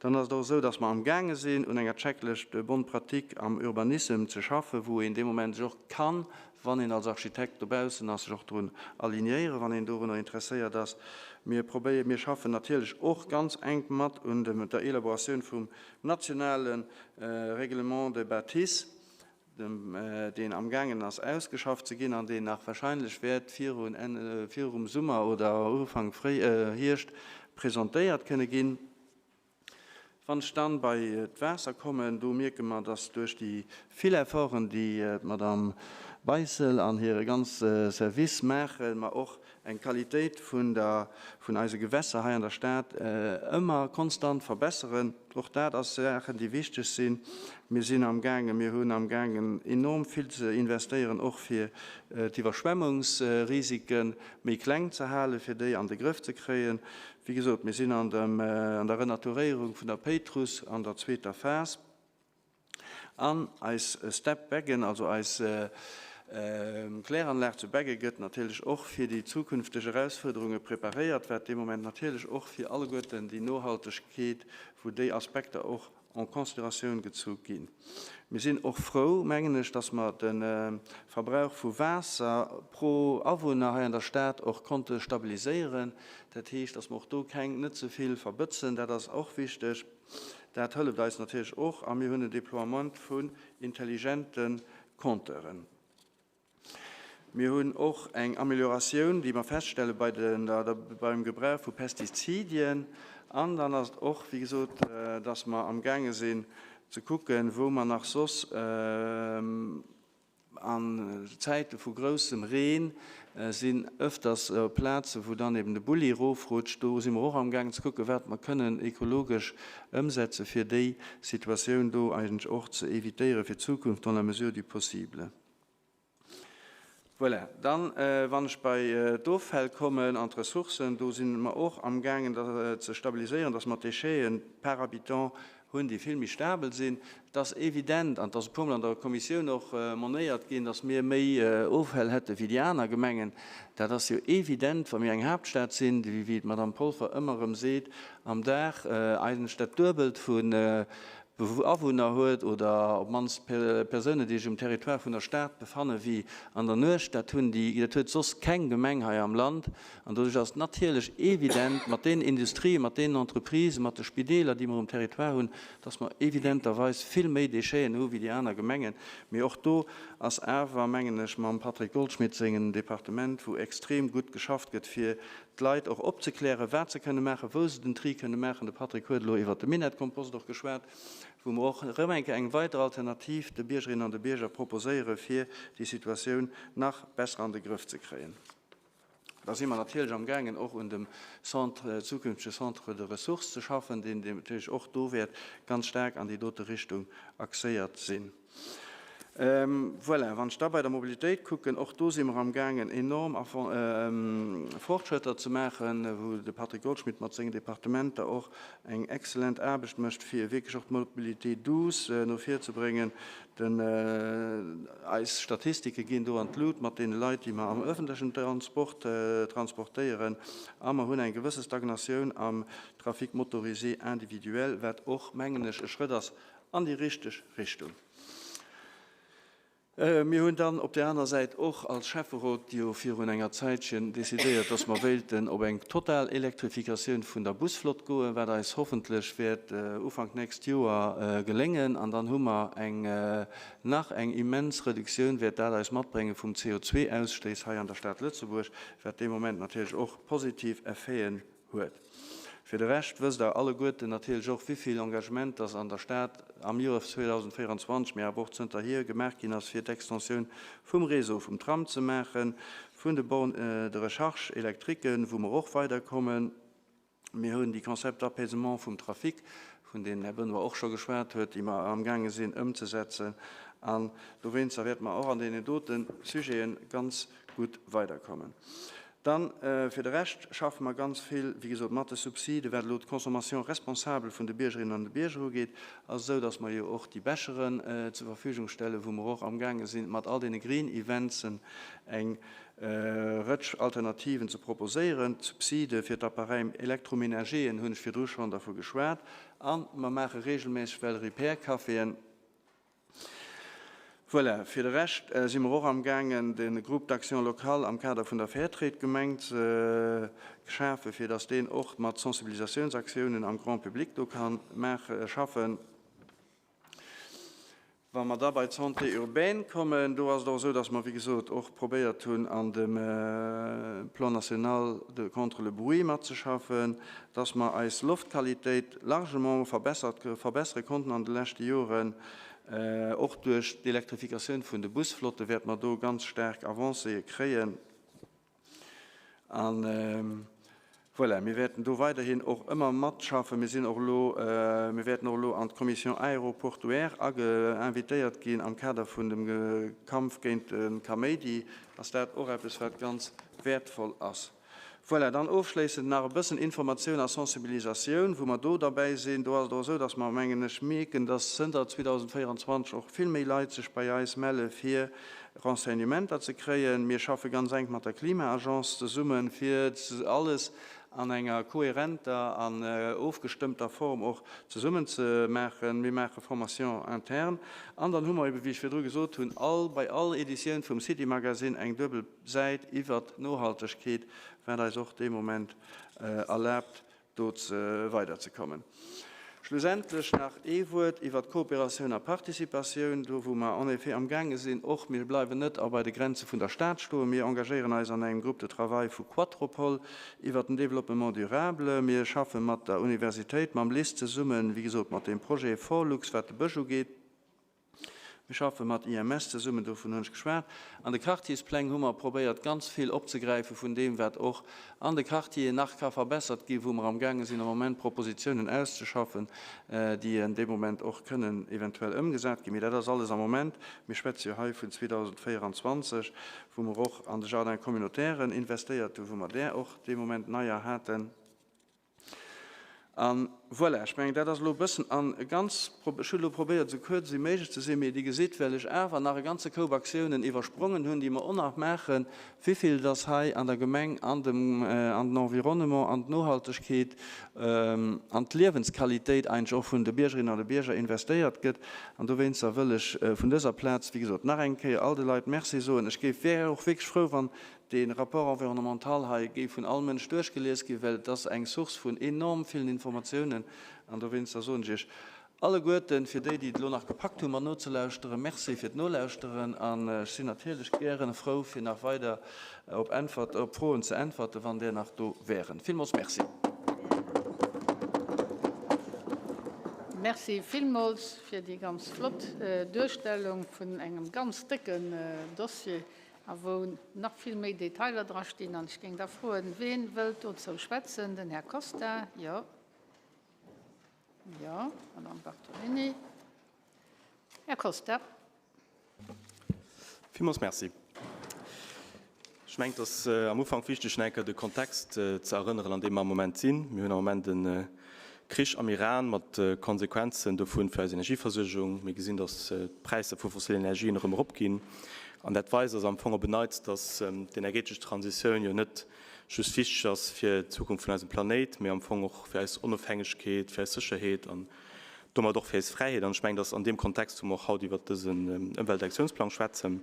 Dann ass et och esou, dass mer amgaange sinn, un enger Checklëscht de bonnes pratiques am Urbanissem ze schaffen, wou een dee Moment sech och kann wann een als Architekt dobaussen ass, sech och drun alignéieren, wann een dorunner interesséiert ass. Mir probéieren, mir schaffen natierlech och ganz enk mat un dem, der Elaboratioun vum nationale Règlement de bâtisse, dem, deen amgaangen ass ausgeschafft ze ginn an deen nach wahrscheinlech wäert virun Enn, virum Summer oder Ufank Fréi, Hierscht presentéiert kënne ginn. Wann ech dann bei d'Waasser kommen, do mierke mer, dass duerch déi vill Efforten, déi d'Madame Beissel an hire ganze Service maachen, mer och eng Qualitéit vun der, vun eise Gewässer hei an der Stad ëmmer konstant verbesseren. Och dat ass Saachen, déi wichteg sinn. Mir sinn amgaangen, mir hunn amgaangen enorm vill ze investéieren, och fir d'Iwwerschwemmungsrisiken méi kleng ze halen, fir déi an de Grëff ze kréien. Wéi gesot, mir sinn an der Renaturéierung vun der Péitruss an der zweeter Phas. An eis Step Beggen, also eis Kläranlag zu Begge gëtt natierlech och fir déi zukünfteg Erausfuerderunge preparéiert, wat dee Moment natierlech och fir alleguerten déi Nohaltegkeet, wou déi Aspekter och en Consideratioun gezu ginn. Mir sinn och frou, mengen ech, dass mer de Verbrauch vu Waasser pro Awunner hei an der Stad och konnte stabiliséieren. Dat heescht, dass mer och do keng, net ze vill verbëtzen. Dat ass och wichteg. Dat hëlleft eis natierlech och. A mir hunn en Déploiement vun intelligente Compteuren. Mir hunn och eng Amélioratioun, déi mer feststelle bei der, beim Gebrauch vu Pestizidien. An dann ass et och, wéi gesot, dass mer amgaange sinn ze kucken, wou mer nach soss an Zäite vu groussem Reen sinn ëfters Plaze wou dann eben de Bulli erofrutscht. Do si mer och amgaangen ze kucken, wat mer kënnen ekologesch ëmsetze fir déi Situatioun do eigentlech och ze évitéiere fir d'Zukunft dans la mesure du possible. Voilà, dann, wann ech bei d'Offäll kommen an d'Ressourcen, do si mer och amgaangen ze stabiliséieren, dass mer d'Décheten par habitant hunn, déi vill méi stabel sinn. Et ass evident, an et ass e puermol an der Kommissioun och monéiert ginn, dass mir méi Offäll hätte wéi déi aner Gemengen. Dat ass jo evident, wa mir eng Haaptstad sinn, déi, wéi d'Madame Polfer ëmmer erëm seet, am Dag eigentlech dat Duebelt vu Awunner huet oder op d'mannst Persounen, déi sech um Territoire vun der Stad befanne wéi an der Nuecht. Dat hunn déi, dat huet soss keng Gemeng hei am Land. An doduerch ass et natierlech evident, mat deenen Industrien, mat deenen Entreprisen, mat de Spideeler, déi mer um Territoire hunn, dass mer evidenterweis vill méi Décheten hu wéi déi aner Gemengen. Mee och do ass awer, mengen ech, mam Patrick Goldschmidt sengem Departement, wou extrem gutt geschafft gëtt, fir d'Leit och opzeklären, wat se kënne maachen, wou se den Tri kënne maachen. De Patrick huet elo iwwert de Minettkompost och geschwat, wou mer och erëm eng Kéier eng weider Alternativ de Biergerinnen an de Bierger proposéieren, fir déi Situatioun nach besser an de Grëff ze kréien. Da si mer natierlech amgaangen, och un dem Centre, zukünftege Centre de ressources ze schaffen, deen natierlech och do wäert ganz staark an déi dote Richtung axéiert sinn. Voilà, wann ech da bei der Mobilitéit kucken, och do si mer amgaangen enorm Fortschrëtter ze maachen, wou de Patrick Goldschmidt mat sengen Departementer och eng excellent Aarbecht mécht, fir wierklech och d'Mobilité douce no vir ze bréngen. Den, eis Statistike ginn do an d'Lut mat deene Leit, déi mer am öffentlechen Transport transportéieren. A mer hunn eng gewësse Stagnatioun am Trafic motorisé individuel, wat och, mengen ech, e Schrëtt ass an déi richteg Richtung. Mir hunn dann op där aner Säit och als Schäfferot jo virun enger Zäitchen decidéiert, dass mer wéilten op eng total Elektrifikatioun vun der Busflott goen, wat eis hoffentlech wäert Ufank nächst Joer geléngen. An dann hu mer eng nach eng immens Reduktioun wäert dat eis matbrénge vum CO2-Ausstéiss hei an der Stad Lëtzebuerg, wat dee Moment natierlech och positiv Effeten huet. Fir de Rescht wësst Der alleguerten natierlech och, wivill Engagement dass an der Stad am Joer 2024, mee awer och zënterhier gemaach ginn ass, fir d'Extensioun vum Réseau vum Tram ze maachen, vun de Bornes de recharge électriquen, wou mer och weiderkommen. Mir hunn déi Concepts d'apaisement vum Trafic, vun deenen Här Benoy och scho geschwat huet, déi mer amgaange sinn ëmzesetzen. An dowéinster wäerte mer och an deenen dote Sujete ganz gutt weiderkommen. Dann, fir de Rescht schaffe mer ganz vill, wéi gesot, mat de Subsiden. Wat elo d'Consommation responsable vun de Biergerinnen an de Bierger ugeet, ass esou, dass mer jo och déi Becheren zur Verfügung stellen, wou mer och amgaange sinn, mat all deene Green Eventsen eng Rëtsch Alternativen ze proposéieren. D'Subside fir d'Appareils électroménageren hunn ech virdru schonn dervu geschwat. A mer maache regelméisseg well Repair-Caféen. Voilà, fir de Rescht si mer och amgaangen, de Groupe d'action locale am Kader vun der Fairtrade-Gemeng ze schafen, fir dass deen och mat Sensibilisatiounsaktiounen am Grand public do ka maachen, schaffen. Wa mer da bei d'Santé urbaine kommen, do ass et och esou, dass mer, wéi gesot, och probéiert hunn, an dem Plan national de contre le bruit matzeschaffen, dass mer eis Loftqualitéit largement verbessert, verbessere konnten an de leschte Joren. Och duerch d'Elektrifikatioun vun de Busflotte wäerte mer do ganz staark Avancéë kréien. A voilà, mir wäerten do weiderhin och ëmmer matschaffen. Mir sinn och elo, mir wäerten och elo an d'Commission aéroportuaire age, invitéiert ginn am Kader vun dem Kampf géint de Kaméidi. Ass dat och eppes, wat ganz wäertvoll ass. Voilà, dann ofschléissend nach e bëssen Informatioun a Sensibilisatioun, wou mer do derbäi sinn. Do ass et och esou, dass mer, mengen ech, mierken, dass zënter 2024 och vill méi Leit sech bei eis melle fir Renseignementer ze kréien. Mir schaffe ganz enk mat der Klima-Agence zesummen, fir alles an enger kohärenter an ofgestëmmter Form och zesummen ze maachen. Mir maache Formation interne an dann hu mer eben, wéi ech virdru gesot hunn, all bei all Editioun vum City Magazine eng duebel Säit iwwert d'Nohaltegkeet, wat eis och dee Moment erlaabt, do weiderzekommen. Schlussendlech nach ee Wuert iwwert d'Kooperatioun a Participatioun, do wou mer en effet amgaange sinn, och mir bleiwen net a bei de Grenze vun der Stad stoen, mir engagéieren eis an engem Groupe de travail vu Quattropol iwwert den Développement durable. Mir schaffe mat der Universitéit, mam LIST zesummen, wéi gesot mat deem Projet Forlux, wat de Bësch ugeet. Mir schaffe mat IMS zesummen, dovun hunn ech geschwat. An de Quartierspläng hu mer probéiert, ganz vill opzegräife vun deem, wat och an de Quartieren nach ka verbessert ginn, wou mer amgaange sinn am Moment Propositionen auszeschaffen, déi en dee Moment och kënnen eventuell ëmgesat ginn. Mee dat ass alles am Moment, mir schwätze jo hei vun 2024, wou mer och an de Jardin communautairen investéiert hunn, wou mer där och dee Moment neier haten. A voilà, ech mengen, dat ass elo e bëssen an ganz, ech hunn elo probéiert, esou kuerz wéi méiglech ze sinn, mee Dir gesitt, well ech awer nach e ganze Koup Aktiounen iwwersprongen hunn, déi mer och nach maachen, wivill dass hei an der Gemeng an dem, an den Environnement, an d'Nohaltegkeet, an d'Liewensqualitéit eigentlech och vun de Biergerinnen an de Bierger investéiert gëtt. An dowéinster wëll ech vun dëser Plaz, wéi gesot, nach eng Kéier all de Leit Merci soen. Ech géif, wär och wierklech frou, wann Dee Rapport environnemental hei géif vun all Mënsch duerchgelies ginn, well et ass eng Source vun enorm villen Informatiounen. An dowéinster soen ech Iech alleguerten, fir déi, déi et elo nach gepackt hunn, mer nozelauschteren, Merci fir d'Nolauschteren. An ech sinn natierlech gären frou, fir nach weider op Äntwert, op Froen ze äntwerten, wann där nach do wären. Villmools Merci. Merci villmools fir déi ganz flott Duerstellung vun engem ganz décken Dossier. A wou nach vill méi Detailer dra stinn. An ech géing da froen, ween wëllt dozou schwätzen? Den Här Costa, jo. Jo, Madame Bartolini. Här Costa. Villmools Merci. Ech mengen, et ass am Ufank wichteg, nach eng Kéier de Kontext ze erënneren, an deem mer am Moment sinn. Mir hunn am Moment e Krich am Iran mat Konsequenzen dovun fir eis Energieversuergung. Mir gesinn, datt d'Präisser vu fossilen Energien erëm eropginn. An dat weist eis am Fong op en Neits, datt d'energetesch Transitioun jo net just wichteg ass fir d'Zukunft vun eisem Planéit, mee am Fong och fir eis Onofhängegkeet, fir eis Sécherheet an domat och fir eis Fräiheet. An ech mengen, datt an deem Kontext, wou mer och haut iwwert dësen Ëmweltaktiounsplang schwätzen,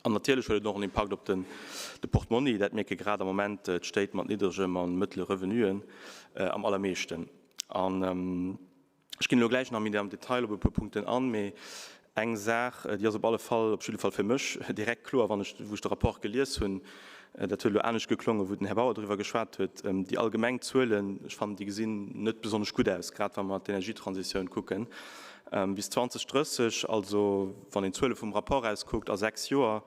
An natierlech huet et och en Impakt op de Portmonni. Dat mierke grad am Moment d'Stéit mat niddregem a mëttele Revenuen am allermeeschten. An ech ginn elo gläich nach méi am Detail op e puer Punkten an, mee eng Saach, déi ass op alle Fall, op jidde Fall fir mech, direkt kloer, wann ech, wou ech de Rapport gelies hunn, dat huet elo anescht geklongen, wou den Här Bauer driwwer geschwat huet, déi allgemeng Zuelen, ech fannen, déi gesinn net besonnesch gutt aus, grad wa mer d'Energietransitioun kucken. Bis 2030, also wann een d'Zuele vum Rapport aus kuckt, a 6 Joer,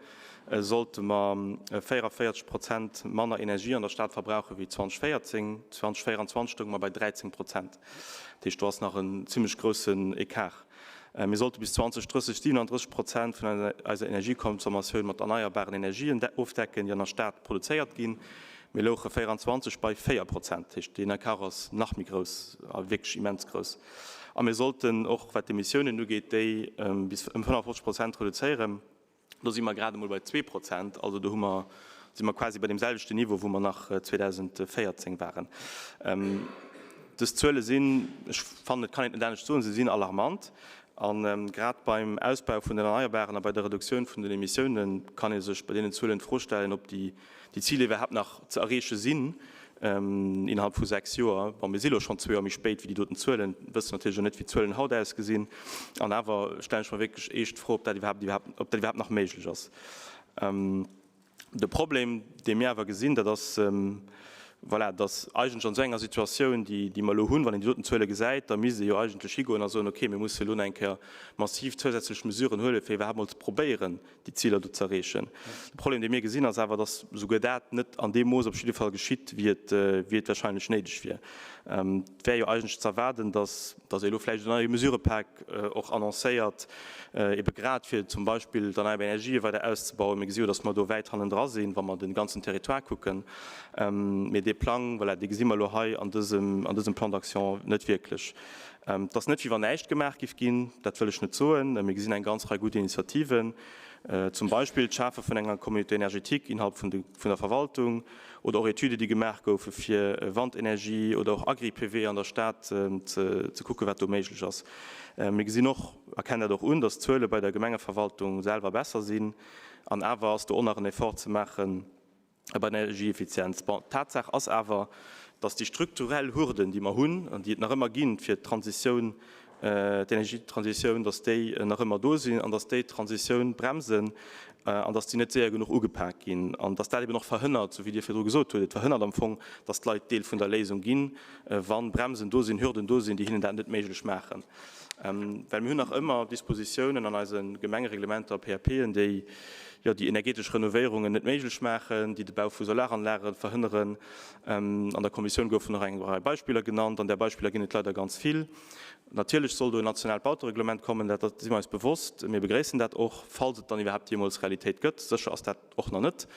sollte mer 44 Prozent manner Energie an der Stad verbrauche wéi 2014. 2024 stounge mer bei 13 Prozent. Dat heescht, do ass nach en zimlech groussen Ecart. Mir sollte bis 2030 37 Prozent vun eiser Energieconsommatioun mat erneierbaren Energien ofdecken, déi an der Stad produzéiert ginn. Mir louche 24 bei 4 Prozent. Dat heescht, deen Ecart ass nach méi grouss a wierklech immens grouss. A mir sollten och, wat d'Emissiounen ugeet, déi bis ëm 55 Prozent reduzéieren. Do si mer grad emol bei 2 Prozent. Also do hu mer, si mer quasi bei deem selwechten Niveau, wou mer nach 2014 waren. Dës Zuele sinn, ech fannen, et kann een et net anescht soen, se sinn alarmant. A grad beim Ausbau vun den Erneierbaren a bei der Reduktioun vun den Emissiounen kann ee sech bei deenen Zuelen d'Fro stellen, ob déi déi Ziler iwwerhaapt nach ze erreeche sinn innerhalb vu 6 Joer. Bon, mir si lo schonn zwee Joer méi spéit wéi déi doten Zuelen, wëssen natierlech och net, wéi d'Zuelen haut ausgesinn. An awer stellen ech mer wierklech eescht d'Fro, ob dat iwwerhaapt, ob dat iwwerhaapt nach méiglech ass. De Problem, dee mir awer gesinn, dat ass, voilà, dass eigentlech an esou enger Situatioun, déi, déi mer elo hunn, wann een déi doten Zuele gesäit, da misst ee jo eigentlech higoen a soen, okay, mir musse elo nach eng Kéier massiv zousätzlech Mesuren huelen, fir iwwerhaapt mol ze probéieren, déi Ziler do ze erreechen. De Problem, dee mir gesinn, ass awer, dass souguer dat net an deem Mooss op jidde Fall geschitt, wéi et, wéi et wahrscheinlech néideg wier. Et wär jo eigentlech ze erwaarden, dass, dass ee elo vläicht en neie Mesurepak och annoncéiert, ebe grad fir zum Beispill d'erneierbar Energië weider auszebauen. Mir gesi jo, dass mer do wäit hannendra sinn, wa mer de ganzen Territoire kucken. Mee dee Plang, voilà, dee gesi mer elo hei an dësem, an dësem Plan d'action net wierklech. Et ass net, wéi wann näischt gemaach giff ginn, dat wëll ech net soen. Mir gesinn eng ganz Rei gutt Initiativen, zum Beispill d'Schafe vun enger Communauté énergétique innerhalb vun der Verwaltung oder och Etüde, déi gemaach goufe fir Wandenergie oder och Agri-PV an der Stad ze kucken, wat do méiglech ass. Mir gesinn och, erkennen dat och un, datt d'Zuele bei der Gemengeverwaltung selwer besser sinn. An awer ass do och nach en Effort ze maachen. Bei der Energieeffizienz. Bon, d'Tatsaach ass awer, dass déi strukturell Hürden, déi mer hunn an déi et nach ëmmer ginn fir d'Transitioun, d'Energietransitioun, dass déi nach ëmmer do sinn an dass déi d'Transitioun bremsen an dass déi net séier genuch ugepak ginn an dass dat eben och verhënnert, esou wéi Dir virdru gesot hutt, et verhënnert am Fong, dass d'Leit Deel vun der Léisung ginn, wa Bremsen do sinn, Hürden do sinn, déi hinnen dat net méiglech maachen. Well mir hunn nach ëmmer Dispositiounen an eise Gemengereglementer, PAPen, déi jo déi energetesch Renovéierungen net méiglech maachen, déi de Bau vu Solaranlage verhënneren. An der Kommissioun goufen och eng Rei Beispiller genannt, an där Beispiller ginn et leider ganz vill. Natierlech soll do en nationaalt Bautereglement kommen, dat si mer eis bewosst. Mir begréissen dat och, falls et dann iwwerhaapt jeemools Realitéit gëtt. Sécher ass dat och nach net.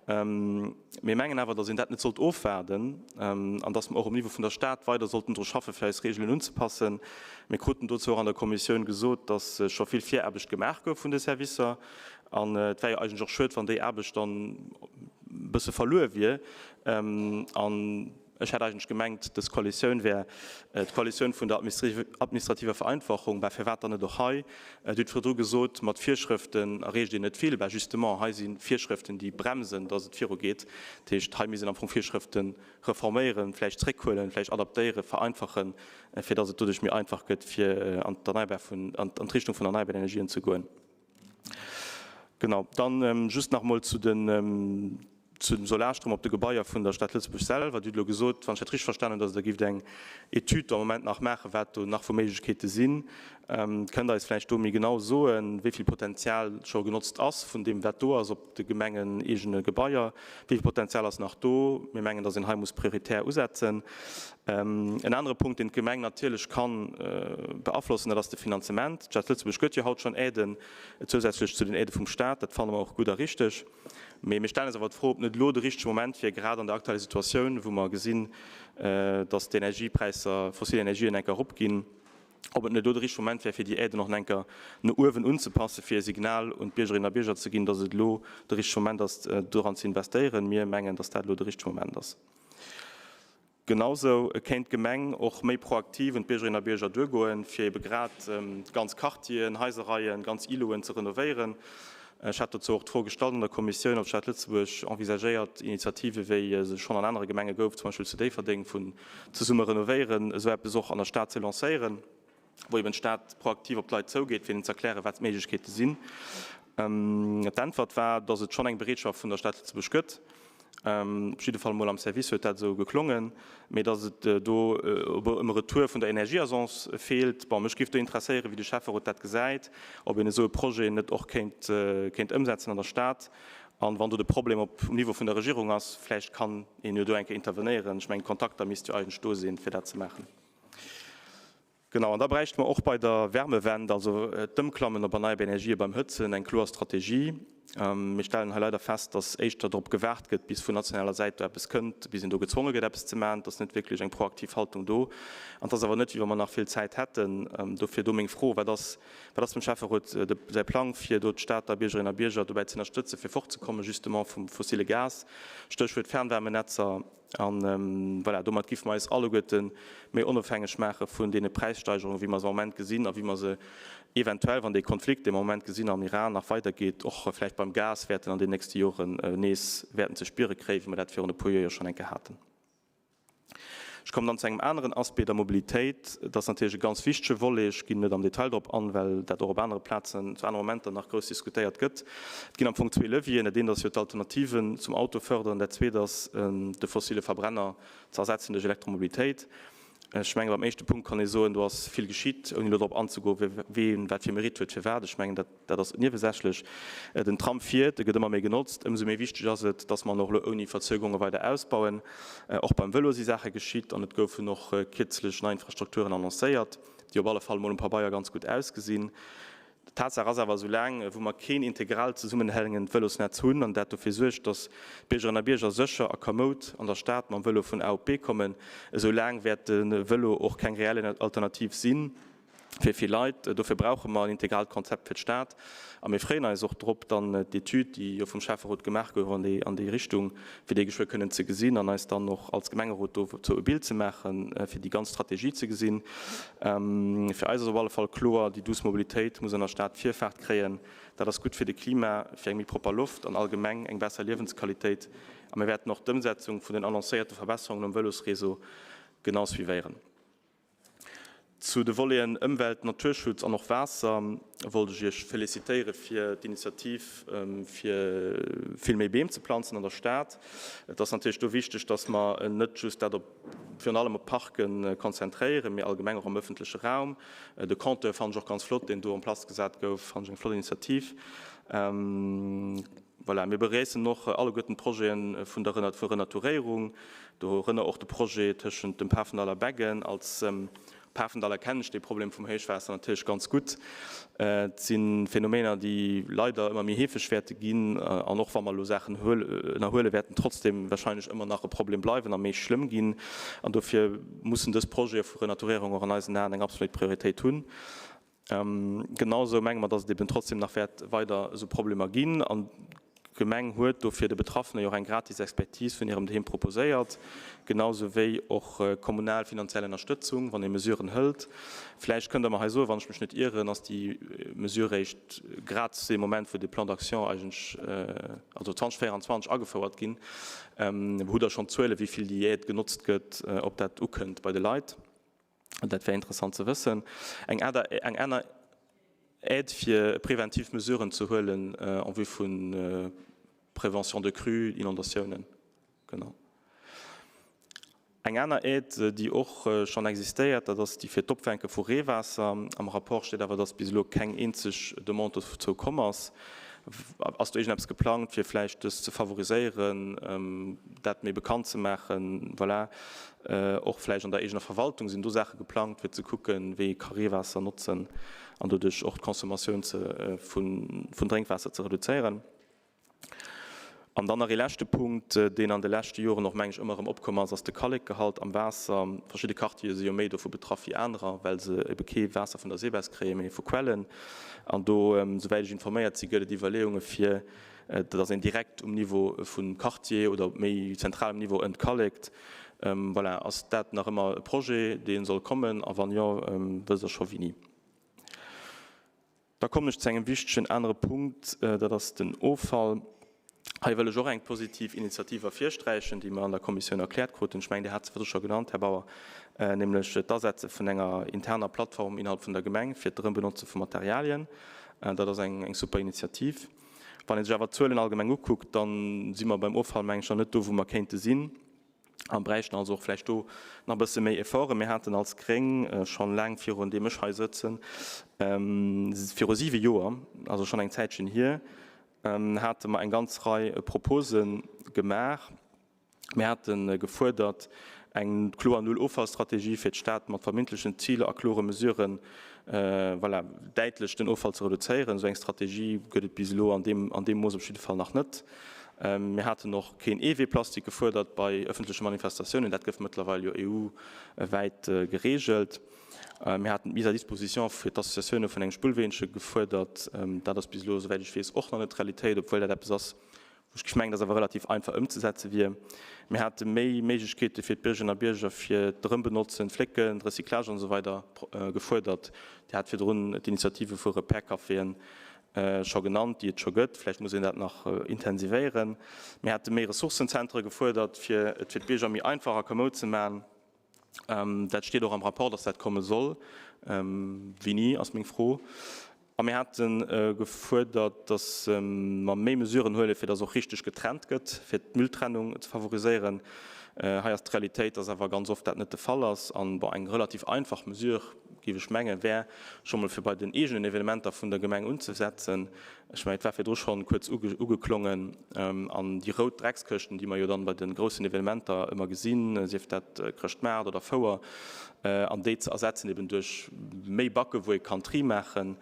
Mir mengen awer, datt een dat net sollt ofwaarden an datt mer och um Niveau vun der Stad weider sollten dru schaffen, fir eis Regeln unzepassen. Mir kruten dozou och an der Kommissioun gesot, datt scho vill Viraarbecht gemaach gouf vun de Servicer. An et wär jo eigentlech och schued, wann déi Aarbecht dann e bësse verluer wier. An Ech hat eigentlech gemengt, dës Koalitioun wär d'Koalitioun vun der administrativer Vereinfachung. Bah, firwat dann net och hei? Dir hutt virdru gesot, mat Virschrëften erreecht een net vill. Bah, justement, hei si Virschrëften, déi bremsen, dass et virugeet. Dat heescht, hei misst een am Fong Virschrëfte reforméieren, vläicht zréckhuelen, vläicht adaptéieren, vereinfachen, fir dass et doduerch méi einfach gëtt, fir an d'Erneierbar vun, an d'Richtung vun erneierbaren Energien ze goen. Genau, dann just nach emol zu den, zu dem Solarstroum op de Gebaier vun der Stad Lëtzebuerg selwer. Dir hutt elo gesot, wann ech dat richteg verstanen hunn, datt Der gift eng Etüd do am Moment nach maachen, wat do nach vu Méiglechkeete sinn. Kënnt Der eis vläicht do méi genau soen, wéi vill Potenzial scho genotzt ass vun deem, wat do ass op de gemengeneegene Gebaier? Wéi vill Potenzial ass nach do? Mir mengen, dass een hei muss prioritär usetzen. En anere Punkt, deen d'Gemeng natierlech ka beaflossen, dat ass de Finanzement. D'Stad Lëtzebuerg gëtt jo haut schonn Aiden, zousätzlech zu den Aidë vum Stat. Dat fanne mer och gutt a richteg. Mee mir stellen eis awer d'Fro, ob net elo de richtege Moment wier, grad an der aktueller Situatioun, wou mer gesinn, dass d'Energiepräisser, fossil Energien enker eropginn, ob et net elo de richtege Moment wär, fir déi Aiden och enker no uewen unzepassen, fir e Signal un d'Biergerinnen a Bierger ze ginn, dass et elo de richtege Moment ass, doran ze investéieren. Mir mengen, dass dat elo de richtege Moment ass. Genausou kéint d'Gemeng och méi proaktiv un d'Biergerinnen a Bierger duergoen, fir ebe grad ganz Quartieren, Haiserreien, ganz Iloen ze renovéieren. Ech hat dozou och d'Fro gestallt an der Kommissioun, ob d'Stad Lëtzebuerg envisagéiert, Initiative wéi se schonn an anere Gemenge gouf, zum Beispill zu Déifferdeng, vun zesumme renovéieren, esou eppes och an der Stad ze lancéieren. wou eben d'Stad proaktiv op d'Leit zougeet, fir hinnen ze erklären, wat d'Méiglechkeete sinn. D'Äntwert war, datt et schonn eng Bereetschaft vun der Stad Lëtzebuerg gëtt, op jidde Fall emol am Service huet dat esou geklongen, mee datt et do um Retour vun der Energieagence feelt. Bon, mech géif do interesséieren, wéi de Schäfferot dat gesäit, ob een esou e Projet net och kéint kéint ëmsetzen an der Stad, an wann do de Problem op um Niveau vun der Regierung ass, vläicht kann een jo do eng Kéier intervenéieren. Ech mengen, d'Kontakter misste jo eigentlech do sinn, fir dat ze maachen. Genau, an da bräichte mer och bei der Wärmewend, also d'Ëmklammen op erneierbar Energië beim Hëtzen, eng kloer Strategie. Mir stellen hei leider fest, dass éischter drop gewaart gëtt, bis vun nationaler Säit do eppes kënnt, bis een do gezwonge gëtt, eppes ze maachen. Et ass net wierklech eng proaktiv Haltung do. An et ass awer net, wéi wa mer nach vill Zäit hätten. Dofir do meng Fro, Wat ass, wat ass dem Schäfferot säi Plang, fir do d'Stater Biergerinnen a Bierger dobäi ze ënnerstëtzen, fir fortzekomme justement vum fossile Gas? Stéchwuert Fernwärmenetzer. An voilà, domat giffe mer eis alleguerte méi onofhängeg maache vun deene Präissteigerungen, wéi mer se am Moment gesinn a wéi mer se eventuell, wann dee Konflikt, dee mer am Moment gesinn am Iran, nach weidergeet, och vläicht beim Gas wäerten an den nächste Joren nees wäerten ze spiere kréien, wéi mer dat virun e puer Joer jo schonn eng Kéier haten. Ech kommen dann zu engem aneren Aspect, der Mobilitéit. Dat ass natierlech e ganz wichtege Volet. Ech ginn net am Detail drop an, well dat och op anere Plazen zu anere Momenter nach grouss diskutéiert gëtt. Et ginn am Fong zwee Levieren. Dat eent ass jo d'Alternativen zum Auto fërderen, dat zweet ass de fossile Verbrenner ze ersetzen duerch Elektromobilitéit. Ech mengen, beim éischte Punkt kann ee soen, do ass vill geschitt, ouni elo drop anzegoen, wien wat fir Meritt huet firwat. Ech mengen, dat dat ass niewesächlech. Den Tram fiert, e gëtt ëmmer méi genotzt. Ëmsou méi wichteg ass et, dass mer en och elo ouni Verzögerunge weider ausbauen. Och beim Vëlo si Saache geschitt an et goufen och kierzlech nei Infrastrukturen annoncéiert, déi op alle Fall emol um Pabeier ganz gutt ausgesinn. Tatsaach ass awer, soulaang wou mer keen integraalt zesummenhängend Vëlosnetz hunn an dat dofir suergt, datt d'Biergerinnen a Bierger sécher a kamoud an der Stad mam Vëlo vun A op B kommen, esou laang wäert de Vëlo och keng reell Alternativ si fir vill Leit. Dofir brauche mer en integraalt Konzept fir d'Stad a mir freeën eis och drop, dann d'Etüd, déi jo vum Schäfferot gemaach gouf an déi Richtung, fir déi geschwë kënnen ze gesinn an eis dann och als Gemengerot dozou e Bild ze maachen, fir déi ganz Strategie ze gesinn. Fir eis ass op alle Fall kloer, déi douce Mobilitéit muss an der Stad Virfaart kréien. Dat ass gutt fir de Klima, fir eng méi propper Loft an allgemeng eng besser Liewensqualitéit. A mir wäerten och d'Ëmsetzung vun den annoncéierte Verbesserungen um Vëlosréseau genau suivéieren. Zu de Voleten Ëmwelt, Naturschutz an och Waasser wollt ech Iech felicitéiere fir d'Initiativ, fir vill méi Beem ze planzen an der Stad. Et ass natierlech do wichteg, dass mer net just dat op, virun allem op d'Parke konzentréieren, mee allgemeng och am ëffentleche Raum. De Compteur fannen ech och ganz flott, deen do en place gesat gouf, fannen ech eng flott Initiativ. Voilà, mir begréissen och alleguerten d'Projete vun der Renaturéierung, dorënner och de Projet tëschent dem Pafendall a Beggen. Als Pafendaller kennen ech dee Problem vum Héichwaasser natierlech ganz gutt. Et si Phänomener, déi leider ëmmer méi heefeg wäerte ginn an och wa mer elo Saachen ënnerhuelen, wäerten trotzdem wahrscheinlech ëmmer nach e Problem bleiwen a méi schlëmm ginn. An dofir mussen dës Projete vu Renaturéierung och an eisen Aen eng absolut Prioritéit hunn. Genau esou menge mer, dass et eben trotzdem nach wäert weider esou Problemer ginn. An d'Gemeng huet dofir de Betraffene jo och eng gratis Expertise vun hirem Doheem proposéiert, genau esou wéi och kommunal finanziell Ënnerstëtzung, wann ee Mesuren hëlt. Vläicht kënnt Der mer hei soen, wann ech mech net ieren, ass déi Mesure réischt grad zu deem Moment, wou de Plan d'action eigentlech, also 2024, agefouert ginn. Hutt Der schonn Zuelen, wéi vill déi Aide genotzt gëtt, ob dat ukënnt bei de Leit? Dat wär interessant ze wëssen. Eng ader, eng aner Aide fir preventiv Mesuren ze huelen en vue vu Prévention de crues, Inondatiounen. Genau. Eng aner Aide, déi och schonn existéiert, dat ass déi fir d'Opfänke vu Reewaasser. Am Rapport steet awer, dass bis elo keng eenzeg Demande dozou komm ass. Ass do iergendeppes geplangt, fir vläicht dës ze favoriséieren, dat méi bekannt ze maachen? Voilà. Och vläicht an der eegener Verwaltung, sinn do Saache geplangt, fir ze kucken, wéi ee ka Reewaasser notzen an doduerch och d'Consommatioun vun Drénkwaasser ze reduzéieren? An dann nach ee leschte Punkt, deen an de leschte Joren och, meng ech, ëmmer erëm opkomm ass, ass de Kallekgehalt am Waasser. Verschidde Quartiere si jo méi dovu betraff wéi anerer, well se ebe kee Waasser vun der Seebess kréien, mee vu Quellen. An do, souwäit ech informéiert sinn, gëtt et Iwwerleeunge fir, datt een direkt um Niveau vum Quartier oder op méi zentralem Niveau entkallekt. Voilà, ass dat nach ëmmer e Projet, dee soll kommen? A wann jo, wësst Der scho wéini? Da kommen ech zu engem wichtegen anere Punkt, dat ass den Offall. Hei wëll ech och eng positiv Initiativ ervirsträichen, déi mer an der Kommissioun erkläert kruten. Ech mengen, Dir hat se virdru scho genannt, Här Bauer, nämlech d'Asetze vun enger interner Plattform innerhalb vun der Gemeng fir d'Erëmbenotze vu Materialien. Dat ass eng super Initiativ. Wann ee sech awer d'Zuelen allgemeng ukuckt, da si mer beim Offall, meng ech, nach net do, wou mer kéinte sinn. An bräichten also och vläicht do nach e bësse méi Efforten. Mir haten als Gréng schonn laang virun deem ech hei sëtzen, viru siwe Joer, also schonn eng Zäitchen hier, hate mer eng ganz Rei Propose gemaach. Mir hate gefuerdert eng kloer Null-Offall-Strategie fir d'Stad mat verbindlechen Ziler a klore Mesuren, voilà, däitlech den Offall ze reduzéieren. Esou eng Strategie gëtt et bis elo an deem, an deem Mooss op jidde Fall nach net. Mir haten och keen Eeweeplastik gefuerdert bei ëffentleche Manifestatiounen. Dat gëff mëttlerweil jo EU-wäit gereegelt. Mir haten d'Mise à disposition fir d'Associatioune vun engem Spullweenche gefuerdert. Dat ass bis elo, esouwäit ech weess, och nach net Realitéit, obwuel dat eppes ass, wou ech mengen, dass awer relativ einfach ëmzesetze wier. Mir hate méi Méiglechkeete fir d'Biergerinnen a Bierger fir d'Erëmbenotzen, d'Flécken, d'Recyclage an esou weider gefuerdert. Dir hat virdrun d'Initiative vu Repair-Caféen scho genannt, déi et scho gëtt. Vläicht muss een dat nach intensivéieren. Mir hate méi Ressourcenzentere gefuerdert, fir et fir d'Bierger méi einfach a komoud ze maachen. Dat steet och am Rapport, dass dat komme soll. Wéini, ass meng Fro. A mir hate gefuerdert, dass mer méi Mesuren huelen, fir dass och richteg getrennt gëtt, fir d'Mülltrennung ze favoriséieren. Hei ass d'Realitéit, dass awer ganz oft dat net de Fall ass. An, bon, eng relativ einfach Mesure, géif ech mengen, wär scho mol fir bei den eegenen Evenementer vun der Gemeng unzesetzen. Ech mengen, et war virdru schonn kuerz ugeklongen, an déi rout Dreckskëschten, déi mer jo dann bei de groussen Evenementer ëmmer gesinn, sief dat Chrëschtmaart oder Fouer, an déi ze ersetzen eben duerch méi Backe wou ee kann Tri maachen,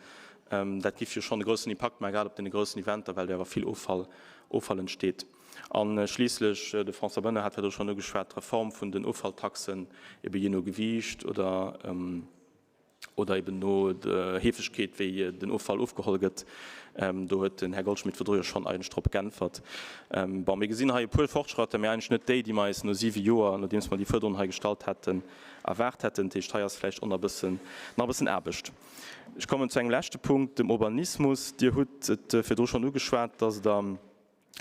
dat giff jo schonn e groussen Impakt maachen, grad op deene groussen Eventer, well do awer vill Offall, Offall entsteet. A schliisslech, de François Benoy hat virdru schonn ugeschwat, d'Reform vun den Offalltaxen, ebe jee no Gewiicht oder, oder eben no der Heefegkeet, wéi den Offall ofgeholl gëtt. Do huet den Här Goldschmidt virdru jo schonn eigentlech drop geäntwert. Bon, mir gesinn hei e puer Fortschrëtter, mä eigentlech net déi, déi mer eis no siwe Joer, nodeems mer déi Fuerderungen hei gestallt haten, erwaart hätten. Dat heescht, hei ass vläicht och nach e bëssen, nach e bëssen Aarbecht. Ech kommen zu engem leschte Punkt, dem Urbanismus. Dir hutt et virdru schonn ugeschwat, dass Der,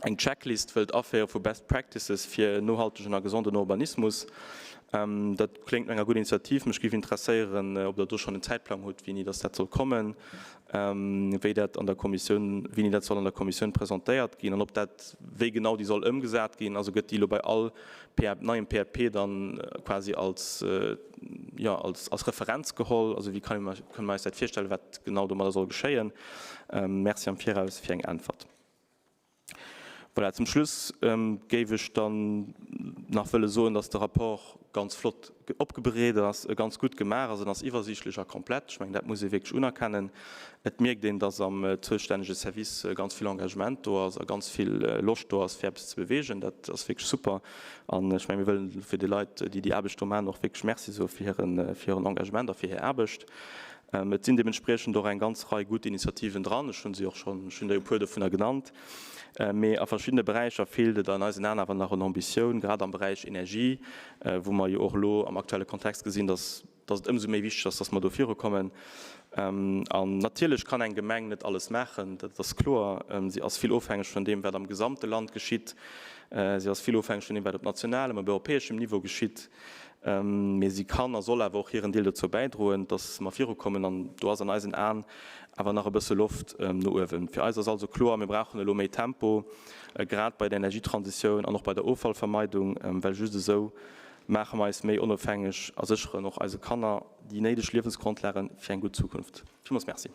eng Checklist wëllt aféiere vu Best Practices fir nohaltegen a gesonden Urbanismus. Dat kléngt no enger gudder Initiativ. Mech géif interesséieren, ob Der do schonn en Zäitplang hutt, wéini dass dat soll kommen, wéi dat an der Kommissioun, wéini dat soll an der Kommissioun presentéiert ginn an ob dat, wéi genau déi soll ëmgesat ginn. Also gëtt déi elo bei all PAP, neiem PAP dann quasi als, jo, als, als Referenz geholl? Also wéi kann ee mer, kënne mer eis dat virstellen, wat genau domadder soll geschéien? Merci am Viraus fir eng Äntwert. Voilà, zum Schluss géif ech dann nach wëlle soen, dass de Rapport ganz flott opgebereet ass, e ganz gutt gemaach ass, en ass iwwersiichtlech a komplett. Ech mengen, dat muss ee wierklech unerkennen. Et mierkt een, dass am zoustännege Service ganz vill Engagement do ass a ganz vill Loscht do ass, fir eppes ze beweegen. Dat ass wierklech super. An ech mengen, mir wëllen fir déi Leit, déi déi Aarbecht do maachen, och wierklech Merci soe fir hiren Engagement a fir hir Aarbecht. Et sinn deementspriechend och eng ganz Rei gutt Initiativen dran. Ech hu se och schonn, ech hunn der e puer dovunner genannt. Mee a verschiddene Beräicher feelt et an eisen Aen awer nach un Ambitioun, grad am Beräich Energie, wou mer jo och elo am aktuelle Kontext gesinn, dass, dass et ëmsou méi wichteg ass, dass mer do virukommen. An natierlech kann eng Gemeng net alles maachen, dat ass kloer. Si ass vill ofhängeg vun deem, wat am gesamte Land geschitt. Si ass vill ofhängeg vun deem, wat op nationalem, op europäeschem Niveau geschitt. Mee si kann a soll awer och hiren Deel dozou bäidroen, dass mer virukommen. An do ass an eisen Aen awer nach e bësse Loft no uewen. Fir eis ass also kloer, Mir brauchen elo méi Tempo, grad bei der Energietransitioun an och bei der Offallvermeidung, well just esou. maache mer eis méi onofhängeg a sécheren och eise Kanner déi néideg Liewensgrondlagen fir eng gutt Zukunft. Villmools Merci.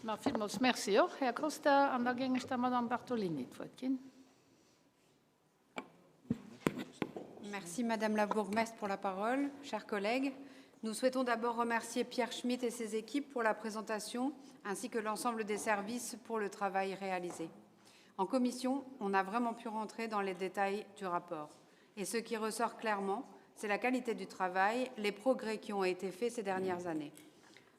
Ma villmools Merci och, Här Costa. An da géing ech der Madame Bartolini d'Wuert ginn. Merci Madame la bourgmestre pour la parole. Chers collègues, nous souhaitons d'abord remercier Pierre Schmitt et ses équipes pour la présentation ainsi que l'ensemble des services pour le travail réalisé. En commission, on a vraiment pu rentrer dans les détails du rapport. Et ce qui ressort clairement, c'est la qualité du travail, les progrès qui ont été faits ces dernières années.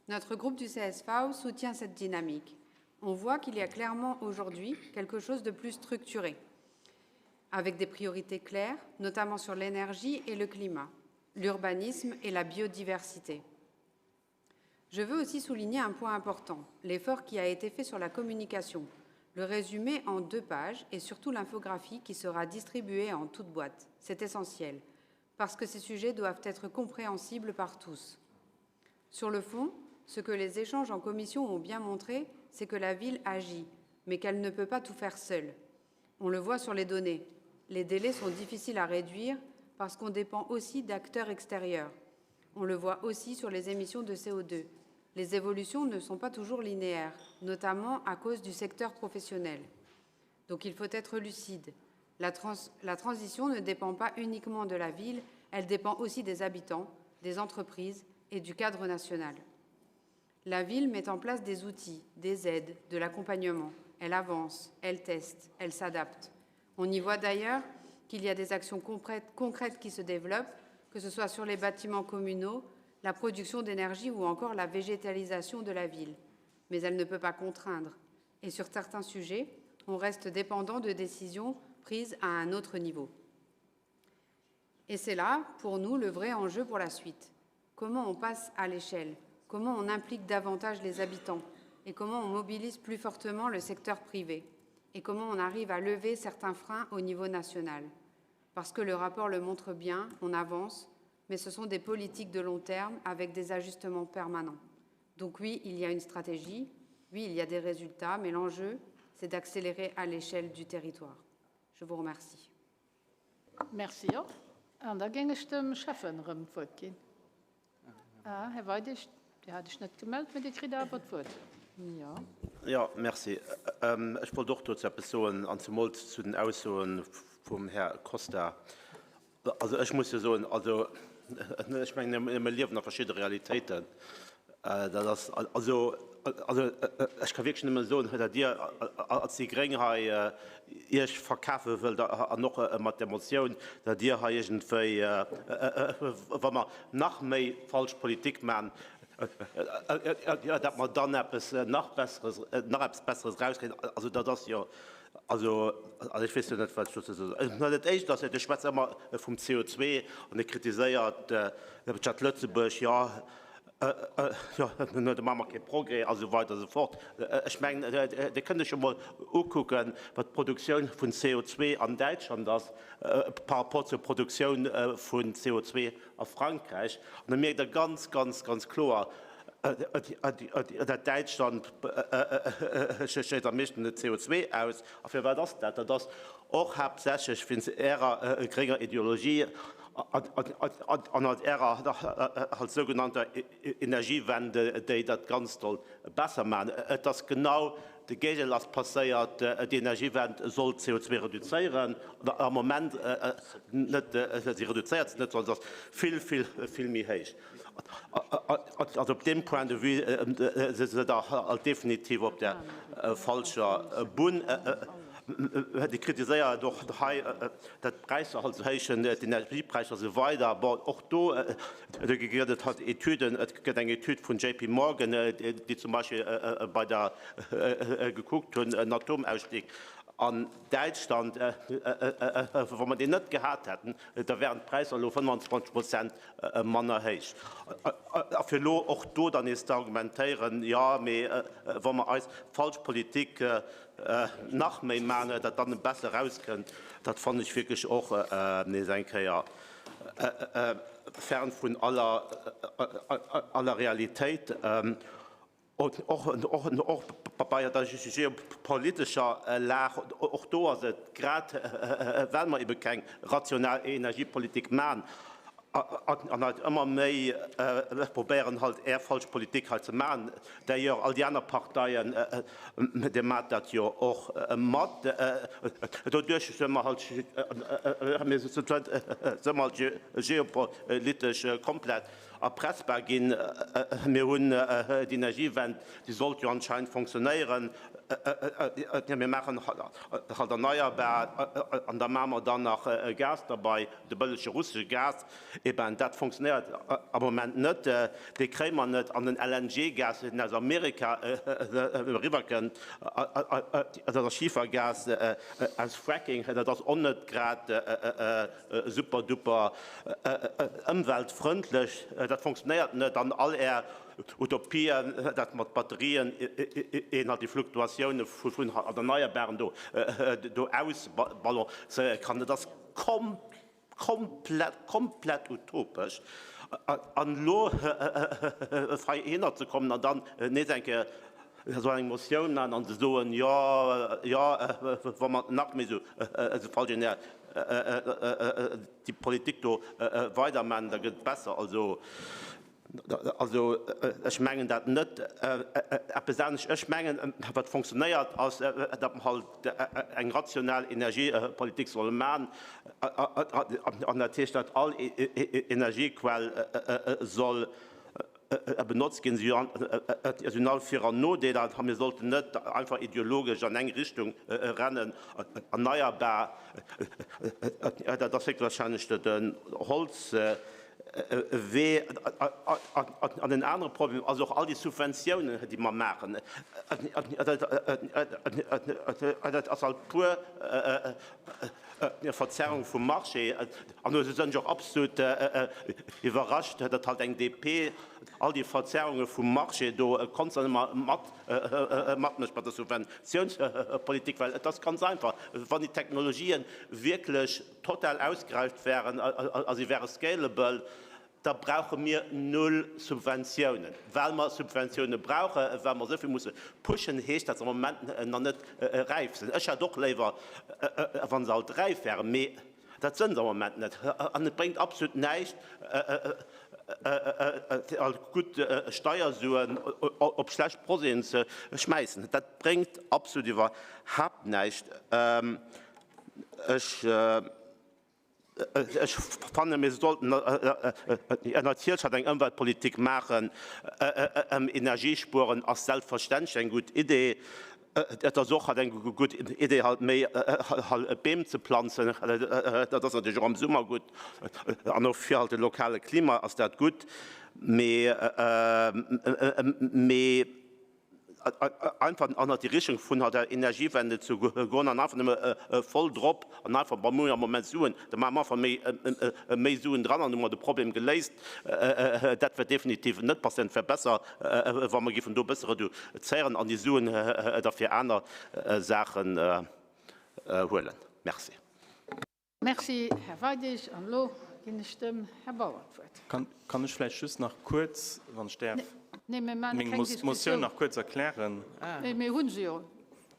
Notre groupe du CSV soutient cette dynamique. On voit qu'il y a clairement aujourd'hui quelque chose de plus structuré, avec des priorités claires, notamment sur l'énergie et le climat, l'urbanisme et la biodiversité. Je veux aussi souligner un point important, l'effort qui a été fait sur la communication, le résumé en deux pages et surtout l'infographie qui sera distribuée en toute boîte. C'est essentiel, parce que ces sujets doivent être compréhensibles par tous. Sur le fond, ce que les échanges en commission ont bien montré, c'est que la ville agit, mais qu'elle ne peut pas tout faire seule. On le voit sur les données. Les délais sont difficiles à réduire parce qu'on dépend aussi d'acteurs extérieurs. On le voit aussi sur les émissions de CO2. Les évolutions ne sont pas toujours linéaires, notamment à cause du secteur professionnel. Donc il faut être lucide. La, trans la transition ne dépend pas uniquement de la ville, elle dépend aussi des habitants, des entreprises et du cadre national. La ville met en place des outils, des aides, de l'accompagnement. Elle avance, elle teste, elle s'adapte. On y voit d'ailleurs qu'il y a des actions concrètes qui se développent, que ce soit sur les bâtiments communaux, la production d'énergie ou encore la végétalisation de la ville. Mais elle ne peut pas contraindre. Et sur certains sujets, on reste dépendant de décisions prises à un autre niveau. Et c'est là, pour nous, le vrai enjeu pour la suite. Comment on passe à l'échelle Comment on implique davantage les habitants Et comment on mobilise plus fortement le secteur privé Et comment on arrive à lever certains freins au niveau national Parce que le rapport le montre bien, on avance, mais ce sont des politiques de long terme avec des ajustements permanents. Donc oui, il y a une stratégie, oui, il y a des résultats, mais l'enjeu, c'est d'accélérer à l'échelle du territoire. Je vous remercie. Merci och. An da géing ech dem Schäffen erëm d'Wuert ginn. Ah, Här Weidig, Dir hat Iech net gemellt, mee Dir kritt awer d'Wuert. Jo. Jo, merci. Ech wollt och dozou eppes soen, an zemools zu den Aussoe vum Här Costa. Also ech muss jo soen, also ech mengen, mir liewen a verschidde Realitéiten. Dat ass also, also ech ka wierklech nëmme soen, datt Dir als déi Gréng hei Iech verkafe wëllt an och mat där Motioun, datt Dir hei iergendwéi, wa mer nach méi falsch Politik maachen, datt mer dann eppes nach Besseres, nach eppes Besseres erauskréien. Also dat ass jo, also ech weess jo net, wat ech dozou soe soll. Dat Éischt ass, Dir schwätzt ëmmer vum CO2 an Dir kritiséiert d'Stad Lëtzebuerg, jo, Jo, da maache mer kee Progrès a sou weider a sou fort. Ech mengen, Dir kënnt Iech jo mol ukucken, wat d'Produktioun vun CO2 an Däitschland ass par rapport zur Produktioun vun CO2 a Frankräich. An da mierkt Der ganz, ganz, ganz kloer, dat Däitschland stéisst am meeschten CO2 aus. A firwat ass dat? Dat ass och haaptsächlech wéinst Ärer grénger Ideologie an halt Ärer halt sougenannter Energiewende, déi dat Ganzt soll besser maachen. Et ass genau de Géigendeel ass passéiert, Déi Energiewend soll d'CO2 reduzéieren, am Moment net, si reduzéiert se net, sondern se ass vill, vill, vill méi héich. Also op deem Point de vue si se da halt definitiv op der falscher Bunn. Dir kritiséiert och hei, datt d'Präisser halt esou héich sinn, d'Energiepräisser a sou weider. Bon, och do gëtt et halt Etüden. Et gëtt eng Etüd vun JP Morgan, déi zum Beispill bei der gekuckt hunn, en Atomausstieg an Däitschland, wa mer deen net gehat hätten, da wären d'Präisser elo 25 Prozent manner héich. A fir elo och do dann nees ze argumentéieren, jo, mee wa mer eis falsch Politik nach méi maachen, datt dann e besser erauskënnt, dat fannen ech wierklech och nees eng Kéier fern vun aller Realitéit. Och bei der geopolitescher Lag, och do ass et, grad well mer ebe keng rational Energiepolitik maachen. An halt ëmmer méi probéieren halt Är falsch Politik hei ze maachen. D'ailleurs, all déi aner Parteien, Dir maacht dat jo och mat. Doduerch si mer halt, mir si mer halt geopolitesch komplett erpressbar ginn. Mir hunn d'Energiewend, déi sollt jo anscheinend fonctionnéieren. Mir maachen halt erneierbar an da maache mer dann nach Gas derbei. De bëllege russesche Gas, eh ben, dat fonctionnéiert am Moment net, dee kréie mer net. An den LNG-Gas, deen aus Amerika eriwwerkënnt, dat ass Schifergas aus Fracking, dat ass och net grad super-duper ëmweltfrëndlech. Dat fonctionnéiert net. An all Är Utopien, dat mat Batterien een halt déi Fluktuatioune vun Erneierbaren do ausbalancéiere kann, dat ass Komplett, komplett utopesch. An elo heihinner ze kommen an dann nees eng Kéier esou eng Motioun maachen an ze soen, jo, jo, wa mer nach méi esou falsch déi Politik do weidermaachen, da gëtt et besser. Also, Also, ech mengen dat net. Eppes anescht, ech mengen, wat fonctionnéiert, ass, datt mer halt eng rational Energiepolitik solle maachen. An dat heescht, datt all Energiequell soll benotzt ginn. Si hunn all Vir an Nodeeler. A mir sollten net einfach ideologesch an eng Richtung rennen. Erneierbar, dat ass héchstwahrscheinlech den Holz. Wee. An en anere Problem ass och all déi Subventiounen, déi mer maachen. Dat ass alt pur Verzerrung vum Marché. An do sinn ech och absolut iwwerrascht, datt halt eng DP all déi Verzerrunge vum Marché do konstant ëmmer mat matmécht mat der Subventiounspolitik. Well et ass ganz einfach, wann déi Technologien wierklech total ausgereift wären a si wäre scalable, da brauche mir null Subventiounen. Well mer Subventioune brauchen, well mer esou vill musse pushen, heescht dat, se am Moment nach net räif sinn. Ech hätt och léiwer, wa se alt räif wären, mee dat sënn se am Moment net. An et bréngt absolut näischt, alt gutt Steiersuen op schlecht Projeten ze schmäissen. Dat bréngt absolut iwwerhaapt näischt. Ech fannen, mir sollten natierlech eng Ëmweltpolitik maachen. Energiespueren ass selbstverständlech eng gutt Idee. Et ass och eng gutt Idee, halt méi Beem ze planzen. Dat ass natierlech och am Summer gutt an och fir halt de lokale Klima ass dat gutt. Mee einfach an déi Richtung vun der Energiewende ze goen an einfach nëmme voll drop an einfach, bon, mir hunn am Moment Suen, da maache mer einfach méi Suen dran an hu mer de Problem geléist. Dat wäert definitiv net passéieren. Et wär besser, wa mer géifen do e bësse reduzéieren an déi Suen da fir aner Saachen huelen. Merci. Merci, Här Weidig. An elo ginn ech dem Här Bauer d'Wuert. Kann ech vläicht just nach kuerz, wann ech däerf, Nee, mir maache meng keng Motioun Diskussioun. nach kuerz erklären? Nee, mir hu se jo.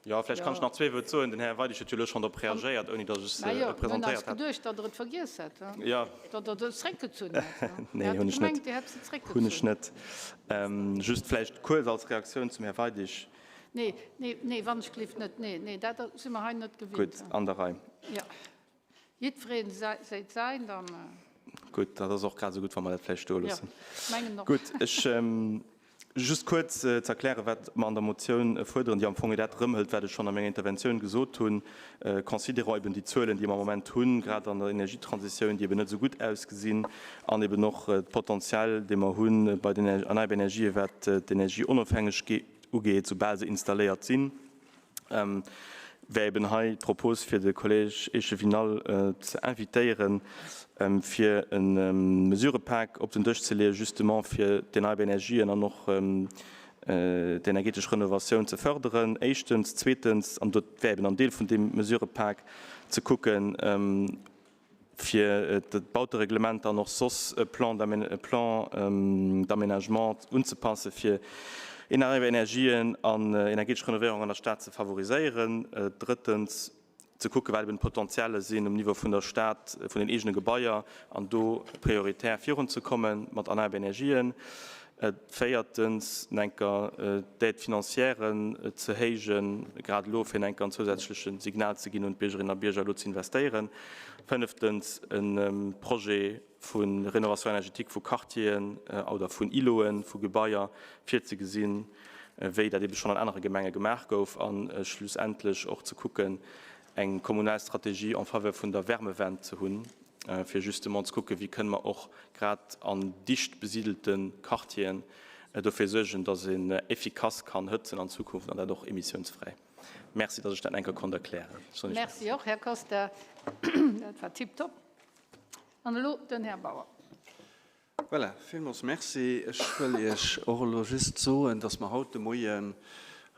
Jo, vläicht kann ech nach zwee Wuert soen. Den Här Weidig huet jo elo schonn drop reagéiert, ouni datt ech se Majo, mir hunn eis presentéiert hätt. geduecht, datt Der et vergiess hätt, Jo. datt Der se zréckgezunn hätt. Nee, Mir hate hunn ech net. gemengt, Dir hätt se Hunn ech zréckgezunn. net. Just vläicht kuerz als Reaktioun zum Här Weidig. Nee, nee, nee, wann ech gelift net. Nee, nee, dat si mer hei net gewinnt. Gutt, an der Rei. Jo. Jiddwereen seet säint an. Gutt, dat ass och grad esou gutt, wa mer dat vläicht stoe loossen. Jo, mengen och. Gutt, ech just kuerz ze erklären, wat mer an der Motioun fuerderen, déi am Fong dat erëmhëlt, wat ech schonn a menger Interventioun gesot hunn, considérant eben déi Zuelen, déi mer am Moment hunn, grad an der Energietransitioun, déi eben net esou gutt ausgesinn, an eben och d'Potential, dee mer hu bei den erneierbar Energien, wat d'Energieonofhängegkeet ugeet, soubal se installéiert sinn. Wär eben hei d'Propos fir de Collège échevinal ze invitéieren, fir e Mesurëpak op den Dësch ze leeën, justement fir d'erneierbar Energien an och d'energetesch Renovatioun ze förderen, éischtens. Zweetens, an dat wär eben en Deel vun deem Mesurëpak, ze kucken, fir d'Bautereglement an och soss Plans d'aménagement unzepassen, fir erneiierbar Energien an energetesch Renovéierung an der Stad ze favoriséieren. Drëttens. Ze kucken, wat eben d'Potentiale sinn um Niveau vun der Stad, vun den eegene Gebaier an do prioritär virunzekomme mat erneierbar Energien. Véiertens, enker d'Aide financière ze héijen, grad elo, fir enker en zousätzleche Signal ze ginn un d'Biergerinnen a Bierger, elo ze investéieren. Fënneftens, e Projet vu Rénovation énergétique vu Quartieren oder vun Îloten, vu Gebaier virzegesinn, wéi dat ebe schonn an anere Gemenge gemaach gouf, a schlussendlech och ze kucken, eng kommunal Strategie en faveur vun der Wärmewend ze hunn, fir justement ze kucken, wéi kënne mer och grad an dicht besidelte Quartieren dofir suergen, dass een effikass kann hëtzen an Zukunft an dat och emissiounsfräi. Merci, dass ech dat enker konnt erklären. Merci och, Här Costa. Dat war tiptop. An elo den Här Bauer. Voilà, villmools Merci. Ech wëll Iech och elo just soen, dass mer haut de Moie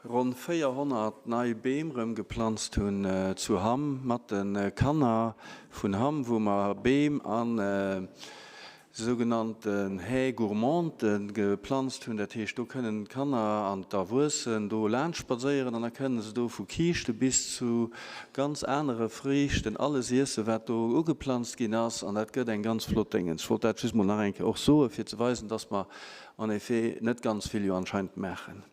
ronn 400 nei Beem erëm geplanzt hunn zu Hamm mat de Kanner vun Hamm, wou mer Beem a sougenannten Haies gourmandes geplanzt hunn. Dat heescht, do kënnen d'Kanner an d'Erwuessen do laanscht spadséieren an da kënnen se do vu Kiischte bis zu ganz anere Friichten alles iessen, wat do ugeplanzt ginn ass. An dat gëtt eng ganz flott Déngens. Ech wollt dat just mol nach eng Kéier och soen, fir ze weisen, dass mer en effet net ganz vill jo anscheinend maachen.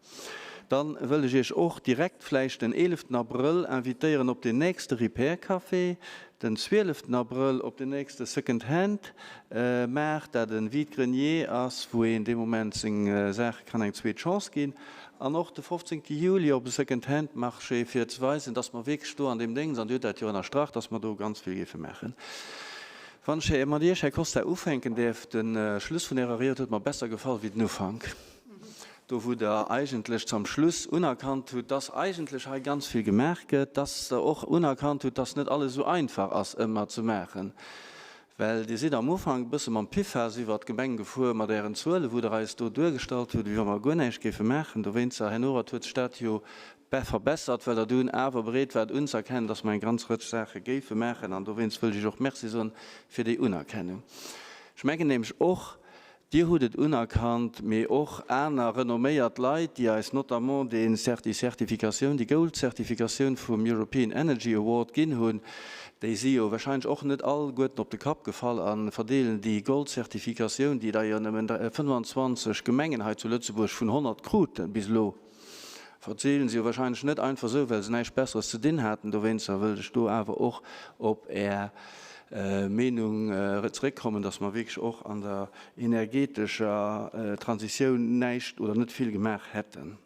Dann wëll ech Iech och direkt vläicht den eeleften Abrëll invitéieren op den nächste Repair Café, den zwieleften Abrëll op den nächste Second Hand Maart, dat e Vide Grenier ass, wou een dee Moment seng Saache kann eng zweet Chance ginn, an och de 15 Juli op e Second Hand Marché, fir ze weisen, dass mer wierklech do an deem Déngs, an Dir hutt dat jo ënnerstrach, dass mer do ganz vill géife maachen. Wann ech mat Iech, Här Costa, ufänken däerf, de Schluss vun Ärer Ried huet mer besser gefall wéi den Ufank. Do wou Der eigentlech zum Schluss unerkannt hutt, dass eigentlech hei ganz vill gemaach gëtt, dass Der och unerkannt hutt, dass net alles esou einfach ass ëmmer ze maachen, well Dir sidd am Ufank e bësse mam Piffaass iwwert d'Gemeng gefuer mat Ären Zuelen, wou Der eis do duergestallt hutt, wéi wa mer guer näischt géife maachen. Dowéinster, Här Norath, huet sech dat jo verbessert, well Der dunn awer bereet waart unzëerkennen, dass mer eng ganz Rëtsch Saache géife maachen. An dowéinst wëll ech Iech och Merci soen fir déi Unerkennung. Ech mengen nämlech och, Dir hutt et unerkannt, mee och aner renomméiert Leit, déi eis notamment dee déi Zertifikatioun, déi Gold-Zertifikatioun vum European Energy Award ginn hunn, déi si jo wahrscheinlech och net alleguerten op de Kapp gefall a verdeelen déi Gold-Zertifikatioun, déi der jo nëmmen 25 Gemengen hei zu Lëtzebuerg vun 100 kruten bis elo. Verzielen se jo wahrscheinlech net einfach esou, well se näischt Besseres ze dinn haten. Dowéinster wëllt ech do awer och op Är Meenung zeréckkommen, dass mer wierklech och an der energetescher Transitioun näischt oder net vill gemaach hätten.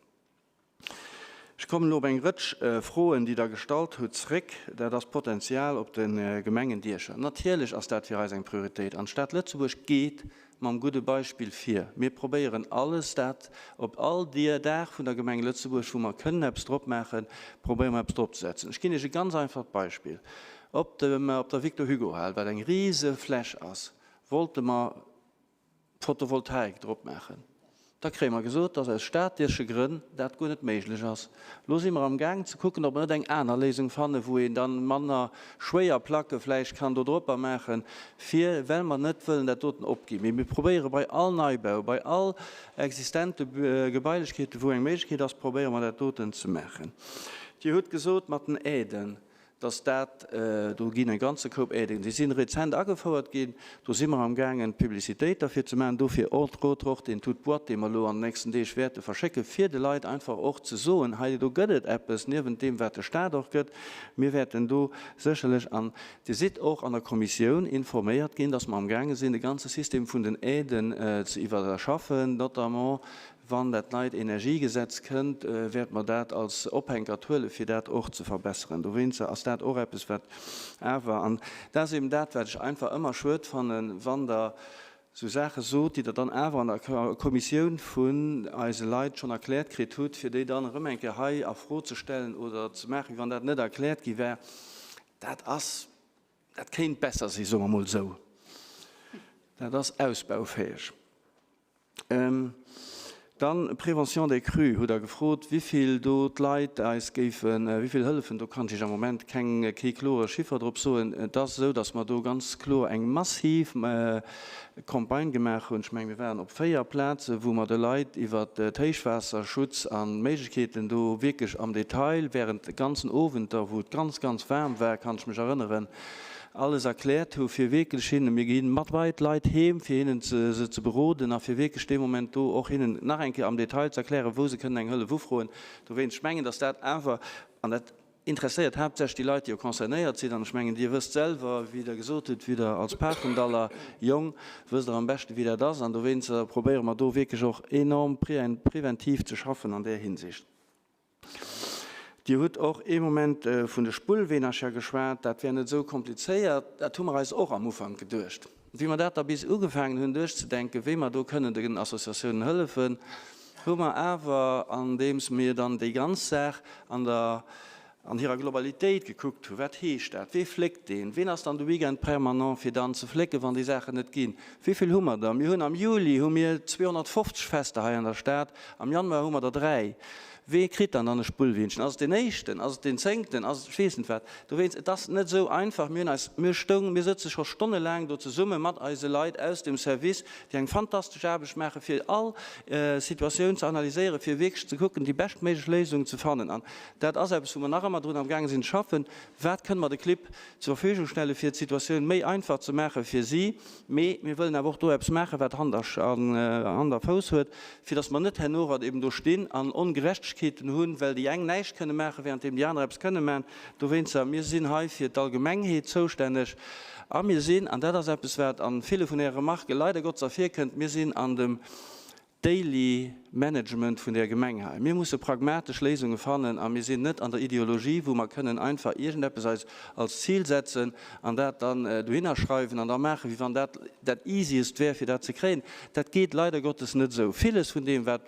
Ech kommen elo op eng Rëtsch Froen, déi Der gestallt hutt, zeréck. Dat ass d'Potenzial op de Gemengendiecher. Natierlech ass dat fir eis eng Prioritéit. An d'Stad Lëtzebuerg geet mam gudde Beispill vir. Mir probéieren alles dat op all Dier, Daach vun der Gemeng Lëtzebuerg, wou mer kënnen eppes drop maachen, probéiere mer eppes drop ze setzen. Ech ginn Iech e ganz einfacht Beispill. Op dem, op der Victor Hugo Hal, wat eng rise Fläch ass, wollte mer Photovoltaik drop maachen. Da kréie mer gesot, dass aus staatleche Grënn dat guer net méiglech ass. Elo si mer amgaang ze kucken, ob mer net eng aner Léisung fannen, wou een dann manner schwéier Placke vläicht kann do dropper maachen, fir, well mer net wëllen dat doten opginn. Mee mir probéiere bei all Neibau, bei all existente Gebailechkeeten, wou eng Méiglechkeet ass, probéiere mer dat doten ze maachen. Dir hutt gesot mat den Aiden, dass dat, do ginn e ganze Koup Aiden, déi si rezent agefouert ginn, do si mer amgaangen d'Publicitéit derfir ze maachen, dofir entre autres och deen Tout boîte, dee mer elo an den nächsten Deeg wäerte verschécken, fir de Leit einfach och ze soen, hei do gëtt et eppes niewent deem wat de Stat och gëtt. Mir wäerten do sécherlech, an Dir sidd och an der Kommissioun informéiert ginn, dass mer amgaange sinn de ganze System vun den Aiden ze iwwerschaffen, notamment Wann dat neit Energiegesetz kënnt, wäerte mer dat als Ophänkert huelen, fir dat och ze verbesseren. Dowéinster ass dat och eppes, wat awer, an dat ass eben dat, wat ech einfach ëmmer schued fannen, wann Der esou Saache sot, déi Der dann awer an der Kommissioun vun eise Leit schonn erkläert kritt hutt, fir déi dann erëm eng Kéier hei a Fro ze stellen oder ze maachen, wéi wann dat net erkläert gi wär. Dat ass, dat kéint besser sinn, soe mer emol esou. Dat ass ausbaufäeg. Dann, Prévention des crues, hutt Der gefrot, wivill do d'Leit eis géifen, wivill hëllefen. Do kann ech Iech am Moment keng, kee klore Chiffer drop soen. Et ass esou, datt mer do ganz kloer eng massiv Campagne gemaach hunn. Ech mengen, mir waren op 4 Plazen, wou mer de Leit iwwert d'Héichwaasserschutz an d'Méiglechkeeten do wierklech am Detail während ganzen Owenter, wou et ganz, ganz waarm war, kann ech mech erënneren, alles erkläert hu fir wierklech hinnen, mir gi mat bei d'Leit heem, fir hinnen se ze beroden a fir wierklech dee Moment do och hinnen nach eng Kéier am Detail ze erklären, wou se kënnen eng Hëllef ufroen. Dowéinst, ech mengen, dass dat awer, an dat interesséiert haaptsächlech déi Leit, déi jo concernéiert sinn, an ech mengen, Dir wësst selwer, wéi Der gesot hutt, wéi Der als Pafendaller Jong wësst Der am beschte wéi dat ass, an dowéinst probéiere mer do wierklech och enorm preventiv ze schaffen an där Hinsicht. Dir hutt och ee Moment vun de Spullweenercher geschwat, dat wär net esou komplizéiert. Dat hu mer eis och am Ufank geduecht. Wéi mer dat da bis ugefaangen hunn duerchzedenken, wéi mer do kënnen den Associatiounen hëllefen, hu mer awer, andeems mir dann déi ganz Saach an der, an hirer Globalitéit gekuckt hu, wat heescht dat, wee fléckt deen, ween ass dann de Weekend permanent fir dann ze flécken, wann déi Saachen net ginn, wéi vill hu mer der? Mir hunn am Juli hu mir 250 Fester hei an der Stad, am Januar hu mer der 3. Wee kritt dann dann e Spullweenchen? Ass et deen éischten? Ass et deen zéngten? Ass et, ech weess net wat. Dowéinst, et ass net esou einfach. Mir hunn eis, mir stoung, mir sëtze scho stonnelaang do zesumme mat eise Leit aus dem Service, déi eng fantastesch Aarbecht maachen, fir all Situatioun ze analyséieren, fir wierklech ze kucken, déi beschtméiglech Léisung ze fannen. An dat ass eppes, wou mer nach ëmmer drun amgaange sinn ze schaffen, Wat kënne mer de Clibb zur Verfügung stellen, fir d'Situatioun méi einfach ze maache fir si? Mee mir wëllen awer och do eppes maachen, wat Hand a Fouss huet, fir datt mer net herno erad eben do stinn an Ongerechtegkeeten hunn, well déi eng näischt kënne maachen, währenddeem déi aner eppes kënne maachen. Dowéinster, mir sinn hei fir d'Allgemengheet zoustänneg a mir sinn, an dat ass eppes, wat a ville vun Äre Remarquë leider Gottes ervirkënnt, mir sinn an dem Daily Management vun där Gemeng hei. Mir musse pragmatesch Léisunge fannen a mir sinn net an der Ideologie, wou mer kënnen einfach iergendeppes eis als Zil setzen an dat dann dohinner schreiwen an da maachen, wéi wann dat dat Easiest wär, fir dat ze kréien. Dat geet leider Gottes net esou. Villes vun deem, wat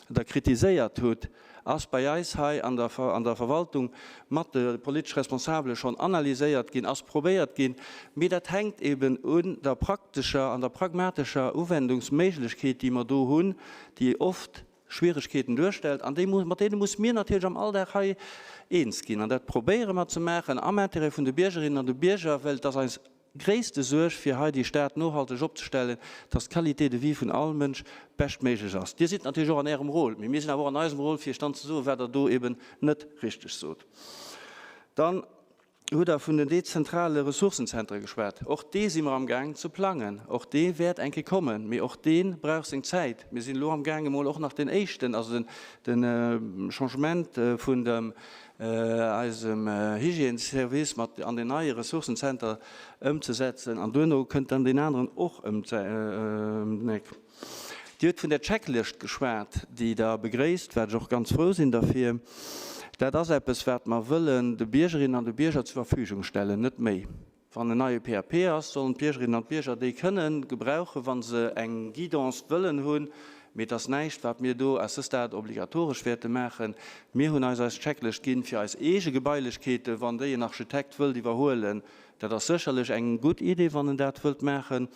Der kritiséiert hutt, ass bei eis hei an der an der Verwaltung mat de politesch Responsabele schonn analyséiert ginn, ass probéiert ginn, mee dat hänkt eben un der praktescher an der pragmatescher Uwendungsméiglechkeet, déi mer do hunn, déi oft Schwieregkeeten duerstellt an déi mat deene muss mir natierlech am Alldag hei eens ginn. An dat probéiere mer ze maachen am Intérêt vun de Biergerinnen an de Bierger, well et ass eis Gréisste Suerg fir hei déi Stad nohalteg opzestellen, dass d'Qualité de vie vun all Mënsch beschtméiglech ass. Dir sidd natierlech och an Ärem Rôle, mee mir sinn awer och an eisem Rôle fir Iech dann ze soen, wat Der do eben net richteg sot. Dann hutt Der vun den dezentrale Ressourcenzentre geschwat. Och dee si mer amgaang ze plangen. Och dee wäert eng Kéier kommen, mee och dee brauch seng Zäit. Mir sinn elo amgaang emol och nach deen éischten, also den Changement vun dem eisem Hygiènesservice mat an den neie Ressourcenzenter ëmzesetzen an duerno kënnt dann deen aneren och ëm d'Eck. Dir hutt vun der Checklëscht geschwat, déi Der begréisst, wat ech och ganz frou sinn derfir. Dat ass eppes, wat mer wëllen de Biergerinnen an de Bierger zur Verfügung stellen, net méi. Wann en neie PAP ass, sollen d'Biergerinnen an d'Bierger déi kënnen gebrauchen, wa se eng Guidance wëllen hunn. Mee et ass näischt, wat mir do à ce stade obligatoresch wäerte maachen. Mir hunn eis eis Checklëscht ginn fir eis eege Gebailechkeeten, wann déi en Architekt wëllt iwwerhuelen. Dat ass sécherlech eng gutt Idee, wann en dat wëllt maachen.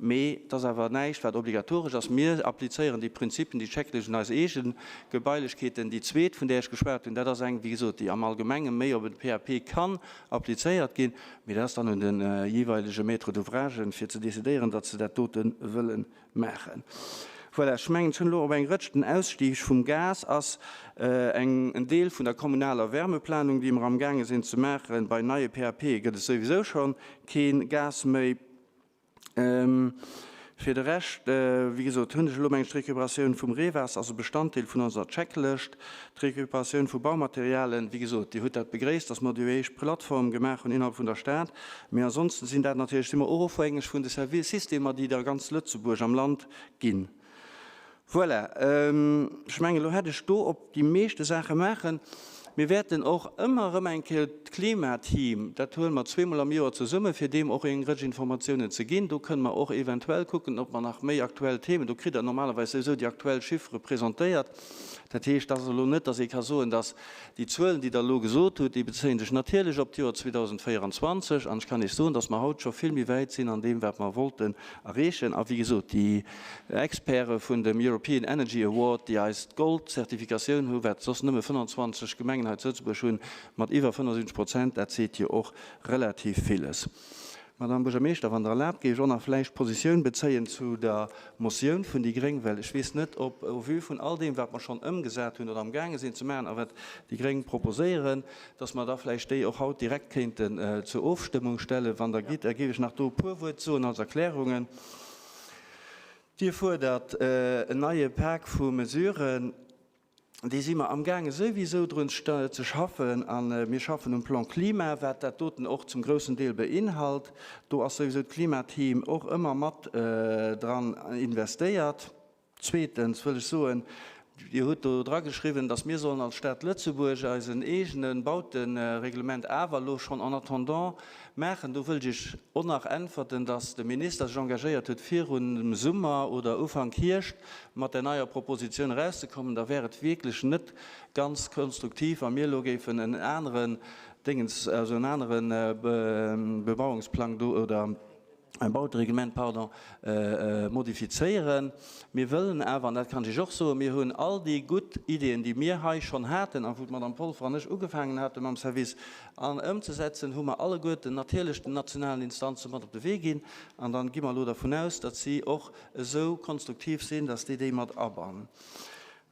Mee et ass awer näischt, wat obligatoresch ass. Mir applizéieren déi Prinzipien, déi Checklëscht un eis eege Gebailechkeeten. Déi zweet, vun där ech geschwat hunn, dat ass eng, wéi gesot, déi am Allgemenge méi op e PAP kann applizéiert ginn. Mee dat ass dann un de jeeweilege Maître d'ouvrage, fir ze decidéieren, datt se dat dote wëlle maachen. Voilà, ech mengen, ech hunn elo op eng Rëtsch. Den Ausstieg vum Gas ass eng en Deel vun der kommunaler Wärmeplanung, déi mer amgaange sinn ze maachen. Bei neie PAPe gëtt et souwisou scho kee Gas méi. Fir de Rescht, wéi gesot, hunn ech elo mengt, d'Recuperatioun vum Reewaasser ass e Bestanddeel vun onser Checklëscht. D'Recuperatioun vu Baumaterialen, wéi gesot, Dir hutt dat begréisst, dass mer déi éischt Plattform gemaach hunn innerhalb vun der Stad. Mee ansonsten sinn dat natierlech, si mer och ofhängeg vun de Service-Systemer, déi et a ganz Lëtzebuerg am Land ginn. Voilà, ech mengen, elo hätt ech do op déi meeschte Saache maachen. Mir wäerten och ëmmer erëm eng Kéier d'Klimateam, dat huele mer zweemol am Joer zesummen, fir deem och eng Rëtsch Informatiounen ze ginn. Do kënne mer och eventuell kucken, ob mer nach méi aktuell Themen, do kritt Der normalerweis souwisou déi aktuell Chiffere presentéiert. Dat heescht, dat ass elo net, dass ee ka soen, dass déi Zuelen, déi Der elo gesot hutt, déi bezéie sech natierlech op d'Joer 2024. An ech kann Iech soen, dass mer haut scho vill méi wäit sinn an deem, wat mer wollten erreechen. A wéi gesot, déi Experte vun dem European Energy Award, déi eis d'Gold-Zertifikatioun hu, wat soss nëmme 25 Gemengen hei zu Lëtzebuerg hunn, mat iwwer 75 Prozent, dat seet jo och relativ villes. Madame Buergermeeschter, wann Der erlaabt, géif ech och nach vläicht Positioun bezéien zu der Motioun vun déi gréng, well ech weess net, ob au vu vun all deem, wat mer schonn ëmgesat hunn oder amgaange sinn ze maachen a wat déi gréng proposéieren, dass mer da vläicht déi och haut direkt kéinten zur Ofstëmmung stellen. Wann Der gitt, da géif ech nach do e puer Wuert soen als Erklärungen. Dir fuerdert en neie Pak vu Mesuren. Déi si mer amgaange souwisou drun ze schaffen. A mir schaffen um Plan Klima, wat dat doten och zum groussen Deel beinhalt. Do ass souwisou d'Klimateam och ëmmer mat dran investéiert. Zweetens wëll ech soen, Dir hutt do drageschriwwen, dass mir sollen als Stad Lëtzebuerg eisen eegene Bautereglement awer elo schonn en attendant maachen. Do wëllt ech Iech och nach äntwerten, dass de Minister sech engagéiert huet, virun dem Summer oder Ufank Hierscht mat där neier Propositioun erauszekommen. Da wär et wierklech net ganz konstruktiv, wa mir elo géifen en aneren Déngens, also en anere Bebauungsplang do oder, Bautereglement, pardon, modifizéieren. Mir wëllen awer, an dat kann ech Iech och soen, mir hunn all déi gutt Ideeën, déi mir hei schonn haten a wou d'Madame Polfer an ech ugefaangen hate mam Service an ëmzesetzen, hu mer alleguerten natierlech den nationalen Instanze mat op de Wee ginn. An dann gi mer elo dervun aus, datt si och esou konstruktiv sinn, datt déi déi mat abannen.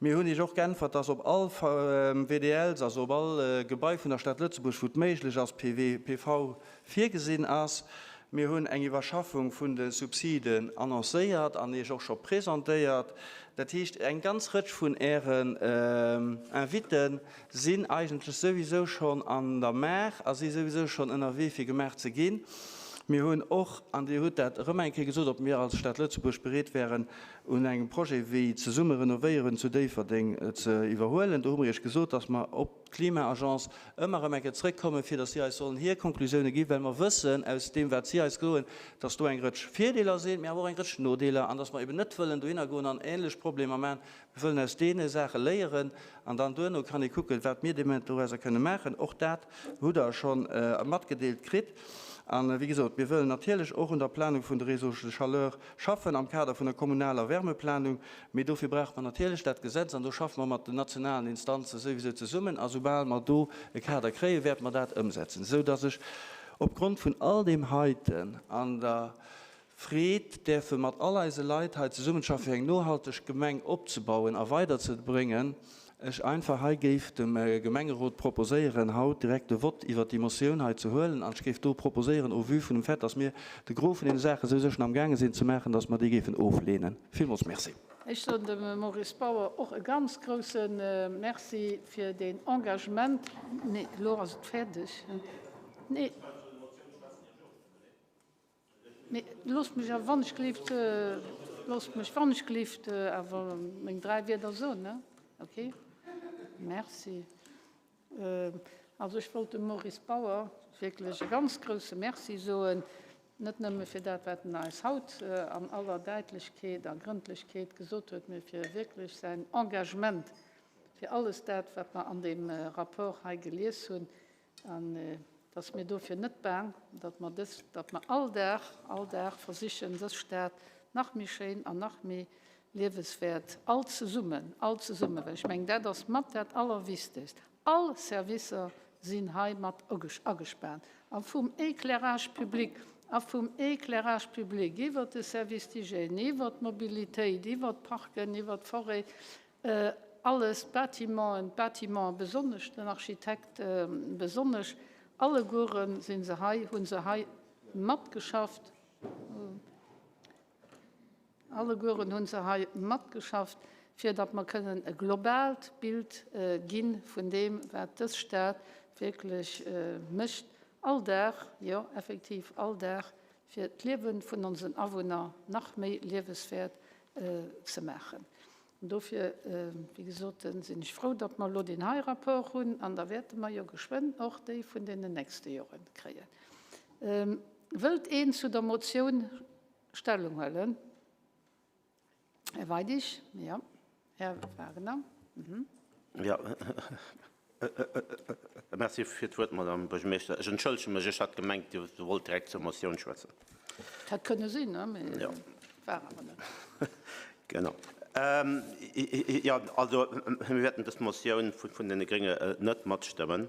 Mir hunn Iech och geäntwert, dass op all WDLs, also op all Gebai vun der Stad Lëtzebuerg, wou et méiglech ass, PV, PV virgesinn ass. Mir hunn eng Iwwerschaffung vun de Subsiden annoncéiert an Iech och scho presentéiert. Dat heescht, eng ganz Rëtsch vun Ären Invitten sinn eigentlech souwisou schonn an der Maach a si souwisou schonn ënnerwee fir gemaach ze ginn. Mir hunn och, an Dir hutt dat erëm eng Kéier gesot, ob mir als Stad Lëtzebuerg bereet wären, un engem Projet wéi Zesumme renovéieren zu Déifferdeng ze iwwerhuelen. Do hu mer Iech gesot, dass mer op d'Klima-Agence ëmmer erëm eng Kéier zrëckkommen, fir dass si eis sollen hir Konklusiounen ginn, well mer wëssen aus deem, wat si eis soen, dass do eng Rëtsch Virdeeler sinn, mee awer och eng Rëtsch Nodeeler an dass mer eben net wëllen dohinner goen an ähnlech Problemer maachen. Mir wëllen aus deene Saache léieren an dann duerno kann ee kucken, wat mir deement dorauser kënne maachen. Och dat hutt Der scho matgedeelt kritt. A wéi gesot, mir wëllen natierlech och un der Planung vun de Réseaux de chaleur schaffen am Kader vun der kommunaler Wärmeplanung, mee dofir brauche mer natierlech dat Gesetz an do schaffe mer mat den nationalen Instanze souwisou zesummen a soubal mer do e Kader kréien, wäerte mer dat ëmsetzen, esou dass ech opgrond vun all deem heiten an der Freed däerfe mat all eise Leit hei zesummenschaffen, fir eng nohalteg Gemeng opzebauen a weiderzebréngen. Ech einfach hei géif dem Gemengerot proposéieren, haut direkt de Vott iwwert déi Motioun hei ze huelen. An ech géif do proposéieren, au vu vun dem Fait, dass mir de Gros vun deene Saache souwisou schonn amgaange sinn ze maachen, dass mer déi géifen ofleenen. Villmools Merci. Ech soen dem Maurice Bauer och e ganz grouse Merci fir deen Engagement. Nee, elo ass et fäerdeg. Nee. Mee loosst mech awer wannechgelift, loosst mech wannechgelift awer meng 3 Wierder soen, ne? Okay? Merci. Also ech wollt dem Maurice Bauer wierklech e ganz grouse Merci soen, net nëmme fir dat, wat en eis haut an aller Däitlechkeet a Grëndlechkeet gesot huet, mee fir wierklech säin Engagement fir alles dat, wat mer an deem Rapport hei gelies hunn, An et ass mir dofir net baang, datt mer dës, datt mer all Dag, all Dag versichen, dës Stad nach méi schéin an nach méi lieweswäert, all zesummen, all zesummen, well ech mengen, dat ass mat dat Allerwichtegst. All Servicer sinn hei mat agespaant, a vum Éclairage public, a vum Éclairage public iwwert de Service d'hygiène, iwwert d'Mobilitéit, iwwert d'Parken, iwwert d'Forêt, Alles, d'Bâtimenten, d'Bâtimenten besonnesch, den Architekt besonnesch, allegueren si se hei, hu se hei matgeschafft, allegueren hu se hei matgeschafft, fir datt mer kënnen e globaalt Bild gi vun deem, wat dës Stad wierklech mécht, all Dag, jo effektiv all Dag, fir d'Liewe vun onsen Awunner nach méi lieweswäert ze maachen. An dofir, wéi gesot, sinn ech frou, datt mer elo deen hei Rapport hunn, an da wäerte mer jo geschwënn och déi vun deenen nächste Jore kréien. Wëllt een zu der Motioun Stellung huelen? Här Weidig, jo. Här Wagner. Jo, merci fir d'Wuert, Madame Buergermeeschter. Ech entschëllege mech, ech hat gemengt, Dir wollt direkt zur Motioun schwätzen. Et hätt kënne sinn, mee war awer net. Genau. Jo, also mir wäerten dës Motioun vun deene Grénge net matstëmmen.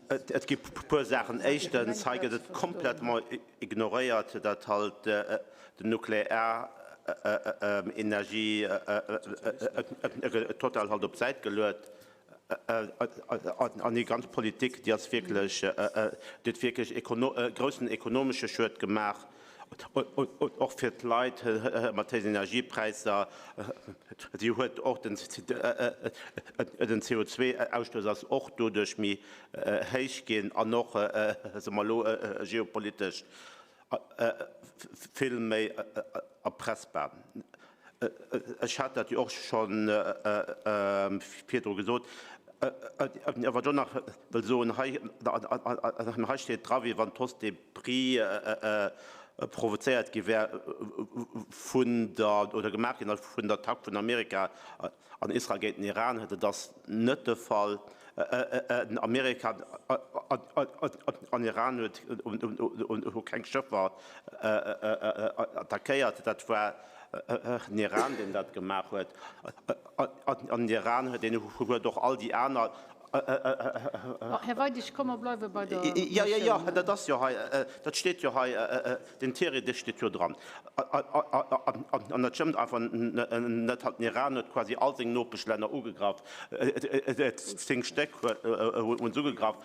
Et gi puer Saachen. Éischtens, hei gëtt et complètement ignoréiert, datt halt den Nuklearenergie total halt op d'Säit geluet an déi ganz Politik, déi ass wierklech, déi huet wierklech groussen ekonomesche Schued gemaach, och fir d'Leit mat héijen Energiepräisser. Déi huet och den CO2-Ausstouss ass och doduerch méi héich ginn an och, soe mer elo, geopolitesch vill méi erpressbar. Ech hat dat jo och scho virdru gesot. Wat ech och nach wëll soen, hei steet dra, wéi wann d'Hausse des prix provozéiert gi wär vun der, oder gemaach ginn ass vun der Attack vun Amerika an Israel géint den Iran. Dat ass net de Fall. Amerika an Iran hu keng Schëffer attackéiert. Dat war den Iran, deen dat gemaach huet. An den Iran, deen huet och all déi aner. Här Weidig, komm mer bleiwe bei der Motioun. Jo, jo, jo, dat ass jo hei, dat steet jo hei, den Thierry, dee steet jo dran. An dat stëmmt einfach net. Den Iran huet quasi all seng Nopeschlänner ugegraff, 10 Stéck hunn se ugegraff,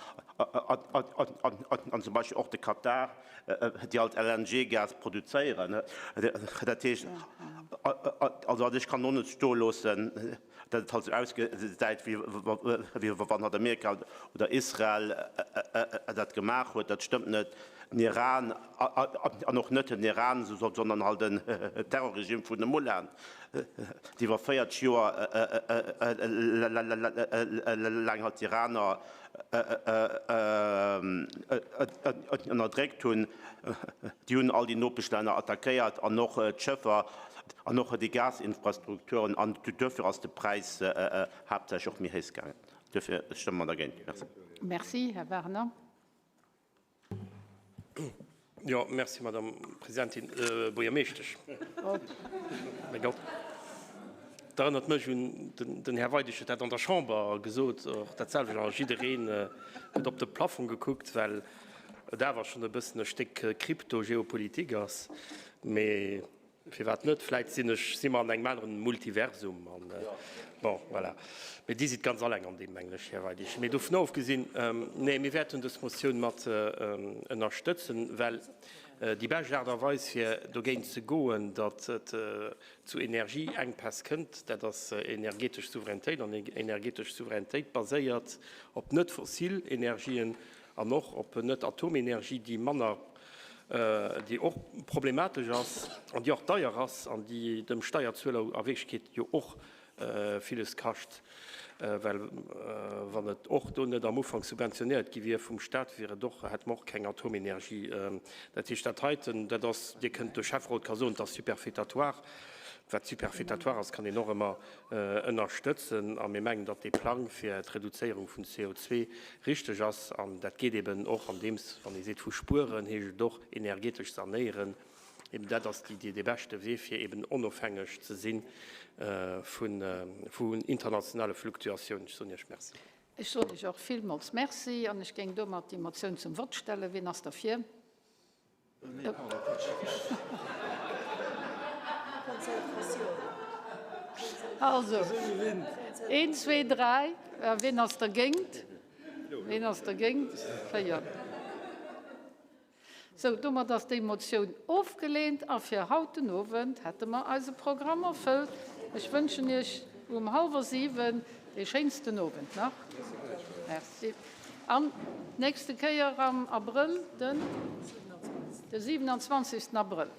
an zum Beispill och de Katar, déi alt LNG-Gas produzéieren. Dat heescht, also ech kann och net stoe loossen, datt et halt esou ausgesäit, wéi wann halt Amerika oder Israel dat gemaach huet. Dat stëmmt net. Den Iran, an och net den Iran, sondern halt den Terrorregime vun de Mullahen, déi iwwer 40 Joer laang halt d'Iraner ënnerdréckt hunn, déi hunn all déi Nopeschlänner attackéiert an och d'Schëffer an och déi Gasinfrastrukturen. An duerfir ass de Präis haaptsächlech och méi héich gaangen. Duerfir stëmme mer dergéint. Merci. Merci, Här Werner. Jo, merci, Madame Presidentin. Buergermeeschtesch. Mäi Gott. Dat erënnert mech un, den Här Weidig huet dat an der Chamber gesot, och dat selwecht, a jiddereen huet op de Plafong gekuckt, well et awer schonn e bëssen e Stéck Krypto-Geopolitik ass. Mee Firwat net? Vläit sinn ech, si mer an engem aneren Multiversum an, bon, voilà. Mee Dir sidd ganz alleng an deem, mengen ech, Här Weidig. Mee dovun ofgesinn, nee, mir wäerten dës Motioun mat ënnerstëtzen, well déi bescht Aart a Weis, fir dogéint ze goen, datt et zu Energieenkpäss kënnt, dat ass energetesch Souveränitéit. An energetesch Souveränitéit baséiert op net fossil Energien an och op net Atomenergie, déi manner, déi och problematesch ass an déi och deier ass an déi dem Steierzueler a Wierklechkeet jo och villes kascht, well wann et och do net am Ufank subventionéiert gi wier vum Stat, wier et och, hätte mer och keng Atomenergie. Dat heescht, dat heiten, dat ass, Dir kënnt, de Schäfferot ka soen, et ass superfétatoire. Wat superfétatoire ass, kann een och ëmmer ënnerstëtzen a mir mengen, datt dee Plang fir d'Reduzéierung vun CO2 richteg ass. An dat geet eben och andeems, wann ee seet vu spueren, heescht et och energetesch sanéieren. Eben dat ass dee beschte Wee, fir eben onofhängeg ze si vun internationale Fluktuatiounen. Ech soen Iech Merci. Ech soen Iech och villmools Merci an ech géing domat déi Motioun zum Vott stellen. Wien ass derfir? Also, een, zwee, dräi. Wien ass dergéint? Wien ass dergéint? Véier. Sou, domat ass déi Motioun ofgeleent a fir haut den Owend hätte mer eise Programm erfëllt. Ech wënschen Iech um hallwer 7 dee schéinsten Owend nach. Merci. An d'nächste Kéier am Abrëll, den 27. Abrëll.